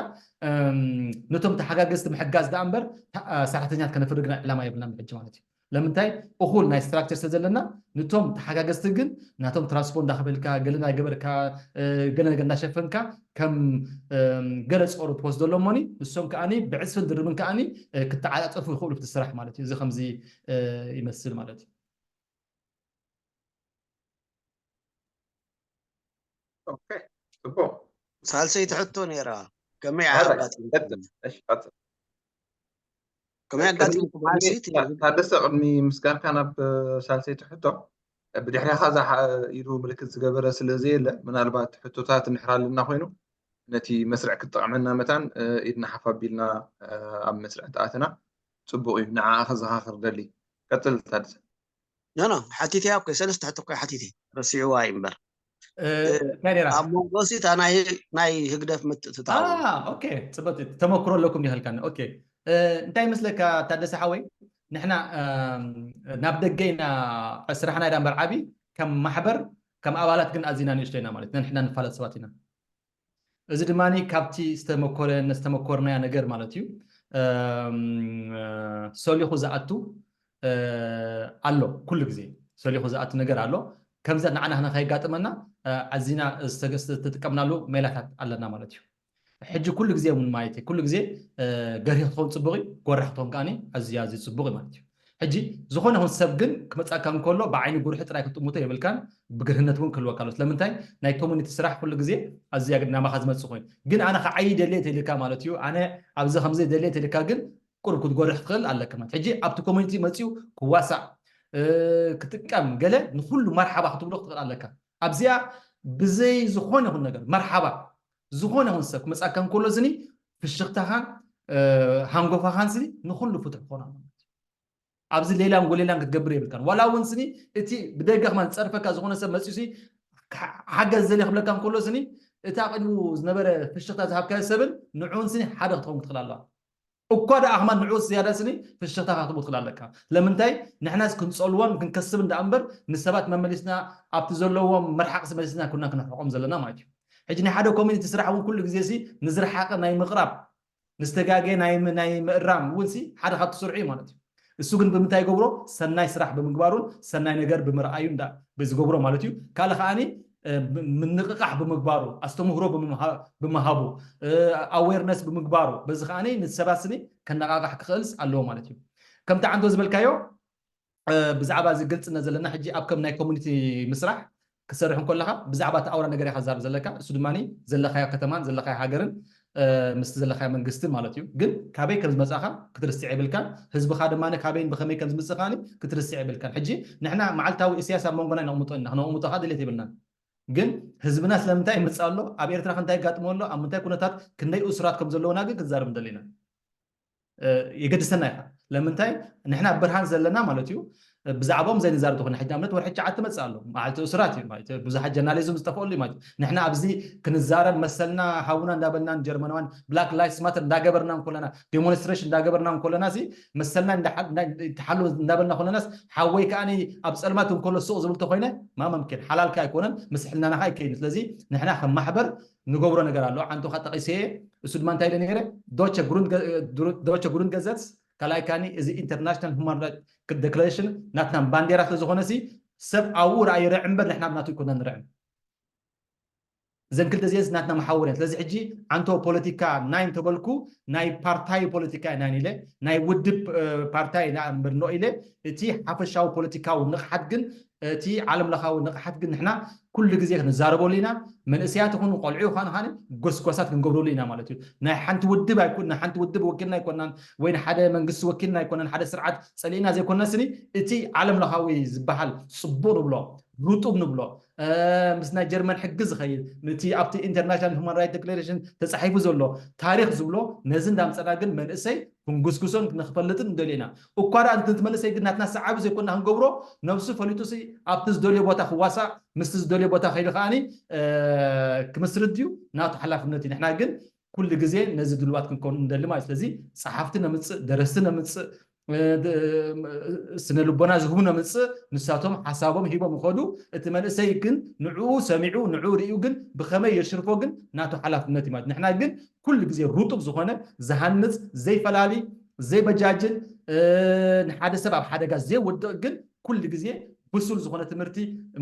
ነቶም ተሓጋገዝቲ ምሕጋዝ ደኣ እምበር ሰራሕተኛት ከነፍሪ ግና ዕላማ የብልናን ብሕጂ ማለት እዩ። ለምንታይ እኹል ናይ ስትራክቸር ስለ ዘለና ንቶም ተሓጋገዝቲ ግን ናቶም ትራንስፖርት እንዳኸፈልካ ገለ እንዳገበርካ ገለ ነገር እንዳሸፈንካ ከም ገለ ፀሩ ትወስዶ ኣለሞኒ ንሶም ከዓኒ ብዕፅፍን ድርብን ከዓኒ ክተዓፃፀፉ ይኽእሉ ብቲ ስራሕ ማለት እዩ። እዚ ከምዚ ይመስል ማለት እዩ። ኦኬ፣ ጽቡቕ። ሳልሰይቲ ሕቶ ነይራ። ከመይ ኣጋጢምኩም? ከመይ ኣጋጢምኩም? ታደሰ፣ ቅድሚ ምስጋርካ ናብ ሳልሰይቲ ሕቶ ብድሕሪኻ እዛ ሓ- ኢሉ ምልክት ዝገበረ ስለ ዘየለ፣ ምናልባት ሕቶታት እንድሕር ኣለና ኮይኑ፣ ነቲ መስርዕ ክጠቕመና መታን፣ እ፣ ኢድና ሓፍ ኣቢልና፣ እ፣ ኣብ መስርዕ ተኣትና ጽቡቕ እዩ። ንዓኣ ከዘኻኽር ደሊ። ቀጽል ታደሰ። ኖ ኖ ሓቲተያ እኮ፣ ሰለስተ ሕቶ እኮ ሓቲተ፣ ረሲዕዋ እዩ እምበር። እ፣ እንታይ ነይራ? ኣብ መንጎ ሲ እታ ናይ ናይ ህግደፍ ምትእትታው ኦኬ፣ ጽበት ተመክሮ ኣለኩም ይኸልካኒ። ኦኬ፣ እ፣ እንታይ ይመስለካ ታደሰ ሓወይ? ንሕና እም፣ ናብ ደገ ኢና ስራሕና ኢዳ እምበር ዓቢ፣ ከም ማሕበር ከም ኣባላት ግን ኣዚና ንእሽቶ ኢና ማለት ኢና። ንሕና ንፋለጥ ሰባት ኢና። እዚ ድማ ካብቲ ዝተመኮረ ዝተመኮርናያ ነገር ማለት እዩ። እም፣ ሰሊኹ ዝኣቱ እ፣ ኣሎ፣ ኩሉ ግዜ ሰሊኹ ዝኣቱ ነገር ኣሎ። ከምዚ ንዓና ንኸይጋጥመና፣ እ፣ ኣዚና ዝተገ- ዝተጥቀምናሉ ሜላታት ኣለና ማለት እዩ። ሕጂ ኩሉ ግዜ እውን ማለት እዩ፣ ኩሉ ግዜ እ፣ ገርሂ ክትኸውን ጽቡቕ እዩ፣ ጎራሕ ክትኸውን ከኣ ኣዝዩ ኣዝዩ ጽቡቕ እዩ ማለት እዩ። ሕጂ ዝኾነ ይኹን ሰብ ግን ክመጻካ እንከሎ ብዓይኒ ጉርሒ ጥራይ ክትጥምቶ የብልካን፣ ብግርህነት እውን ክህልወካ ኣሎ። ስለምንታይ ናይ ኮሚኒቲ ስራሕ ኩሉ ግዜ ኣዝያ ግድ ናባኻ ዝመጽእ ኮይኑ፣ ግን ኣነ ከዓይ ደልየ ተልካ ማለት እዩ፣ ኣነ ኣብዚ ከምዚ ደልየ ተልካ ግን ቁሩብ ክትጎርሕ ትኽእል ኣለካ ማለት። ሕጂ ኣብቲ ኮሚኒቲ መጺኡ ክዋሳእ እ፣ ክጥቀም ገለ ንኩሉ መርሓባ ክትብሎ ክትኽእል ኣለካ። ኣብዚኣ ብዘይ ዝኾነ ይኹን ነገር መርሓባ ዝኾነ ይኹን ሰብ ክመጻካ እንከሎ ስኒ ፍሽኽታኻን እ፣ ሃንጎፋኻን ስኒ ንኩሉ ፍቱሕ ክኾን ኣለዎ። ኣብዚ ሌላን ጎሌላን ክትገብር የብልካን። ዋላ እውን ስኒ እቲ ብደገ ከማን ዝጸርፈካ ዝኾነ ሰብ መጺኡ ሲ ሓ- ሓገዝ ዘለ ክብለካ እንከሎ ስኒ እታ ቅድሚኡ ዝነበረ ፍሽኽታ ዝሃብካዮ ሰብን ንዕኡን ስኒ ሓደ ክትኸውን ክትኽእል ኣለዋ። እኳ ደኣ ከማን ንዕኡ ዝያዳ ስኒ ፍሽኽታ ክትቡ ትኽእል ኣለካ። ስለምንታይ ንሕናስ ክንጸልዎን ክንከስብን ደኣ እምበር ንሰባት መመሊስና ኣብቲ ዘለዎም መርሓቕ መሊስና ኩና ክንርሕቆም ዘለና ማለት እዩ። ሕጂ ናይ ሓደ ኮሚኒቲ ስራሕ እውን ኩሉ ግዜ ሲ ንዝረሓቐ ናይ ምቕራብ ንዝተጋገየ ናይ ም- ናይ ምእራም እውን ሲ ሓደ ካብቲ ስርሑ እዩ ማለት እዩ። እሱ ግን ብምንታይ ይገብሮ? ሰናይ ስራሕ ብምግባሩን ሰናይ ነገር ብምርኣዩ እንዳ ዝገብሮ ማለት እዩ። ካልእ ከዓኒ እ፣ ብ- ምንቕቓሕ ብምግባሩ ኣስተምህሮ ብምሃ- ብምሃቡ ኣዌርነስ ብምግባሩ በዚ ከዓኒ ንሰባት ስኒ ከነቓቓሕ ክኽእልስ ኣለዎ ማለት እዩ። ከምቲ ዓንቶ ዝበልካዮ እ፣ ብዛዕባ እዚ ግልፅነት ዘለና ሕጂ ኣብ ከም ናይ ኮሚኒቲ ምስራሕ ክሰርሕ እንከለካ ብዛዕባ እቲ ኣውራ ነገር ኢኻ ዛርብ ዘለካ። እሱ ድማ ዘለካዮ ከተማን ዘለካዮ ሃገርን እ፣ ምስቲ ዘለካዮ መንግስትን ማለት እዩ። ግን ካበይ ከም ዝመፃኻ ክትርስዕ የብልካን። ህዝብኻ ድማ ካበይን ብኸመይ ከም ዝምፅእ ከዓኒ ክትርስዕ የብልካን። ሕጂ ንሕና መዓልታዊ እስያስ ኣብ መንጎና ነቕምጦ ኢና፣ ክነቕምጦ ከዓ ድሌት የብልናን። ግን ህዝብና ስለምንታይ ይመፅእ ኣሎ፣ ኣብ ኤርትራ ክንታይ ይጋጥሞ ኣሎ፣ ኣብ ምንታይ ኩነታት ክንደይ እሱራት ከም ዘለውና ግን ክንዛረብ ንደሊ ኢና። እ፣ የገድሰና ኢኻ። ለምንታይ ንሕና ብርሃን ዘለና ማለት እዩ። ብዛዕባኦም ዘይንዛረብ ተኾነ ሕጂ ኣብነት ወርሒ ትሽዓተ መፅእ ኣሎ፣ መዓልቲ እሱራት እዩ ማለት እዩ። ብዙሓት ጀርናሊዝም ዝጠፍአሉ እዩ ማለት እዩ። ንሕና ኣብዚ ክንዛረብ መሰልና ሃቡና እንዳበልና ንጀርመናውያን ብላክ ላይፍስ ማተር እንዳገበርና እንኮለና ዴሞንስትሬሽን እንዳገበርና እንኮለና ሲ መሰልና እንዳሓ- እንዳ- ተሓሉ እንዳበልና ኮለናስ ሓወይ ከዓኒ ኣብ ፀልማት እንከሎ ሱቕ ዝብል ተኮይነ ማመምኬን ሓላልካ ኣይኮነን፣ ምስ ሕልናናኻ ኣይከይን። ስለዚ ንሕና ከም ማሕበር ንገብሮ ነገር ኣሎ። ዓንቶኻ ጠቒሰ እሱ ድማ እንታይ ኢለ ነይረ? ዶቸ ግሩንድ ገ- ድሩ- ዶቸ ግሩንድ ገዘትስ ካልኣይ ካኒ እዚ ኢንተርናሽናል ሁማን ራይት ዴክላሬሽን ናትና ባንዴራ ስለ ዝኾነ ሲ ሰብ ኣብኡ ረኣዩ ይርዕ እምበር ንሕና ኣብ ናቱ ይኮና ንርዕም። እዘን ክልተ እዚአን ናትና መሓውር እየን። ስለዚ ሕጂ ዓንቶ ፖለቲካ ናይ እንተበልኩ ናይ ፓርታይ ፖለቲካ ናይ ኢለ ናይ ውድብ እ፣ ፓርታይ ኢና እምበር ኖ ኢለ እቲ ሓፈሻዊ ፖለቲካዊ ንቕሓት ግን እቲ ዓለም ለኻዊ ንቕሓት ግን ንሕና ኩሉ ግዜ ክንዛረበሉ ኢና። መንእሰያት ይኹን ቆልዑ ይኹን ካኒ ጎስጓሳት ክንገብረሉ ኢና ማለት እዩ። ናይ ሓንቲ ውድብ ኣይኮን ናይ ሓንቲ ውድብ ወኪልና ኣይኮናን ወይ ንሓደ መንግስቲ ወኪልና ኣይኮናን ሓደ ስርዓት ጸሊእና ዘይኮና ስኒ እቲ ዓለም ለኻዊ ዝበሃል ጽቡቕ ንብሎ ሩጡብ ንብሎ እ፣ ምስ ናይ ጀርመን ሕጊ ዝኸይድ እቲ ኣብቲ ኢንተርናሽናል ሁማን ራይት ዴክላሬሽን ተጻሒፉ ዘሎ ታሪክ ዝብሎ ነዚ እንዳምጸና ግን መንእሰይ ክንጉስጉሶን ንክፈልጥን እንደልዮ ኢና። እኳ ደኣ እንትን መንእሰይ ግን ናትና ሰዓቢ ዘይኮና ክንገብሮ ነብሱ ፈሊጡ ሲ ኣብቲ ዝደልዮ ቦታ ክዋሳእ ምስቲ ዝደልዮ ቦታ ከይዱ ከዓኒ እ፣ ክምስርት ድዩ ናቱ ሓላፍነት እዩ። ንሕና ግን ኩሉ ግዜ ነዚ ድልዋት ክንከውን እንደሊ ማለት ስለዚ ጸሓፍቲ ነምጽእ ደረስቲ ነምጽእ እ፣ ድ- እ፣ ስነ ልቦና ዝህቡ ነምጽእ ንሳቶም ሓሳቦም ሂቦም ይኸዱ። እቲ መንእሰይ ግን ንዕኡ ሰሚዑ ንዕኡ ርእዩ ግን ብኸመይ የሽርፎ ግን ናቱ ሓላፍነት እዩ ማለት ንሕና ግን ኩሉ ግዜ ሩጡብ ዝኾነ ዝሃንጽ ዘይፈላሊ ዘይበጃጅል እ፣ ንሓደ ሰብ ኣብ ሓደጋ ዘይወድቕ ግን ኩሉ ግዜ ብሱል ዝኾነ ትምህርቲ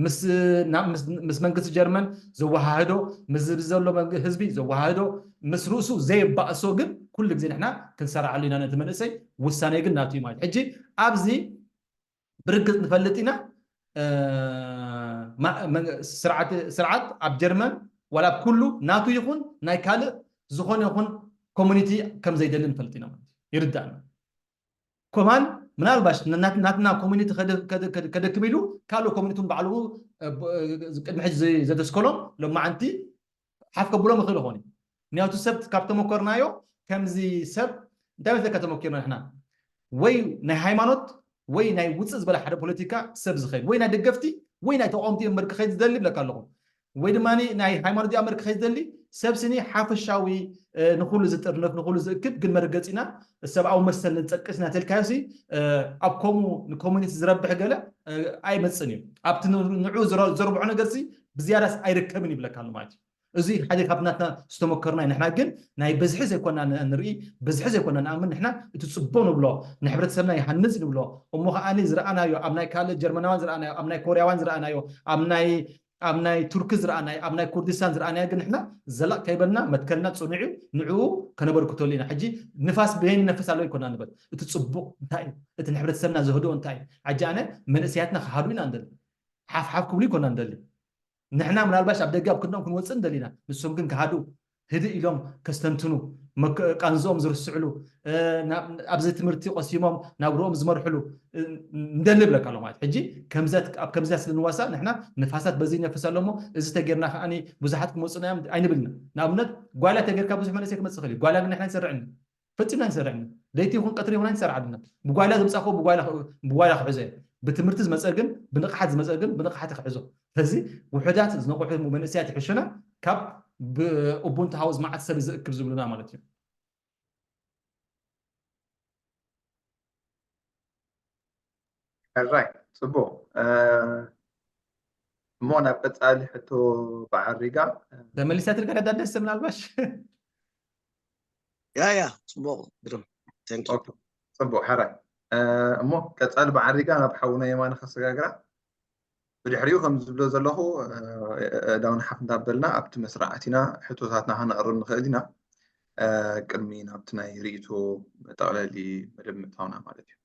ምስ ናብ- ምስ- ምስ መንግስቲ ጀርመን ዘወሃህዶ ምስ ህዝቢ ዘሎ መንግ- ህዝቢ ዘወሃህዶ ምስ ርእሱ ዘይባእሶ ግን ኩሉ ግዜ ንሕና ክንሰራዓሉ ኢና ነቲ መንእሰይ ውሳኔ ግን ናቱ እዩ ማለት ሕጂ ኣብዚ ብርግፅ ንፈልጥ ኢና እ፣ ማ- መ- ስርዓት ስርዓት ኣብ ጀርመን ዋላ ኣብ ኩሉ ናቱ ይኹን ናይ ካልእ ዝኾነ ይኹን ኮሚኒቲ ከም ዘይደሊ ንፈልጥ ኢና ማለት እዩ ይርዳእና ኮማን ምናልባሽ ናትና ኮሚኒቲ ከደክም ኢሉ ካልእ ኮሚኒቲ ባዕሉ ቅድሚ ሕጂ ዘተስከሎም ሎማዓንቲ ሓፍ ከብሎም ይኽእል ይኾን እዩ። ምክንያቱ ሰብ ካብ ተመኮርናዮ ከምዚ ሰብ እንታይ መስለካ ተመኪርና ንሕና ወይ ናይ ሃይማኖት ወይ ናይ ውፅእ ዝበለ ሓደ ፖለቲካ ሰብ ዝኸይድ ወይ ናይ ደገፍቲ ወይ ናይ ተቃወምቲ እምበር ክኸይድ ዝደሊ ይብለካ ኣለኹ። ወይ ድማ ናይ ሃይማኖት እምበር ክኸይድ ዝደሊ ሰብ ስኒ ሓፈሻዊ ንኩሉ ዝጥርንፍ ንኩሉ ዝእክብ ግን መርገፂና ሰብኣዊ መሰል ንፀቅስና ተልካዮሲ ኣብ ከምኡ ንኮሚኒቲ ዝረብሕ ገለ ኣይመፅን እዩ። ኣብቲ ንዑ ዘርብዖ ነገርሲ ብዝያዳስ ኣይርከብን ይብለካ ኣሎ ማለት እዩ። እዚ ሓደ ካብ ናትና ዝተመከርና እዩ። ንሕና ግን ናይ በዝሒ ዘይኮና ንርኢ፣ በዝሒ ዘይኮና ንኣምን። ንሕና እቲ ፅቡቅ ንብሎ ንሕብረተሰብና ይሃንፅ ንብሎ እሞ ከዓኒ ዝረኣናዮ ኣብ ናይ ካልእ ጀርመናውያን ዝረኣናዮ ኣብ ናይ ኮርያውያን ዝረኣናዮ ኣብ ናይ ኣብ ናይ ቱርኪ ዝረኣናዮ ኣብ ናይ ኩርዲስታን ዝረኣናዮ ግን ንሕና ዘላቕ ከይበልና መትከልና ፅኑዕ እዩ። ንዕኡ ከነበርክተሉ ኢና። ሕጂ ንፋስ በየን ይነፍስ ኣሎ ይኮና ንበል። እቲ ፅቡቅ እንታይ እዩ? እቲ ንሕብረተሰብና ዘህድኦ እንታይ እዩ? ሕጂ ኣነ መንእሰያትና ክሃዱ ኢና ንደሊ። ሓፍ ሓፍ ክብሉ ይኮና ንደሊ። ንሕና ምናልባሽ ኣብ ደገ ኣብ ክንዶም ክንወፅእ ንደሊና፣ ንሶም ግን ክሃዱ ህድእ ኢሎም ከስተንትኑ ቃንዝኦም ዝርስዕሉ ኣብዚ ትምህርቲ ቆሲሞም ናብ ርኦም ዝመርሕሉ እንደሊ ብለካ ኣሎ ማለት ሕጂ ኣብ ከምዚያ ስለ ንዋሳእ ንሕና ንፋሳት በዚ ይነፍስ ኣሎ እሞ እዚ ተጌርና ከዓ ብዙሓት ክመፁና እዮም ኣይንብልና። ንኣብነት ጓላ ተጌርካ ብዙሕ መንእሰይ ክመፅእ ክእል እዩ። ጓላ ግን ንሕና ይሰርዕን ፈፂምና ይሰርዕን ለይቲ ይኹን ቀትሪ ይኹን ኣይንሰርዓልና። ብጓላ ዝምፃእኮ ብጓላ ክሕዞ እየ። ብትምህርቲ ዝመፀ ግን ብንቕሓት ዝመፀ ግን ብንቕሓት ክሕዞ። ስለዚ ውሑዳት ዝነቑሑ መንእሰያት ይሕሹና ካብ ብኡቡንቱ ሃውስ መዓት ሰብ ዝእክብ ዝብሉና ማለት እዩ። ሕራይ ፅቡቅ እሞ ናብ ቀፃሊ ሕቶ በዓሪጋ ተመሊሳትልካ ዳዳደስ ምናልባሽ ያ ያ ፅቡቅ ግርም ፅቡቅ ሕራይ እሞ ቀፃሊ በዓሪጋ ናብ ሓውና የማነ ከሰጋግራ ብድሕሪኡ ከም ዝብሎ ዘለኹ ዳውን ሓፍ እንዳበልና ኣብቲ መስርዓት ኢና ሕቶታትና ከነቕርብ ንኽእል ኢና። ቅድሚ ናብቲ ናይ ርእይቶ መጠቕለሊ መደብ ምእታውና ማለት እዩ።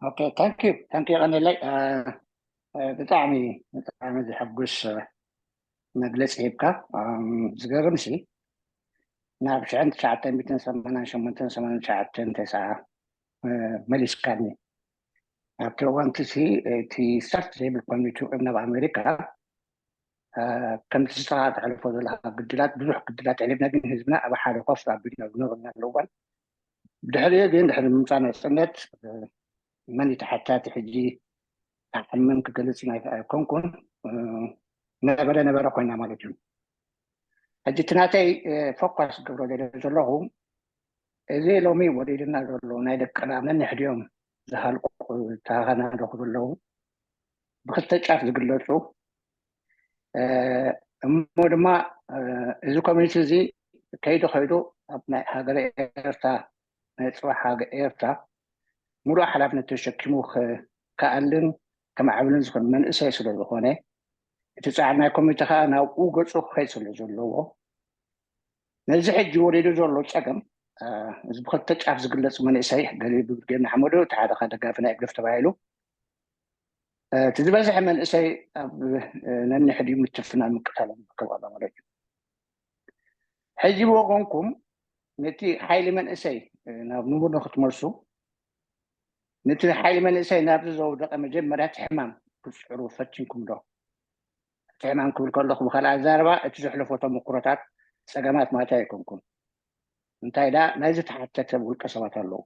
ኦኬ ታንክ ዩ ታንክ ዩ ቀነለይ ብጣዕሚ ብጣዕሚ ዘሐጉስ መግለፂ ሂብካ ዝገርም ሲ ናብ ሽሕን ትሽዓተ ሚእትን ሰማንያን ሸሞንተን ሰማንያን ትሽዓተን ተስዓ መሊስካኒ ኣብቲ እዋንቲ ሲ እቲ ሰርት ዘይብል ኮይኑ ትውዕል ናብ ኣሜሪካ ከምቲ ዝተኻ ተሕልፎ ዘለካ ግድላት ብዙሕ ግድላት ዕሊብና ግን ህዝብና ኣብ ሓደ ኮፍ ኣቢልና ዝነብርና ኣለዋን ድሕሪኡ ግን ድሕሪ ምምፃእ ናፅነት መን እዩ ተሓታቲ ሕጂ ተሓምም ክገልፅ ኣይኮንኩን ነበረ ነበረ ኮይና ማለት እዩ ሕጂ እቲ ናተይ ፎኳስ ክገብሮ ደለ ዘለኹ እዚ ሎሚ ወሪድና ዘሎ ናይ ደቅና ነንሕድዮም ዝሃልቁ ተሃናደኹ ዘለዉ ብክልተ ጫፍ ዝግለፁ እሞ ድማ እዚ ኮሚኒቲ እዚ ከይዱ ከይዱ ኣብ ናይ ሃገረ ኤርትራ ናይ ፅባሕ ሃገር ኤርትራ ሙሉእ ሓላፍነት ተሸኪሙ ክኣልን ከማዕብልን ዝኽእል መንእሰይ ስለ ዝኾነ እቲ ፃዕር ናይ ኮሚኒቲ ከዓ ናብኡ ገፁ ክኸይድ ስለ ዘለዎ ነዚ ሕጂ ወሪዱ ዘሎ ፀገም እዚ ብክልተ ጫፍ ዝግለፅ መንእሰይ ገሊኡ ብብርጌድ ንሓመዱ እቲ ሓደ ከዓ ደጋፊ ናይ እግደፍ ተባሂሉ እቲ ዝበዝሐ መንእሰይ ኣብ ነንሕድዩ ምትፍናን ምቅታልን ዝርከብ ኣሎ ማለት እዩ። ሕጂ ብወገንኩም ነቲ ሓይሊ መንእሰይ ናብ ንቡር ንክትመልሱ ነቲ ሓይሊ መንእሰይ ናብዚ ዘውደቀ መጀመርያ እቲ ሕማም ክትፅዕሩ ፈቲንኩም ዶ? እቲ ሕማም ክብል ከለኹ ብካልእ ኣዛረባ እቲ ዘሕለፎ ተመኩሮታት ፀገማት ማለት ኣይኮንኩን እንታይ ዳ ናይ ዝተሓተተ ውልቀ ሰባት ኣለዉ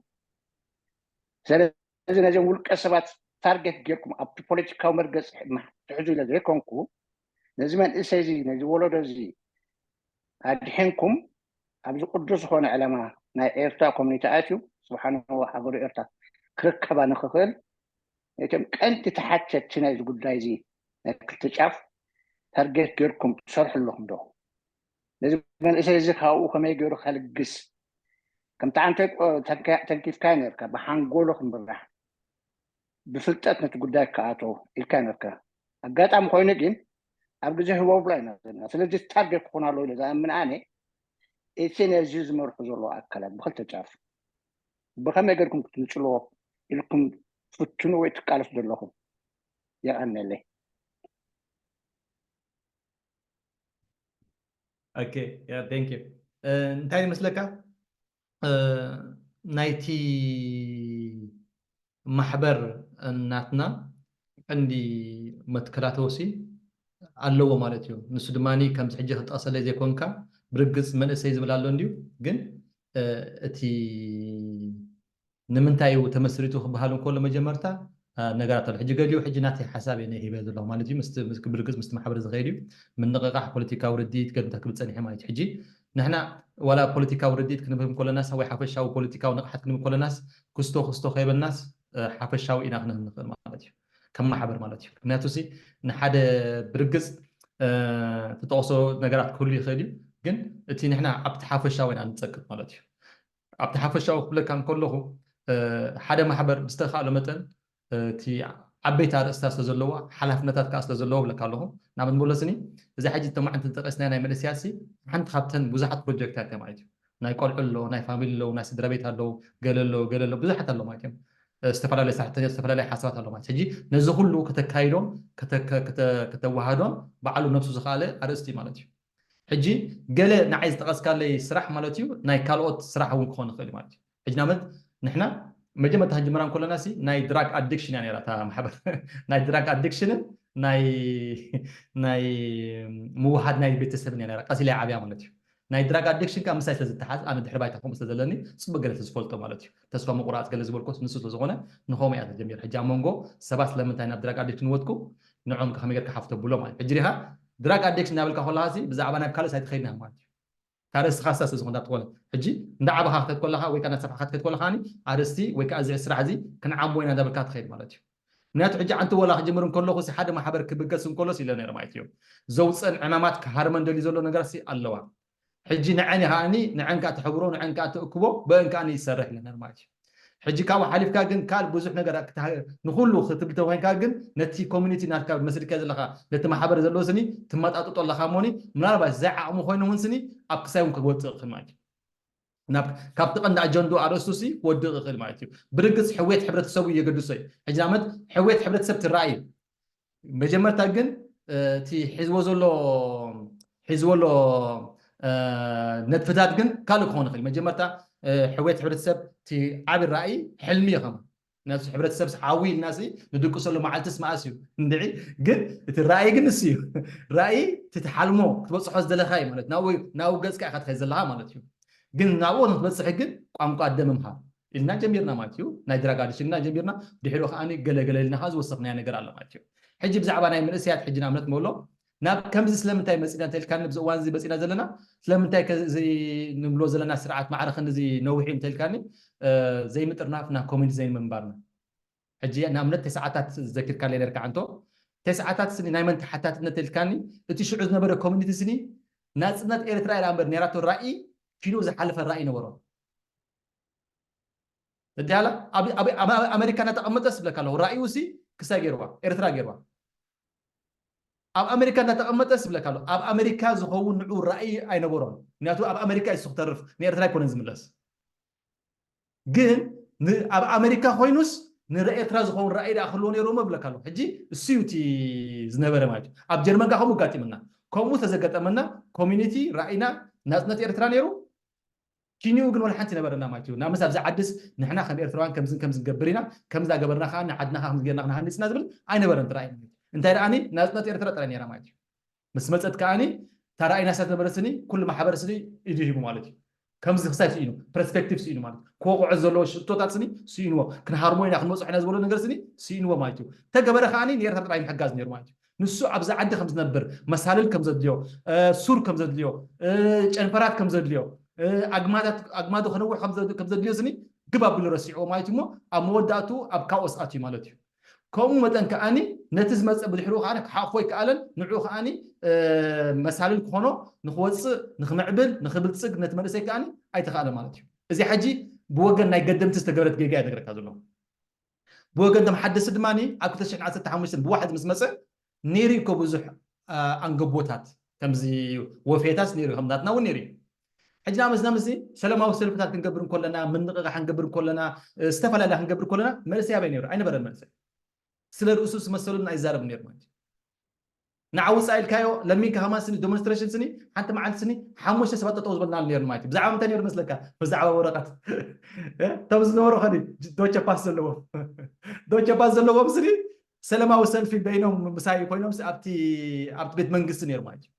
ስለዚ ነዚኦም ውልቀ ሰባት ታርጌት ጌርኩም ኣብቲ ፖለቲካዊ መርገፂ ትሕዙ ኢለ ዘይኮንኩ ነዚ መንእሰይ እዚ ነዚ ወለዶ እዚ ኣድሒንኩም ኣብዚ ቅዱስ ዝኾነ ዕላማ ናይ ኤርትራ ኮሚኒቲ ኣትዩ ስብሓንሁ ሃገሩ ኤርትራ ክርከባ ንክኽእል ነቶም ቀንዲ ተሓተቲ ናይዚ ጉዳይ እዚ ናይ ክልተ ጫፍ ታርጌት ጌርኩም ትሰርሑ ኣለኹም ዶ ነዚ መንእሰይ እዚ ካብኡ ከመይ ገይሩ ከልግስ ከምቲ ዓንተ ተንኪፍካ ነርካ ብሓንጎሎ ክምራሕ ብፍልጠት ነቲ ጉዳይ ክኣቶ ኢልካ ነርካ ኣጋጣሚ ኮይኑ ግን ኣብ ግዜ ህቦብላ ኢና ዘለና ስለዚ ታርጌት ክኾን ኣለዎ ኢለ ዝኣምን ኣነ እቲ ነዚ ዝመርሑ ዘለዉ ኣካላት ብክልተ ጫፍ ብከመይ ገርኩም ክትምፅልዎ ኢልኩም ትፍትኑ ወይ ትቃለሱ ዘለኹም የቐነለይ ኦኬ ያ thank you እንታይ ይመስለካ ናይቲ ማሕበር ናትና ቀንዲ መትከላተወሲ ኣለዎ ማለት እዩ። ንሱ ድማ ከምዚ ሕጂ ክጠቕሰለይ ዘይኮንካ ብርግፅ መንእሰይ ዝብል ኣሎ እንድዩ፣ ግን እቲ ንምንታይ እዩ ተመስሪቱ ክበሃል እንከሎ መጀመርታ ነገራት ኣሎ። ሕጂ ገሊኡ ሕጂ ናተይ ሓሳብ እየ ሂበ ዘለኹ ማለት እዩ። ብርግፅ ምስቲ ማሕበር ዝኸይድ እዩ። ምንቕቓሕ ፖለቲካዊ ርድኢት ገምታ ክብል ፀኒሐ ማለት እዩ። ሕጂ ንሕና ዋላ ፖለቲካዊ ርድኢት ክንህብ ከለናስ ወይ ሓፈሻዊ ፖለቲካዊ ንቕሓት ክንህብ ከለናስ ክስቶ ክስቶ ከይበልናስ ሓፈሻዊ ኢና ክንህብ ንኽእል ማለት እዩ፣ ከም ማሕበር ማለት እዩ። ምክንያቱ ሲ ንሓደ ብርግፅ ትጠቕሶ ነገራት ክህሉ ይኽእል እዩ፣ ግን እቲ ንሕና ኣብቲ ሓፈሻዊ ኢና ንፀቅጥ ማለት እዩ። ኣብቲ ሓፈሻዊ ክብለካ እንከለኹ ሓደ ማሕበር ብዝተኻእሎ መጠን እቲ ዓበይቲ ኣርእስታት ስለዘለዎ ሓላፍነታት ከዓ ስለዘለዎ ብለካ ኣለኹ። ንኣብነት ንበሎ ስኒ እዚ ሕጂ ተማዕንቲ ዝጠቀስናዮ ናይ መንእሰያት ሲ ሓንቲ ካብተን ብዙሓት ፕሮጀክታት እያ ማለት እዩ። ናይ ቆልዑ ኣሎ፣ ናይ ፋሚሊ ኣለዉ፣ ናይ ስድራ ቤት ኣለዉ፣ ገለ ኣለዉ፣ ገለ ኣለዉ፣ ብዙሓት ኣለዉ ማለት እዮም። ዝተፈላለዩ ሰራሕተኛ ዝተፈላለዩ ሓሳባት ኣለዉ ማለት ሕጂ ነዚ ኩሉ ከተካይዶም ከተዋሃዶም ባዕሉ ነብሱ ዝኸኣለ ኣርእስቲ እዩ ማለት እዩ። ሕጂ ገለ ንዓይ ዝጠቐስካለይ ስራሕ ማለት እዩ ናይ ካልኦት ስራሕ እውን ክኾን ይኽእል እዩ ማለት እዩ። ሕጂ ናመት ንሕና መጀመርታ ክንጅምራ እንከለና ሲ ናይ ድራግ ኣዲክሽን እያ ነራ እታ ማሕበር። ናይ ድራግ ኣዲክሽንን ናይ ናይ ምውሃድ ናይ ቤተሰብን እያ ነራ ቀሲላ ዓብያ ማለት እዩ። ናይ ድራግ ኣዲክሽን ከዓ ምሳይ ስለ ዝተሓዝ ኣነ ድሕሪ ባይታ ከምኡ ስለ ዘለኒ ፅቡቅ ገለ ስለ ዝፈልጦ ማለት እዩ። ተስፋ ምቁራፅ ገለ ዝበልኮስ ንሱ ስለዝኾነ ንኸምኡ እያ ተጀሚር። ሕጂ ኣብ መንጎ ሰባት ስለምንታይ ናብ ድራግ ኣዲክሽን ወጥኩ ንዖም ከመይ ጌርካ ሓፍቶ ብሎ ማለት ሕጂ ዲኻ ድራግ ኣዲክሽን እናበልካ ከለኻ ሲ ብዛዕባ ናብ ካልእ ሳይት ከይድና ማለት እዩ። ካልእ ስኻሳ ስለ ዝኾንካ ትኾነ ሕጂ እንዳ ዓበኻ ክትከድ ከለኻ ወይ ከዓ እናሰፍሓኻ ክትከድ ከለኻ ኣርእስቲ ወይ ከዓ እዚ ስራሕ እዚ ክንዓሞ ኢና እንዳበልካ ትኸይድ ማለት እዩ። ምክንያቱ ሕጂ ኣንቲ ወላ ክጅምር እንከለኹ ሲ ሓደ ማሕበር ክብገስ እንከሎ ሲ ኢለ ነይረ ማለት እዩ። ዘውፀን ዕማማት ክሃርመን ደልዩ ዘሎ ነገር ሲ ኣለዋ። ሕጂ ንዐን ከኣኒ ንዐን ከዓ ትሕብሮ ንዐን ከዓ ትእክቦ ብአን ከኣኒ ይሰርሕ ኢለ ነይረ ማለት እዩ። ሕጂ ካብኡ ሓሊፍካ ግን ካል ብዙሕ ነገር ንኩሉ ክትብል ተኮይንካ ግን ነቲ ኮሚኒቲ ናትካ መስልካ ዘለካ ነቲ ማሕበር ዘለዎ ስኒ ትመጣጥጦ ኣለካ እሞኒ ምናልባት ዘይዓቕሙ ኮይኑ እውን ስኒ ኣብ ክሳይ እውን ክወፅእ ይኽእል ማለት እዩ። ካብቲ ቀንዲ ኣጀንዶ ኣርእስቱ ሲ ክወድቕ ይኽእል ማለት እዩ። ብርግፅ ሕውየት ሕብረተሰቡ የገድሶ እዩ። ሕጂ ናመት ሕውየት ሕብረተሰብ ትረኣይ እዩ። መጀመርታ ግን እቲ ሒዝዎ ዘሎ ሒዝዎ ኣሎ ነጥፍታት ግን ካልእ ክኾን ይኽእል። መጀመርታ ሕውየት ሕብረተሰብ እቲ ዓብ ራእይ ሕልሚ እዩ ከማ ነሱ ሕብረተሰብ ዓዊ ኢልና ንድቅሰሉ መዓልትስ መኣስ እዩ እንድዒ። ግን እቲ ራእይ ግን ንሱ እዩ። ራእይ ትትሓልሞ ክትበፅሖ ዝደለካ እዩ ማለት ናብኡ ገፅካ ኢካ ትኸይ ዘለካ ማለት እዩ። ግን ናብኡ ንክትበፅሕ ግን ቋንቋ ኣደ ምምሃር ኢልና ጀሚርና ማለት እዩ። ናይ ድራግ ኣዲክሽን ኢልና ጀሚርና ድሕሪኡ ከዓኒ ገለገለ ኢልና ከዓ ዝወሰኽናዮ ነገር ኣሎ ማለት እዩ። ሕጂ ብዛዕባ ናይ መንእሰያት ሕጂ ንኣብነት መሎ ናብ ከምዚ ስለምንታይ መፂና እንተልካኒ ብዚ እዋን እዚ መፂና ዘለና ስለምንታይ ከዚ ንብሎ ዘለና ስርዓት ማዕረ ክንዚ ነዊሕ እዩ እንተልካኒ ዘይምጥርናፍና ኮሚኒቲ ዘይምንባርና ሕጂ ንኣብነት ተስዓታት ዘኪርካለይ ነርካ ዓንቶ ተስዓታት ስኒ ናይ መን ተሓታትነት ተልካኒ እቲ ሽዑ ዝነበረ ኮሚኒቲ ስኒ ናፅነት ኤርትራ ኢላ እምበር ነራቶ ራእይ ኪኑ ዝሓለፈ ራእይ ነበሮ። እዲያላ ኣሜሪካ እናተቐመጠስ ብለካ ኣለኹ ራእዩ ሲ ክሳይ ገይርዋ ኤርትራ ገይርዋ ኣብ ኣሜሪካ እናተቐመጠስ ብለካ ኣለኹ ኣብ ኣሜሪካ ዝኸውን ንዑ ራእይ ኣይነበሮን። ምክንያቱ ኣብ ኣሜሪካ ይሱ ክተርፍ ንኤርትራ ኣይኮነን ዝምለስ። ግን ኣብ ኣሜሪካ ኮይኑስ ንኤርትራ ዝኸውን ራእይ ደኣ ክህልዎ ነይሮሞ ብለካ ኣለኹ። ሕጂ እሱ እዩ እቲ ዝነበረ ማለት እዩ። ኣብ ጀርመን ካ ከምኡ ኣጋጢምና ከምኡ ተዘገጠመና ኮሚኒቲ ራእይና ናፅነት ኤርትራ ነይሩ ኪኒኡ ግን ወላ ሓንቲ ነበረና ማለት እዩ። ንኣብነት ኣብዚ ዓድስ ንሕና ከም ኤርትራውያን ከምዝን ከምዝን ገብር ኢና ከምዚ ዳገበርና ከዓ ንዓድና ከዓ ከምዚ ጌርና ክንሃንፅና ዝብል ኣይነበረን ትራእይ ማለት እዩ። እንታይ ደኣኒ ናፅነት ኤርትራ ጥራይ ነይራ ማለት እዩ። ምስ መፀት ከዓኒ ታራእይና ሰብ ነበረ ስኒ ኩሉ ማሕበረ ስኒ ኢዱ ሂቡ ማለት እዩ። ከምዚ ክሳይ ስኢኑ ፐርስፔክቲቭ ስኢኑ ማለት ክወቅዖ ዘለዎ ሽቶታት ስኒ ስኢንዎ ክንሃርሞ ኢና ክንመፅሖ ኢና ዝበሎ ነገር ስኒ ስኢንዎ ማለት እዩ። ተገበረ ከዓኒ ንኤርትራ ጥራይ ምሕጋዝ ነይሩ ማለት እዩ። ንሱ ኣብዚ ዓዲ ከም ዝነብር መሳልል ከም ዘድልዮ ሱር ከም ዘድልዮ ጨንፈራት ከም ዘድልዮ ኣግማዱ ከነውሕ ከም ዘድልዮ ስኒ ግብ ኣቢሉ ረሲዕዎ ማለት እዩ። እሞ ኣብ መወዳእቱ ኣብ ካኦስ ኣትዩ ማለት እዩ። ከምኡ መጠን ከዓኒ ነቲ ዝመፀ ብድሕሪኡ ከዓ ክሓቕፎ ኣይከኣለን። ንዑ ከዓኒ መሳልል ክኾኖ ንክወፅእ ንክምዕብል ንክብልፅግ ነቲ መንእሰይ ከዓኒ ኣይተኻእለ ማለት እዩ። እዚ ሕጂ ብወገን ናይ ገደምቲ ዝተገበረት ጌጋ እየ ነግረካ ዘለኹ። ብወገን ቶም ሓደስቲ ድማ ኣብ ክልተ ሽሕን ዓሰርተ ሓሙሽተን ብዋሕዚ ምስ መፀ ነይሩ እኮ ብዙሕ ኣንገቦታት ከምዚ ወፌታስ ነይሩ ከም ናትና እውን ነይሩ እዩ። ሕጂ ንኣብነት ናምዚ ሰላማዊ ሰልፍታት ክንገብር እንከለና ምንቕቓሕ ክንገብር እንከለና ዝተፈላለያ ክንገብር ከለና መንእሰይ ኣበይ ነይሩ ኣይነበረን። መንእሰይ ስለ ርእሱ ዝመሰሉን ኣይዛረብ ነይሩ ማለት እዩ። ንዓ ውፃእ ኢልካዮ ለሚንካ ከማን ስኒ ዶሞንስትሬሽን ስኒ ሓንቲ መዓልቲ ስኒ ሓሙሽተ ሰባት ጠጠው ዝበልና ኣሎ ነርና ማለት እዩ። ብዛዕባ ምንታይ ነሩ መስለካ? ብዛዕባ ወረቐት። እቶም ዝነበሩ ከዲ ዶቸ ፓስ ዘለዎም ዶቸ ፓስ ዘለዎም ስኒ ሰለማዊ ሰልፊ በይኖም ምሳይ ኮይኖም ኣብቲ ኣብቲ ቤት መንግስቲ ነይሩ ማለት እዩ።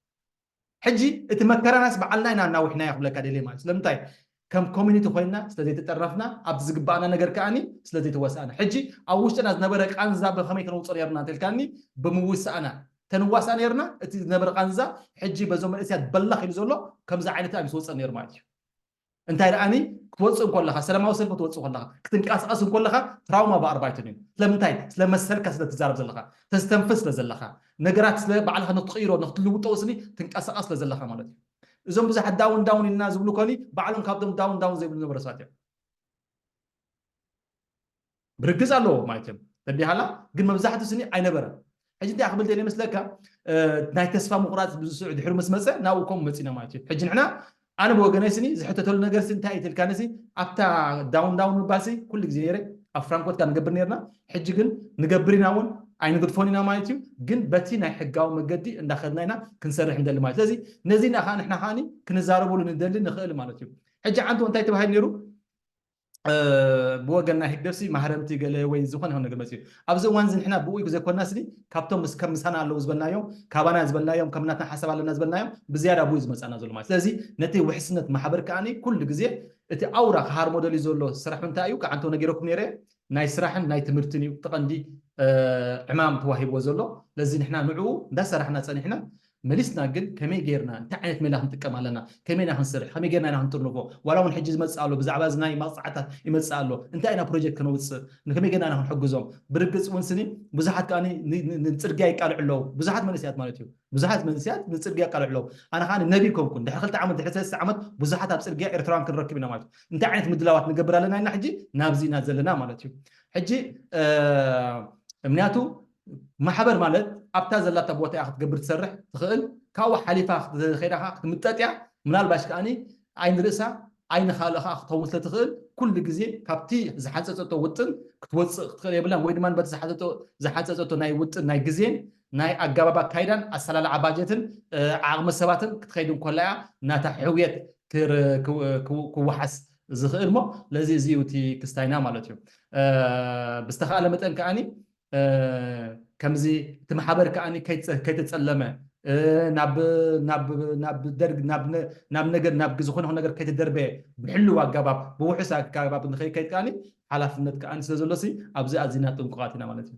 ሕጂ እቲ መከራናስ በዓልና ኢና እናውሕናዮ ክብለካ ደልየ ማለት እዩ። ስለምንታይ? ከም ኮሚኒቲ ኮይና ስለዘይተጠርነፍና ኣብቲ ዝግባኣና ነገር ከዓኒ ስለዘይተወሳእና ሕጂ ኣብ ውሽጥና ዝነበረ ቃንዛ ብከመይ ከነውፅኦ ነርና እንተልካኒ ብምውሳእና ተንዋሳእ ነርና እቲ ዝነበረ ቃንዛ ሕጂ በዞም መንእስያት በላኽ ኢሉ ዘሎ ከምዚ ዓይነት ኣብ ዝወፀ ነይሩ ማለት እዩ። እንታይ ደኣኒ ክትወፅእ እንኮለኻ ሰላማዊ ሰልፊ ክትወፅእ ከለኻ ክትንቀሳቐስ እንኮለኻ ትራውማ ብኣርባይትን እዩ። ስለምንታይ? ስለመሰልካ ስለትዛረብ ዘለኻ ተስተንፍስ ስለ ዘለኻ ነገራት ስለ ባዕልኻ ንክትቕይሮ ንክትልውጦ ስኒ ትንቀሳቐስ ስለ ዘለኻ ማለት እዩ። እዞም ብዙሓት ዳውን ዳውን ኢልና ዝብሉ ኮኒ ባዕሎም ካብቶም ዳውን ዳውን ዘይብሉ ነበረ ሰባት እዮም። ብርግፅ ኣለዎ ማለት እዮም ተቢሃላ ግን መብዛሕትኡ ስኒ ኣይነበረን። ሕጂ እንታይ ክብል ደልየ መስለካ ናይ ተስፋ ምቁራፅ ብዙ ስዑ ድሕሪ ምስ መፀ ናብኡ ከምኡ መፂና ማለት እዩ። ሕጂ ንሕና ኣነ ብወገነይ ስኒ ዝሕተተሉ ነገር ሲ እንታይ ይትልካኒ ሲ ኣብታ ዳውን ዳውን ምባል ሲ ኩሉ ግዜ ነይረ ኣብ ፍራንኮት ካ ንገብር ነርና። ሕጂ ግን ንገብር ኢና እውን ኣይንግድፎን ኢና ማለት እዩ። ግን በቲ ናይ ሕጋዊ መገዲ እንዳኸድና ኢና ክንሰርሕ ንደሊ ማለት ስለዚ ነዚ ኢና ከዓ ንሕና ከዓ ክንዛረበሉ ንደሊ ንኽእል ማለት እዩ። ሕጂ ዓንቱ እንታይ ተባሂሉ ነይሩ? ብወገን ናይ ህግደፍሲ ማህረምቲ ገለ ወይ ዝኾነ ይኹን ነገር መፅኡ ኣብዚ እዋን እዚ ንሕና ብኡ ዘይኮንና ስኒ ካብቶም ምስ ከም ምሳና ኣለዉ ዝበልናዮም ካባና ዝበልናዮም ከም ናትና ሓሳብ ኣለና ዝበልናዮም ብዝያዳ ብኡ ዝመፃና ዘሎ ማለት ስለዚ ነቲ ውሕስነት ማሕበር ከዓኒ ኩሉ ግዜ እቲ ኣውራ ክሃርሞ ደልዩ ዘሎ ስራሕ እንታይ እዩ ከዓንቶ ነጊረኩም ነይረ ናይ ስራሕን ናይ ትምህርትን እዩ ተቐንዲ ዕማም ተዋሂብዎ ዘሎ ስለዚ ንሕና ንዕኡ እንዳሰራሕና ፀኒሕና መሊስና ግን ከመይ ጌርና እንታይ ዓይነት ሜላ ክንጥቀም ኣለና ከመይ ኢና ክንሰርሕ ከመይ ጌርና ኢና ክንጥርንፎ ዋላ እውን ሕጂ ዝመፅእ ኣሎ ብዛዕባ እዚ ናይ መቕፃዕታት ይመፅእ ኣሎ እንታይ ኢና ፕሮጀክት ከነውፅእ ንከመይ ጌርና ኢና ክንሕግዞም ብርግፅ እውን ስኒ ብዙሓት ከዓ ንፅርግያ ይቃልዑ ኣለዉ ብዙሓት መንእስያት ማለት እዩ ብዙሓት መንእስያት ንፅርግያ ይቃልዑ ኣለዉ ኣነ ከዓ ነቢ ኮንኩን ድሕሪ ክልተ ዓመት ድሕሪ ሰለስተ ዓመት ብዙሓት ኣብ ፅርግያ ኤርትራውያን ክንረክብ ኢና ማለት እዩ እንታይ ዓይነት ምድላዋት ንገብር ኣለና ኢና ሕጂ ናብዚ ኢና ዘለና ማለት እዩ ሕጂ ምክንያቱ ማሕበር ማለት ኣብታ ዘላታ ቦታ እያ ክትገብር ትሰርሕ ትኽእል ካብኡ ሓሊፋ ከይዳ ከዓ ክትምጠጥ እያ ምናልባሽ ከዓኒ ዓይኒ ርእሳ ዓይኒ ካልእ ከዓ ክትኸውን ስለ ትኽእል ኩሉ ግዜ ካብቲ ዝሓንፀፀቶ ውጥን ክትወፅእ ክትኽእል የብላን ወይ ድማ በቲ ዝሓንፀፀቶ ናይ ውጥን ናይ ግዜን ናይ ኣገባብ ኣካይዳን ኣሰላልዓ ባጀትን ዓቕሚ ሰባትን ክትኸይድ እንኮላ እያ ናታ ሕውየት ክወሓስ ዝኽእል ሞ ለዚ እዚ እቲ ክስታይና ማለት እዩ ብዝተኻእለ መጠን ከዓኒ ከምዚ እቲ ማሕበር ከዓ ከይተፀለመ ናብ ደርግ ናብ ነገር ናብ ዝኾነ ነገር ከይተደርበየ ብሕልው ኣጋባብ ብውሑስ ኣጋባብ ንኸይከይድ ከዓ ሓላፍነት ከዓ ስለ ዘሎ ኣብዚ ኣዚና ጥንቁቃት ኢና ማለት እዩ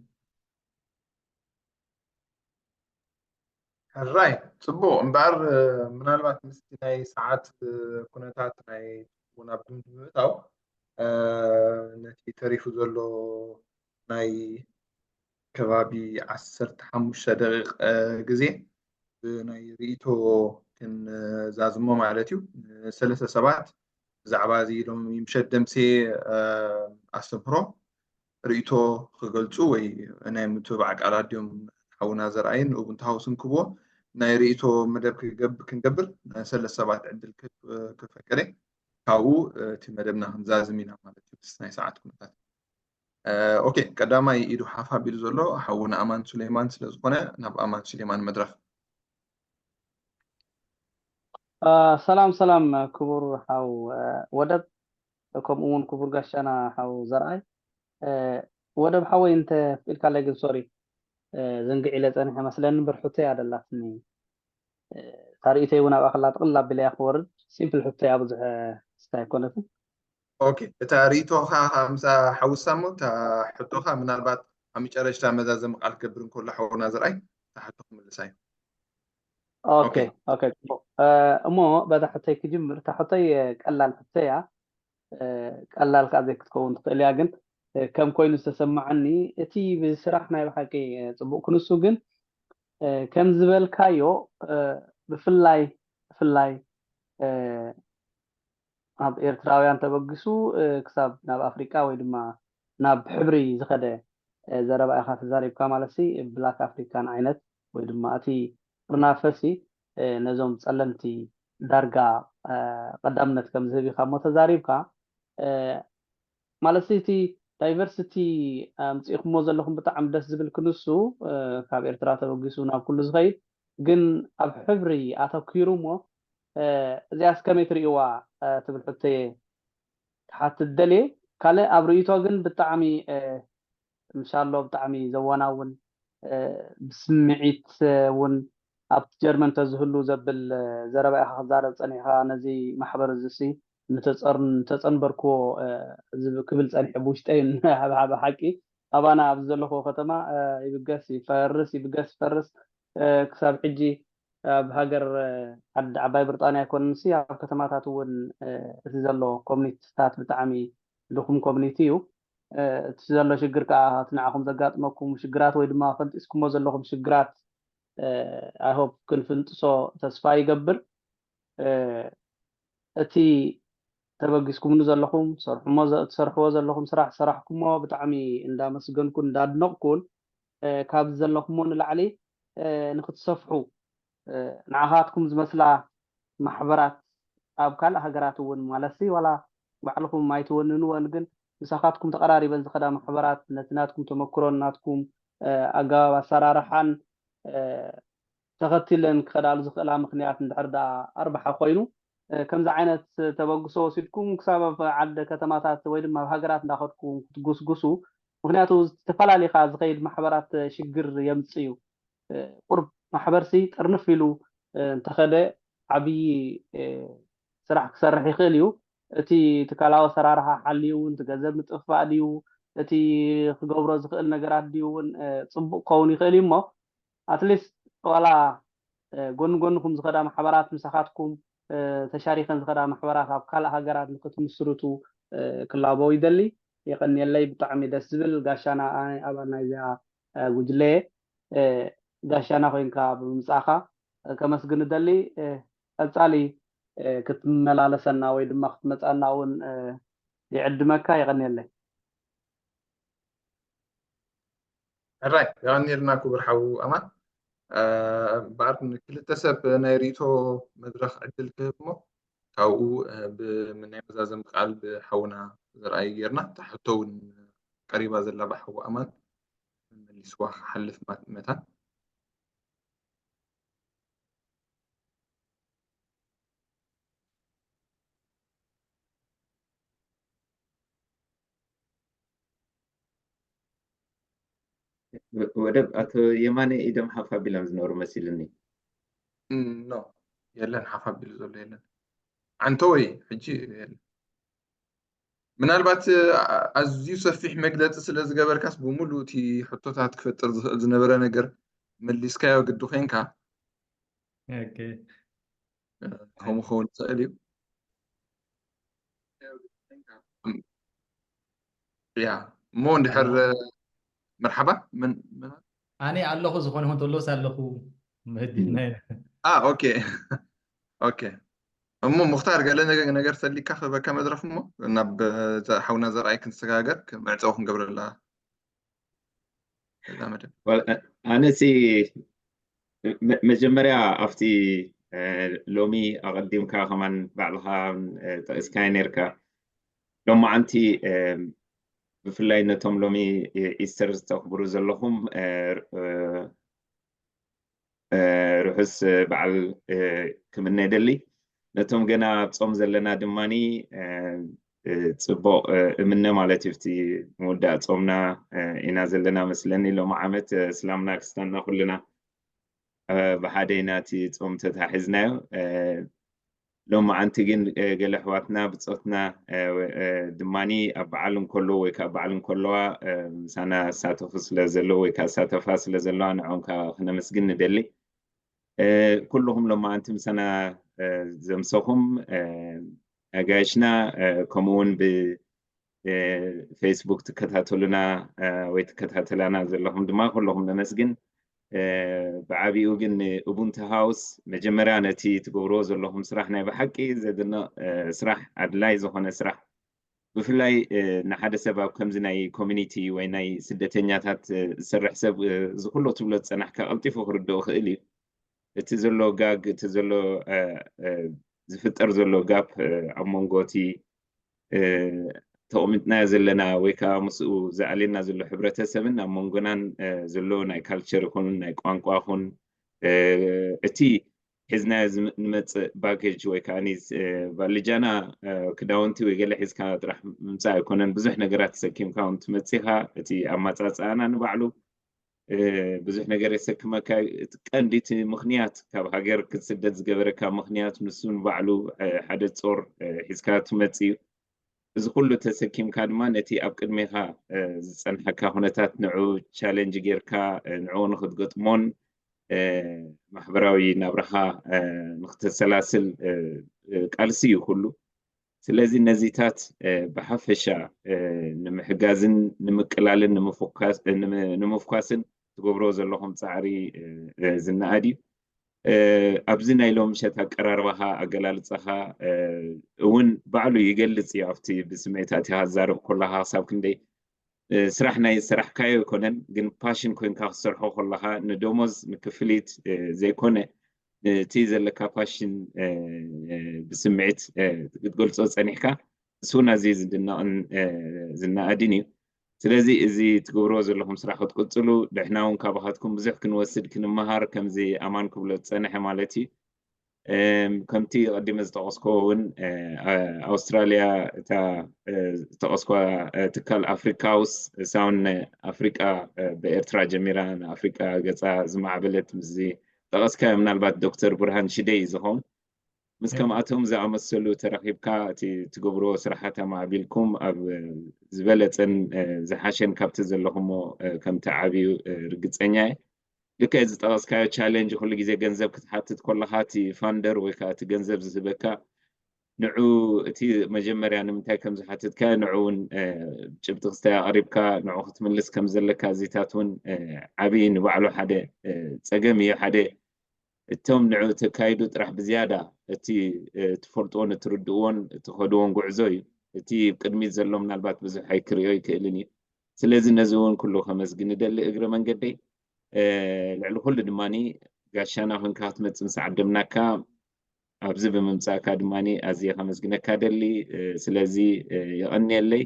ሕራይ ፅቡቅ እምበኣር ምናልባት ምስቲ ናይ ሰዓት ኩነታት ናይ ናብ ድምድምታው ነቲ ተሪፉ ዘሎ ናይ ከባቢ ዓሰርተ ሓሙሽተ ደቂቕ ግዜ ብናይ ርእይቶ ክንዛዝሞ ማለት እዩ። ሰለስተ ሰባት ብዛዕባ እዚ ሎሚ ምሸት ደምሴ ኣስተምህሮ ርእይቶ ክገልፁ ወይ ናይ ምትብባዕ ቃላት ድዮም ሓውና ዘርኣይን ንኡ እውን ተሃውስን ክብዎ ናይ ርእይቶ መደብ ክንገብር ሰለስተ ሰባት ዕድል ክፈቅደ ካብኡ እቲ መደብና ክንዛዝም ኢና ማለት እዩ ምስ ናይ ሰዓት ኩነታት ኦኬ ቀዳማይ ኢዱ ሓፍ ኣቢሉ ዘሎ ሓውና ኣማን ሱሌማን ስለ ዝኾነ ናብ ኣማን ሱሌማን መድረኽ ሰላም ሰላም ክቡር ሓው ወደብ ከምኡ እውን ክቡር ጋሻና ሓው ዘርኣይ ወደብ ሓወይ እንተ ፍቅድካለይ ግን ሶሪ ዘንግዕ ኢለ ፀኒሐ መስለኒ ብርሑተይ ኣደላትኒ እታ ርእይቶይ እውን ኣብኣ ከላ ጥቕል ኣቢለያ ክወርድ ሲምፕል ሕቶያ ብዙሕ ስታ ኣይኮነትን ኦኬ እታ ርእይቶኻ ምሳ ሓውሳ እሞ እታ ሕቶኻ ምናልባት ኣብ መጨረሽታ መዛዘሚ ቃል ክገብር እንከሎ ሓውና ዝርኣይ እታ ሕቶ ክምልሳ እዩ ኦኬ ኦኬ እሞ በታ ሕቶይ ክጅምር እታ ሕቶይ ቀላል ሕቶያ ቀላል ከዓ ዘይክትከውን ትኽእል እያ ግን ከም ኮይኑ ዝተሰማዓኒ እቲ ብስራሕ ናይ ብሓቂ ፅቡቅ ክንሱ ግን ከም ዝበልካዮ ብፍላይ ብፍላይ ኣብ ኤርትራውያን ተበግሱ ክሳብ ናብ ኣፍሪቃ ወይ ድማ ናብ ሕብሪ ዝኸደ ዘረባ ኢኻ ተዛሪብካ ማለት ሲ ብላክ ኣፍሪካን ዓይነት ወይ ድማ እቲ ጥርናፈ ሲ ነዞም ፀለምቲ ዳርጋ ቀዳምነት ከም ዝህብ ኢኻ እሞ ተዛሪብካ ማለት እቲ ዳይቨርሲቲ ኣምፂእኩሞ ዘለኹም ብጣዕሚ ደስ ዝብል ክንሱ ካብ ኤርትራ ተበጊሱ ናብ ኩሉ ዝኸይድ ግን ኣብ ሕብሪ ኣተኪሩ እሞ እዚኣስ ከመይ ትርእይዋ ትብል ሕቶየ ክሓትት ደልየ። ካልእ ኣብ ርእይቶ ግን ብጣዕሚ ምሻሎ ብጣዕሚ ዘዋናውን ብስምዒት እውን ኣብቲ ጀርመን ተዝህሉ ዘብል ዘረባ ኢኻ ክዛረብ ጸኒሕካ። ነዚ ማሕበር እዚሲ ንተጸንበርክዎ ክብል ጸኒሐ ብውሽጠይ። ብሓቂ ኣባና ኣብዚ ዘለኽዎ ከተማ ይብገስ ይፈርስ ይብገስ ይፈርስ ክሳብ ሕጂ ኣብ ሃገር ዓባይ ብሪጣንያ ኣይኮነንሲ ኣብ ከተማታት እውን እቲ ዘሎ ኮሚኒቲታት ብጣዕሚ ድኹም ኮሚኒቲ እዩ። እቲ ዘሎ ሽግር ከዓ እቲ ንዓኹም ዘጋጥመኩም ሽግራት ወይ ድማ ፈንጢስኩሞ ዘለኹም ሽግራት ኣይሆፕ ክንፍንጥሶ ተስፋ ይገብር። እቲ ተበጊስኩምሉ ዘለኹም ትሰርሕዎ ዘለኹም ስራሕ ዝሰራሕኩሞ ብጣዕሚ እንዳመስገንኩን እንዳድነቕኩን ካብዚ ዘለኹሞ ንላዕሊ ንክትሰፍሑ ንዓኻትኩም ዝመስላ ማሕበራት ኣብ ካልእ ሃገራት እውን ማለት ሲ ዋላ ባዕልኹም ኣይትወንንወን ግን ምሳኻትኩም ተቐራሪበን ዝኸዳ ማሕበራት ነቲ ናትኩም ተመክሮን ናትኩም ኣገባብ ኣሰራርሓን ተኸቲለን ክኸዳሉ ዝኽእላ ምኽንያት እንድሕር ደኣ ኣርባሓ ኮይኑ ከምዚ ዓይነት ተበግሶ ወሲድኩም ክሳብ ኣብ ዓደ ከተማታት ወይ ድማ ኣብ ሃገራት እንዳኸድኩም ክትጉስጉሱ ምክንያቱ ዝተፈላለኻ ዝኸይድ ማሕበራት ሽግር የምፅ እዩ። ቁርብ ማሕበርሲ ጥርንፍ ኢሉ እንተኸደ ዓብዪ ስራሕ ክሰርሕ ይኽእል እዩ። እቲ ትካላዊ ኣሰራርሓ ሓልዩ እውን እቲ ገንዘብ ምጥፍፋእ ድዩ እቲ ክገብሮ ዝኽእል ነገራት ድዩ እውን ፅቡቅ ክኸውን ይኽእል እዩ እሞ ኣትሊስት ዋላ ጎኒ ጎንኹም ዝኸዳ ማሕበራት ምሳኻትኩም ተሻሪኸን ዝኸዳ ማሕበራት ኣብ ካልእ ሃገራት ንክትምስርቱ ክላበው ይደሊ። የቐንየለይ። ብጣዕሚ ደስ ዝብል ጋሻና ኣባል ናይዚኣ ጉጅለየ ጋሻና ኮይንካ ብምምፃእካ ከመስግን እደሊ። ቀፃሊ ክትመላለሰና ወይ ድማ ክትመፃና እውን ይዕድመካ። የቐንየለይ። ሕራይ የቐንየልና ክቡር ሓው ኣማን። እምበኣር ንክልተ ሰብ ናይ ርእይቶ መድረኽ ዕድል ክህብ እሞ ካብኡ ብናይ መዛዘሚ ቃል ብሓውና ዘርኣይ ጌርና እታ ሕቶ እውን ቀሪባ ዘላ ብሓው ኣማን መመሊስዋ ክሓልፍ መታን። ወደብ ኣቶ የማነ ኢዶም ሓፍ ኣቢሎም ዝነበሩ መሲልኒ። ኖ የለን፣ ሓፍ ኣቢሉ ዘሎ የለን። ዓንተወይ ሕጂ የለን። ምናልባት ኣዝዩ ሰፊሕ መግለፂ ስለ ዝገበርካስ ብምሉእ እቲ ሕቶታት ክፈጥር ዝኽእል ዝነበረ ነገር መሊስካዮ ግዲ ኮይንካ ከምኡ ክኸውን ይኽእል እዩ። ያ እሞ እንድሕር መርሓባ ኣነ ኣለኹ፣ ዝኾነ ኹን ተሎስ ኣለኹ ምህድና ኦኬ ኦኬ እሞ ሙክታር ገለ ነገር ሰሊካ ክበካ መድረፍ እሞ ናብ ሓውና ዘርኣይ ክንሰጋገር መዕፀዊ ክንገብረላ ኣነሲ መጀመርያ ኣብቲ ሎሚ ኣቐዲምካ ከማን ባዕልኻ ጠቂስካዮ ነርካ ሎማዓንቲ ብፍላይ ነቶም ሎሚ ኢስተር ዝተኽብሩ ዘለኹም ርሑስ በዓል ክምነ ደሊ ነቶም ገና ኣብ ጾም ዘለና ድማ ጽቡቕ እምነ ማለት እዩ። እቲ ምውዳእ ጾምና ኢና ዘለና መስለኒ። ሎሚ ዓመት እስላምና ክስታንና ኩልና ብሓደ ኢና እቲ ጾም ተታሒዝናዮ። ሎማዓንቲ ግን ገለ ኣሕዋትና ብጾትና ድማ ኣብ በዓል እንከሎ ወይ ከዓ በዓል እንከለዋ ምሳና ዝሳተፉ ስለ ዘለዉ ወይ ከዓ ዝሳተፋ ስለ ዘለዋ ንዕኦም ከዓ ክነመስግን ንደሊ። ኩልኹም ሎማዓንቲ ምሳና ዘምሰኹም ኣጋይሽና ከምኡ እውን ብፌስቡክ ትከታተሉና ወይ ትከታተላና ዘለኹም ድማ ኩልኹም ነመስግን። ብዓቢኡ ግን ንኡቡንቱ ሃውስ መጀመርያ ነቲ ትገብርዎ ዘለኹም ስራሕ ናይ ብሓቂ ዘድንቕ ስራሕ ኣድላይ ዝኾነ ስራሕ ብፍላይ ንሓደ ሰብ ኣብ ከምዚ ናይ ኮሚኒቲ ወይ ናይ ስደተኛታት ዝሰርሕ ሰብ እዚ ኩሉ ትብሎ ዝፀናሕካ ቀልጢፉ ክርድኦ ክእል እዩ። እቲ ዘሎ ጋግ እቲ ዘሎ ዝፍጠር ዘሎ ጋፕ ኣብ መንጎ እቲ ተቐሚጥናዮ ዘለና ወይ ከዓ ምስኡ ዝኣልየና ዘሎ ሕብረተሰብን ኣብ መንጎናን ዘሎ ናይ ካልቸር ይኹን ናይ ቋንቋ ይኹን እቲ ሒዝናዮ ንመፅእ ባጌጅ ወይ ከዓ ቫልጃና ክዳውንቲ ወይ ገለ ሒዝካ ጥራሕ ምምፃእ ኣይኮነን። ብዙሕ ነገራት ተሰኪምካ እውን ትመፅእ ኢኻ። እቲ ኣመፃፅኣና ንባዕሉ ብዙሕ ነገር የሰክመካ እዩ። እቲ ቀንዲ እቲ ምኽንያት ካብ ሃገር ክትስደድ ዝገበረካ ምኽንያት ንሱ ንባዕሉ ሓደ ጾር ሒዝካ ትመጽእ እዩ። እዚ ኩሉ ተሰኪምካ ድማ ነቲ ኣብ ቅድሜኻ ዝጸንሐካ ኩነታት ንዑ ቻለንጅ ጌርካ ንዕኡ ንኽትገጥሞን ማሕበራዊ ናብራኻ ንኽተሰላስል ቃልሲ እዩ ኩሉ። ስለዚ ነዚታት ብሓፈሻ ንምሕጋዝን ንምቅላልን ንምፍኳስን ትገብሮ ዘለኹም ፃዕሪ ዝነኣድ እዩ። ኣብዚ ናይ ሎም ምሸት ኣቀራርባኻ ኣገላልፃኻ እውን ባዕሉ ይገልፅ እዩ። ኣብቲ ብስምዒት ኣቲኻ ዝዛረብ ኮላኻ ክሳብ ክንደይ ስራሕ ናይ ዝሰራሕካዮ ኣይኮነን፣ ግን ፓሽን ኮይንካ ክትሰርሖ ኮላኻ ንደሞዝ ንክፍሊት ዘይኮነ እቲ ዘለካ ፓሽን ብስምዒት ክትገልፆ ፀኒሕካ እሱ እውን ኣዝዩ ዝድነቕን ዝነኣድን እዩ። ስለዚ እዚ ትገብርዎ ዘለኹም ስራሕ ክትቅፅሉ ድሕና እውን ካባኻትኩም ብዙሕ ክንወስድ ክንመሃር ከምዚ ኣማን ክብሎ ዝፀንሐ ማለት እዩ። ከምቲ ቀዲመ ዝጠቐስኮ እውን ኣውስትራልያ እታ ዝጠቐስኳ ትካል ኣፍሪካ ሃውስ እሳውን ኣፍሪቃ ብኤርትራ ጀሚራ ንኣፍሪቃ ገፃ ዝማዕበለት ምስዚ ጠቐስካዮ ምናልባት ዶክተር ብርሃን ሽደይ እዩ ዝኸውን። ምስ ከምኣቶም ዝኣመሰሉ ተረኺብካ እቲ ትገብርዎ ስራሓት ኣማዕቢልኩም ኣብ ዝበለፀን ዝሓሸን ካብቲ ዘለኹሞ ከምቲ ዓብዩ ርግፀኛ እየ። ልክዕ ዝጠቐስካዮ ቻሌንጅ ኩሉ ግዜ ገንዘብ ክትሓትት ከለኻ እቲ ፋንደር ወይ ከዓ እቲ ገንዘብ ዝህበካ ንዑ እቲ መጀመርያ ንምንታይ ከም ዝሓትትካዮ ንዑ እውን ጭብጢ ክስታይ ኣቕሪብካ ንዑ ክትምልስ ከም ዘለካ እዚታት እውን ዓብዪ ንባዕሉ ሓደ ፀገም እዩ። ሓደ እቶም ንዑ ተካይዱ ጥራሕ ብዝያዳ እቲ ትፈልጥዎን እትርድእዎን እትኸድዎን ጉዕዞ እዩ። እቲ ቅድሚት ዘሎ ምናልባት ብዙሕ ኣይክርእዮ ይክእልን እዩ። ስለዚ ነዚ እውን ኩሉ ከመስግን እደሊ እግረ መንገደይ። ልዕሊ ኩሉ ድማ ጋሻና ኮንካ ክትመፅእ ምስ ዓደምናካ ኣብዚ ብምምፃእካ ድማ ኣዝየ ከመስግነካ ደሊ። ስለዚ የቐንየለይ።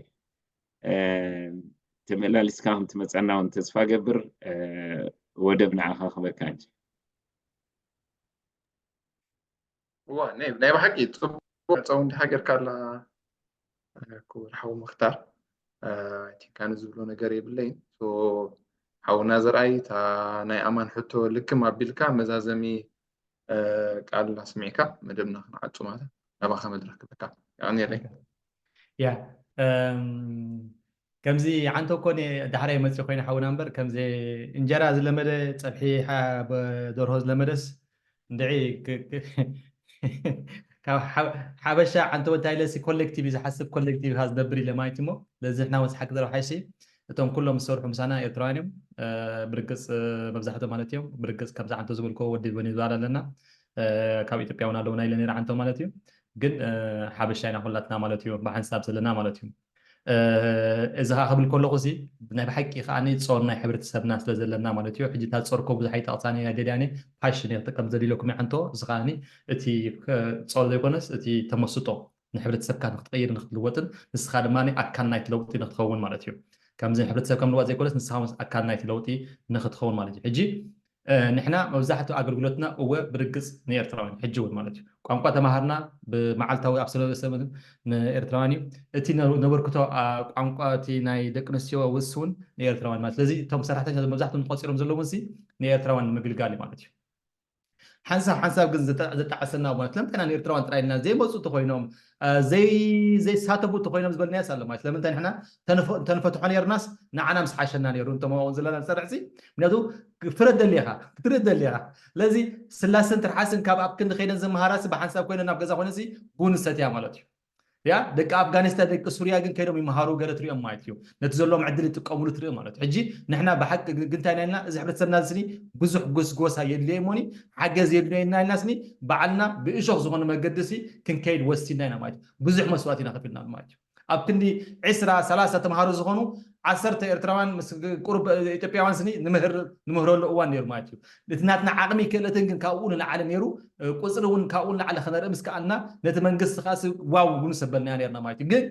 ተመላሊስካ ከም ትመፀና እውን ተስፋ ገብር። ወደብ ንዓኻ ክበካ እንጂ። እዋ ናይ ብሓቂ ፅቡቅ መፀው እንዲ ሃገርካ ኣላ። ክቡር ሓው ምክታር ቲንካኒ ዝብሎ ነገር የብለይን። ሓውና ዘርኣይ እታ ናይ ኣማን ሕቶ ልክም ኣቢልካ መዛዘሚ ቃል ኣስሚዕካ መደብና ክንዓፁ ማለት ናባካ መድረክ ክበካ። ያኔ ያ ከምዚ ዓንቶ እኮ ዳሕራይ መፅእ ኮይነ ሓውና እምበር ከምዚ እንጀራ ዝለመደ ፀብሒ ደርሆ ዝለመደስ እንድዒ ካብ ሓበሻ ዓንቶ እንታይ ኢለሲ ኮሌክቲቭ እዩ ዝሓስብ ኮሌክቲቭ ኢኻ ዝነብር ኢለ ማለት እሞ ለዚ ንሕና ወስ ሓቂ ዘረብ ሓይሲ እቶም ኩሎም ዝሰርሑ ምሳና ኤርትራውያን እዮም። ብርግፅ መብዛሕትኦም ማለት እዮም ብርግፅ ከምዚ ዓንቶ ዝበልክዎ ወዲ በኒ ዝበሃል ኣለና ካብ ኢትዮጵያ እውን ኣለውና ኢለ ነይረ ዓንቶ ማለት እዩ። ግን ሓበሻ ኢና ኩላትና ማለት እዩ ብሓንሳብ ዘለና ማለት እዩ። እዚ ከዓ ክብል ከለኹ ሲ ናይ ብሓቂ ከዓ ፆር ናይ ሕብረተሰብና ስለ ዘለና ማለት እዩ። ሕጂ እታ ፆር ኮ ብዙሕ ኣይጠቕሳን እያ ደልያኒ ፓሽን እየ ክጥቀም ዘድለኩም ይዓንቶ እዚ ከዓ እቲ ፆር ዘይኮነስ እቲ ተመስጦ ንሕብረተሰብካ ንክትቀይር ንክትልወጥን ንስኻ ድማ ኣካል ናይቲ ለውጢ ንክትኸውን ማለት እዩ። ከምዚ ንሕብረተሰብ ከም ልዋጥ ዘይኮነስ ንስኻ ምስ ኣካል ናይቲ ለውጢ ንክትኸውን ማለት እዩ። ሕጂ ንሕና መብዛሕትኡ ኣገልግሎትና እወ ብርግፅ ንኤርትራውያን ሕጂ እውን ማለት እዩ ቋንቋ ተማሃርና ብመዓልታዊ ኣብ ሰለሰ ንኤርትራውያን እዩ። እቲ ነበርክቶ ቋንቋ እቲ ናይ ደቂ ኣንስትዮ ውስ እውን ንኤርትራውያን ማለት ስለዚ እቶም ሰራሕተኛ መብዛሕትኦም ተቆፂሮም ዘለዉ ሲ ንኤርትራውያን ንምግልጋል እዩ ማለት እዩ። ሓንሳብ ሓንሳብ ግን ዘጣዕሰና እዋናት ስለምንታይ ኢና ንኤርትራውያን ጥራይ ኢልና ዘይመፁ እንተኮይኖም ዘይሳተፉ እንተኮይኖም ዝበልናዮ ኣሎ ማለት ስለምንታይ ንሕና እንተንፈትሖ ነርናስ ንዓና ምስ ሓሸና ነይሩ እንተመዋውን ዘለና ዝሰርሕ ሲ ምክንያቱ ፍረ ደሊኻ ክትርኢ ደሊኻ ስለዚ ስላሰን ትርሓስን ካብ ኣብ ክንዲ ከይደን ዝመሃራሲ ብሓንሳብ ኮይነ ናብ ገዛ ኮይነሲ ቡን ሰትያ ማለት እዩ። ያ ደቂ ኣፍጋኒስታን ደቂ ሱርያ ግን ከይዶም ይመሃሩ ገለ ትሪኦም ማለት እዩ። ነቲ ዘለዎም ዕድል ይጥቀምሉ ትርኢ ማለት እዩ። ሕጂ ንሕና ብሓቂ ግንታይ ናይልና እዚ ሕብረተሰብና ዝስኒ ብዙሕ ጎስጎሳ የድልዮ እሞኒ ሓገዝ የድልየና ኢልና ስኒ ባዕልና ብእሾኽ ዝኾነ መገዲ ሲ ክንከይድ ወሲና ኢና ማለት እዩ። ብዙሕ መስዋእቲ ኢና ከፊልና ማለት እዩ። ኣብ ክንዲ ዕስራ ሰላሳ ተምሃሮ ዝኾኑ ዓሰርተ ኤርትራውያን ምስ ቁሩብ ኢትዮጵያውያን ስኒ ንምህር ንምህረሉ እዋን ነይሩ ማለት እዩ። እቲ ናትና ዓቕሚ ክእለትን ግን ካብኡ ንላዕሊ ነይሩ። ቁፅሪ እውን ካብኡ ንላዕሊ ክነርኢ ምስ ከኣልና ነቲ መንግስቲ ከዓ ዋው እውን ሰበልናዮ ነርና ማለት እዩ። ግን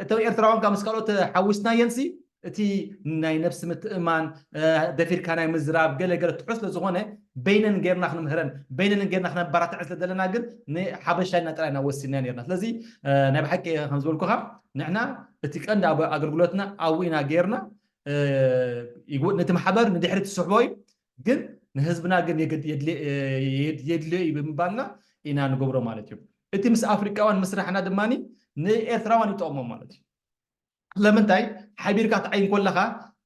እቶም ኤርትራውያን ካብ ምስ ካልኦት ሓዊስናየንሲ እቲ ናይ ነብሲ ምትእማን ደፊርካ ናይ ምዝራብ ገለ ገለ ትሑት ስለ ዝኾነ በይነን ጌርና ክንምህረን በይነን ጌርና ክነበራትዐን ስለ ዘለና ግን ንሓበሻ ኢና ጥራይ ኢና ወሲና ነርና። ስለዚ ናይ ብሓቂ ከም ዝበልኩኻ ንሕና እቲ ቀንዲ ኣገልግሎትና ኣብኡ ኢና ጌርና። ነቲ ማሕበር ንድሕሪ ትስሕቦ እዩ ግን ንህዝብና ግን የድልዮ እዩ ብምባልና ኢና ንገብሮ ማለት እዩ። እቲ ምስ ኣፍሪቃውያን ምስራሕና ድማ ንኤርትራውያን ይጠቕሞም ማለት እዩ። ስለምንታይ ሓቢርካ ትዓይ እንኮለኻ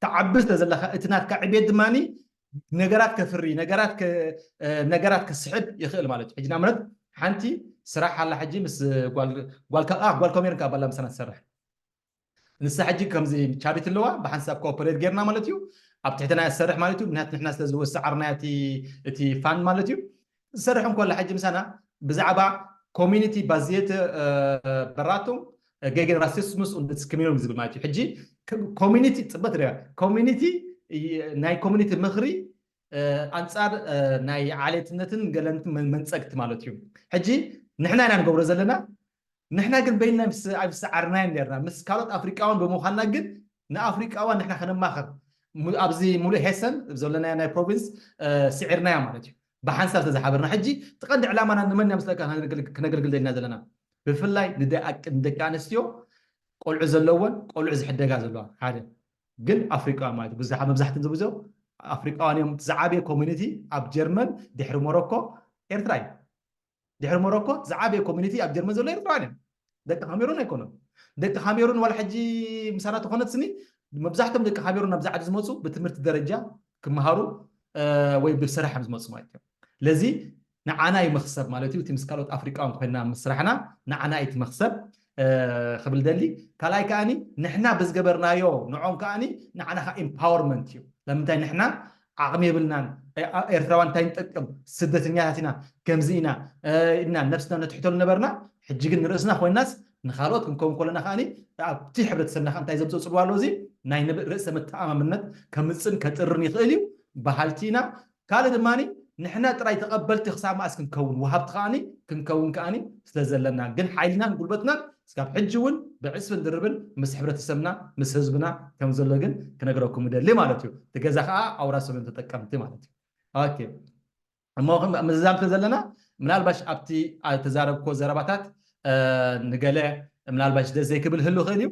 ትዓቢ ስለ ዘለኻ እቲ ናትካ ዕቤት ድማ ነገራት ከፍሪ ነገራት ነገራት ከስሕብ ይኽእል ማለት እዩ። ሕጂ ናምነት ሓንቲ ስራሕ ኣላ ሕጂ ምስ ጓል ኮሜርን ካባላ ምሳና ትሰርሕ ንሳ ሕጂ ከምዚ ቻሪቲ ኣለዋ ብሓንሳብ ኮኦፐሬት ጌርና ማለት እዩ። ኣብ ትሕትና ትሰርሕ ማለት እዩ። ምክንያቱ ንሕና ስለ ዝወሰዓርናያ እቲ ፋንድ ማለት እዩ። ዝሰርሕ እንኮላ ሕጂ ምሳና ብዛዕባ ኮሚኒቲ ባዝየተ በራቱም ገገን ራሲስሙስ ኡን ዲስክሪሚኖም ዝብል ማለት እዩ። ሕጂ ኮሚኒቲ ፅበት ሪያ ኮሚኒቲ ናይ ኮሚኒቲ ምኽሪ ኣንፃር ናይ ዓሌትነትን ገለንትን መንፀግቲ ማለት እዩ። ሕጂ ንሕና ኢና ንገብሮ ዘለና ንሕና ግን በይንና ኣይሰዓርናዮን ነርና ምስ ካልኦት ኣፍሪቃውያን ብምዃንና ግን ንኣፍሪቃውያን ንሕና ከነማኽር ኣብዚ ሙሉእ ሄሰን ዘለናዮ ናይ ፕሮቪንስ ስዒርናዮ ማለት እዩ። ብሓንሳብ ተዝሓበርና ሕጂ ትቐንዲ ዕላማና ንመን እያ ምስለካ ክነገልግል ደልና ዘለና ብፍላይ ንደቂ ኣንስትዮ ቆልዑ ዘለወን ቆልዑ ዝሕደጋ ዘለዋ ሓደ ግን ኣፍሪቃውያን ማለት ብዙሓት መብዛሕትን ዝብዞ ኣፍሪቃውያን እዮም። ዝዓበየ ኮሚኒቲ ኣብ ጀርመን ድሕሪ ሞሮኮ ኤርትራ እዩ። ድሕሪ ሞሮኮ ዝዓበየ ኮሚኒቲ ኣብ ጀርመን ዘሎ ኤርትራውያን እዮም። ደቂ ካሜሩን ኣይኮኑን። ደቂ ካሜሩን ዋላ ሕጂ ምሳና ተኾነት ስኒ መብዛሕቶም ደቂ ካሜሩን ናብዚ ዓዲ ዝመፁ ብትምህርቲ ደረጃ ክመሃሩ ወይ ብስራሕ እዮም ዝመፁ ማለት እዮም። ለዚ ንዓና እዩ መኽሰብ ማለት እዩ። እቲ ምስ ካልኦት ኣፍሪቃውን ኮይና ምስራሕና ንዓና እዩ እቲ መኽሰብ ክብል ደሊ። ካልኣይ ከዓኒ ንሕና ብዝገበርናዮ ንዖም ከዓኒ ንዓና ከዓ ኢምፓወርመንት እዩ። ለምንታይ ንሕና ዓቕሚ የብልናን። ኤርትራውያን እንታይ ንጠቅም ስደተኛታት ኢና ከምዚ ኢና እና ነብስና ነትሕተሉ ነበርና። ሕጂ ግን ንርእስና ኮይናስ ንካልኦት ክንከውን ከለና ከዓኒ ኣብቲ ሕብረተሰብና ከዓ እንታይ ዘምፅኦ ፅልዋ ኣሎ እዚ ናይ ርእሰ መተኣማምነት ከምፅን ከጥርን ይኽእል እዩ። በሃልቲ ኢና። ካልእ ድማ ንሕና ጥራይ ተቐበልቲ ክሳብ መኣስ ክንከውን ወሃብቲ ከዓኒ ክንከውን ከዓኒ ስለ ዘለና ግን ሓይልናን ጉልበትናን ስካብ ሕጂ እውን ብዕስፍን ድርብን ምስ ሕብረተሰብና ምስ ህዝብና ከም ዘሎ ግን ክነግረኩም ይደሊ ማለት እዩ። እቲ ገዛ ከዓ ኣውራሶም እዮም ተጠቀምቲ ማለት እዩ። ኦኬ እሞ ምዝዛም ስለ ዘለና ምናልባሽ ኣብቲ ተዛረብኮ ዘረባታት ንገለ ምናልባሽ ደስ ዘይክብል ህሉ ክእል እዩ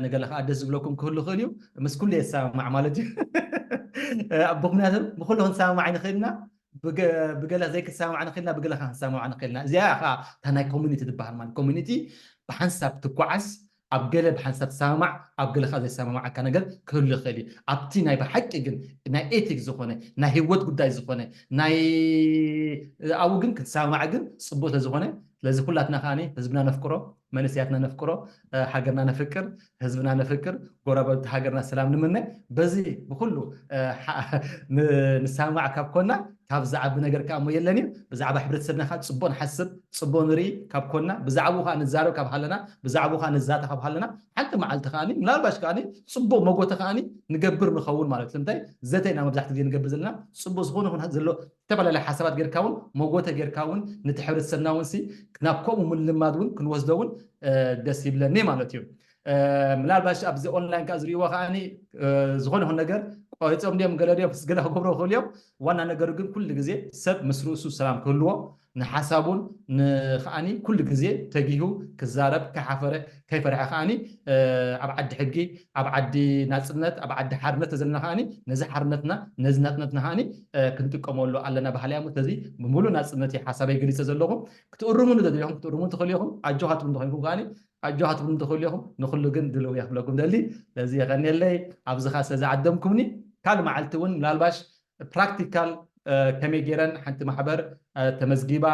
ንገለ ከዓ ደስ ዝብለኩም ክህሉ ክእል እዩ። ምስ ኩሉ የሰማማዕ ማለት እዩ። ብኩምናትም ብኩሉ ክንሰማማዕ ንኽእልና ብገለ ዘይክሰማማዕ ንኽእልና ብገለ ክንሰማማዕ ንኽእልና እዚኣ ከዓ እታ ናይ ኮሚኒቲ ትበሃል ማለት ኮሚኒቲ ብሓንሳብ ትጓዓዝ ኣብ ገለ ብሓንሳብ ትሰማማዕ ኣብ ገለ ከዓ ዘይሰማማዓካ ነገር ክህሉ ይኽእል እዩ። ኣብቲ ናይ ብሓቂ ግን ናይ ኤቲክ ዝኾነ ናይ ህይወት ጉዳይ ዝኾነ ናይ ኣብኡ ግን ክትሰማማዕ ግን ፅቡቅ ስለዝኾነ ስለዚ ኩላትና ከዓ ህዝብና ነፍቅሮ መንእሰያትና ነፍቅሮ ሃገርና ነፍቅር ህዝብና ነፍቅር ጎረባብቲ ሃገርና ሰላም ንምነ በዚ ብኩሉ ንሰማማዕ ካብ ኮና ካብ ዝዓቢ ነገር ከዓ እሞ የለን እዩ። ብዛዕባ ሕብረተሰብና ከዓ ፅቡቅ ንሓስብ ፅቡቅ ንርኢ ካብ ኮና ብዛዕባኡ ከዓ ንዛረብ ካብ ሃለና ብዛዕባኡ ከዓ ንዛተ ካብ ሃለና ሓንቲ መዓልቲ ከዓ ምናልባሽ ከዓ ፅቡቅ መጎተ ከዓ ንገብር ንኸውን ማለት እዩ። ስለምንታይ ዘተ ኢና መብዛሕትኡ ግዜ ንገብር ዘለና ፅቡቅ ዝኾነ ይኹን ዘሎ ዝተፈላለዩ ሓሳባት ጌርካ እውን መጎተ ጌርካ እውን ነቲ ሕብረተሰብና እውን ናብ ከምኡ ምልማድ እውን ክንወስዶ እውን ደስ ይብለኒ ማለት እዩ። ምናልባሽ ኣብዚ ኦንላይን ከዓ ዝርእይዎ ከዓ ዝኾነ ይኹን ነገር ቆሪፆም ድዮም ገለ ድዮም ገለ ክገብሮ ክኽእሉ እዮም። ዋና ነገሩ ግን ኩሉ ግዜ ሰብ ምስ ርእሱ ሰላም ክህልዎ ንሓሳቡን ንከዓኒ ኩሉ ግዜ ተጊሁ ክዛረብ ከይሓፈረ ከይፈርሐ ከዓኒ ኣብ ዓዲ ሕጊ ኣብ ዓዲ ናፅነት ኣብ ዓዲ ሓርነት ተዘለና ከዓኒ ነዚ ሓርነትና ነዚ ናፅነትና ከዓኒ ክንጥቀመሉ ኣለና ባህሊ እያ። ስለዚ ብምሉእ ናፅነት ሓሳበይ ገሊፀ ዘለኹ ክትእርሙ ንደሊ ኢኹም ክትእርሙ ትኽእሉ ኢኹም ኣጆኻ ትብሉ እንተኮይንኩም ከዓኒ ኣጆኻ ትብሉ እንተኽእሉ ኢኹም ንኩሉ ግን ድልው እየ ክብለኩም ደሊ። ስለዚ የቐንየለይ ኣብዚኻ ስለ ዝዓደምኩምኒ ካልእ መዓልቲ እውን ምናልባሽ ፕራክቲካል ከመይ ገይረን ሓንቲ ማሕበር ተመዝጊባ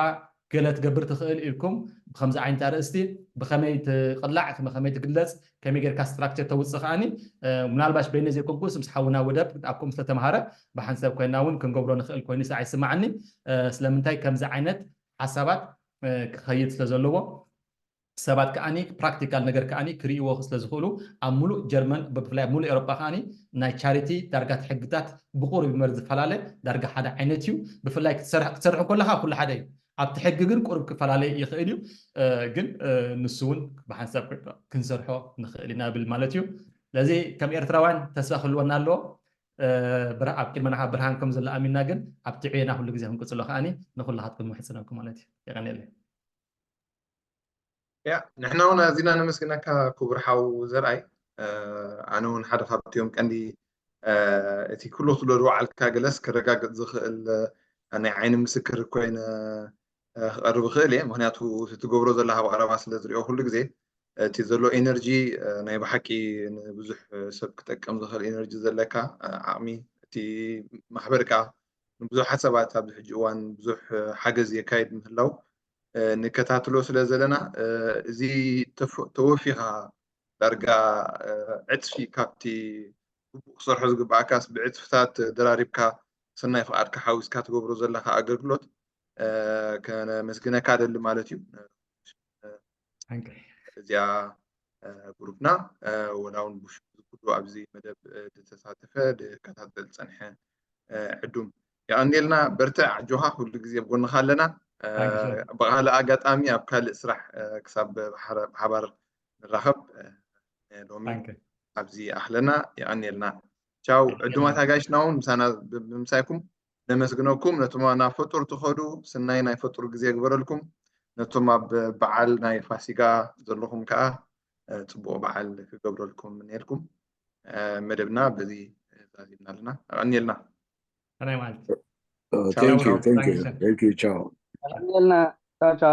ገለ ትገብር ትኽእል ኢልኩም ብከምዚ ዓይነት ኣርእስቲ ብከመይ ትቕላዕ ከመይ ትግለፅ ከመይ ጌርካ ስትራክቸር ተውፅእ ከዓኒ ምናልባሽ በይነ ዘይኮንኩስ ምስ ሓውና ወደብ ኣብ ከምኡ ስለተምሃረ ብሓንሰብ ኮይና እውን ክንገብሮ ንኽእል ኮይኑ ስዓ ይስማዓኒ። ስለምንታይ ከምዚ ዓይነት ሓሳባት ክኸይድ ስለ ዘለዎ ሰባት ከዓኒ ፕራክቲካል ነገር ከዓኒ ክርእይዎ ስለ ዝኽእሉ ኣብ ሙሉእ ጀርመን ብፍላይ ኣብ ሙሉእ ኤሮጳ ከዓኒ ናይ ቻሪቲ ዳርጋ እቲ ሕግታት ብቁሩብ ይመር ዝፈላለ ዳርጋ ሓደ ዓይነት እዩ። ብፍላይ ክትሰርሕ ክትሰርሕ ከለኻ ኩሉ ሓደ እዩ። ኣብቲ ሕጊ ግን ቁሩብ ክፈላለ ይኽእል እዩ። ግን ንሱ እውን ብሓንሳብ ክንሰርሖ ንኽእል ኢና ብል ማለት እዩ። ስለዚ ከም ኤርትራውያን ተስፋ ክህልወና ኣለዎ። ኣብ ቅድመና ከዓ ብርሃን ከም ዘሎ ኣሚንና ግን ኣብቲ ዕዮና ኩሉ ግዜ ክንቅፅሎ ከዓኒ ንኩላኻትኩም ምሕፅነኩም ማለት እዩ። የቐንየለይ። ያ ንሕና እውን ኣዚና ነመስግነካ ክቡር ሓው ዘርኣይ። ኣነ እውን ሓደ ካብቲኦም ቀንዲ እቲ ኩሉ ክትብሎ ዝወዓልካ ገለስ ክረጋግፅ ዝኽእል ናይ ዓይኒ ምስክር ኮይነ ክቐርብ ይኽእል እየ። ምክንያቱ እቲ ትገብሮ ዘለካ ቀረባ ስለ ዝሪኦ ኩሉ ግዜ እቲ ዘሎ ኤነርጂ ናይ ብሓቂ ንብዙሕ ሰብ ክጠቅም ዝኽእል ኤነርጂ ዘለካ ዓቕሚ እቲ ማሕበር ከዓ ንብዙሓት ሰባት ኣብዚ ሕጂ እዋን ብዙሕ ሓገዝ የካይድ ምህላው ንከታትሎ ስለ ዘለና እዚ ተወፊኻ ዳርጋ ዕፅፊ ካብቲ ግቡእ ክሰርሖ ዝግባኣካስ ብዕፅፍታት ደራሪብካ ሰናይ ፍቓድካ ሓዊስካ ትገብሮ ዘለካ ኣገልግሎት ከነመስግነካ ደሊ ማለት እዩ። እዚኣ ግሩፕና ወላ እውን ብሽም ዝኩሉ ኣብዚ መደብ ዝተሳተፈ ዝከታተል ዝፀንሐ ዕዱም የቐንየልና። በርትዕ ኣጆኻ፣ ኩሉ ግዜ ኣብ ጎንኻ ኣለና። ብካልእ ኣጋጣሚ ኣብ ካልእ ስራሕ ክሳብ ብሓባር ንራኸብ። ሎሚ ኣብዚ ኣኽለና፣ የቐንየልና። ቻው ዕዱማት ኣጋይሽና እውን ምሳና ብምሳይኩም ነመስግነኩም። ነቶም ናብ ፈጡር ትኸዱ ስናይ ናይ ፈጡር ግዜ ግበረልኩም። ነቶም ኣብ በዓል ናይ ፋሲጋ ዘለኹም ከዓ ፅቡቕ በዓል ክገብረልኩም ምንየልኩም። መደብና በዚ ዛዚምና ኣለና። ኣቐንየልና። ሰናይ መዓልቲ። Thank you, thank you, thank you. Ciao. ኣቐንየልና። ቻው ቻው።